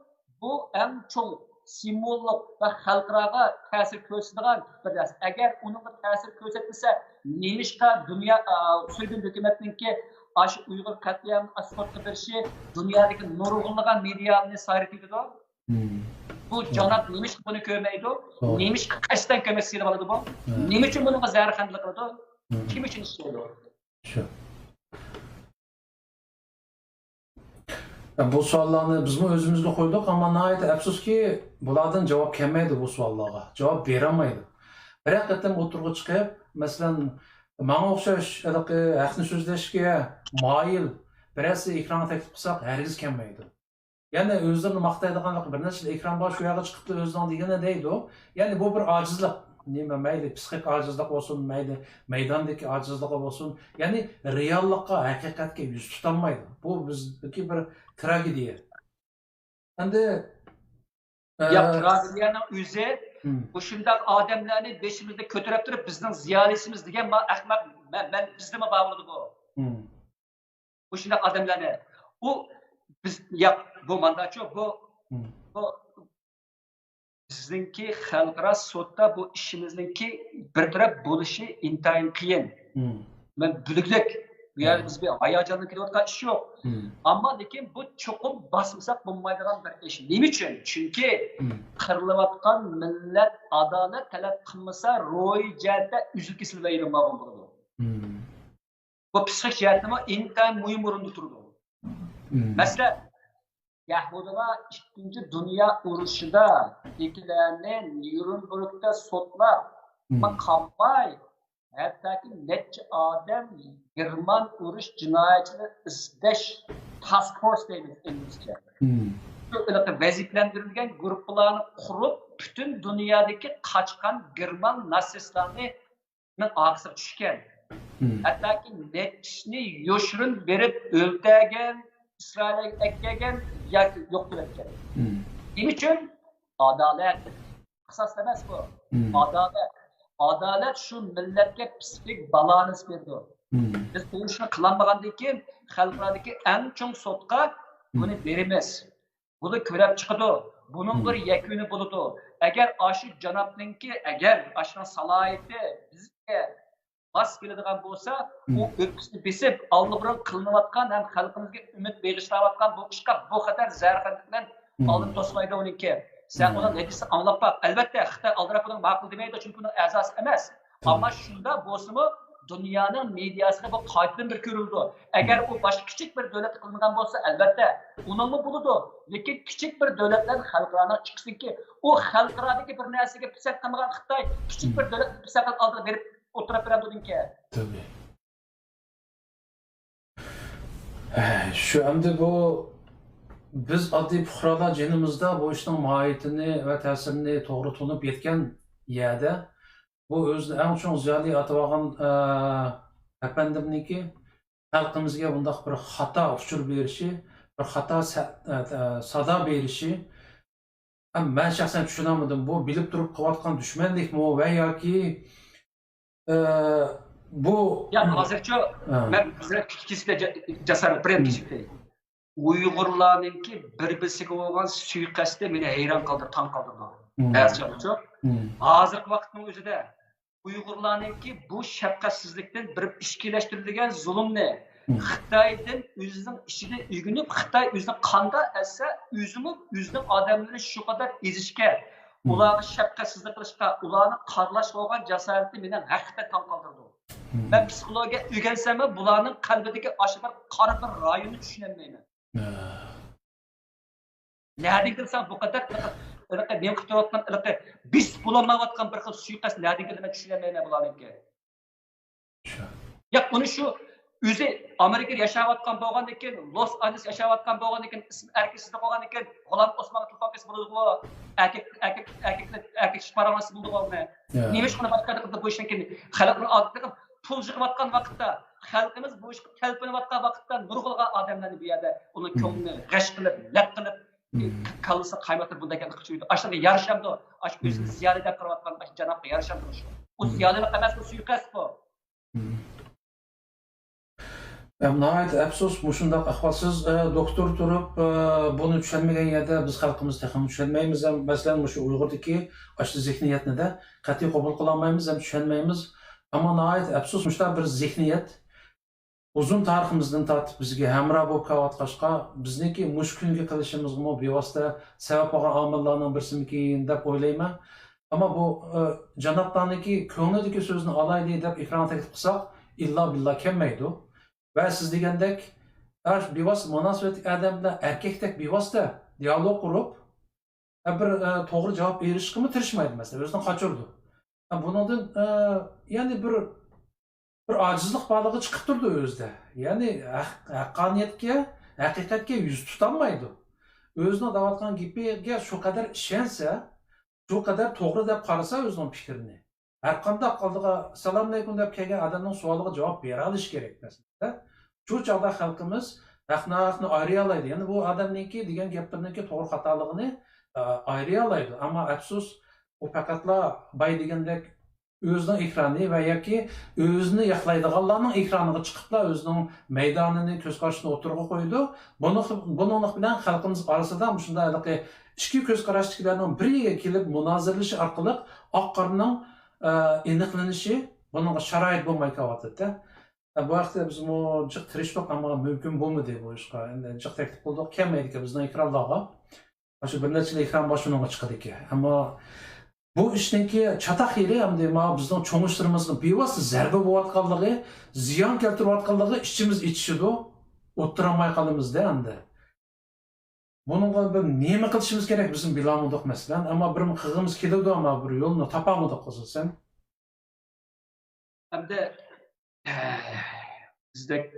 بۇ ئەڭ چوڭ سىمۋوللۇق ۋە خەلقئاراغا تەسىر كۆرسىتىدىغان بىر نەرسە. ئەگەر ئۇنىڭغا تەسىر كۆرسەتمىسە، نېمىشقا دۇنيا، ئا، سۈرگۈن ھۆكۈمەتنىڭكى ئاشۇ ئۇيغۇر قەتلىئامىنى ئاسفالتقا بېرىشى دۇنيادىكى نۇرغۇنلىغان مېدىيانى سايرىتىۋېتىدۇ؟ بۇ جاناب نېمىشقا بۇنى كۆرمەيدۇ؟ نېمىشقا قەستەن كۆمەك سېلىۋالىدۇ بۇ؟ نېمە ئۈچۈن بۇنىڭغا زەھەرخەندىلىك قىلىدۇ؟ كىم ئۈچۈن ئىشلەيدۇ؟ شۇ. بۇ سوئاللارنى بىزمۇ ئۆزىمىزگە قويدۇق، ئەمما ناھايىتى ئەپسۇسكى، بۇلاردىن جاۋاب كەلمەيدۇ بۇ سوئاللارغا. جاۋاب بېرەلمەيدۇ. بىرەر قېتىم ئوتتۇرىغا چىقىپ، مەسىلەن، ماڭا ئوخشاش ھېلىقى ھەقنى سۆزلەشكە مايىل بىرەرسى ئېكرانغا تەكلىپ قىلساق، ھەرگىز كەلمەيدۇ. يەنى ئۆزلىرىنى ماختايدىغان بىر نەچچە ئېكران بار، شۇ يەرگە چىقىپلا ئۆزىنىڭ دېگىنىنى دەيدۇ. يەنى بۇ بىر ئاجىزلىق. نېمە، مەيلى پسىخىك ئاجىزلىق بولسۇن، مەيلى مەيداندىكى ئاجىزلىقى بولسۇن، يەنى رېئاللىققا، ھەقىقەتكە يۈز تۇتالمايدۇ. بۇ بىزدىكى بىر تراگېدىيە. ئەمدى، ئە، ياق، تراگېدىيەنىڭ ئۆزى مۇشۇنداق ئادەملەرنى بېشىمىزدا كۆتۈرۈپ تۇرۇپ، بىزنىڭ زىيالىيسىمىز دېگەن ما-، ئەخمەق، مەن، مەن، بىزدىمۇ بار بولىدۇ بۇ. مۇشۇنداق ئادەملەرنى، ئۇ بىز، ياق، بۇ مانداچۇ، بۇ، بۇ بىزنىڭكى خەلقئارا سوتتا بۇ ئىشىمىزنىڭكى بىر تەرەپ بولۇشى ئىنتايىن قىيىن. مەن بىلگۈدەك، بۇ يەردە بىز بىر ھاياجانلىنىپ كېتىۋاتقان ئىش يوق. ئەمما لېكىن بۇ چوقۇم باسمىساق بولمايدىغان بىر ئىش. نېمە ئۈچۈن؟ چۈنكى قىرىلىۋاتقان مىللەت ئادالەت تەلەپ قىلمىسا، روھىي جەھەتتە ئۈزۈل-كېسىل ۋەيران بولغان بولىدۇ. بۇ پسىخىك جەھەتتىمۇ ئىنتايىن مۇھىم ئورۇندا تۇرىدۇ. مەسىلەن، يەھۇدىيلار ئىككىنچى دۇنيا ئۇرۇشىدا ھىتلېرنى نيۇرنبېرگدا سوتلاپ، قالماي، ھەتتاكى نەچچە ئادەم گېرمان ئۇرۇش جىنايەتچىلىرى ئىزدەش تاسك فورس دەيمىز ئىنگلىزچە. شۇ ھېلىقى ۋەزىپىلەندۈرۈلگەن گۇرۇپپىلارنى قۇرۇپ، پۈتۈن دۇنيادىكى قاچقان گېرمان ناتسىستلارنى ئارقىسىغا چۈشكەن. مم. ھەتتاكى نەچچىسىنى يوشۇرۇن بېرىپ ئۆلتۈرگەن، ئىسرائىلگە ئەكەلگەن ياكى يوقىتىۋەتكەن. مم. نېمە ئۈچۈن؟ ئادالەت. قىساس ئەمەس بۇ. مم. ئادالەت. ئادالەت شۇ مىللەتكە پىسخىك بالانس بېرىدۇ. مم. بىز بۇ ئىشنى قىلالمىغاندىن كېيىن خەلقئارادىكى ئەڭ چوڭ سوتقا بۇنى بېرىمىز. بۇنى كۆرۈپ چىقىدۇ. بۇنىڭ بىر يەكۈنى بولىدۇ. ئەگەر ئاشۇ جانابنىڭكى، ئەگەر ئاشۇنىڭ سالاھىيىتى بىزگە ماس كېلىدىغان بولسا، ئۇ ئۆپكىسىنى بېسىپ، ئاللىبۇرۇن قىلىنىۋاتقان ھەم خەلقىمىزگە ئۈمىد بېغىشلاۋاتقان بۇ ئىشقا بۇ قەدەر زەھەرخەندە بىلەن ئالدىن توسمايدۇ ئۇنىڭكى. سەن ئۇنىڭ نەتىجىسىنى ئاڭلاپ باق. ئەلۋەتتە، خىتاي ئالدىراپ بۇنىڭ ماقۇل دېمەيدۇ، چۈنكى بۇنىڭ ئەزاسى ئەمەس. ئەمما شۇنداق بولسىمۇ، دۇنيانىڭ مېدىياسىغا بۇ قايتىدىن بىر كۆرۈلىدۇ. ئەگەر ئۇ باشقا كىچىك بىر دۆلەتتە قىلىنغان بولسا، ئەلۋەتتە، ئۇنىڭمۇ بولىدۇ. لېكىن كىچىك بىر دۆلەتلەر خەلقئارانىڭ ئىككىسىنىڭكى، ئۇ خەلقئارادىكى بىر نەرسىگە پىسەنت قىلمىغان خىتاي كىچىك بىر دۆلەتنى پىسەنت قىلىپ ئالدىغا بېرىپ ئولتۇرۇپ بېرەمدۇ دېگەنكى؟ تەبىئىي. شۇ ئەمدى بۇ بىز ئاددىي پۇقرالار جېنىمىزدا بۇ ئىشنىڭ ماھىيىتىنى ۋە تەسىرىنى توغرا تونۇپ يەتكەن يەردە، بۇ ئۆزىنى ئەڭ چوڭ زىيالىي ئاتىۋالغان، ئە، ئەپەندىمنىڭكى خەلقىمىزگە بۇنداق بىر خاتا ئۇچۇر بېرىشى، بىر خاتا سە-، ئە، ئە، سادا بېرىشى، ئە، مەن شەخسەن چۈشىنەلمىدىم. بۇ بىلىپ تۇرۇپ قىلىۋاتقان دۈشمەنلىكمۇ ۋە ياكى، ئە، بۇ ياق، ھازىرچۇ ھە. مەن بىزنىڭ كىچىككىچە جاسارەت بىرەر كىچىك ئۇيغۇرلارنىڭكى بىر-بىرسىگە بولغان سۇيىقەستى مېنى ھەيران قالدۇرۇپ، تاڭ قالدۇردى. ھازىرچۇ ھازىرقى ۋاقىتنىڭ ئۆزىدە ئۇيغۇرلارنىڭكى بۇ شەپقەتسىزلىكتىن بىر ئىچكىلەشتۈرۈلگەن زۇلۇمنى خىتايدىن ئۆزىنىڭ ئىچىدە ئۆگىنىپ، خىتاي ئۆزىنى قانداق ئەتسە، ئۆزىمۇ ئۆزىنىڭ ئادەملىرىنى شۇ قەدەر ئېزىشكە، ئۇلارغا شەپقەتسىزلىك قىلىشقا، ئۇلارنى قارىلاشقا بولغان جاسارىتى مېنى ھەقىقەتەن تاڭ قالدۇرىدۇ. مەن پسىخولوگىيە ئۆگەنسەممۇ، بۇلارنىڭ قەلبىدىكى ئاشۇ بىر قارا بىر رايوننى چۈشىنەلمەيمەن. نەدىن كېلسە بۇ قەدەر ھېلىقى نېمە قىلىپ تۇرۇۋاتقان ھېلىقى بېسىپ بولالمايۋاتقان بىر خىل سۇيىقەست نەدىن كېلىدۇ، مەن چۈشىنەلمەيمەن بۇلارنىڭكى. ياق، ئۇنى شۇ ئۆزى ئامېرىكىدا ياشاۋاتقان بولغاندىكىن، لوس ئانجېلېس ياشاۋاتقان بولغاندىكىن، ئىسمى ئەركىن سىدىق بولغاندىكىن، غۇلام ئوسمانغا توپا قىلسا بولىدىغۇ، ئەركەك، ئەركەك، ئەركەك، ئەركەك ئىش پاراڭلاشسا بولىدىغۇ ئۇنى. نېمە ئىش ئۇنى باشقا يەردە قىلدى بۇ ئىشنى كېيىن؟ خەلقنىڭ ئادىتى قىلىپ، پۇل يىغىۋاتقان ۋاقىتتا، خەلقىمىز بۇ ئىشقا تەلپۈنۈۋاتقان ۋاقىتتا نۇرغۇنلىغان ئادەملەرنى بۇ يەردە ئۇنىڭ كۆڭلىنى غەش قىلىپ، لەپ قىلىپ، كاللىسىغا قايماقتىن بۇنداق گەپنى قىلىپ يۈرىدۇ. ئاشۇلارغا يارىشامدۇ؟ ئاشۇ ئۆزىنى زىيالىي دەپ قاراۋاتقان ئاشۇ جانابقا يارىشامدۇ شۇ؟ ئۇ زىيالىيلىق ئەمەس، ئۇ سۇيىقەست بۇ. ئەم، ناھايىتى ئەپسۇس، مۇشۇنداق ئەھۋالسىز، ئە، دوكتور تۇرۇپ، ئە، بۇنى چۈشەنمىگەن يەردە بىز خەلقىمىز تېخىمۇ چۈشەنمەيمىز ھەم، مەسىلەن، مۇشۇ ئۇيغۇردىكى ئاشۇ زېھنىيەتنى-دە قەتئىي قوبۇل قىلالمايمىز ھەم چۈشەنمەيمىز. ئەمما ناھايىتى ئەپسۇس، مۇشۇنداق بىر زېھنىيەت ئۇزۇن تارىخىمىزدىن تارتىپ بىزگە ھەمراھ بولۇپ كېلىۋاتقاچقا، بىزنىڭكى مۇشۇ كۈنگە قېلىشىمىزغىمۇ بىۋاسىتە سەۋەب بولغان ئامىللارنىڭ بىرسىمىكىن دەپ ئويلايمەن. ئەمما بۇ، ئە، جانابلارنىڭكى كۆڭلىدىكى سۆزنى ئالايلى دەپ ئېكرانغا تەكلىپ قىلساق، ئىللا بىللا كەلمەيدۇ. ۋە سىز دېگەندەك، ھە، بىۋاسىتە مۇناسىۋەتلىك ئادەم بىلەن ئەركەكتەك بىۋاسىتە دىئالوگ قۇرۇپ، ھە، بىر، ئە، توغرا جاۋاب ئېرىشىشكىمۇ تىرىشمايدۇ، مەسىلەن، ئۆزىنى قاچۇرىدۇ. ھە، بۇنىڭدىن، ئە، يەنى بىر، بىر ئاجىزلىق بارلىقى چىقىپ تۇرىدۇ ئۆزىدە. يەنى ھەق-، ھەققانىيەتكە، ھەقىقەتكە يۈز تۇتالمايدۇ. ئۆزىنىڭ دەۋاتقان گېپىگە شۇ قەدەر ئىشەنسە، شۇ قەدەر توغرا دەپ قارىسا ئۆزىنىڭ پىكرىنى، ھەرقانداق ئالدىغا «سالام ئەلەيكۇم» دەپ كەلگەن ئادەمنىڭ سوئالىغا جاۋاب بېرەلىشى كېرەك مەسىلەن. شۇ چاغدا خەلقىمىز ھەق-ناھەقنى ئايرىيالايدۇ. يەنى بۇ ئادەمنىڭكى دېگەن گەپلىرىنىڭكى توغرا خاتالىقىنى، ئە، ئايرىيالايدۇ. ئەمما ئەپسۇس، ئۇ پەقەتلا باي دېگەندەك ئۆزىنىڭ ئېكرانى ۋە ياكى ئۆزىنى ياقلايدىغانلارنىڭ ئېكرانىغا چىقىپلا ئۆزىنىڭ مەيدانىنى، كۆز قارىشىنى ئوتتۇرىغا قويىدۇ. بۇنىڭ، بۇنىڭلىق بىلەن خەلقىمىز ئارىسىدا مۇشۇنداق ھېلىقى ئىككى كۆز قاراشتىكىلەرنىڭ بىرىگە كېلىپ مۇنازىرىلىشى ئارقىلىق ئاق-قارىنىڭ، ئە، ئېنىقلىنىشى، بۇنىڭغا شارائىت بولماي قېلىۋاتىدۇ. ئە، بۇ ھەقتە بىزمۇ جىق تىرىشتۇق، ئەمما مۇمكىن بولمىدى بۇ ئىشقا. ئەمدى جىق تەكلىپ قىلدۇق، كەلمەيدىكەن بىزنىڭ ئېكرانلارغا. ئاشۇ بىر نەچچىلا ئېكران بار شۇنىڭغا چىقىدىكەن. ئەمما بۇ ئىشنىڭكى چاتاق يېرى ئەمدى مانا بىزنىڭ چوڭ ئىشلىرىمىزغا بىۋاسىتە زەربە بولۇۋاتقانلىقى، زىيان كەلتۈرۈۋاتقانلىقى ئىچىمىز ئېچىشىدۇ، ئولتۇرالماي قالىمىزدە ئەمدى. بۇنىڭغا بىر نېمە قىلىشىمىز كېرەك بىزنىڭ بىلالمىدۇق مەسىلەن، ئەمما بىر قىلغىمىز كېلىدۇ، ئەمما بىر يولنى تاپالمىدۇق ئاساسەن. ئەمدى، بىزدەك،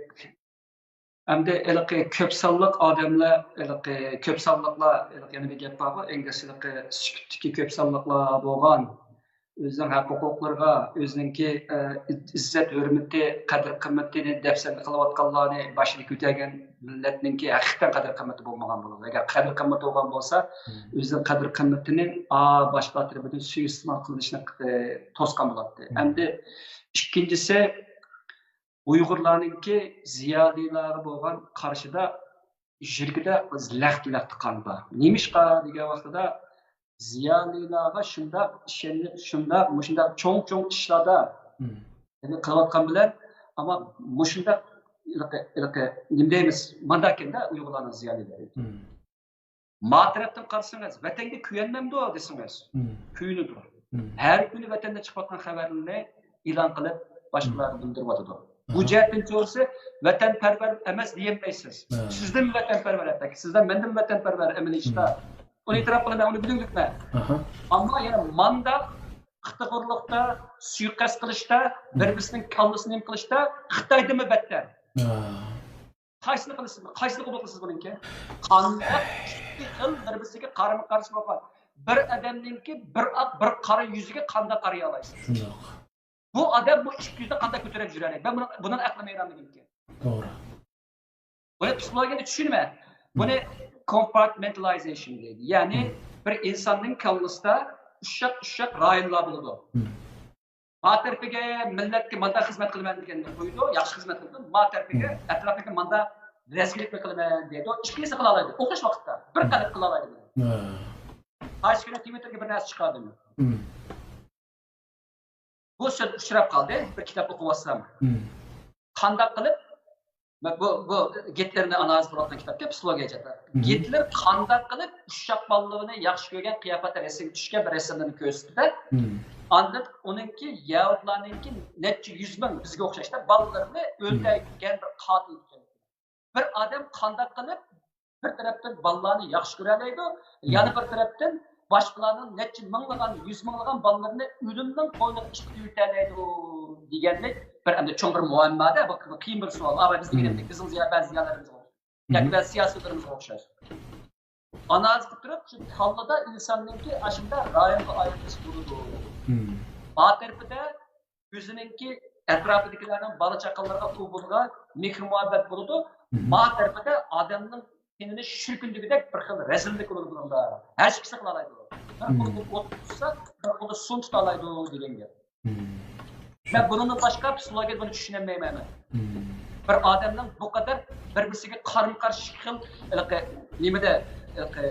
ئەمدى ھېلىقى كۆپ سانلىق ئادەملەر، ھېلىقى كۆپ سانلىقلار، ھېلىقى يەنە بىر گەپ بارغۇ، ئىنگلىزچە ھېلىقى سۈكۈتتىكى كۆپ سانلىقلار بولغان. ئۆزىنىڭ ھەق ھوقۇقلىرىغا، ئۆزىنىڭكى ئىززەت ھۆرمىتى، قەدىر قىممىتىنى دەپسەندە قىلىۋاتقانلارنى باشىدىن كۆتەرگەن مىللەتنىڭكى ھەقىقەتەن قەدىر قىممىتى بولمىغان بولىدۇ. ئەگەر قەدىر قىممىتى بولغان بولسا، ئۆزىنىڭ قەدىر قىممىتىنى باشقىلار تەرىپىدىن سۇيىئىستېمال قىلىنىشىنى توسقان بولاتتى. ئەمدى ئىككىنچىسى، ئۇيغۇرلارنىڭكى زىيالىيلارغا بولغان قارىشىدا يۈرىكىدە لەختە-لەختە قان بار. نېمىشقا دېگەن ۋاقتىدا، زىيالىيلارغا شۇنداق ئىشەنچ، شۇنداق، مۇشۇنداق چوڭ-چوڭ ئىشلاردا قىلىۋاتقان بىلەن، ئەمما مۇشۇنداق ھېلىقى، ھېلىقى نېمە دەيمىز، مانداكەندە ئۇيغۇرلارنىڭ زىيالىيلىرى. ما تەرەپتىن قارىسىڭىز، ۋەتەنگە كۆيۈنمەمدۇ دېسىڭىز، كۆيۈنىدۇ. ھەر كۈنى ۋەتەندە چىقىۋاتقان خەۋەرلەرنى ئېلان قىلىپ، باشقىلارغا بىلدۈرۈۋاتىدۇ. بۇ جەھەتتىن كۆرسە، ۋەتەنپەرۋەر ئەمەس دېيەلمەيسىز. سىزدىن ۋەتەنپەرۋەر، ھەتتاكى سىزدىن مەندىن ۋەتەنپەرۋەر ئەمەلىي ئىشتا. ئۇنى ئېتىراپ قىلىمەن، ئۇنى بۈگۈنلۈكمەن. ئەمما يەنە مانداق قىتىغۇرلۇقتا، سۇيىقەست قىلىشتا، بىر-بىرسىنىڭ كاللىسىنى نېمە قىلىشتا خىتايدىنمۇ بەتتەر. قايسىنى قىلىسىز؟ قايسىنى قوبۇل قىلىسىز بۇنىڭكى؟ قانداق ئىككى خىل بىر-بىرسىگە قارىمۇ قارشى بولغان بىر ئادەمنىڭكى بىر ئاق، بىر قارا يۈزىگە قانداق قارىيالايسىز؟ شۇنداق. بۇ ئادەم بۇ ئىككى يۈزنى قانداق كۆتۈرۈپ يۈرەلەيدۇ؟ مەن بۇنىڭ، بۇنىڭ ئەقلىم ھەيران مېنىڭكى. توغرا. بۇنى پسىخولوگىيەدە چۈشىنىمەن. بۇنى compartmentalization دەيدۇ. يەنى بىر ئىنساننىڭ كاللىسىدا ئۇششاق-ئۇششاق رايونلار بولىدۇ. ما تەرىپىگە مىللەتكە ماندا خىزمەت قىلىمەن دېگەننى قويىدۇ، ياخشى خىزمەت قىلىدۇ. ما تەرىپىگە ئەتراپىگە ماندا رەزىللىكنى قىلىمەن دەيدۇ. ئىككىلىسى قىلالايدۇ. ئوخشاش ۋاقىتتا بىر قەدەر قىلالايدۇ. قايسى كۈنى تىۋىتتېرگە بىر نەرسە چىقاردىم. بۇ سۆز ئۇچراپ قالدى، بىر كىتاب ئوقۇۋاتسام. قانداق قىلىپ، بۇ، بۇ گىتلېرنى ئانالىز قىلىۋاتقان كىتابكەن، پسىخولوگىيە جەھەتتە. گىتلېر قانداق قىلىپ ئۇششاق بالىلىرىنى ياخشى كۆرگەن قىياپەتتە رەسىمگە چۈشكەن بىر رەسىملىرىنى كۆرسىتىدۇ. ئاندىن ئۇنىڭكى يەھۇدلارنىڭكى نەچچە يۈز مىڭ بىزگە ئوخشاشتا بالىلىرىنى ئۆلتۈرگەن بىر قاتىل ئىكەن. بىر ئادەم قانداق قىلىپ بىر تەرەپتىن بالىلارنى ياخشى كۆرەلەيدۇ، يەنە بىر تەرەپتىن باشقىلارنىڭ نەچچە مىڭلىغان، يۈز مىڭلىغان بالىلىرىنى ئۆلۈمنىڭ قوينىغا ئىتتىرىۋېتەلەيدۇ دېگەنلىك بىر ئەمدى چوڭ بىر مۇئەممادە، بۇ قىيىن بىر سوئال. ئا، بىز دېگەندەك بىزنىڭ زىيا-، بەزى زىيالىيلىرىمىزغا ئوخشاش. ياكى بەزى سىياسىيلىرىمىزغا ئوخشاش. ئانالىز قىلىپ تۇرۇپ، شۇ كاللىدا ئىنساننىڭكى ئاشۇنداق رايونغا ئايرىلىش بولىدۇ. ما تەرىپىدە ئۆزىنىڭكى ئەتراپىدىكىلەرنىڭ بالا-چاقىلىرىغا، ئۇ بۇنىغا مېھىر-مۇھەببەت بولىدۇ. ما تەرىپىدە ئادەمنىڭ تېنىنى شۈركۈندۈرگۈدەك بىر خىل رەزىللىك بولىدۇ بۇنىڭدا. ھەر ئىككىسى قىلالايدۇ. بىر قولىدا ئوت تۇتسا، بىر قولىدا سۇنى تۇتالايدۇ دېگەن گەپ. مەن بۇنىڭدىن باشقا پسىخولوگىيەدە بۇنى چۈشىنەلمەيمەن مەن. بىر ئادەمنىڭ بۇ قەدەر بىر-بىرسىگە قارمۇ-قارشى ئىككى خىل، ھېلىقى، نېمىدە، ھېلىقى،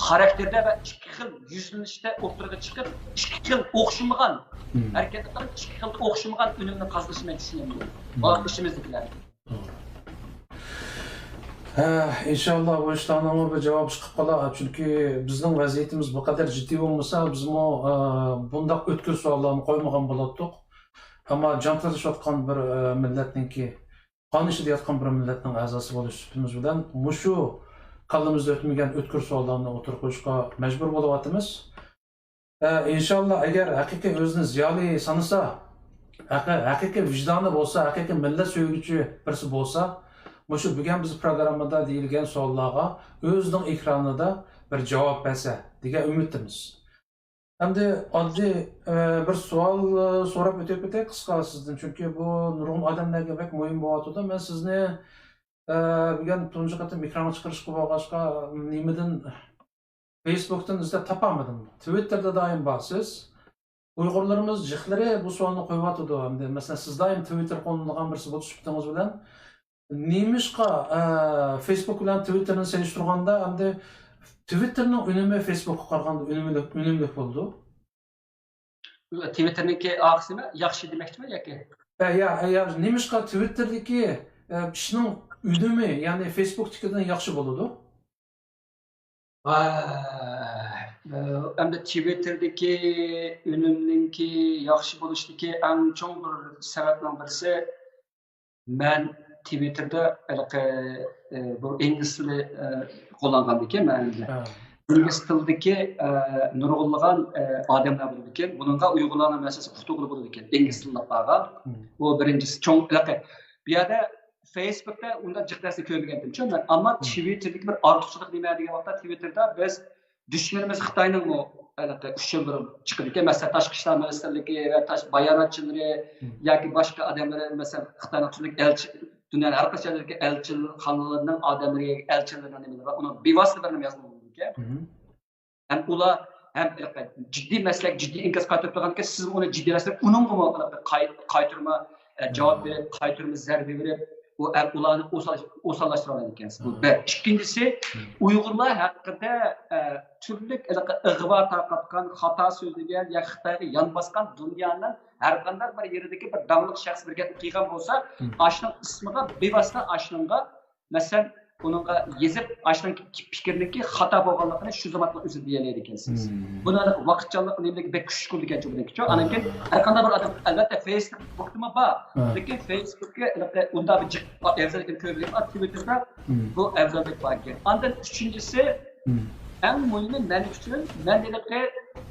خاراكتېردە ۋە ئىككى خىل يۈزلىنىشتە ئوتتۇرىغا چىقىپ، ئىككى خىل ئوخشىمىغان ھەرىكەتنى قىلىپ، ئىككى خىل ئوخشىمىغان ئۈنۈمنى قازىنىشىنى مەن چۈشىنەلمەيمەن. بۇ ئىچىمىزدىكىلەر. ھە، ئىنشاللا بۇ ئىشلارنىڭمۇ بىر جاۋابى چىقىپ قالار. چۈنكى بىزنىڭ ۋەزىيىتىمىز بۇ قەدەر جىددىي بولمىسا، بىزمۇ، ئە، بۇنداق ئۆتكۈر سوئاللارنى قويمىغان بولاتتۇق. ئەمما جان تالىشىۋاتقان بىر، ئە، مىللەتنىڭكى، قان ئىچىدە ياتقان بىر مىللەتنىڭ ئەزاسى بولۇش سۈپىتىمىز بىلەن مۇشۇ كاللىمىزدا ئۆتمىگەن ئۆتكۈر سوئاللارنى ئوتتۇرىغا قويۇشقا مەجبۇر بولۇۋاتىمىز. ئە، ئىنشاللا، ئەگەر ھەقىقىي ئۆزىنى زىيالىي سانىسا، ھەقىقىي ۋىجدانى بولسا، ھەقىقىي مىللەت سۆيگۈچى بىرسى بولسا، مۇشۇ بۈگۈن بىز پروگراممىدا دېيىلگەن سوئاللارغا ئۆزىنىڭ ئېكرانىدا بىر جاۋاب بەرسە دېگەن ئۈمىدتىمىز. ئەمدى ئاددىي، ئە، بىر سوئال، ئە، سوراپ ئۆتۈپ كېتەي قىسقا سىزدىن، چۈنكى بۇ نۇرغۇن ئادەملەرگە بەك مۇھىم بولۇۋاتىدۇ. مەن سىزنى، ئە، بۈگۈن تۇنجى قېتىم ئېكرانغا چىقىرىشقا بولغاچقا، نېمىدىن، فېيسبۇكتىن ئىزدەپ تاپالمىدىم. تىۋىتتېردا دائىم بارسىز. ئۇيغۇرلىرىمىز جىقلىرى بۇ سوئالنى قويۇۋاتىدۇ. ئەمدى، مەسىلەن، سىز دائىم تىۋىتتېر قوللىنىدىغان بىرسى بولۇش سۈپىتىڭىز بىلەن، نېمىشقا، ئە، فېيسبۇك بىلەن تىۋىتتېرنى سېلىشتۇرغاندا، ئەمدى تىۋىتتېرنىڭ ئۈنۈمى فېيسبۇكقا قارىغاندا ئۈنۈملۈك، ئۈنۈملۈك بولىدۇ؟ تىۋىتتېرنىڭكى ئارقىسىمۇ ياخشى دېمەكچىمۇ ياكى؟ ئە، يا، يا، نېمىشقا تىۋىتتېردىكى، ئە، ئىشنىڭ ئۈنۈمى، يەنى فېيسبۇكتىكىدىن ياخشى بولىدۇ؟ ۋاي، ئەمدى تىۋىتتېردىكى ئۈنۈمنىڭكى ياخشى بولۇشتىكى ئەڭ چوڭ بىر سەۋەبنىڭ بىرسى، مەن تىۋىتتېردا ھېلىقى، ئى، بۇ ئىنگلىز تىلى، ئى، قوللانغاندىكىن مەن ئەمدى. ئىنگلىز تىلىدىكى، ئى، نۇرغۇنلىغان، ئى، ئادەملەر بولىدىكەن. بۇنىڭغا ئۇيغۇرلارنىڭ مەسىلىسى ئۇتۇقلۇق بولىدىكەن. ئىنگلىز تىللىقلارغا. بۇ بىرىنچىسى چوڭ ھېلىقى. بۇ يەردە فېيسبۇكتا ئۇنداق جىق نەرسە كۆرمىگەنتىمچۇ مەن. ئەمما تىۋىتتېردىكى بىر ئارتۇقچىلىق نېمە دېگەن ۋاقىتتا، تىۋىتتېردا بىز دۈشمىنىمىز خىتاينىڭمۇ، ھېلىقى ئۈچ يىل بىر چىقىدىكەن. مەسىلەن، تاشقى ئىشلار مىنىستىرلىكى ۋە تاش باياناتچىلىرى ياكى باشقا ئادەملەر، مەسىلەن، خىتاينىڭ تۈرلۈك ئەلچى، دۇنيانىڭ ھەر قايسى يەرلىرىدىكى ئەلچىخانىلىرىنىڭ ئادەملىرى، ئەلچىلىرىنىڭ نېمىلىرى بار، ئۇنىڭ بىۋاسىتە بىر نېمە يازغان بولىدىكەن. ھەم ئۇلار ھەم جىددىي مەسىلە، جىددىي ئىنكاس قايتۇرۇپ تۇرغاندىكىن، سىز ئۇنى جىددىيلەشتۈرۈپ، ئۇنىڭغىمۇ قايتۇرما جاۋاب بېرىپ، قايتۇرما زەربە بېرىپ، ئۇلارنى ئوساللاشتۇرالمايدىكەنسىز. بۇ بىر. ئىككىنچىسى، ئۇيغۇرلار ھەققىدە تۈرلۈك ئىغۋا تارقاتقان، خاتا سۆزلىگەن يا خىتايغا يان باسقان دۇنيانىڭ ھەر قانداق بىر يېرىدىكى بىر داڭلىق شەخس بىر گەپنى قىلغان بولسا، ئاشۇنىڭ ئىسمىغا بىۋاسىتە ئاشۇنىڭغا، مەسىلەن، ئۇنىڭغا يېزىپ، ئاشۇنىڭ پىكرىنىڭكى خاتا بولغانلىقىنى شۇ زاماندا ئۆزى دېيەلەيدىكەنسىز. بۇنى ۋاقىتچانلىق نېمىلىك بەك كۈچلۈك بولىدىكەن، چۈنكى ئاندىن كېيىن ھەر قانداق بىر ئادەم، ئەلۋەتتە، فېيسبۇك بۇكتىمۇ بار، لېكىن فېيسبۇككە ئۇنداق بىر جىق ئەۋزەللىكىنى كۆرمىگەن، تىۋىتتېردا بۇ ئەۋزەللىك بار ئىكەن. ئاندىن ئۈچىنچىسى، ئەڭ مۇھىمى مەن ئۈچۈن، مەن ھېلىقى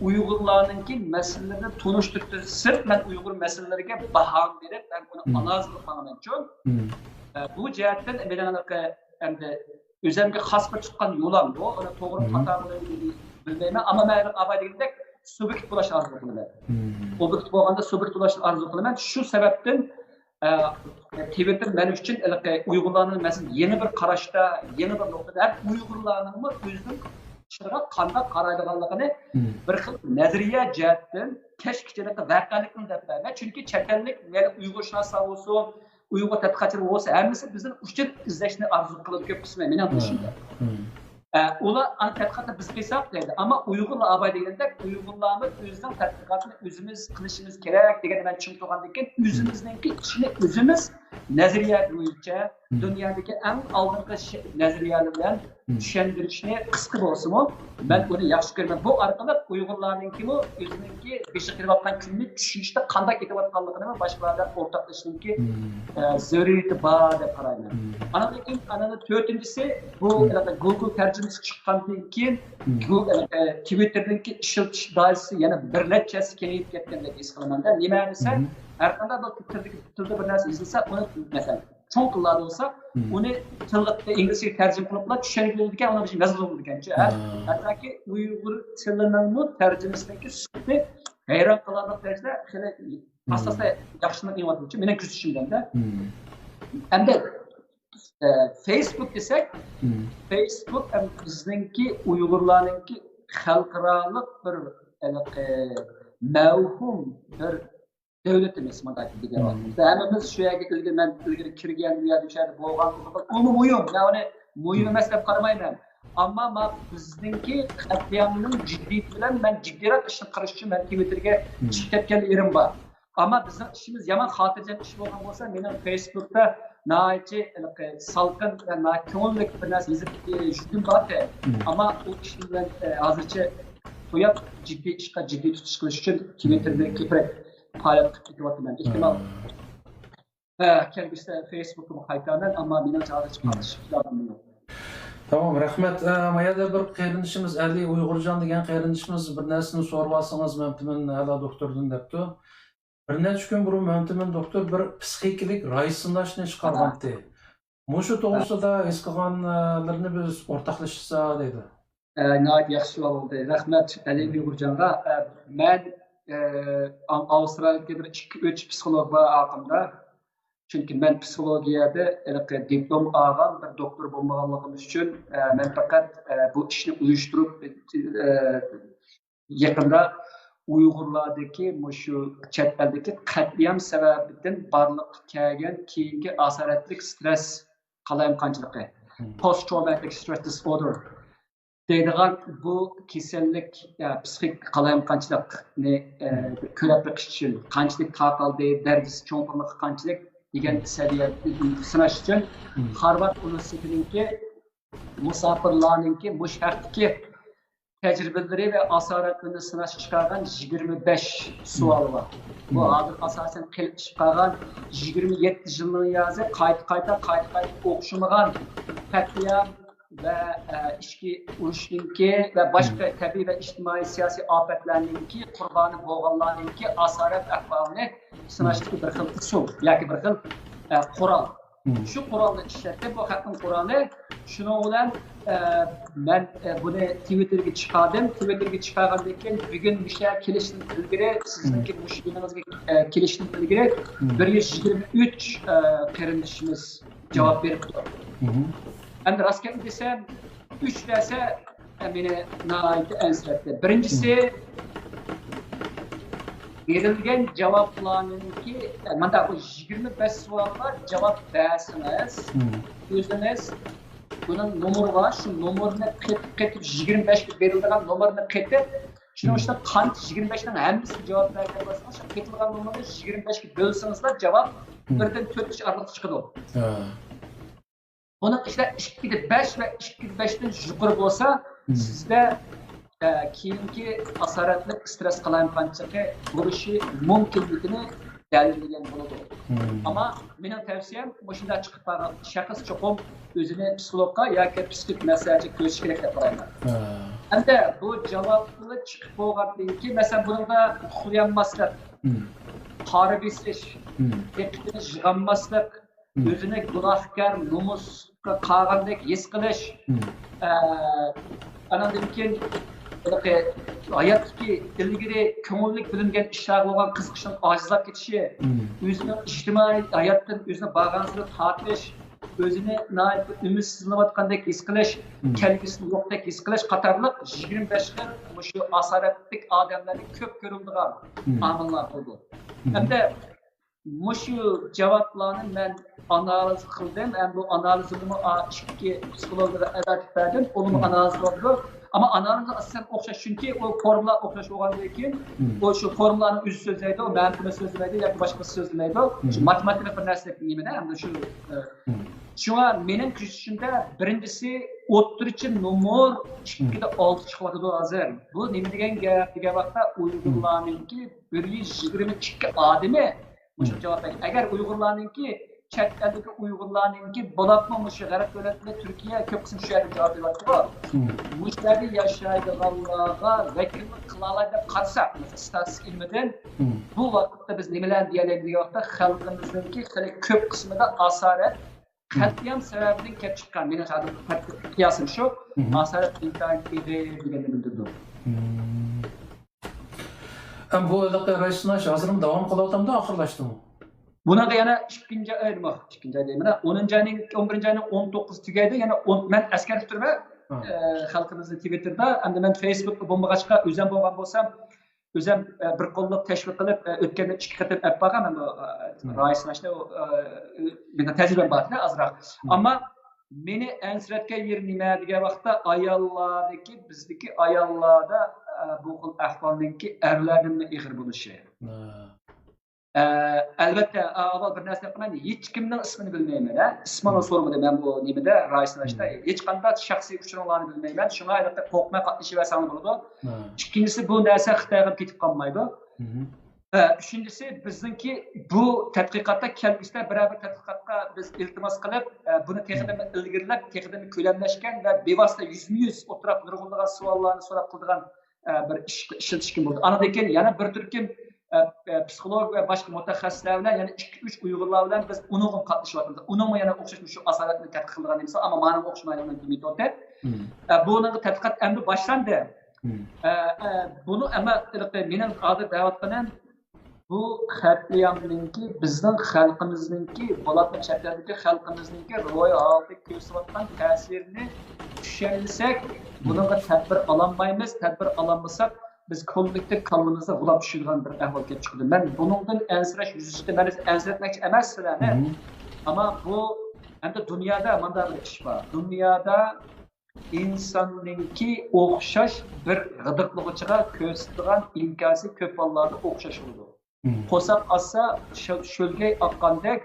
ئۇيغۇرلارنىڭكى مەسىلىلىرىنى تونۇشتۇرۇشتىن سىرت، مەن ئۇيغۇر مەسىلىلىرىگە باھانى بېرىپ، مەن ئۇنى ئانالىز قىلىپ ماڭىمەنچۇ. ئە، بۇ جەھەتتىن مېنىڭ ھېلىقى، ئەمدى ئۆزۈمگە خاس بىر تۇتقان يولام بۇ. ئۇنى توغرا خاتا بىلمەيمەن، ئەمما مەن ھېلىقى ئاباي دېگەندەك سۇبيېكت بولۇشنى ئارزۇ قىلىمەن. ئوبيېكت بولغاندا سۇبيېكت بولۇشنى ئارزۇ قىلىمەن. شۇ سەۋەبتىن ئە، تىۋىتتېر مەن ئۈچۈن ھېلىقى ئۇيغۇرلارنىڭ، مەسىلەن، يېڭى بىر قاراشتا، يېڭى بىر نۇقتىدا ھەم ئۇيغۇرلارنىڭمۇ ئۆزىنىڭ ئىشلىرىغا قانداق قارايدىغانلىقىنى بىر خىل نەزەرىيە جەھەتتىن كەچكىچىلىكقە ۋەقەلىكنى دەپ بەرمەي. چۈنكى چەت ئەللىك، مەيلى ئۇيغۇرشۇناسلار بولسۇن، ئۇيغۇر تەتقىقاتچىلار بولسا، ھەممىسى بىزدىن ئۇچۇر ئىزدەشنى ئارزۇ قىلىدۇ كۆپ قىسمى، مېنىڭ بىلىشىمدە. ئە، ئۇلار ئانا تەتقىقاتنى بىز قىلساق دەيدۇ. ئەمما ئۇيغۇرلار ئاباي دېگەندەك، ئۇيغۇرلارمۇ ئۆزىنىڭ تەتقىقاتىنى ئۆزىمىز قىلىشىمىز كېرەك دېگەندە مەن چىڭ تۇرغاندىن كېيىن، ئۆزىمىزنىڭكى ئىشىنى ئۆزىمىز نەزەرىيە بويىچە دۇنيادىكى ئەڭ ئالدىنقى نەزەرىيەلەر بىلەن چۈشەندۈرۈشنى قىسقا بولسىمۇ، مەن ئۇنى ياخشى كۆرىمەن. بۇ ئارقىلىق ئۇيغۇرلارنىڭكىمۇ ئۆزىنىڭكى بېشى قېتىۋاتقان كۈنىنى چۈشىنىشتە قانداق كېتىۋاتقانلىقىنى باشقىلار بىلەن ئورتاقلىشىشنىڭكى ئە، زۆرۈرىيىتى بار دەپ قارايمەن. ئانىڭدىن كېيىن، ئانىڭدىن تۆتىنچىسى، بۇ ھېلىقى گۇگل تەرجىمىسى چىققاندىن كېيىن، بۇ ھېلىقى تىۋىتتېرنىڭكى ئىشلىتىش دائىرىسى يەنە بىر نەچچە ھەسسە كېڭىيىپ كەتكەندەك ھېس قىلىمەن-دە. نېمە دېسە، ھەر قانداق بىر تىلدىكى، تىلدا بىر نەرسە يېزىلسا، ئۇنى، مەسىلەن، چوڭ تىللاردا بولسا، ئۇنى تىلغا، ئىنگلىزچىگە تەرجىمە قىلىپلا چۈشەنگىلى بولىدىكەن، ئۇنىڭ ئىچىگە يازغىلى بولىدىكەنچۇ، ھە؟ ھەتتاكى ئۇيغۇر تىلىنىڭمۇ تەرجىمىسىنىڭكى سۈپىتى ھەيران قالارلىق دەرىجىدە خېلى ئاستا-ئاستا ياخشىلىنىپ كېلىۋاتىدۇ، مېنىڭ كۆزىتىشىمدە. ئەمدى، ئە، فېيسبۇك دېسەك، فېيسبۇك ھەم بىزنىڭكى ئۇيغۇرلارنىڭكى خەلقئارالىق بىر ھېلىقى مەۋھۇم بىر دۆلىتىمىز، مۇنداق دېگەن ۋاقتىمىزدا ھەممىمىز شۇ يەرگە ئىلگىرى، مەن ئىلگىرى كىرگەن، ئۇ يەردە، شۇ يەردە بولغان، ئۇمۇ مۇھىم، مەن ئۇنى مۇھىم ئەمەس دەپ قارىمايمەن. ئەمما ما بىزنىڭكى قەتلىئامنىڭ جىددىيىتى بىلەن مەن جىددىيراق ئىشنى قىلىش ئۈچۈن مەن تىۋىتتېرگە چىقىپ كەتكەن يېرىم بار. ئەمما بىزنىڭ ئىشىمىز يامان خاتىرجەم ئىش بولغان بولسا، مېنىڭ فېيسبۇكتا ناھايىتى ھېلىقى سالقىن ۋە ناھايىتى كۆڭۈللۈك بىر نەرسە يېزىپ يۈرگۈم بار. ئەمما ئۇ ئىشنى مەن، ئە، ھازىرچە قويۇپ، جىددىي ئىشقا جىددىي تۇتۇش قىلىش ئۈچۈن تىۋىتتېردىكى بىر پائالىيەت قىلىپ كېتىۋاتىمەن. ئېھتىمال، ئە، كەلگۈسىدە فېيسبۇكقىمۇ قايتارمەن، ئەمما مېنىڭچە ھازىرچە قاتنىشىش پىلانىم يوق. تامام، رەھمەت. ئە، ما يەردە بىر قېرىندىشىمىز، ئەلى ئۇيغۇرجان دېگەن قېرىندىشىمىز بىر نەرسىنى سورىۋالسىڭىز مەمتىمىن ھەلا دوختۇردىن دەپتۇ. بىر نەچچە كۈن بۇرۇن مەمتىمىن دوختۇر بىر پسىخىكىلىك رايسىنلاشنى چىقارغانتى. مۇشۇ توغرىسىدا ھېس قىلغانلىرىنى بىز ئورتاقلىشسا دەيدۇ. ئە، ناھايىتى ياخشى سوئال بولدى. رەھمەت ئەلى ئۇيغۇرجانغا. ئە، مەن، ئە، ئاۋسترالىيەدىكى بىر ئىككى، ئۈچ پسىخولوگ بار ئارقامدا. چۈنكى مەن پسىخولوگىيەدە ھېلىقى دىپلوم ئالغان بىر دوختۇر بولمىغانلىقىم ئۈچۈن، ئە، مەن پەقەت، ئە، بۇ ئىشنى ئۇيۇشتۇرۇپ، ئە، يېقىندا ئۇيغۇرلاردىكى مۇشۇ چەت ئەلدىكى قەتلىئام سەۋەبىدىن بارلىققا كەلگەن كېيىنكى ئاسارەتلىك سترېس قالايمىقانچىلىقى، post traumatic stress disorder دەيدىغان بۇ كېسەللىك، ئە، پسىخىك قالايمىقانچىلىقنى، ئە، كۆرۈپ بېقىش ئۈچۈن قانچىلىك تارقالدى، دەرىجىسى چوڭقۇرلۇقى قانچىلىك دېگەن سەۋىيەنى سىناش ئۈچۈن، خارۋارد ئۇنىۋېرسىتېتىنىڭكى مۇساپىرلارنىڭكى مۇشۇ ھەقتىكى تەجرىبىلىرى ۋە ئاسارەتلىرىنى سىناش چىقارغان يىگىرمە بەش سوئالى بار. بۇ ھازىر ئاساسەن قېلىپ چىقىپ قالغان يىگىرمە يەتتە يىلنىڭ يازى قايتا-قايتا، قايتا-قايتا ئوخشىمىغان قەتلىئام ۋە، ئە، ئىچكى ئۇرۇشنىڭكى ۋە باشقا تەبىئىي ۋە ئىجتىمائىي سىياسىي ئاپەتلەرنىڭكى قۇربانى بولغانلارنىڭكى ئاسارەت ئەھۋالىنى سىناشتىكى بىر خىل ئۇسۇل ياكى بىر خىل، ئە، قورال. شۇ قورالنى ئىشلەتتى. بۇ خەقنىڭ قورالى شۇنىڭ بىلەن، ئە، مەن، ئە، بۇنى تىۋىتتېرگە چىقاردىم. تىۋىتتېرگە چىقارغاندىن كېيىن، بۈگۈن مۇشۇ يەرگە كېلىشتىن ئىلگىرى، سىزنىڭكى مۇشۇ يېنىڭىزغا، ئە، كېلىشتىن ئىلگىرى بىر يۈز يىگىرمە ئۈچ، ئە، قېرىندىشىمىز جاۋاب بېرىپتۇ. ئەمدى راست گەپنى دېسەم، ئۈچ دېسە، ئە، مېنى ناھايىتى ئەنسىرەتتى. بىرىنچىسى، بېرىلگەن جاۋابلارنىڭكى، ئە، مانداق، بۇ يىگىرمە بەش سوئالغا جاۋاب بەرسىڭىز، ئۆزىڭىز بۇنىڭ نومۇرى بار، شۇ نومۇرنى قېتىپ، قېتىپ، يىگىرمە بەشكە بېرىلىدىغان نومۇرنى قېتىپ، شۇنىڭ ئۈچۈن قانچە يىگىرمە بەشنىڭ ھەممىسىگە جاۋاب بەرگەن بولسىڭىز، شۇ قېتىلغان نومۇرنى يىگىرمە بەشكە بۆلسىڭىزلا، جاۋاب بىردىن تۆت ئارىلىقتا چىقىدۇ. بۇنىڭ ئىچىدە ئىككىدە بەش ۋە ئىككىدە بەشتىن يۇقىرى بولسا، سىزدە، ئە، كېيىنكى ئاسارەتلىك سترېس قالايمىقانچىلىقى بولۇشى مۇمكىنلىكىنى دەلىللىگەن بولىدۇ. ئەمما مېنىڭ تەۋسىيەم، مۇشۇنداق چىقىپ قالغان شەخس چوقۇم ئۆزىنى پسىخولوگقا ياكى پسىخىك مەسلىھەتچىگە كۆرۈشۈشى كېرەك دەپ قارايمەن. ھەمدە بۇ جاۋابلىرى چىقىپ بولغاندىن كېيىن، مەسىلەن، بۇنىڭدا ئۇخلىيالماسلىق، قارا بېسىش، دىققىتىنى يىغالماسلىق، ئۆزىنى گۇناھكار، نومۇسقا قالغاندەك ھېس قىلىش، ئە، ئاناندىن كېيىن ھېلىقى ھاياتتىكى ئىلگىرى كۆڭۈللۈك بىلىنگەن ئىشلارغا بولغان قىزىقىشنىڭ ئاجىزلاپ كېتىشى، ئۆزىنىڭ ئىجتىمائىي ھاياتتىن ئۆزىنى بارغانسېرى تارتىش، ئۆزىنى ناھايىتى ئۈمىدسىزلىنىۋاتقاندەك ھېس قىلىش، كەلگۈسى يوقتەك ھېس قىلىش قاتارلىق يىگىرمە بەش خىل مۇشۇ ئاسارەتلىك ئادەملەردە كۆپ كۆرۈلىدىغان ئامىللار بولىدۇ. ھەمدە مۇشۇ جاۋابلارنى مەن ئانالىز قىلدىم. ھەم بۇ ئانالىزىمنىمۇ ئا-، ئىككى پسىخولوگلارغا ئەۋەتىپ بەردىم. ئۇلارمۇ ئانالىز قىلىدۇ. ئەمما ئانالىزغا ئاساسەن ئوخشاش، چۈنكى ئۇ فورمۇلا ئوخشاش بولغاندىن كېيىن، ئۇ شۇ فورمۇلانى ئۆزى سۆزلەيدۇ، مەنتىقنى سۆزلىمەيدۇ ياكى باشقىسى سۆزلىمەيدۇ. شۇ ماتېماتىكىلىق بىر نەرسە نېمىدە، ھەمدە شۇ، ئە، شۇڭا مېنىڭ كۆزىتىشىمدە بىرىنچىسى ئوتتۇرىچە نومۇر ئىككىدە ئالتە چىقىۋاتىدۇ ھازىر. بۇ نېمە دېگەن گەپ دېگەن ۋاقىتتا ئۇيغۇرلارنىڭكى بىر يۈز يىگىرمە ئىككى ئادىمى مۇشۇ جاۋاب بەرگەن. ئەگەر ئۇيغۇرلارنىڭكى، چەت ئەلدىكى ئۇيغۇرلارنىڭكى، بولۇپمۇ مۇشۇ غەرب دۆلەتلىرى، تۈركىيە كۆپ قىسمى شۇ يەردە جاۋاب بېرىۋاتىدۇ. مۇشۇ يەردە ياشايدىغانلارغا ۋەكىللىك قىلالايدۇ دەپ قارىساق، مەسىلەن، ئىستاتىستىكا ئىلمىدىن بۇ ۋاقىتتا بىز نېمىلەرنى دېيەلەيمىز دېگەن ۋاقىتتا، خەلقىمىزنىڭكى خېلى كۆپ قىسمىدا ئاسارەت، قەتلىئام سەۋەبىدىن كېلىپ چىققان، مېنىڭ ھازىر قىياسىم شۇ، ئاسارەت ئىنتايىن ئېغىر دېگەننى بىلدۈرىدۇ. ئەم، بۇ ھېلىقى راي سىناش ھازىرمۇ داۋام قىلىۋاتامدۇ، ئاخىرلاشتىمۇ؟ بۇنىڭغا يەنە ئىككىنچى ئاي، نېمە، ئىككىنچى ئاي دەيمەن، ئونىنچى ئاينىڭ، ئون بىرىنچى ئاينىڭ ئون توققۇزى تۈگەيدۇ، يەنە ئون، مەن ئەسكەرتىپ تۇرىمەن، ئە، خەلقىمىزنى تىۋىتتېردا، ئەمدى مەن فېيسبۇكتا بولمىغاچقا، ئۆزۈم بولغان بولسام، ئۆزۈم، ئە، بىر قوللۇق تەشۋىق قىلىپ، ئە، ئۆتكەندە ئىككى قېتىم ئەپ بارغان، مەن بۇ، ئە، راي سىناشنى، ئۇ، ئە، مېنىڭ تەجرىبەم بار ئەسلى ئازراق. ئەمما مېنى ئەنسىرەتكەن يېرى نېمە دېگەن ۋاقىتتا، ئاياللاردىكى، بىزدىكى ئاياللاردا، ئە، بۇ خىل ئەھۋالنىڭكى ئەرلەردىنمۇ ئېغىر بولۇشى. ئە، ئەلۋەتتە، ئە، ئاۋۋال بىر نەرسە دەپ قوياي، ھېچكىمنىڭ ئىسمىنى بىلمەيمەن، ھە؟ ئىسمىنى سورىمىدىم مەن بۇ نېمىدە، راي سىناشتا. ھېچقانداق شەخسىي ئۇچۇرۇڭلارنى بىلمەيمەن، شۇڭا ھېلىقى قورقماي قاتنىشىۋەرسەڭلار بولىدۇ. ئىككىنچىسى، بۇ نەرسە خىتايغا كېتىپ قالمايدۇ. ئە، ئۈچىنچىسى، بىزنىڭكى بۇ تەتقىقاتتا كەلگۈسىدە بىرەر بىر تەتقىقاتقا بىز ئىلتىماس قىلىپ، ئە، بۇنى تېخىدىنمۇ ئىلگىرىلەپ، تېخىدىنمۇ كۆلەملەشكەن ۋە بىۋاسىتە يۈزمۇ يۈز ئولتۇراپ نۇرغۇنلىغان سوئاللارنى سوراپ قىلىدىغان، ئە، بىر ئىش ئىشلىتىشكە بولىدۇ. ئاندىن كېيىن يەنە بىر تۈركۈم، ئە، ئە، پسىخولوگ ۋە باشقا مۇتەخەسسىسلەر بىلەن يەنە ئىككى، ئۈچ ئۇيغۇرلار بىلەن بىز ئۇنىڭغا قاتنىشىۋاتىمىز. ئۇنىڭمۇ يەنە ئوخشاش مۇشۇ ئاسارەتنى تەتقىق قىلىدىغان نېمىسى، ئەمما مانىڭغا ئوخشىمايدىغان مېتودى. ئە، بۇنىڭغا تەتقىقات ئەمدى باشلاندى. ئە، ئە، بۇنىڭ ئەمما ھېلىقى مېنىڭ ھازىر دەۋاتقىنىم، بۇ قەتلىئامنىڭكى، بىزنىڭ خەلقىمىزنىڭكى، بولۇپمۇ چەت ئەلدىكى خەلقىمىزنىڭكى روھىي ھالىتىگە كۆرسىتىۋاتقان تەسىرىنى چۈشەنمىسەك، بۇنىڭغا تەدبىر ئالالمايمىز. تەدبىر ئالالمىساق، بىز كوللېكتىپ كاللىمىزدا غۇلاپ چۈشىدىغان بىر ئەھۋال كېلىپ چىقىدۇ. مەن بۇنىڭدىن ئەنسىرەش يۈزىسىدە، مەن ئەنسىرەتمەكچى ئەمەس سىلەرنى. ئەمما بۇ ئەمدى دۇنيادا مانداق بىر ئىش بار. دۇنيادا ئىنساننىڭكى ئوخشاش بىر غىدىقلىغۇچىغا كۆرسىتىدىغان ئىنكاسى كۆپ ھاللاردا ئوخشاش بولىدۇ. قورساق ئاچسا، شۆ-، شۆلگەي ئاققاندەك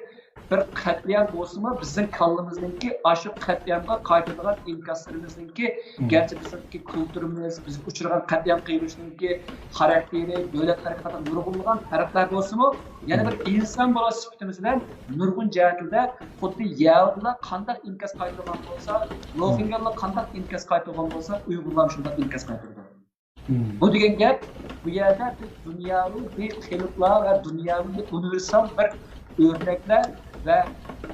بىر قەتلىئام بولسىمۇ، بىزنىڭ كاللىمىزنىڭكى ئاشۇ قەتلىئامغا قايتىدىغان ئىنكاسلىرىمىزنىڭكى، گەرچە بىزنىڭكى كۇلتۇرىمىز، بىز ئۇچرىغان قەتلىئام قىلمىشنىڭكى خاراكتېرى، دۆلەتلەرگە قاراپ نۇرغۇنلىغان پەرقلەر بولسىمۇ، يەنە بىر ئىنسان بولۇش سۈپىتىمىز بىلەن نۇرغۇن جەھەتلەردە خۇددى يەھۇدىيلار قانداق ئىنكاس قايتۇرغان بولسا، روھىنگالار قانداق ئىنكاس قايتۇرغان بولسا، ئۇيغۇرلار شۇنداق ئىنكاس قايتۇرىدۇ. بۇ دېگەن گەپ، بۇ يەردە بىز دۇنياۋى بىر قېلىپلار ۋە دۇنياۋى بىر ئۇنىۋېرسال بىر ئۆرنەكلەر ۋە،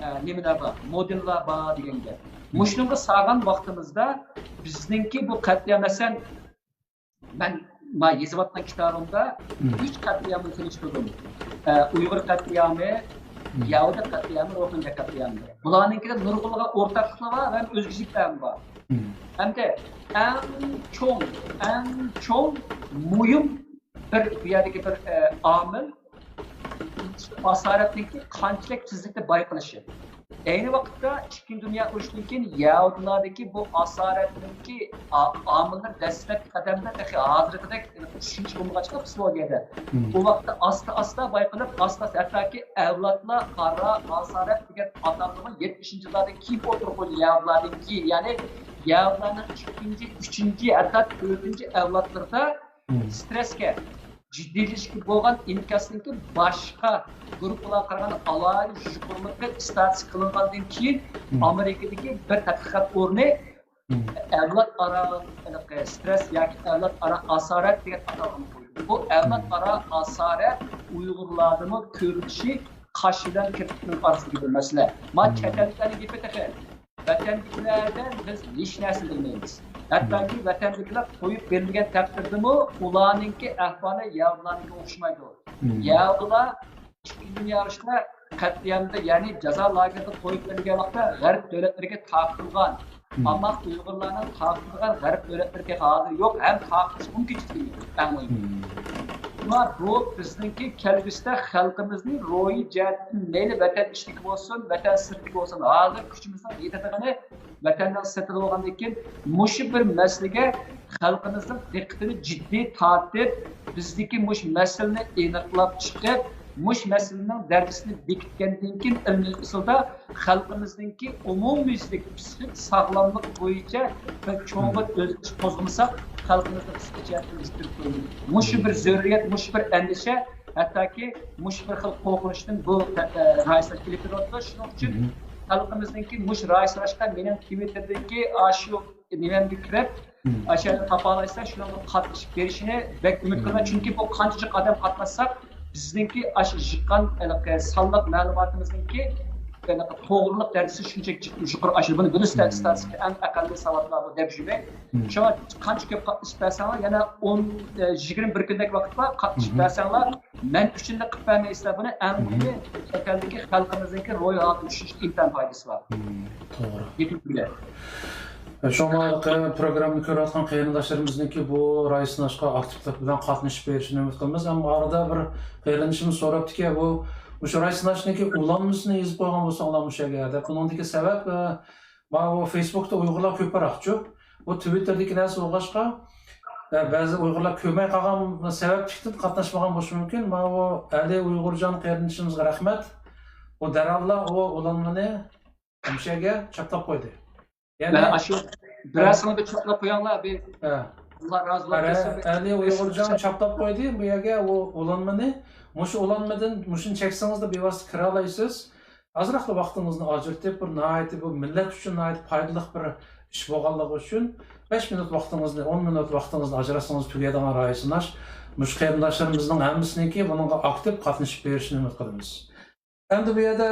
ئە، نېمىلەر بار، مودېللار بار دېگەن گەپ. مۇشۇنىڭغا سالغان ۋاقتىمىزدا بىزنىڭكى بۇ قەتلىئام، مەسىلەن، مەن ما يېزىۋاتقان كىتابىمدا ئۈچ قەتلىئامنى تونۇشتۇردۇم. ئە، ئۇيغۇر قەتلىئامى، يەھۇدىي قەتلىئامى، روھىنجا قەتلىئامى. بۇلارنىڭكىدە نۇرغۇنلىغان ئورتاقلىقلار بار ھەم ئۆزگىچىلىكلەر بار. ھەمدە ئەڭ چوڭ، ئەڭ چوڭ مۇھىم بىر، بۇ يەردىكى بىر، ئە، ئامىل ئاسارەتنىڭكى قانچىلىك تېزلىكتە بايقىلىشى. ئەينى ۋاقىتتا ئىككىنچى دۇنيا ئۇرۇشىدىن كېيىن يەھۇدىيلاردىكى بۇ ئاسارەتنىڭكى ئا-، ئامىللىرى دەسلەپكى قەدەمدە تېخى ھازىرقىدەك چۈشەنچە بولمىغاچقا پسىخولوگىيەدە. ئۇ ۋاقىتتا ئاستا-ئاستا بايقىلىپ، ئاستا-ئاستا ھەتتاكى ئەۋلادلار ئارا ئاسارەت دېگەن ئاتالغىمۇ يەتمىشىنچى يىللاردىن كېيىن ئوتتۇرىغا قويۇلدى يەھۇدىيلاردىن كېيىن. يەنى يەھۇدىيلارنىڭ ئىككىنچى، ئۈچىنچى، ھەتتا تۆتىنچى ئەۋلادلىرىدا سترېسكە، جىددىيلىشىشكە بولغان ئىنكاسنىڭكى باشقا گۇرۇپپىلارغا قارىغاندا ئالاھىدە يۇقىرىلىقى ئىستاتىستىكا قىلىنغاندىن كېيىن، ئامېرىكىدىكى بىر تەتقىقات ئورنى ئەۋلاد ئارا ھېلىقى سترېس ياكى ئەۋلاد ئارا ئاسارەت دېگەن ئاتالغۇنى قويدى. بۇ ئەۋلاد ئارا ئاسارەت ئۇيغۇرلاردىمۇ كۆرۈلۈشى قاش بىلەن كىرپىكنىڭ ئارىسىدىكى بىر مەسىلە. ما چەت ئەللىكلەرنىڭ گېپى تېخى. ۋەتەندىكىلەردىن بىز ھېچ نەرسە بىلمەيمىز. ھەتتاكى ۋەتەندىكىلەر قويۇپ بېرىلگەن تەقدىردىمۇ ئۇلارنىڭكى ئەھۋالى يەھۇدىيلارنىڭكىگە ئوخشىمايدۇ. يەھۇدىيلار ئىككىنچى دۇنيا ئۇرۇشىدا قەتلىئامدا، يەنى جازا لاگېرىدا قويۇپ بېرىلگەن ۋاقىتتا غەرب دۆلەتلىرىگە تارقىتىلغان. ئەمما ئۇيغۇرلارنىڭ تارقىتىلغان غەرب دۆلەتلىرى تېخى ھازىر يوق ھەم تارقىتىش مۇمكىنچىلىكى يوق. ئەڭ مۇھىمى. شۇڭا بۇ بىزنىڭكى كەلگۈسىدە خەلقىمىزنى روھىي جەھەتتىن مەيلى ۋەتەن ئىچىدىكى بولسۇن، ۋەتەن سىرتىدىكى بولسۇن، ھازىر كۈچىمىزنىڭ يېتىدىغىنى ۋەتەننىڭ سىرتىدا بولغاندىن كېيىن مۇشۇ بىر مەسىلىگە خەلقىمىزنىڭ دىققىتىنى جىددىي تارتىپ، بىزدىكى مۇشۇ مەسىلىنى ئېنىقلاپ چىقىپ، مۇشۇ مەسىلىنىڭ دەرىجىسىنى بېكىتكەندىن كېيىن ئىلمىي ئۇسۇلدا خەلقىمىزنىڭكى ئومۇميۈزلۈك پسىخىك ساغلاملىق بويىچە بىر چوڭقۇر ئۆزگىرىش قوزغىمىساق، خەلقىمىزنى پسىخىك جەھەتتىن ئۆزگىرتىپ بولمايدۇ. مۇشۇ بىر زۆرۈرىيەت، مۇشۇ بىر ئەندىشە، ھەتتاكى مۇشۇ بىر خىل قورقۇنچتىن بۇ، ئە، رايسىلاش كېلىپ كېلىۋاتىدۇ. شۇنىڭ ئۈچۈن خەلقىمىزنىڭكى مۇشۇ رايسىلاشقا مېنىڭ تىۋىتتېردىكى ئاشۇ نېمەمگە كىرىپ، ئاشۇ يەردە تاپالايسىلەر، شۇنىڭغا قاتنىشىپ بېرىشىنى بەك ئۈمىد قىلىمەن. چۈنكى بۇ قانچە جىق ئادەم قاتناشساق، بىزنىڭكى ئاشۇ يىغقان ھېلىقى سانلىق مەلۇماتىمىزنىڭكى ھېلىقى توغرىلىق دەرىجىسى شۇنچىلىك يۇقىرى ئاشىدۇ. بۇنى بىلىسىلەر، ئىستاتىستىكا ئەڭ ئەقەللىي ساۋاتلار بۇ دەپ يۈرمەي. شۇڭا قانچە كۆپ قاتنىشىپ بەرسەڭلار، يەنە ئون، يىگىرمە بىر كۈندەك ۋاقىت بار، قاتنىشىپ بەرسەڭلار، مەن ئۈچۈن دە قىلىپ بەرمەيسىلەر بۇنى. ئەڭ مۇھىمى، چەت ئەلدىكى خەلقىمىزنىڭكى روھىي ھالىتىنى چۈشىنىشكە ئىنتايىن پايدىسى بار. توغرا. يېتىپ كېلە. شۇڭا پروگراممىنى كۆرۈۋاتقان قېرىنداشلىرىمىزنىڭكى بۇ راي سىناشقا ئاكتىپلىق بىلەن قاتنىشىپ بېرىشىنى ئۈمىد قىلىمىز. ئەمما ئارىدا بىر قېرىندىشىمىز سوراپتىكى، بۇ، مۇشۇ راي سىناشنىڭكى ئۇلانمىسىنى يېزىپ قويغان بولساڭلار مۇشۇ يەرگە دەپ. بۇنىڭدىكى سەۋەب، ئە، ماۋۇ فېيسبۇكتا ئۇيغۇرلار كۆپرەكچۇ. بۇ تىۋىتتېردىكى نەرسە بولغاچقا، ئە، بەزى ئۇيغۇرلار كۆرمەي قالغان سەۋەبلىكتىن قاتناشمىغان بولۇشى مۇمكىن. ماۋۇ ئەلى ئۇيغۇرجان قېرىندىشىمىزغا رەھمەت. ئۇ دەرھاللا ئۇ ئۇلانمىنى مۇشۇ يەرگە چاپلاپ قويدى. يەنى مانا ئاشۇ بىرەرسىڭلار بىر چاپلاپ قويۇڭلار، بىر ھە. ئاللا رازى بولسۇن. ھە، دېسە، بىر ئەلى ئۇيغۇرجان چاپلاپ قويدى بۇ يەرگە ئۇ ئۇلانمىنى. مۇشۇ ئۇلانمىدىن، مۇشۇنى چەكسىڭىزدە بىۋاسىتە كىرالايسىز. ئازراقلا ۋاقتىڭىزنى ئاجرىتىپ، بىر ناھايىتى بۇ مىللەت ئۈچۈن ناھايىتى پايدىلىق بىر ئىش بولغانلىقى ئۈچۈن بەش مىنۇت ۋاقتىڭىزنى، ئون مىنۇت ۋاقتىڭىزنى ئاجراتسىڭىز تۈگەيدىغان رايى سىناش. مۇشۇ قېرىنداشلىرىمىزنىڭ ھەممىسىنىڭكى بۇنىڭغا ئاكتىپ قاتنىشىپ بېرىشىنى ئۈمىد قىلىمىز. ئەمدى بۇ يەردە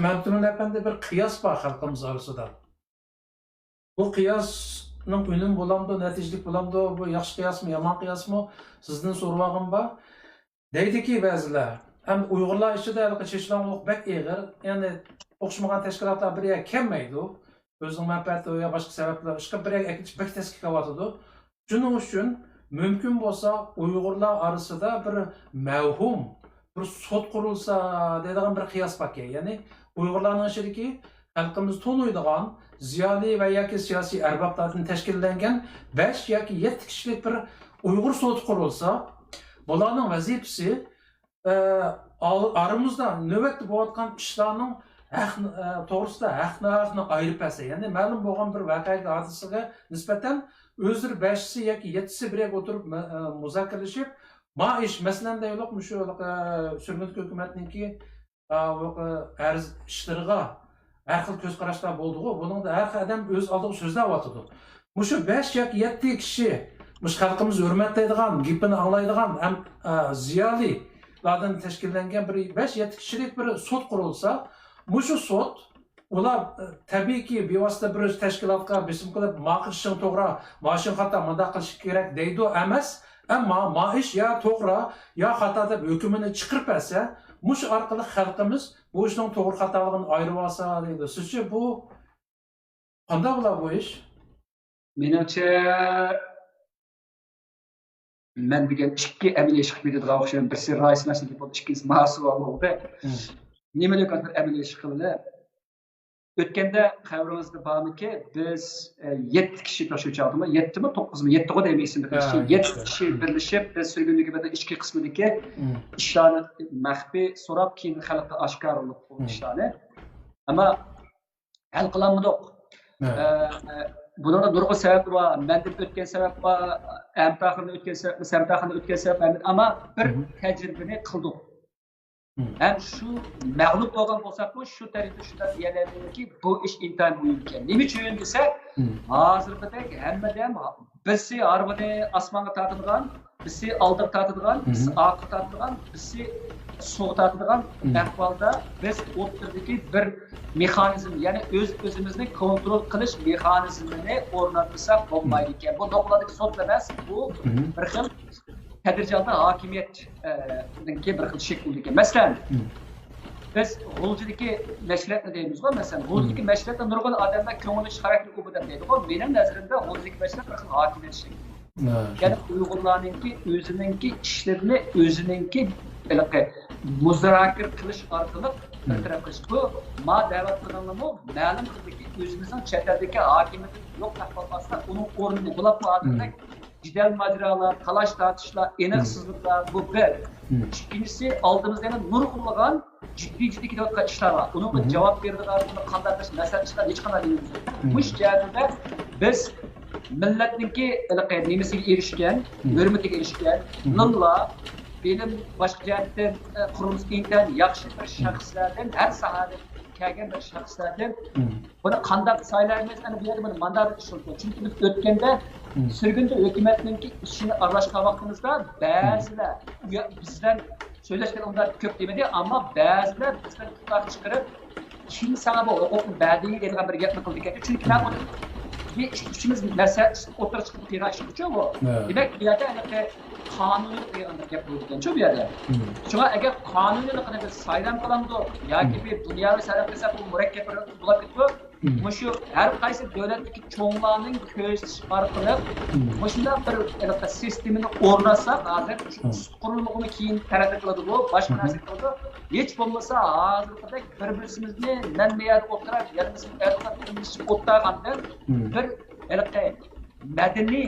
مەمتىمىن ئەپەندى بىر قىياس بار خەلقىمىز ئارىسىدا. بۇ قىياسنىڭ ئۈنۈمى بولامدۇ، نەتىجىلىك بولامدۇ، بۇ ياخشى قىياسمۇ، يامان قىياسمۇ، سىزدىن سورىۋالغۇم بار. دەيدىكى بەزىلەر، ھەم ئۇيغۇرلار ئىچىدە ھېلىقى چېچىلاڭلىق بەك ئېغىر، يەنى ئوخشىمىغان تەشكىلاتلار بىر يەرگە كەلمەيدۇ، ئۆزىنىڭ مەنپەئەتى يا باشقا سەۋەبلەر ئىشقىلىپ بىر يەرگە ئەكېتىش بەك تەسكە كېلىۋاتىدۇ. شۇنىڭ ئۈچۈن مۇمكىن بولسا ئۇيغۇرلار ئارىسىدا بىر مەۋھۇم، بىر سوت قۇرۇلسا دەيدىغان بىر قىياس باركەن. يەنى ئۇيغۇرلارنىڭ ئىچىدىكى خەلقىمىز تونۇيدىغان زىيالىي ۋە ياكى سىياسىي ئەربابلاردىن تەشكىللەنگەن بەش ياكى يەتتە كىشىلىك بىر ئۇيغۇر سوتى قۇرۇلسا، بۇلارنىڭ ۋەزىپىسى ئە، ئال-، ئارىمىزدا نۆۋەتتە بولۇۋاتقان ئىشلارنىڭ ھەق، ئە، توغرىسىدا ھەق ناھەقنى ئايرىپ بەرسە، يەنى مەلۇم بولغان بىر ۋەقەگە، ھادىسىگە نىسبەتەن ئۆزلىرى بەشىسى ياكى يەتتىسى بىر يەرگە ئولتۇرۇپ مە-، ئە، مۇزاكىرىلىشىپ، ما ئىش، مەسىلەن، دەيلۇق، مۇشۇ، ئە، سۈرگۈندىكى ھۆكۈمەتنىڭكى، ئە، ئەرز ئىشلىرىغا ھەر خىل كۆز قاراشلار بولدىغۇ، بۇنىڭدا ھەر خىل ئادەم ئۆز ئالدىغا سۆزلەۋاتىدۇ. مۇشۇ بەش ياكى يەتتە كىشى، مۇشۇ خەلقىمىز ھۆرمەتلەيدىغان، گېپىنى ئاڭلايدىغان ھەم، ئە، زىيالىيلاردىن تەشكىللەنگەن بىر بەش يەتتە كىشىلىك بىر سوت قۇرۇلسا، مۇشۇ سوت ئۇلار، ئە، تەبىئىيكى، بىۋاسىتە بىر تەشكىلاتقا بېسىم قىلىپ، ماقا ئىشىڭ توغرا، ماشىڭ خاتا، مۇنداق قىلىش كېرەك دەيدۇ ئەمەس. ئەمما ما ئىش يا توغرا، يا خاتا دەپ ھۆكمىنى چىقىرىپ بەرسە، مۇشۇ ئارقىلىق خەلقىمىز بۇ ئىشنىڭ توغرا خاتالىقىنى ئايرىۋالسا دەيدۇ. سىزچە بۇ قانداق بولا بۇ ئىش؟ مېنىڭچە، مەن دېگەن ئىككى ئەمەلىي ئىش قىلىپ كېتىدىغان ئوخشايمەن. بىرسى راي سىناشنىڭ گېپى بولدى، ئىككىنچىسى ماھاسى بولدى. نېمە دېگەن بىر ئەمەلىي ئىش قىلدى؟ ئۆتكەندە خەۋىرىڭىزدە بارمىكى، بىز، ئە، يەتتە كىشى، شۇ چاغدىمۇ، يەتتىمۇ، توققۇزمۇ، يەتتىغۇ دەيمەن ئېسىمدە. ھە، يەتتە كىشى بىرلىشىپ، بىز سۈرگۈندىكى بىر ئىچكى قىسمىدىكى ئىشلارنى مەخپىي سوراپ، كېيىن خەلققە ئاشكارىلىق بۇ ئىشلارنى. ئەمما ھەل قىلالمىدۇق. ئە، بۇنىڭدا نۇرغۇن سەۋەب بار. مەندىن ئۆتكەن سەۋەب بار، ئەمتاخىندىن ئۆتكەن سەۋەب، سەمتاخىندىن ئۆتكەن سەۋەب بار. ئەمما بىر تەجرىبىنى قىلدۇق. ھەم شۇ مەغلۇپ بولغان بولساقمۇ، شۇ تەرىپتە شۇنداق دېيەلەيمەنكى، بۇ ئىش ئىنتايىن مۇھىم ئىكەن. نېمە ئۈچۈن دېسە، ھازىرقىدەك ھەممىدە ھەم بىرسى ھارۋىنى ئاسمانغا تارتىدىغان، بىرسى ئالدىغا تارتىدىغان، بىرسى ئارقىغا تارتىدىغان، بىرسى سۇغا تارتىدىغان ئەھۋالدا بىز ئوتتۇرىدىكى بىر مېخانىزم، يەنى ئۆز-ئۆزىمىزنى كونترول قىلىش مېخانىزمىنى ئورناتمىساق بولمايدىكەن. بۇ نوقۇلدىكى سوت ئەمەس، بۇ بىر خىل تەدرىجىي ھالدا ھاكىمىيەتنىڭكى بىر خىل شەكلىدىكى. مەسىلەن، بىز غۇلجىدىكى مەشرەپنى دەيمىزغۇ، مەسىلەن، غۇلجىدىكى مەشرەپتە نۇرغۇن ئادەملەر كۆڭۈل ئېچىش خاراكتېرى ئۇ بۇ دەپ دەيدىغۇ. مېنىڭ نەزىرىمدە غۇلجىدىكى مەشرەپ بىر خىل ھاكىمىيەت شەكلى. يەنى ئۇيغۇرلارنىڭكى ئۆزىنىڭكى ئىشلىرىنى ئۆزىنىڭكى ھېلىقى مۇزاكىرە قىلىش ئارقىلىق بىر تەرەپ قىلىش. بۇ ما دەۋەت قىلغانلىرىمۇ مەلۇم قىلدىكى، ئۆزىمىزنىڭ چەت ئەلدىكى ھاكىمىيىتى يوق ئەھۋال ئاستىدا ئۇنىڭ ئورنىنى بۇلاپ ھازىردەك جېدەل ماجىرالار، تالاش تارتىشلار، ئېنىقسىزلىقلار، بۇ بىر. ئىككىنچىسى، ئالدىمىزدا يەنە نۇرغۇنلىغان جىددىي جىددىي كېتىۋاتقان ئىشلار بار. ئۇنىڭغا جاۋاب بېرىدىغان، بۇنى قانداق قىلىش، مەسىلە ئىشلار ھېچقانداق نېمىمىز يوق. مۇشۇ جەھەتتە بىز مىللەتنىڭكى ھېلىقى نېمىسىگە ئېرىشكەن، ھۆرمىتىگە ئېرىشكەن، لىللا بىلىم باشقا جەھەتتىن، ئە، قۇرۇلمىسى ئىنتايىن ياخشى بىر شەخسلەردىن، ھەر ساھەدىن كەلگەن بىر شەخسلەردىن بۇنى قانداق سايلايمىز؟ ئەنە بۇ يەردە بۇنى مانداق ئىشلىتىدۇ. چۈنكى بىز ئۆتكەندە سۈرگۈندە ھۆكۈمەتنىڭكى ئىشىنى ئارىلاشقان ۋاقتىمىزدا بەزىلەر، ئۇ يا-، بىزدىن سۆزلەشكەن ئۇنداق كۆپ دېمىدى، ئەمما بەزىلەر بىزدىن تۇتاق چىقىرىپ، كىم ساڭا بۇ ھوقۇقنى بەردى دەيدىغان بىر گەپنى قىلىدىكەن. چۈنكى مەن ئۇنى، بىز ئىككىمىز مەسىلە ئوتتۇرىغا چىقىپ قىلغان ئىشچۇ بۇ. دېمەك، بۇ يەردە ھېلىقى قانۇنىي قىلغان بىر گەپ بولىدىكەنچۇ بۇ يەردە. شۇڭا ئەگەر قانۇنىيلىقىنى بىز سايلام قىلامدۇق ياكى بىر دۇنياۋى سايلام قىلساق، بۇ مۇرەككەپ بىر بولۇپ كېتىدۇ. مۇشۇ ھەر قايسى دۆلەتتىكى چوڭلارنىڭ كۆرسىتىشى ئارقىلىق مۇشۇنداق بىر ھېلىقى سىستېمىنى ئورناتساق، ھازىر شۇ سۈت قۇرۇلمىغىمۇ كېيىن تەرەققىي قىلىدىغۇ، باشقا نەرسە قىلىدۇ. ھېچ بولمىسا ھازىرقىدەك بىر-بىرىمىزنى مەن بۇ يەردە ئولتۇراي، يەنە بىر ئەركىن ئولتۇرغاندىن بىر ھېلىقى مەدەنىي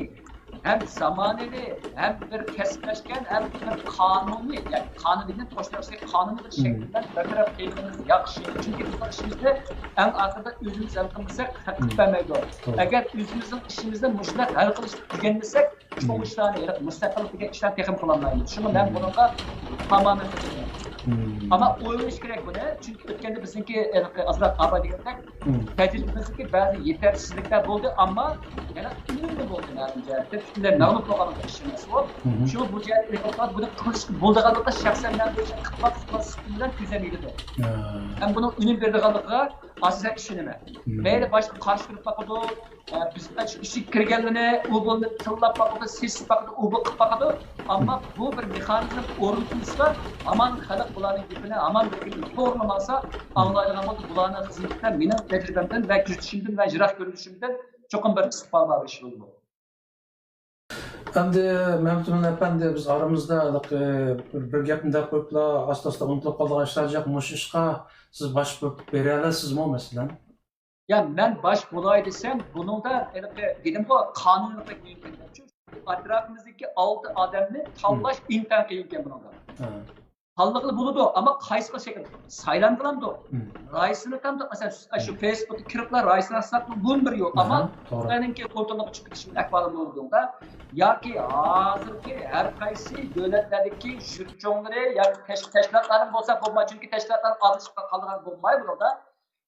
ھەم زامانىۋى، ھەم بىر كەسىپلەشكەن، ھەم بىر قانۇنىي، يەنى قانۇنىي دېگەن توشتاقسى قانۇنىي بىر شەكىل بىلەن بىر تەرەپ قىلغىنىمىز ياخشى. چۈنكى بىزنىڭ ئىشىمىزنى ئەڭ ئاخىرىدا ئۆزىمىز ھەل قىلمىساق، ھەقىقەت بەرمەيدۇ. ئەگەر ئۆزىمىزنىڭ ئىشىمىزنى مۇشۇنداق ھەل قىلىشنى ئۆگەنمىسەك، چوڭ ئىشلارنى، ھېلىقى مۇستەقىللىق دېگەن ئىشلارنى تېخىمۇ قىلالمايمىز. شۇڭا مەن بۇنىڭغا تامامەن قىزىقىمەن. ئەمما ئويلىنىش كېرەك بۇنى. چۈنكى ئۆتكەندە بىزنىڭكى، ھېلىقى ئازراق ئاباي دېگەندەك، تەجرىبىمىزدىكى بەزى يېتەرسىزلىكلەر بولدى، ئەمما يەنە ئۈنۈملۈك بولدى مەلۇم جەھەتتە. پۈتۈنلەي مەغلۇپ بولغانلىق ئىش ئەمەس ئۇ. شۇ بۇ جەھەتتە بۇنى قىلىشقا بولىدىغانلىقىغا شەخسەن مەن بۇ ئىشنى قىلىپ باققان سۈپىتىم بىلەن كۆزۈم يېتىدۇ. ھەم بۇنىڭ ئۈنۈم بېرىدىغانلىقىغا ئاساسەن ئىشىنىمەن. مەيلى باشقا قارشى تۇرۇپ باقىدۇ، ئە، بىز ئىشىككە كىرگەنلىرىنى، ئۇ بۇنى تىللاپ باقىدۇ، سېسىپ باقىدۇ، ئۇ بۇ قىلىپ باقىدۇ. ئەمما بۇ بىر مېخانىزم ئورنىتىلسا، ھامان خەلق بۇلارنىڭ گېپىنى، ھامان بىر گېپىنى توغرىلىماسا، ئاڭلايدىغان بولدى. بۇلارنىڭ خىزمىتىدە مېنىڭ تەجرىبەمدىن ۋە كۆزىتىشىمدىن ۋە يىراق كۆرۈلۈشۈمدىن چوقۇم بىر ئىستىقبال بار بىر ئىش بولىدۇ. ئەمدى مەمتىمىن ئەپەندى، بىز ئارىمىزدا ھېلىقى بىر، بىر گەپنى دەپ قويۇپلا ئاستا-ئاستا ئۇنتۇلۇپ قالىدىغان ئىشلار جىق. مۇشۇ ئىشقا سىز باش بېرەلەيسىزمۇ، مەسىلەن؟ يا، مەن باش بولاي دېسەم، بۇنىڭدا ھېلىقى دېدىمغۇ، قانۇنىيلىقى مۇھىم ئىكەن. ئەتراپىمىزدىكى ئالتە ئادەمنى تاللاش ئىنتايىن قىيىن ئىكەن بۇنىڭدا. تاللىغىلى بولىدۇ، ئەمما قايسى خىل شەكىلدە؟ سايلام قىلامدۇ؟ رايسىناتامدۇ؟ مەسىلەن، شۇ فېيسبۇكقا كىرىپلا رايسىناتساقمۇ بۇمۇ بىر يول. ئەمما خىتاينىڭكى قولتۇرلۇققا چىقىپ كېتىشنىڭ ئەھۋالى بولىدۇ. ياكى ھازىرقى ھەر قايسى دۆلەتلەردىكى يۈرۈشچوڭلىرى ياكى تەش-، تەشكىلاتلارنىڭ بولسا بولمايدۇ. چۈنكى تەشكىلاتلار ئادىشىپ قالىدىغان بولمايدۇ بۇنىڭدا.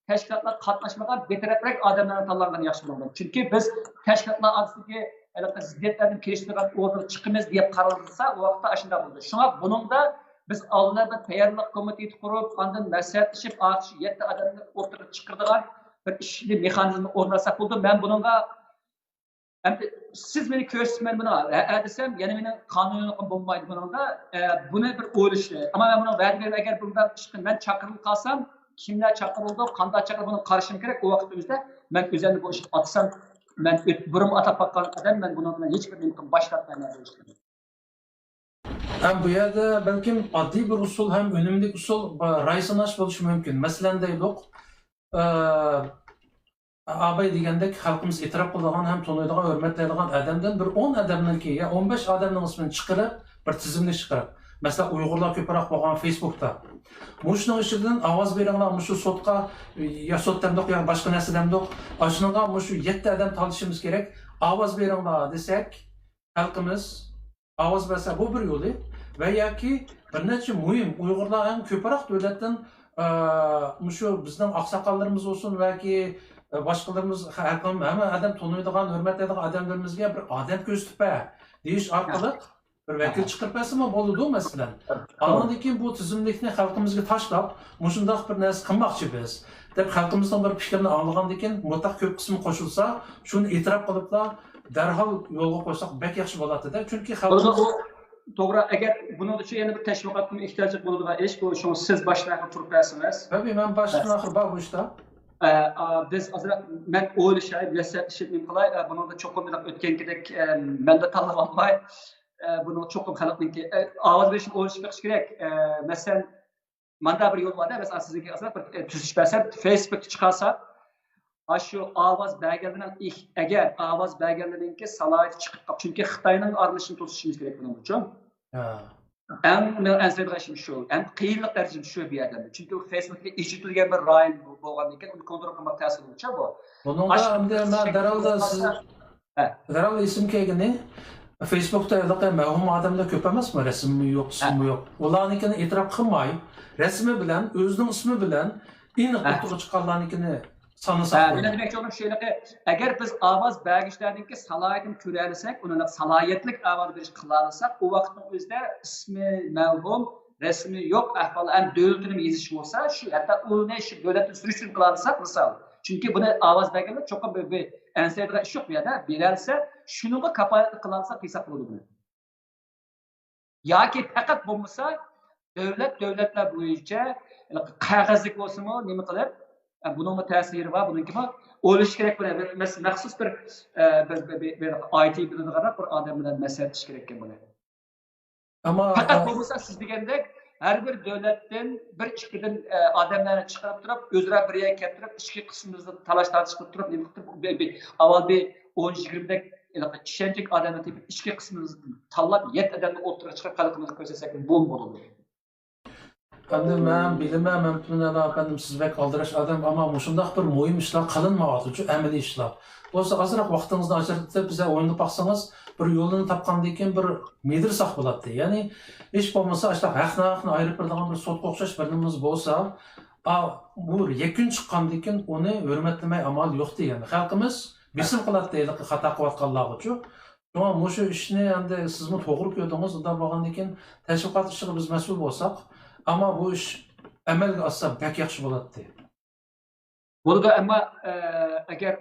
تەشكىلاتلارغا قاتناشمىغان بىتەرەپلىك ئادەملەرنى تاللانغىنى ياخشى بولىدۇ. چۈنكى بىز تەشكىلاتلار ئارىسىدىكى ھېلىقى زىددىيەتلەردىن كېلىشىدىغان ئورنىغا چىقىمىز دەپ قارالسا، ئۇ ۋاقىتتا ئاشۇنداق بولىدۇ. شۇڭا بۇنىڭدا بىز ئالدىن بىر تەييارلىق كومىتېتى قۇرۇپ، ئاندىن مەسلىھەتلىشىپ، ئاشۇ يەتتە ئادەمنى ئوتتۇرىغا چىقىرىدىغان بىر ئىشنى، مېخانىزمنى ئورۇنلاشساق بولىدۇ. مەن بۇنىڭغا، ئەمدى سىز مېنى كۆرسىتىپ، مەن بۇنى ھە، ھە دېسەم، يەنە مېنىڭ قانۇنىيلىقىم بولمايدۇ بۇنىڭدا. ئە، بۇنى بىر ئويلىشىلى. ئەمما مەن بۇنىڭغا ۋەدە بېرىمەن، ئەگەر بۇنداق ئىشقا مەن چاقىرىلىپ قالسام، كىملەر چاقىرىلىدۇ، قانداق چاقىرىلىدۇ، بۇنى قارىشىم كېرەك. ئۇ ۋاقىت ئۆزىدە مەن ئۆزۈمنى بۇ ئىشقا ئاتسام، مەن ئۆت-، بۇرۇن ئاتاپ باققان ئادەم، مەن بۇنىڭ بىلەن ھېچبىر نېمە قىلىپ باش تارتمايمەن بۇ ئىشتىن. ھەم بۇ يەردە بەلكىم ئاددىي بىر ئۇسۇل ھەم ئۈنۈملۈك ئۇسۇل، راي سىناش بولۇشى مۇمكىن. مەسىلەن، دەيدۇق، ئاباي دېگەندەك خەلقىمىز ئېتىراپ قىلىدىغان ھەم تونۇيدىغان، ھۆرمەتلەيدىغان ئادەمدىن بىر ئون ئادەمنىڭكى يا ئون بەش ئادەمنىڭ ئىسمىنى چىقىرىپ، بىر تىزىملىك چىقىرىپ، مەسىلەن، ئۇيغۇرلار كۆپرەك بولغان فېيسبۇكتا، مۇشۇنىڭ ئىچىدىن ئاۋاز بېرىڭلار، مۇشۇ سوتقا يا سوت دەمدۇق يا باشقا نەرسە دەمدۇق، ئاشۇنىڭغا مۇشۇ يەتتە ئادەم تالىشىمىز كېرەك، ئاۋاز بېرىڭلار دېسەك، خەلقىمىز ئاۋاز بەرسە، بۇ بىر يولى. ۋە ياكى بىر نەچچە مۇھىم ئۇيغۇرلار ئەڭ كۆپرەك دۆلەتتىن، ئە، مۇشۇ بىزنىڭ ئاقساقاللىرىمىز بولسۇن ۋە ياكى، ئە، باشقىلىرىمىز، ھەر، ھەممە ئادەم تونۇيدىغان، ھۆرمەتلەيدىغان ئادەملىرىمىزگە بىر ئادەم كۆرسىتىپ بەر دېيىش ئارقىلىق بىر ۋەكىل چىقىرىپ بەرسىمۇ بولىدۇ، مەسىلەن. ئاندىن كېيىن بۇ تىزىملىكنى خەلقىمىزگە تاشلاپ، مۇشۇنداق بىر نەرسە قىلماقچى بىز، دەپ خەلقىمىزنىڭ بىر پىكرىنى ئاڭلىغاندىن كېيىن، مۇتلەق كۆپ قىسمى قوشۇلسا، شۇنى ئېتىراپ قىلىپلا، دەرھال يولغا قويساق بەك ياخشى بولاتتى-دە. چۈنكى خەلقىمىز. توغرا، ئەگەر بۇنىڭدا شۇ يەنە بىر تەشۋىقاتقىمۇ ئېھتىياجلىق بولىدىغان ئىش، بۇ شۇڭا سىز باشتىن ئاخىر تۇرۇپ بەرسىڭىز. تەبىئىي، مەن باشتىن ئاخىر بار بۇ ئىشتا. ئە، ئا، بىز ئازراق، مەن ئويلىشاي، نەسىھەتلىشىپ نېمە قىلاي، ئە، بۇنىڭدا چوقۇم بىر ئۆتكەنكىدەك، ئە، مەنلا تاللىۋالماي، ئە، بۇنىڭ چوقۇم خەلقنىڭكى، ئە، ئاۋاز بېرىشنى ئويلىشىپ بېقىش كېرەك. ئە، مەسىلەن، ماندا بىر يول بار-دە، مەسىلەن، سىزنىڭكى ئازراق بىر، ئە، تۈزىتىش بەرسەم، فېيسبۇكتا چىقارساق، ئاشۇ ئاۋاز بەرگەنلەرنىڭ ئىھ-، ئەگەر ئاۋاز بەرگەنلەرنىڭكى سالاھىيىتى چىقىپ قاپ-، چۈنكى خىتاينىڭ ئارىلىشىشىنى توسۇشىمىز كېرەك بۇنىڭ ئۈچۈن. ھە. ئەڭ مېنىڭ ئەنسىرەيدىغان ئىشىم شۇ، ھەم قىيىنلىق دەرىجىسىدە شۇ بۇ يەردە. چۈنكى ئۇ فېيسبۇكتىكى ئېچىۋېتىلگەن بىر رايون بولغاندىن كېيىن، ئۇنى كونترول قىلماق تەس بولغۇچە بۇ. بۇنىڭدا ئەمدى مەن دەرھال سىز، ھە. دەرھال ئېسىمگە كەلگىنى، فېيسبۇكتا ھېلىقى مەۋھۇم ئادەملەر كۆپ ئەمەسمۇ؟ رەسىمى يوق، ئىسمى يوق. ئۇلارنىڭكىنى ئېتىراپ قىلماي، رەسىمى بىلەن، ئۆزىنىڭ ئىسمى بىلەن ئېنىق ئوتتۇرىغا چىققانلارنىڭكىنى سانىساق ھە، بولىدۇ. مېنىڭ دېمەكچى بولغىنىم شۇ، ھېلىقى، ئەگەر بىز ئاۋاز بەرگۈچىلەرنىڭكى سالاھىيىتىنى كۆرەلىسەك، ئۇنىڭ سالاھىيەتلىك ئاۋاز بېرىش قىلالىساق، ئۇ ۋاقىتنىڭ ئۆزىدە ئىسمى مەۋھۇم، رەسىمى يوق ئەھۋال ھەم دۆلىتىنىمۇ يېزىش بولسا، شۇ ھەتتا ئۇنى شۇ دۆلەتتىن سۈرۈشتۈرۈپ قىلالىساق، مىسال. چۈنكى بۇنى ئاۋاز بەرگەنلەر چوقۇم بىر، بىر ئەنسىرەيدىغان ئىش يوق بۇ يەردە. بېرەلىسە، شۇنىڭغا كاپالەتلىك قىلالىساق قىلساق بولىدۇ بۇنى. ياكى پەقەت بولمىسا، دۆلەت، دۆلەتلەر بويىچە قەغەزلىك بولسىمۇ، نېمە قىلىپ، ئە، بۇنىڭمۇ تەسىرى بار، بۇنىڭكىمۇ ئويلىشىش كېرەك. بۇنى بىر مەس-، مەخسۇس بىر، ئە، بىر، بىر، بىر، بىر ئايتى بىلىدىغانراق بىر ئادەم بىلەن مەسلىھەتلىشىش كېرەككەن بۇنى. ئەمما، پەقەت ئە، بولمىسا، سىز دېگەندەك، ھەر بىر دۆلەتتىن بىر ئىككىدىن، ئە، ئادەملەرنى چىقىرىپ تۇرۇپ، ئۆزئارا بىر يەرگە كەلتۈرۈپ، ئىچكى قىسمىمىزدا تالاش-تارتىش قىلىپ تۇرۇپ، نېمە قىلىپ تۇرۇپ، بىر، بىر، ئاۋۋال بىر ئون يىگىرمىدەك ھېلىقى ئىشەنچلىك ئادەمنى تېپىپ، ئىچكى قىسمىمىزدىن تاللاپ، يەتتە ئادەمنى ئوتتۇرىغا چىقىرىپ، خەلقىمىزگە كۆرسەتسەك بولىدۇ. ئەمدى مەن بىلىمەن، مەمتىمىن ئەپەندىم، سىز بەك ئالدىراش ئادەم، ئەمما مۇشۇنداق بىر مۇھىم ئىشلار قىلىنمايۋاتىدۇ، ئەمەلىي ئىشلار. بولسا ئازراق ۋاقتىڭىزنى ئاجرىتىپ، بىزگە ئويلىنىپ باقسىڭىز، بىر يولىنى تاپقاندىن كېيىن بىر مىدىرساق بولاتتى. يەنى، ھېچ بولمىسا، ئاشۇنداق ھەق-ناھەقنى ئايرىپ بېرىدىغان بىر سوتقا ئوخشاش بىر نېمىمىز بولسا، ئا، بۇ يەكۈن چىققاندىن كېيىن ئۇنى ھۆرمەتلىمەي ئامال يوق دېگەن. خەلقىمىز بېسىم قىلاتتى ھېلىقى خاتا قىلىۋاتقانلارغىچۇ. شۇڭا مۇشۇ ئىشنى ئەمدى سىزمۇ توغرا كۆردىڭىز، ئۇنداق بولغاندىن كېيىن تەشۋىقات ئىشىغا بىز مەسئۇل بولساق، ئەمما بۇ ئىش ئەمەلگە ئاشسا بەك ياخشى بولاتتى. بولىدۇ، ئەمما، ئە، ئەگەر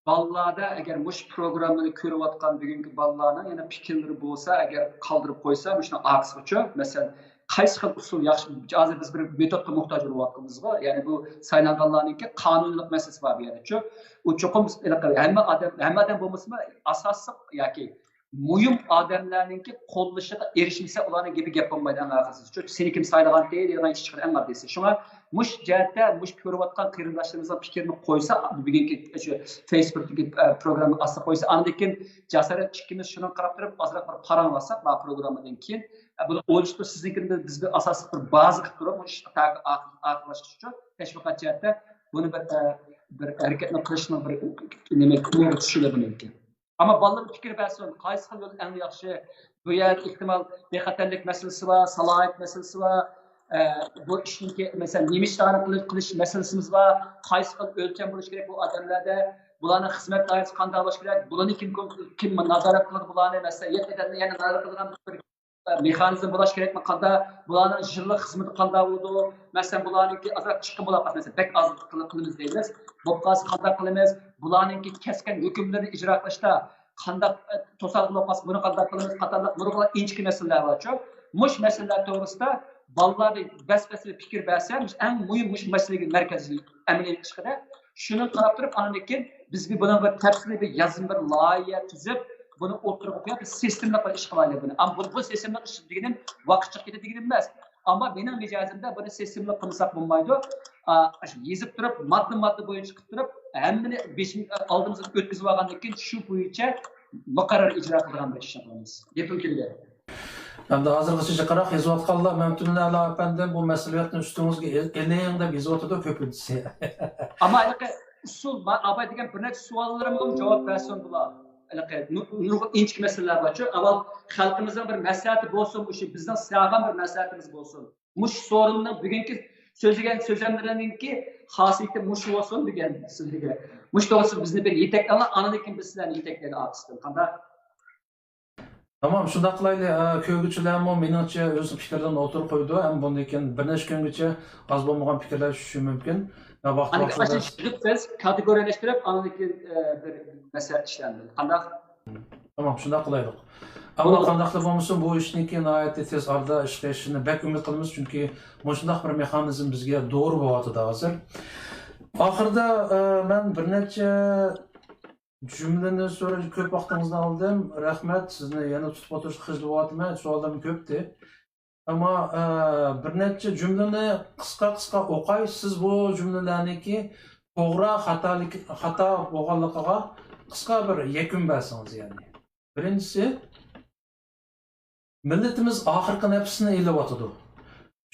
بالىلاردا، ئەگەر مۇشۇ پروگراممىنى كۆرۈۋاتقان بۈگۈنكى بالىلارنىڭ يەنە پىكىرلىرى بولسا، ئەگەر قالدۇرۇپ قويسا، مۇشۇنىڭ ئارقىسىغىچۇ، مەسىلەن، قايسى خىل ئۇسۇل ياخشى؟ ھازىر بىز بىر مېتودقا موھتاج بولۇۋاتقىنىمىزغۇ، يەنى بۇ سايلانغانلارنىڭكى قانۇنىيلىق مەسىلىسى بار بۇ يەردە. شۇ، ئۇ چوقۇم ھېلىقى ھەممە ئادەم، ھەممە ئادەم بولمىسىمۇ، ئاساسلىق ياكى مۇھىم ئادەملەرنىڭكى قوللىشىغا ئېرىشمىسە، ئۇلارنىڭ گېپى گەپ بولمايدۇ ئەڭ ئاخىرسىز. چۈنكى سېنى كىم سايلىغانتى دېگەن ئىش چىقىدۇ ئەڭ ئاددىيسى. شۇڭا مۇشۇ جەھەتتە مۇشۇ كۆرۈۋاتقان قېرىنداشلىرىمىزنىڭ پىكرىنى قويسا، بۈگۈنكى شۇ فېيسبۇكتىكى، ئە، پروگرامما ئاستىغا قويسا، ئاندىن كېيىن جاسارەت ئىككىمىز شۇنىڭغا قاراپ تۇرۇپ ئازراق بىر پاراڭلاشساق، مانا پروگراممىدىن كېيىن، ئە، بۇنى ئويلىشىپ تۇرۇپ، سىزنىڭكىنى بىز بىر ئاساسلىق بىر بازا قىلىپ تۇرۇپ، بۇ ئىشنى تاكى ئاخىر-، ئاخىرلاشتۇرۇش ئۈچۈن تەشۋىقات جەھەتتە بۇنى بىر، ئە، بىر ھەرىكەتنى قىلىشنىڭ بىر نېمە، نۇرغۇن ئۇسۇلى بۇنىڭكى. ئەمما بالىلار پىكىر بەرسۇن، قايسى خىل يول ئەڭ ياخشى؟ بۇ يەردە ئېھتىمال بىخەتەرلىك مەسىلىسى بار، سالاھىيەت مەسىلىسى بار، ئە، بۇ ئىشنىڭكى، مەسىلەن، نېمە ئىشلارنى قىلىش، قىلىش مەسىلىسىمىز بار، قايسى خىل ئۆلچەم بولۇشى كېرەك بۇ ئادەملەردە، بۇلارنىڭ خىزمەت دائىرىسى قانداق بولۇشى كېرەك، بۇلارنى كىم، كىم نازارەت قىلىدۇ، بۇلارنى، مەسىلەن، يەتتە ئادەمنى يەنە نازارەت قىلىدىغان بىر مېخانىزم بولاش كېرەكمۇ؟ قانداق؟ بۇلارنىڭ يىللىق خىزمىتى قانداق بولىدۇ؟ مەسىلەن، بۇلارنىڭكى ئازراق چىقىم بولاپ قالسا، مەسىلەن، بەك ئاز قىل-، قىلىمىز دەيمىز. بولۇپ قالسا قانداق قىلىمىز؟ بۇلارنىڭكى كەسكەن ھۆكۈملىرىنى ئىجرا قىلىشتا قانداق، ئە، توسالغۇ بولۇپ قالسا، بۇنى قانداق قىلىمىز؟ قاتارلىق نۇرغۇن ئىنچىكە مەسىلىلەر بارچۇ. مۇشۇ مەسىلىلەر توغرىسىدا بالىلار بىر بەس-بەستە پىكىر بەرسە، مۇشۇ ئەڭ مۇھىم مۇشۇ مەسىلىگە مەركەزلىي ئەمەلىي ئىشقىدە. شۇنى قاراپ تۇرۇپ، ئاندىن كېيىن بىز بىر بۇنىڭغا تەپسىلىي بىر يازما بىر لايىھە تۈزۈپ، بۇنى ئوتتۇرىغا قويۇپ، بىر سىستېمىلىق بىر ئىش قىلايلى بۇنى. ئەمما بۇ، بۇ سىستېمىلىق ئىش دېگىنىم ۋاقىت چىقىپ كېتىدۇ دېگىنىم ئەمەس. ئەمما مېنىڭ مىجەزىمدە بۇنى سىستېمىلىق قىلمىساق بولمايدۇ. ئا، يېزىپ تۇرۇپ، ماددا-ماددا بويىچە قىلىپ تۇرۇپ، ھەممىنى بېشىم-، ئالدىمىزغا ئۆتكۈزۈپ ئالغاندىن كېيىن، شۇ بويىچە مۇقەررەر ئىجرا قىلىدىغان بىر ئىشنى قىلىمىز. گېپىم تۈگىدى. ئەمدى ھازىرغىچە جىقراق يېزىۋاتقانلار، مەمتىمىن ئەلا ئەپەندىم، بۇ مەسئۇلىيەتنى ئۈستىڭىزگە ئېل-، ئېلىڭ دەپ يېزىۋاتىدۇ كۆپىنچىسى. ئەمما ھېلىقى ئۇسۇل، ما-، ئاباي دېگەن بىر نەچچە سوئاللىرىمغىمۇ جاۋاب بەرسۇن بۇلار. ھېلىقى نۇ-، نۇرغۇن ئىنچىكە مەسىلىلەر بارچۇ. ئاۋۋال خەلقىمىزنىڭ بىر مەسلىھەتى بولسۇن، مۇشۇ بىزنىڭ سىزگە بىر مەسلىھەتىمىز بولسۇن. مۇشۇ سورۇننىڭ بۈگۈنكى سۆزلىگەن سۆزلەملىرىنىڭكى خاسىيىتى مۇشۇ بولسۇن دېگەن سىزگە. مۇشۇ توغرىسىدا بىزنى بىر يېتەكلەڭلار، ئاندىن كېيىن بىز سىلەرنى يېتەكلەيلى ئارقىسىدىن. قانداق؟ تامام، شۇنداق قىلايلى. ئە، كۆرگۈچىلەرمۇ مېنىڭچە ئۆزىنىڭ پىكىرلىرىنى ئوتتۇرىغا قويىدۇ. ھەم بۇندىن كېيىن بىر نەچچە كۈنگىچە ئاز بولمىغان پىكىرلەر چۈشۈشى مۇمكىن. ۋە ۋاقىت ئاندىن كېيىن ۋاقتىدا ئاشۇنى بىز كاتېگورىيەلەشتۈرۈپ، ئاندىن كېيىن، ئە، بىر مەسلىھەت ئىشلەندى. قانداق؟ تامام، شۇنداق قىلايلۇق. ئەمما بولىدۇ. قانداقلا بولمىسۇن، بۇ ئىشنىڭكى ناھايىتى تېز ئارىدا ئىشقا ئېشىشىنى بەك ئۈمىد قىلىمىز، چۈنكى مۇشۇنداق بىر مېخانىزم بىزگە دورا بولۇۋاتىدۇ ھازىر. ئاخىرىدا، ئە، مەن بىر نەچچە جۈملىنى سورىدىم، كۆپ ۋاقتىڭىزنى ئالدىم. رەھمەت، سىزنى يەنە تۇتۇپ ئولتۇرۇشقا خىجىل بولۇۋاتىمەن، سوئاللىرىم كۆپتى. ئەمما، ئە، بىر نەچچە جۈملىنى قىسقا-قىسقا ئوقاي. سىز بۇ جۈملىلەرنىڭكى توغرا، خاتالىك-، خاتا بولغانلىقىغا قىسقا بىر يەكۈن بەرسىڭىز، يەنى. بىرىنچىسى، مىللىتىمىز ئاخىرقى نەپىسىنى ئېلىۋاتىدۇ.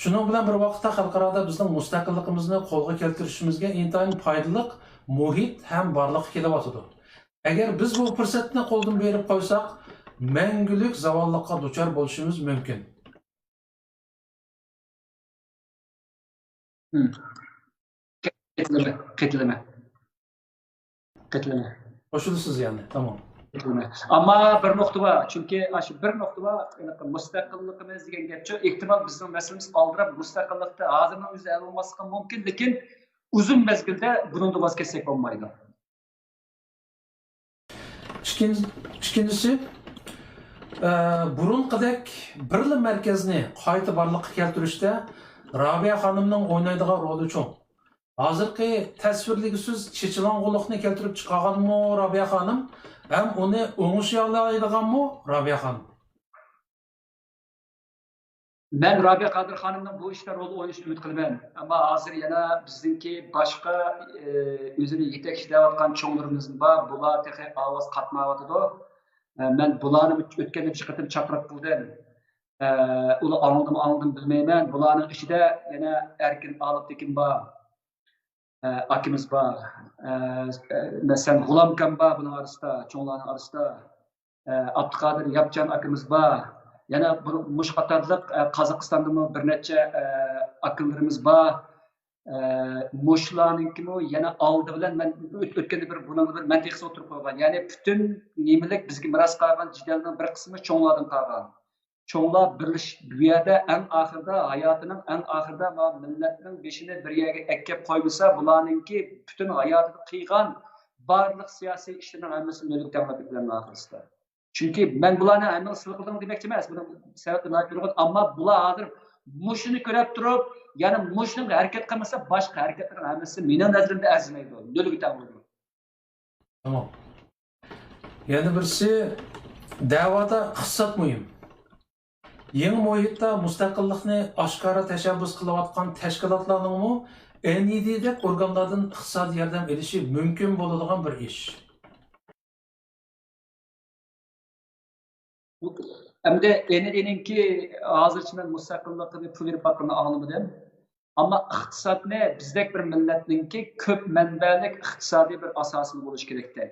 شۇنىڭ بىلەن بىر ۋاقىتتا، خەلقئارادا بىزنىڭ مۇستەقىللىقىمىزنى قولغا كەلتۈرۈشىمىزگە ئىنتايىن پايدىلىق مۇھىت ھەم بارلىققا كېلىۋاتىدۇ. ئەگەر بىز بۇ پۇرسەتنى قولدىن بېرىپ قويساق، مەڭگۈلۈك زاۋاللىققا دۇچار بولۇشىمىز مۇمكىن. قېتىلىمە، قېتىلىمە. قېتىلىمە. قوشۇلىسىز يەنى، تامام. قېتىلىمە. ئەمما بىر نۇقتا بار، چۈنكى ئاشۇ بىر نۇقتا بار، مۇستەقىللىقىمىز دېگەن گەپچۇ، ئېھتىمال بىزنىڭ مەسىلىمىز ئالدىراپ مۇستەقىللىقتا ھازىرنىڭ ئۆزىدە ھەل بولماسلىقى مۇمكىن، لېكىن ئۇزۇن مەزگىلدە بۇنىڭدىن ۋاز كەچسەك بولمايدۇ. ئىككىنچى-، ئىككىنچىسى، ئە، بۇرۇنقىدەك بىرلا مەركەزنى قايتا بارلىققا كەلتۈرۈشتە رابىيە خانىمنىڭ ئوينايدىغان رولى چوڭ. ھازىرقى تەسۋىرلىگۈسىز چېچىلاڭغۇلۇقنى كەلتۈرۈپ چىقارغانمۇ رابىيە خانىم؟ ھەم ئۇنى ئوڭشىيالايدىغانمۇ رابىيە خانىم؟ مەن رابىيە قادىر خانىمنىڭ بۇ ئىشتا رول ئوينىشىنى ئۈمىد قىلىمەن. ئەمما ھازىر يەنە بىزنىڭكى باشقا، ئى، ئۆزىنى يېتەكچى دەۋاتقان چوڭلىرىمىز بار. بۇلار تېخى ئاۋاز قاتمايۋاتىدۇ. ئە، مەن بۇلارنى ئۆتكەندە بىر قېتىم چاقىرىق قىلدىم. ئە، ئۇلار ئاڭلىدىمۇ، ئاڭلىدىمۇ بىلمەيمەن. بۇلارنىڭ ئىچىدە يەنە ئەركىن ئالىپتېكىن بار. ئە، ئاكىمىز بار. ئە، ئە، مەسىلەن، غۇلامكام بار بۇنىڭ ئارىسىدا، چوڭلارنىڭ ئارىسىدا. ئە، ئابدۇقادىر ياپچان ئاكىمىز بار. يەنە بۇ، مۇشۇ قاتارلىق، ئە، قازاقىستاندىمۇ بىر نەچچە، ئە، ئاكىلىرىمىز بار. ئە، مۇشۇلارنىڭكىمۇ يەنە ئالدى بىلەن مەن ئۆت-، ئۆتكەندە بىر بۇنىڭدا بىر مەنتىقىسى ئوتتۇرىغا قويغان. يەنى پۈتۈن نېمىلىك بىزگە مىراس قالغان جېدەلنىڭ بىر قىسمى چوڭلاردىن قالغان. چوڭلار بىرلىشىپ، بۇ يەردە ئەڭ ئاخىرىدا، ھاياتىنىڭ ئەڭ ئاخىرىدا ماۋۇ مىللەتنىڭ بېشىنى بىر يەرگە ئەكىپ قويمىسا، بۇلارنىڭكى پۈتۈن ھاياتىدا قىلغان بارلىق سىياسىي ئىشلىرىنىڭ ھەممىسى نۆلگە تەڭلەپ كېتىدۇ ئاخىرسىدا. چۈنكى مەن بۇلارنى ھەممىنى سىلىقىدىڭ دېمەكچى ئەمەس، بۇنىڭ سەۋەبلىرى ناھايىتى نۇرغۇن، ئەمما بۇلار ھازىر مۇشۇنى كۆرۈپ تۇرۇپ، يەنە مۇشۇنىڭغا ھەرىكەت قىلمىسا، باشقا ھەرىكەتلەرنىڭ ھەممىسى مېنىڭ نەزىرىمدە ئەرزىمەيدۇ، نۆلگە تەڭ بولىدۇ. تامام. يەنە بىرسى، دەۋادا ئىقتىساد مۇھىم. يېڭى مۇھىتتا مۇستەقىللىقنى ئاشكارا تەشەببۇس قىلىۋاتقان تەشكىلاتلارنىڭمۇ ئېن ئى دى دەك ئورگانلاردىن ئىقتىسادىي ياردەم ئېلىشى مۇمكىن بولىدىغان بىر ئىش. ئەمدى ئېن ئى دىنىڭكى ھازىرچە مەن مۇستەقىللىقىنى پۇل بېرىپ باققىنىنى ئاڭلىمىدىم. ئەمما ئىقتىسادنى بىزدەك بىر مىللەتنىڭكى كۆپ مەنبەلىك ئىقتىسادىي بىر ئاساسىنى بولۇشى كېرەكتەك.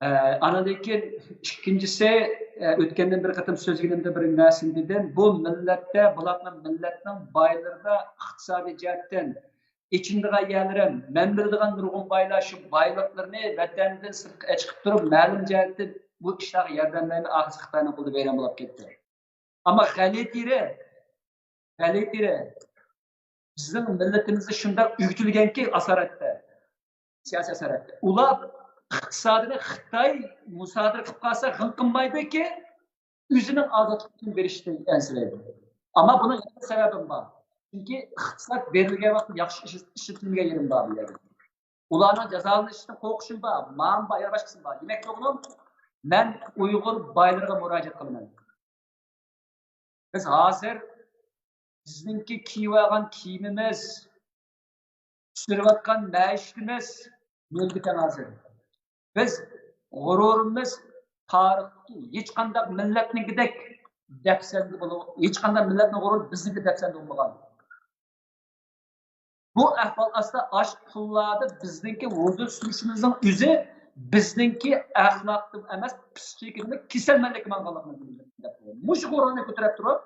ئە، ئاندىن كېيىن ئىككىنچىسى، ئە، ئۆتكەندىن بىر قېتىم سۆزلىگىنىمدە بىر نەرسىنى دېدىم. بۇ مىللەتتە، بۇلارنىڭ مىللەتنىڭ بايلىرىدا ئىقتىسادىي جەھەتتىن ئېچىنىدىغان يەرلىرى، مەن بىلىدىغان نۇرغۇن بايلار شۇ بايلىقلىرىنى ۋەتەندىن سىرتقا ئەچىقىپ تۇرۇپ، مەلۇم جەھەتتىن بۇ ئىشلارغا ياردەم بەرمەي، ئاخىرسى خىتاينىڭ قولىدا ۋەيران بولاپ كەتتى. ئەمما غەلىتىرى، غەلىتىرى بىزنىڭ مىللىتىمىزدە شۇنداق ئۆگىتىلگەنكى، ئاسارەتتە، سىياسىي ئاسارەتتە، ئۇلار ئىقتىسادىنى خىتاي مۇسادىرە قىلىپ قالسا غىڭ قىلمايدۇكى، ئۆزىنىڭ ئازادلىقىنى بېرىشتىن ئەنسىرەيدۇ. ئەمما بۇنىڭ يەنە سەۋەبىم بار. چۈنكى ئىقتىساد بېرىلگەن ۋاقىتتا ياخشى ئىش-، ئىشلىتىلمىگەن يېرىم بار بۇ يەردە. ئۇلارنىڭ جازالىنىشىدىن قورقۇشۇم بار. ماڭىمۇ بار، يەنە باشقىسىمۇ بار. دېمەكچى بولغىنىم، مەن ئۇيغۇر بايلىرىغا مۇراجىئەت قىلىمەن. بىز ھازىر بىزنىڭكى كىيىۋالغان كىيىمىمىز، سۈرۈۋاتقان مەئىشىتىمىز نۆلگە تەڭ ھازىر. بىز غۇرۇرىمىز تارىختىكى ھېچقانداق مىللەتنىڭكىدەك دەپسەندە بولۇ-، ھېچقانداق مىللەتنىڭ غۇرۇرى بىزنىڭكى دەپسەندە بولمىغان. بۇ ئەھۋال ئاستىدا ئاش پۇللاردا بىزنىڭكى ھۇزۇر سۈرۈشىمىزنىڭ ئۆزى بىزنىڭكى ئەخلاقتىن ئەمەس، پسىخىكىدىن كېسەلمەنلىككە ماڭغانلىقىمىزنى بىلدۈرىدۇ. مۇشۇ غۇرۇرنى كۆتۈرۈپ تۇرۇپ،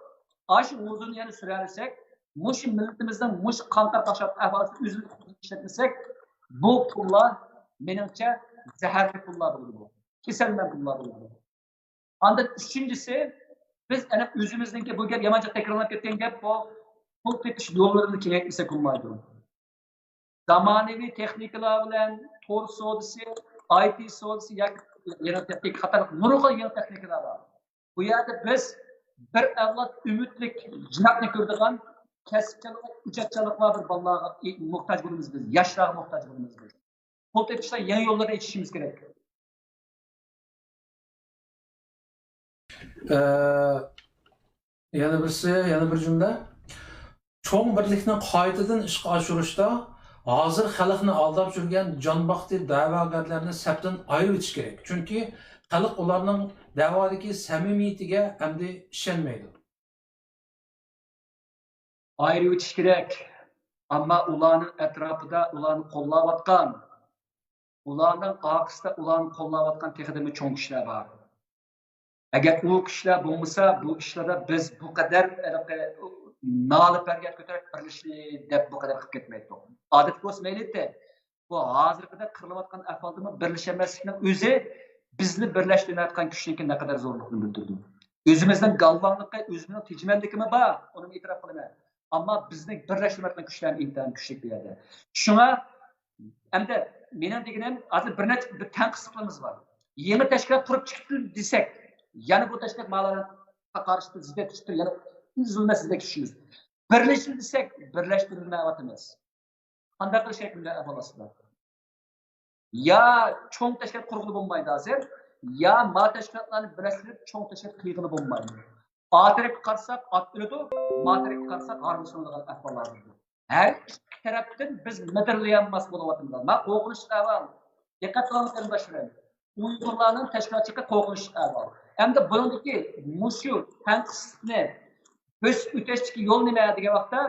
ئاشۇ ھۇزۇرنى يەنە سۈرەلىسەك، مۇشۇ مىللىتىمىزنىڭ مۇشۇ قان تەرقىشاتقان ئەھۋالىدا ئۆزىمىزنى ئىشلەتمىسەك، بۇ پۇللار، مېنىڭچە، زەھەرلىك پۇللار بولىدۇ. كېسەلمەن پۇللار بولىدۇ. ئاندىن ئۈچىنچىسى، بىز ئەنە ئۆزىمىزنىڭكى، بۇ گەپ يامانچە تەكرارلىنىپ كەتكەن گەپ، بۇ پۇل تېپىش يوللىرىنى كېڭەيتمىسەك بولمايدۇ. زامانىۋى تېخنىكىلار بىلەن تور سودىسى، ئاي تى سودىسى ياكى يېڭى تېخنىكا قاتارلىق نۇرغۇن يېڭى تېخنىكىلار بار. بۇ يەردە بىز بىر ئەۋلاد ئۈمىدلىك، جىناقنى كۆرىدىغان، كەسىپچانلىق، ئىجادچانلىقى بار بىر بالىلارغا موھتاج بولىمىز بىز، ياشلارغا موھتاج بولىمىز بىز. پۇل تېپىشتا يېڭى يوللارنى ئېچىشىمىز كېرەك. ئە، يەنە بىرسى، يەنە بىر جۈملە. چوڭ بىرلىكنى قايتىدىن ئىشقا ئاشۇرۇشتا ھازىر خەلقنى ئالداپ يۈرگەن جان باقتى دەۋاگەرلەرنى سەپتىن ئايرىۋېتىش كېرەك. چۈنكى خەلق ئۇلارنىڭ دەۋادىكى سەمىمىيىتىگە ئەمدى ئىشەنمەيدۇ. ئايرىۋېتىش كېرەك. ئەمما ئۇلارنىڭ ئەتراپىدا ئۇلارنى قوللاۋاتقان، ئۇلارنىڭ ئارقىسىدا ئۇلارنى قوللاۋاتقان تېخىدىمۇ چوڭ كۈچلەر بار. ئەگەر ئۇ كۈچلەر بولمىسا، بۇ ئىشلاردا بىز بۇ قەدەر ھېلىقى نالە پەرياد كۆتۈرۈپ بىرلىشىلى دەپ بۇ قەدەر قىلىپ كەتمەيتتۇق. ئادەتتە بولسا مەيلى ئىدى. بۇ ھازىرقىدەك قىرىلىۋاتقان ئەھۋالدىمۇ بىرلىشەلمەسلىكنىڭ ئۆزى بىزنى بىرلەشتۈرمەيۋاتقان كۈچنىڭكى نەقەدەر زورلۇقىنى بىلدۈرىدۇ. ئۆزىمىزنىڭ گالۋاڭلىقى، ئۆزىمىزنىڭ تېجىمەللىكىمۇ بار، ئۇنىمۇ ئېتىراپ قىلىمەن. ئەمما بىزنى بىرلەشتۈرمەيۋاتقان كۈچلەر ئىنتايىن كۈچلۈك بۇ يەردە. شۇڭا ئەمدى مېنىڭ دېگىنىم، ھازىر بىر نەچچە، بىر تەنقىدلىقىمىز بار. يېڭى تەشكىلات قۇرۇپ چىقتى دېسەك، يەنە بۇ تەشكىلات ماۋۇلارغا قارشى زىددىيەت كۈچتۇر، يەنە ئۈزۈلمەس زىددىيەت كۈچىمىز. بىرلىشىڭ دېسەك، بىرلەشتۈرۈلمەيۋاتىمىز. قانداق قىلىش كېرەك بۇنداق ئەھۋال ئاستىدا؟ يا چوڭ تەشكىلات قۇرغىلى بولمايدۇ ھازىر، يا ما تەشكىلاتلارنى بىرلەشتۈرۈپ چوڭ تەشكىلات قىلغىلى بولمايدۇ. ئا تەرەپكە قارىساق ئات ئۆلىدۇ، ما تەرەپكە قارىساق ھارۋا سۇنىدىغان ئەھۋاللار بولىدۇ. ھەر ئىككى تەرەپتىن بىز مىدىرلىيالماس بولۇۋاتىمىز. ما قورقۇنچلۇق ئەھۋال. دىققەت قىلىڭ قېرىنداشلىرىم. ئۇيغۇرلارنىڭ تەشكىلاتچىلىقى قورقۇنچلۇق ئەھۋال. ئەمدى بۇنىڭدىكى مۇشۇ تەنقىدلىقنى بۆسۈپ ئۆتۈشتىكى يول نېمە دېگەن ۋاقىتتا،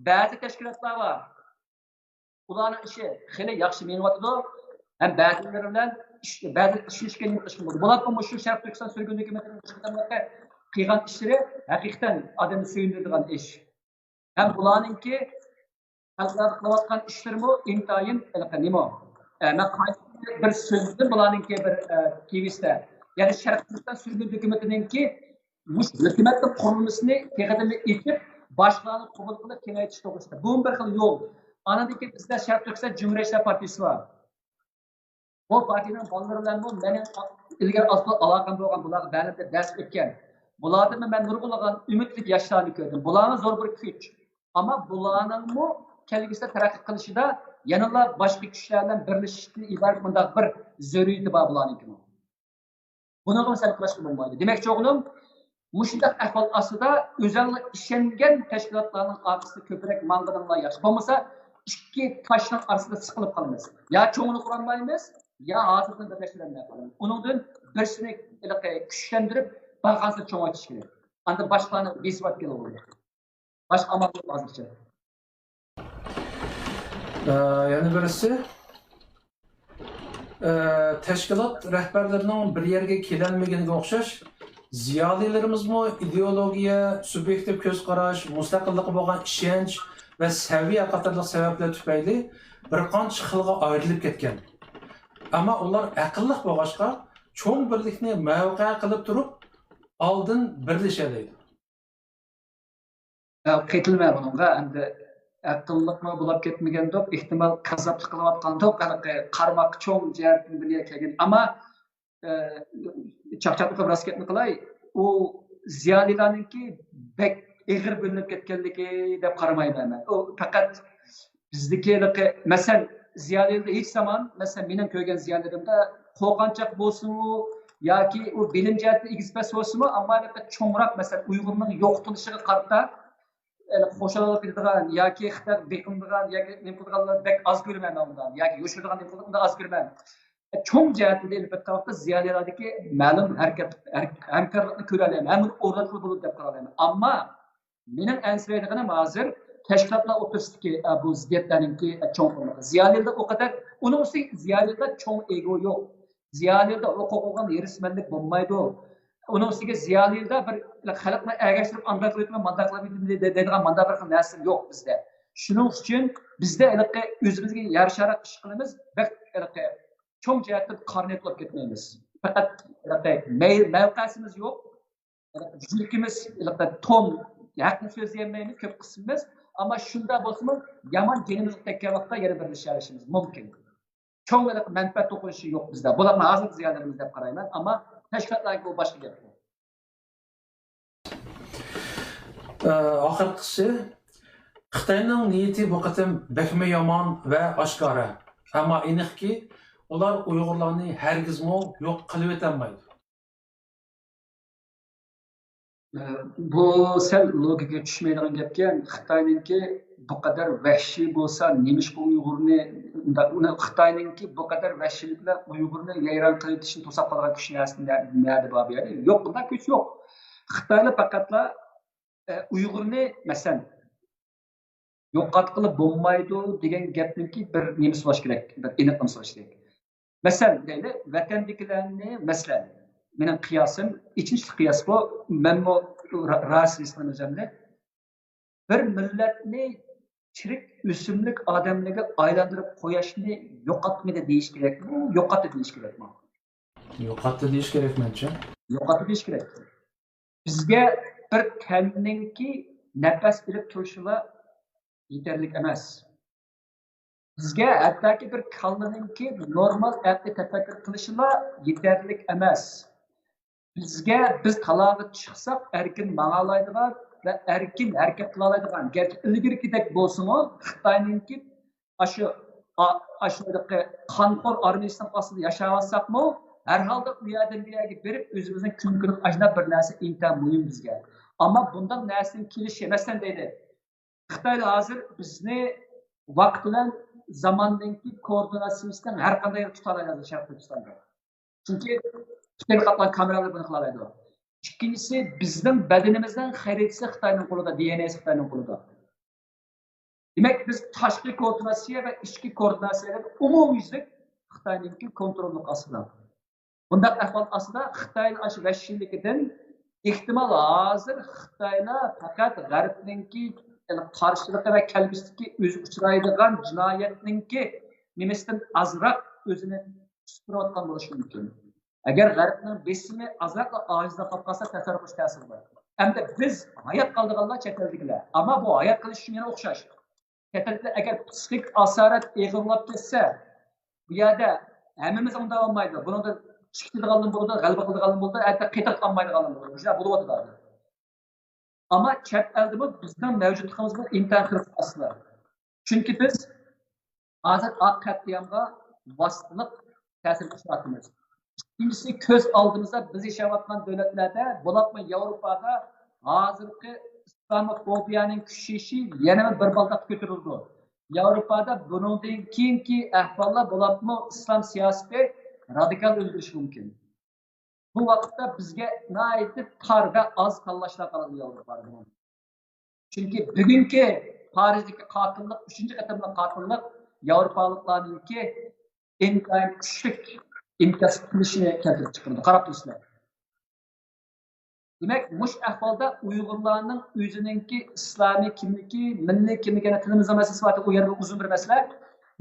بەزى تەشكىلاتلار بار. ئۇلارنىڭ ئىشى خېلى ياخشى مېڭىۋاتىدۇ. ھەم بەزىلىرى بىلەن ئىش، بەزى ئىشىنىشكە نېمە قىلىشقا بولىدۇ. بولۇپمۇ مۇشۇ شەرقىي تۈركىستان سۈرگۈن ھۆكۈمىتىنىڭ قىلغان ئىشلىرى ھەقىقەتەن ئادەمنى سۆيۈندۈرىدىغان ئىش. ھەم بۇلارنىڭكى خەلقلەردە قىلىۋاتقان ئىشلىرىمۇ ئىنتايىن ھېلىقى نېمە؟ ئە، مەن قايسى بىر سۆزدىن بۇلارنىڭكى بىر، ئە، تىۋىستە، يەنى شەرقىي تۈركىستان سۈرگۈن ھۆكۈمىتىنىڭكى مۇشۇ ھۆكۈمەتنىڭ قۇرۇلمىسىنى تېخىدىنمۇ ئېچىپ، باشقىلارنى قوبۇل قىلىپ كېڭەيتىش توغرىسىدا. بۇمۇ بىر خىل يول. ئاندىن كېيىن بىزدە شەرقىي تۈركىستان جۇمھۇرىيەتچىلەر پارتىيىسى بار. بۇ پارتىيەنىڭ بالىلىرى بىلەنمۇ مېنىڭ ئىلگىرى ئاز تولا ئالاقەم بولغان، بۇلارغا بەلگىلەپ دەرس ئۆتكەن. بۇلاردىنمۇ مەن نۇرغۇنلىغان ئۈمىدلىك ياشلارنى كۆردۈم. بۇلارمۇ زور بىر كۈچ. ئەمما بۇلارنىڭمۇ كەلگۈسىدە تەرەققىي قىلىشىدا يەنىلا باشقا كۈچلەر بىلەن بىرلىشىشتىن ئىبارەت مۇنداق بىر زۆرۈرىيىتى بار بۇلارنىڭكىمۇ. بۇنىڭغا سەل قاراشقا بولمايدۇ. دېمەكچى بولغىنىم، مۇشۇنداق ئەھۋال ئاستىدا ئۆزەڭلار ئىشەنگەن تەشكىلاتلارنىڭ ئارقىسىدا كۆپرەك ماڭغىنىڭلار ياخشى. بولمىسا، ئىككى تاشنىڭ ئارىسىدا سىقىلىپ قالىمىز. يا چوڭىنى قۇرالمايمىز، يا ھازىردىن بىرلەشتۈرەلمەي قالىمىز. ئۇنىڭدىن بىرسىنى ھېلىقى كۈچلەندۈرۈپ، بارغانسېرى چوڭايتىش كېرەك. ئاندىن باشقىلارنى بېسىۋەتكىلى بولىدۇ. باشقا ئامال يوق ھازىرچە. ئە، يەنە بىرسى، ئە، تەشكىلات رەھبەرلىرىنىڭ بىر يەرگە كېلەلمىگىنىگە ئوخشاش، زىيالىيلىرىمىزمۇ ئىدېئولوگىيە، سۇبيېكتىپ كۆز قاراش، مۇستەقىللىققا بولغان ئىشەنچ ۋە سەۋىيە قاتارلىق سەۋەبلەر تۈپەيلى بىر قانچە خىلغا ئايرىلىپ كەتكەن. ئەمما ئۇلار ئەقىللىق بولغاچقا، چوڭ بىرلىكنى مەۋقە قىلىپ تۇرۇپ، ئالدىن بىرلىشەلەيدۇ. قېتىلمە بۇنىڭغا، ئەمدى ئەقىللىقمۇ بولاپ كەتمىگەندۇق، ئېھتىمال كاززاپلىق قىلىۋاتقاندۇق، ھېلىقى قارىماققا چوڭ جەھەتتىن بىر يەرگە كەلگەن. ئەمما، ئە، چاقچاقنى قىلىپ راست گەپنى قىلاي، ئۇ زىيالىيلارنىڭكى بەك ئېغىر بۆلۈنۈپ كەتكەنلىكى دەپ قارىمايمەن مەن. ئۇ پەقەت بىزدىكى ھېلىقى، مەسىلەن، زىيالىيلار ھېچ زامان، مەسىلەن، مېنىڭ كۆرگەن زىيالىيلىرىمدا قورقۇنچاق بولسىمۇ ياكى ئۇ بىلىم جەھەتتە ئېگىز پەس بولسىمۇ، ئەمما ھېلىقى چوڭراق، مەسىلەن، ئۇيغۇرنىڭ يوقىتىلىشىغا قارىتا خۇشاللىق بېرىدىغان ياكى خىتايغا بېقىنىدىغان ياكى نېمە قىلىدىغانلار بەك ئاز كۆرىمەن مەن ئۇنداق، ياكى يوشۇرىدىغان نېمە قىلىدىغان ئۇنداق ئاز كۆرىمەن. چوڭ جەھەتتىن ئېلىپ ئېيتقان ۋاقىتتا زىيالىيلاردىكى مەلۇم ھەرىكەت، ھەر-، ھەمكارلىقنى كۆرەلەيمەن، ھەممىنى ئورۇنلاشقىلى بولىدۇ دەپ قارالايمەن. ئەمما مېنىڭ ئەنسىرەيدىغىنىم ھازىر تەشكىلاتلار ئوتتۇرىسىدىكى، ئە، بۇ زىددىيەتلەرنىڭكى، ئە، چوڭقۇرلۇقى. زىيالىيلاردا ئۇ قەدەر، ئۇنىڭ ئۈستىگە زىيالىيلاردا چوڭ ئېگو يوق. زىيالىيلاردا ھوقۇق بولغان ھېرىسمەنلىك بولمايدۇ. ئۇنىڭ ئۈستىگە زىيالىيلاردا بىر خەلقنى ئەگەشتۈرۈپ، ئانداق قىلىۋېتىمەن، مانداق قىلىۋېتىمەن دەيدىغان مانداق بىر خىل نەرسە يوق بىزدە. شۇنىڭ ئۈچۈن بىزدە ھېلىقى ئۆزىمىزگە يارىشارراق ئىش قىلىمىز، بەك ھېلىقى چوڭ جەھەتتىن قارا نىيەت قىلىپ كەتمەيمىز. پەقەت ھېلىقى مەي-، مەۋقەسىمىز يوق. يۈرىكىمىز ھېلىقى توم، ھەقنى سۆزلىيەلمەيمىز كۆپ قىسمىمىز. ئەمما شۇنداق بولسىمۇ يامان جېنىمىزغا تەگكەن ۋاقىتتا يەنە بىرلىشىشىمىز مۇمكىن. چوڭ ھېلىقى مەنپەئەت توقۇنۇشى يوق بىزدە. بۇلارنىڭ ھازىرقى زىيالىيلىرىمىز دەپ قارايمەن. ئەمما تەشكىلاتلارنىڭكى ئۇ باشقا گەپ. ئە، ئاخىرقىسى، خىتاينىڭ نىيىتى بۇ قېتىم بەكمۇ يامان ۋە ئاشكارا. ئەمما ئېنىقكى، ئۇلار ئۇيغۇرلارنى ھەرگىزمۇ يوق قىلىۋېتەلمەيدۇ. بۇ سەل لوگىكىغا چۈشمەيدىغان گەپكەن. خىتاينىڭكى بۇ قەدەر ۋەھشىي بولسا، نېمىشقا ئۇيغۇرنى، ئۇنداق، ئۇنى، خىتاينىڭكى بۇ قەدەر ۋەھشىيلىك بىلەن ئۇيغۇرنى ۋەيران قىلىۋېتىشنى توساپ قالىدىغان كۈچ نەرسە، نە-، نەدە بار بۇ يەردە؟ يوق، بۇنداق كۈچ يوق. خىتايلار پەقەتلا، ئە، ئۇيغۇرنى، مەسىلەن، يوقاتقىلى بولمايدۇ دېگەن گەپنىڭكى بىر نېمىسى بولۇش كېرەك، بىر ئېنىقلىمىسى بولۇش كېرەك. مەسىلەن، دەيلى، ۋەتەندىكىلەرنى، مەسىلەن، مېنىڭ قىياسىم، ئېچىنىشلىق قىياس بۇ، مەنمۇ را-، راست ھېس قىلىمەن ئۆزۈمنى. بىر مىللەتنى چىرىك ئۆسۈملۈك ئادەملىرىگە ئايلاندۇرۇپ قويۇشنى يوقاتمىدى دېيىش كېرەكمۇ؟ يوقاتتى دېيىش كېرەكمۇ؟ يوقاتتى دېيىش كېرەك مەنچە. يوقاتتى دېيىش كېرەك. بىزگە بىر تەننىڭكى نەپەس ئېلىپ تۇرۇشىلا يېتەرلىك ئەمەس. بىزگە ھەتتاكى بىر كاللىنىڭكى نورمال ئەقلىي تەپەككۇر قىلىشىلا يېتەرلىك ئەمەس. بىزگە، بىز تالاغا چىقساق ئەركىن ماڭالايدىغان ۋە ئەركىن ھەرىكەت قىلالايدىغان، گەرچە ئىلگىرىكىدەك بولسىمۇ، خىتاينىڭكى ئاشۇ، ئا-، ئاشۇ قانخور ئارمىيىسىنىڭ ئاستىدا ياشاۋاتساقمۇ، ھەر ھالدا ئۇ يەردىن بۇ يەرگە بېرىپ، ئۆزىمىزنىڭ كۈن كۈنلۈك ئاشۇنداق بىر نەرسە ئىنتايىن مۇھىم بىزگە. ئەمما بۇنداق نەرسىنىڭ كېلىشى، مەسىلەن دەيلى، خىتايلار ھازىر بىزنى ۋاقىت بىلەن زاماننىڭكى كوئوردىناتسىيىسىنىڭ ھەر قانداق يەردە تۇتالايدۇ ھازىر شەرقىي تۈركىستاندا. چۈنكى ئىككى قاتلام كامېرالار بۇنى قىلالايدۇ. ئىككىنچىسى، بىزنىڭ بەدىنىمىزنىڭ خەرىتىسى خىتاينىڭ قولىدا، دى ئېن ئېسى خىتاينىڭ قولىدا. دېمەك، بىز تاشقى كوئوردىناتسىيە ۋە ئىچكى كوئوردىناتسىيەدە ئومۇميۈزلۈك خىتاينىڭكى كونتروللۇق ئاستىدا. بۇنداق ئەھۋال ئاستىدا خىتاينىڭ ئاشۇ ۋەھشىيلىكىدىن ئېھتىمال ھازىر خىتايلار پەقەت غەربنىڭكى، يەنى قارشىلىقى ۋە كەلگۈسىدىكى ئۆزىگە ئۇچرايدىغان جىنايەتنىڭكى نېمىسىدىن ئازراق ئۆزىنى سۈپۈرۈۋاتقان بولۇشى مۇمكىن. ئەگەر غەربنىڭ بېسىمى ئازراقلا ئاجىزلاپ قالسا، تەسەۋۋۇر قىلىش تەسىرى بار. ئەمدى بىز ھايات قالىدىغانلار چەت ئەلدىكىلەر. ئەمما بۇ ھايات قېلىش ئۈچۈن يەنە ئوخشاش. چەت ئەلدە ئەگەر پسىخىك ئاسارەت ئېغىرلاپ كەتسە، بۇ يەردە ھەممىمىز ئوڭداۋالمايدۇ. بۇنىڭدا چىقىدىغانلىرى بولىدۇ، غەلىبە قىلىدىغانلىرى بولىدۇ، ھەتتا قېتىلىپ قالمايدىغانلىرى بولىدۇ. مۇشۇنداق بولۇۋاتىدۇ ھازىر. ئەمما چەت ئەلدىمۇ بىزنىڭ مەۋجۇتلۇقىمىز بۇ ئىنتايىن خىرىس ئەسلى. چۈنكى بىز ھازىر ئاق قەتلىئامغا ۋاسىتىلىق تەسىر كۆرسىتىۋاتىمىز. ئىككىنچىسى، كۆز ئالدىمىزدا بىز ياشاۋاتقان دۆلەتلەردە، بولۇپمۇ ياۋروپادا ھازىرقى ئىسلاموفوبىيەنىڭ كۈچىيىشى يەنە بىر بالداققا كۆتۈرۈلىدۇ. ياۋروپادا بۇنىڭدىن كېيىنكى ئەھۋاللار، بولۇپمۇ ئىسلام سىياسىتى رادىكال ئۆزگىرىشى مۇمكىن. بۇ ۋاقىتتا بىزگە ناھايىتى تار ۋە ئاز تاللاشلار قالىدۇ ياۋروپادا. چۈنكى بۈگۈنكى پارىژدىكى قاتىللىق، ئۈچىنچى قېتىملىق قاتىللىق ياۋروپالىقلارنىڭكى ئىنتايىن كۈچلۈك ئىنكاس قىلىشىنى كەلتۈرۈپ چىقىرىدۇ. قاراپ تۇرىسىلەر. دېمەك، مۇشۇ ئەھۋالدا ئۇيغۇرلارنىڭ ئۆزىنىڭكى ئىسلامىي كىملىكى، مىللىي كىملىكى، يەنە تىلىمىزنىڭ مەسىلىسى بار، ئۇ يەنە ئۇزۇن بىر مەسىلە.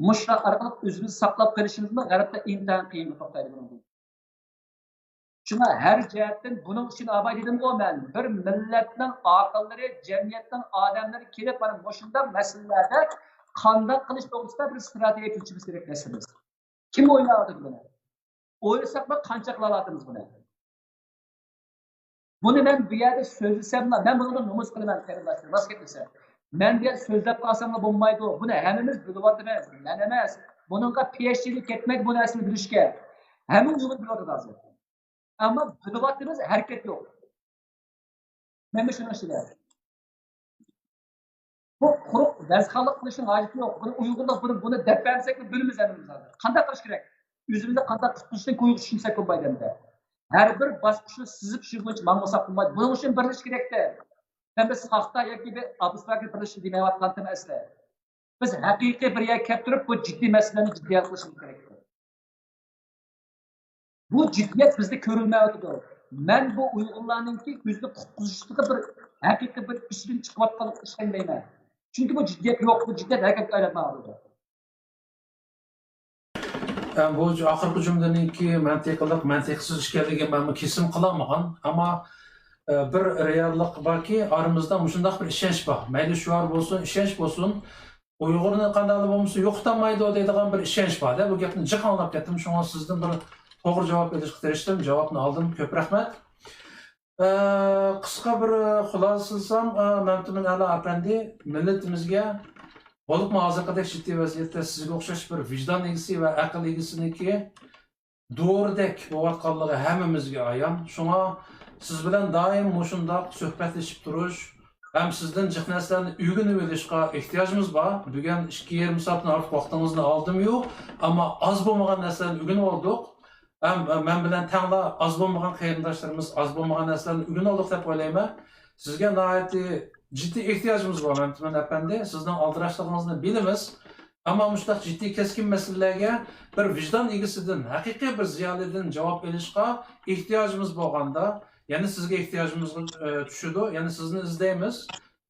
مۇشۇلار ئارقىلىق ئۆزىمىزنى ساقلاپ قېلىشىمىزمۇ غەربتە ئىنتايىن قىيىنغا توختايدۇ بۇنىڭدىن. شۇڭا ھەر جەھەتتىن بۇنىڭ ئۈچۈن ئاباي دېدىمغۇ مەن، بىر مىللەتنىڭ ئاقىللىرى، جەمئىيەتنىڭ ئادەملىرى كېلىپ، مانا مۇشۇنداق مەسىلىلەردە قانداق قىلىش توغرىسىدا بىر ستراتېگىيە تۈزۈشىمىز كېرەك دەپ. كىم ئويلاۋاتىدۇ بۇنى؟ ئويلىساقمۇ قانچە قىلالايمىز بۇنى؟ بۇنى مەن بۇ يەردە سۆزلىسەملا، مەن بۇنىڭدىن نومۇس قىلىمەن، قېرىنداشلار، راست گەپلىسە. مەن بۇ يەردە سۆزلەپ قالساملا بولمايدۇ. بۇنى ھەممىمىز بىلىۋاتىمىز، مەن ئەمەس. بۇنىڭغا پى ئېچ دى لىك كەتمەيدۇ بۇ نەرسىنى بىلىشكە. ھەممە ئۇيغۇر بىلىۋاتىدۇ ھازىر. ئەمما بىلىۋاتىمىز، ھەرىكەت يوق. مەن شۇنىڭ ئىچىدە. بۇ قۇرۇق ۋەزخانلىق قىلىشنىڭ ھاجىتى يوق. بۇنى ئۇيغۇرلار بۇنى، بۇنى دەپ بەرمىسەك، بىلمىمىز ھەممىمىز ھازىر. قانداق قىلىش كېرەك؟ ئۆزىمىزنى قانداق قۇتقۇزۇشنى كويغا چۈشۈنسەك بولمايدۇ ئەمدى. ھەر بىر باسقۇچنى سىزىپ چۈشۈنگۈچە ماڭمىساق بولمايدۇ. بۇنىڭ ئۈچۈن بىرلىشىش كېرەكتە. سەن بىر ساختا ياكى بىر ئابستراكت بىرلىشىش دېمەيۋاتقانتىم ئەسلى. بىز ھەقىقىي بىر يەرگە كەپ تۇرۇپ، بۇ جىددىي مەسىلىنى جىددىي ھەل قىلىشىمىز كېرەك. بۇ جىددىيەت بىزدە كۆرۈلمەيۋاتىدۇ. مەن بۇ ئۇيغۇرلارنىڭكى ئۆزىنى قۇتقۇزۇشلۇقى بىر ھەقىقىي بىر ئىشتىن چىقىۋاتقانلىقىنى ئىشەنمەيمەن. چۈنكى بۇ جىددىيەت يوق، بۇ جىددىيەت ھەرىكەتكە ئايلانمايۋاتىدۇ. ئە، بۇ ئاخىرقى جۈملىنىڭكى مەنتىقلىق، مەنتىقسىز ئىكەنلىكىنى مەنمۇ كېسىم قىلالمىغان. ئەمما، ئە، بىر رېئاللىق باركى، ئارىمىزدا مۇشۇنداق بىر ئىشەنچ بار. مەيلى شوئار بولسۇن، ئىشەنچ بولسۇن، ئۇيغۇرنى قانداقلا بولمىسا يوقىتالمايدۇ دەيدىغان بىر ئىشەنچ بار-دە. بۇ گەپنى جىق ئاڭلاپ كەتتىم، شۇڭا سىزدىن بىر توغرا جاۋاب ئېلىشقا تىرىشتىم. جاۋابنى ئالدىم، كۆپ رەھمەت. ئە، قىسقا بىر خۇلاسىلىسام، ئە، مەمتىمىن ئەلا ئەپەندى، مىللىتىمىزگە، بولۇپمۇ ھازىرقىدەك جىددىي ۋەزىيەتتە سىزگە ئوخشاش بىر ۋىجدان ئىگىسى ۋە ئەقىل ئىگىسىنىڭكى دورىدەك بولۇۋاتقانلىقى ھەممىمىزگە ئايان. شۇڭا سىز بىلەن دائىم مۇشۇنداق سۆھبەتلىشىپ تۇرۇش ھەم سىزدىن جىق نەرسىلەرنى ئۆگىنىۋېلىشقا ئېھتىياجىمىز بار. بۈگۈن ئىككى يېرىم سائەتتىن ئارتۇق ۋاقتىڭىزنى ئالدىمۇ، ئەمما ئاز بولمىغان نەرسىلەرنى ئۆگىنىۋالدۇق. ھەم مەن بىلەن تەڭلا ئاز بولمىغان قېرىنداشلىرىمىز ئاز بولمىغان نەرسىلەرنى ئۆگىنىۋالدۇق دەپ ئويلايمەن. سىزگە ناھايىتى جىددىي ئېھتىياجىمىز بار، مەمتىمىن ئەپەندى. سىزنىڭ ئالدىراشلىقىڭىزنى بىلىمىز. ئەمما مۇشۇنداق جىددىي كەسكىن مەسىلىلەرگە بىر ۋىجدان ئىگىسىدىن، ھەقىقىي بىر زىيالىيدىن جاۋاب ئېلىشقا ئېھتىياجىمىز بولغاندا، يەنە سىزگە ئېھتىياجىمىز، ئە، چۈشىدۇ. يەنە سىزنى ئىزدەيمىز.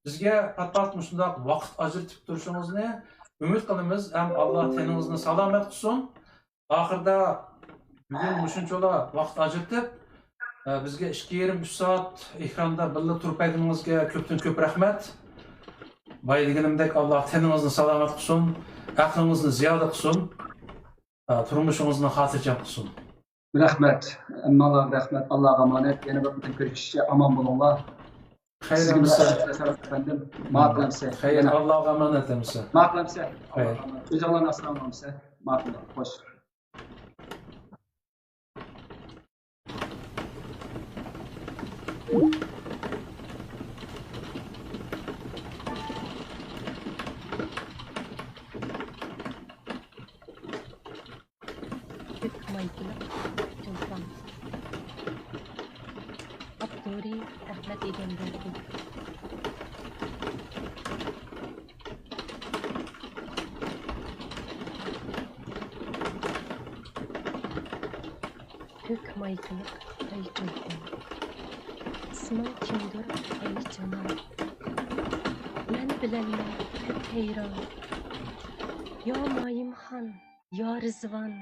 بىزگە پات-پات مۇشۇنداق ۋاقىت ئاجرىتىپ تۇرۇشىڭىزنى ئۈمىد قىلىمىز. ھەم ئاللا تېنىڭىزنى سالامەت قىلسۇن. ئاخىرىدا بۈگۈن مۇشۇنچىلا ۋاقىت ئاجرىتىپ، ئە، بىزگە ئىككى يېرىم، ئۈچ سائەت ئېكراندا بىللە تۇرۇپ بەرگىنىڭىزگە كۆپتىن كۆپ رەھمەت. بايا دېگىنىمدەك، ئاللا تېنىڭىزنى سالامەت قىلسۇن، ئەقلىڭىزنى زىيادە قىلسۇن، ئە، تۇرمۇشىڭىزنى خاتىرجەم قىلسۇن. رەھمەت. ھەممىڭلارغا رەھمەت. ئاللاغا ئامانەت. يەنە بىر قېتىم كۆرۈشكىچە ئامان بولۇڭلار. خەير سىزگە ئەمىسە. مۇبارەك ئەپەندىم. ماقۇل ئەمىسە. خەير، يەنە. ئاللاغا ئامانەت ئەمىسە. ماقۇل ئەمىسە. خەير. ئاللاغا ئامانەت. ئۆزۈڭلارنى ئاسراڭلار ئەمىسە. ماقۇل. خوش. كۆك مايكىلىق چولپان. ئاپتورى: ئەخمەت ئىگەمبەردى. كۆك مايكىلىق ئەي چولپان، ئىسمىڭ كىمدۇر ئەي جانان؟ مەن بىلەلمەي كۆپ ھەيران. يا مايىمخان، يا رىزۋان،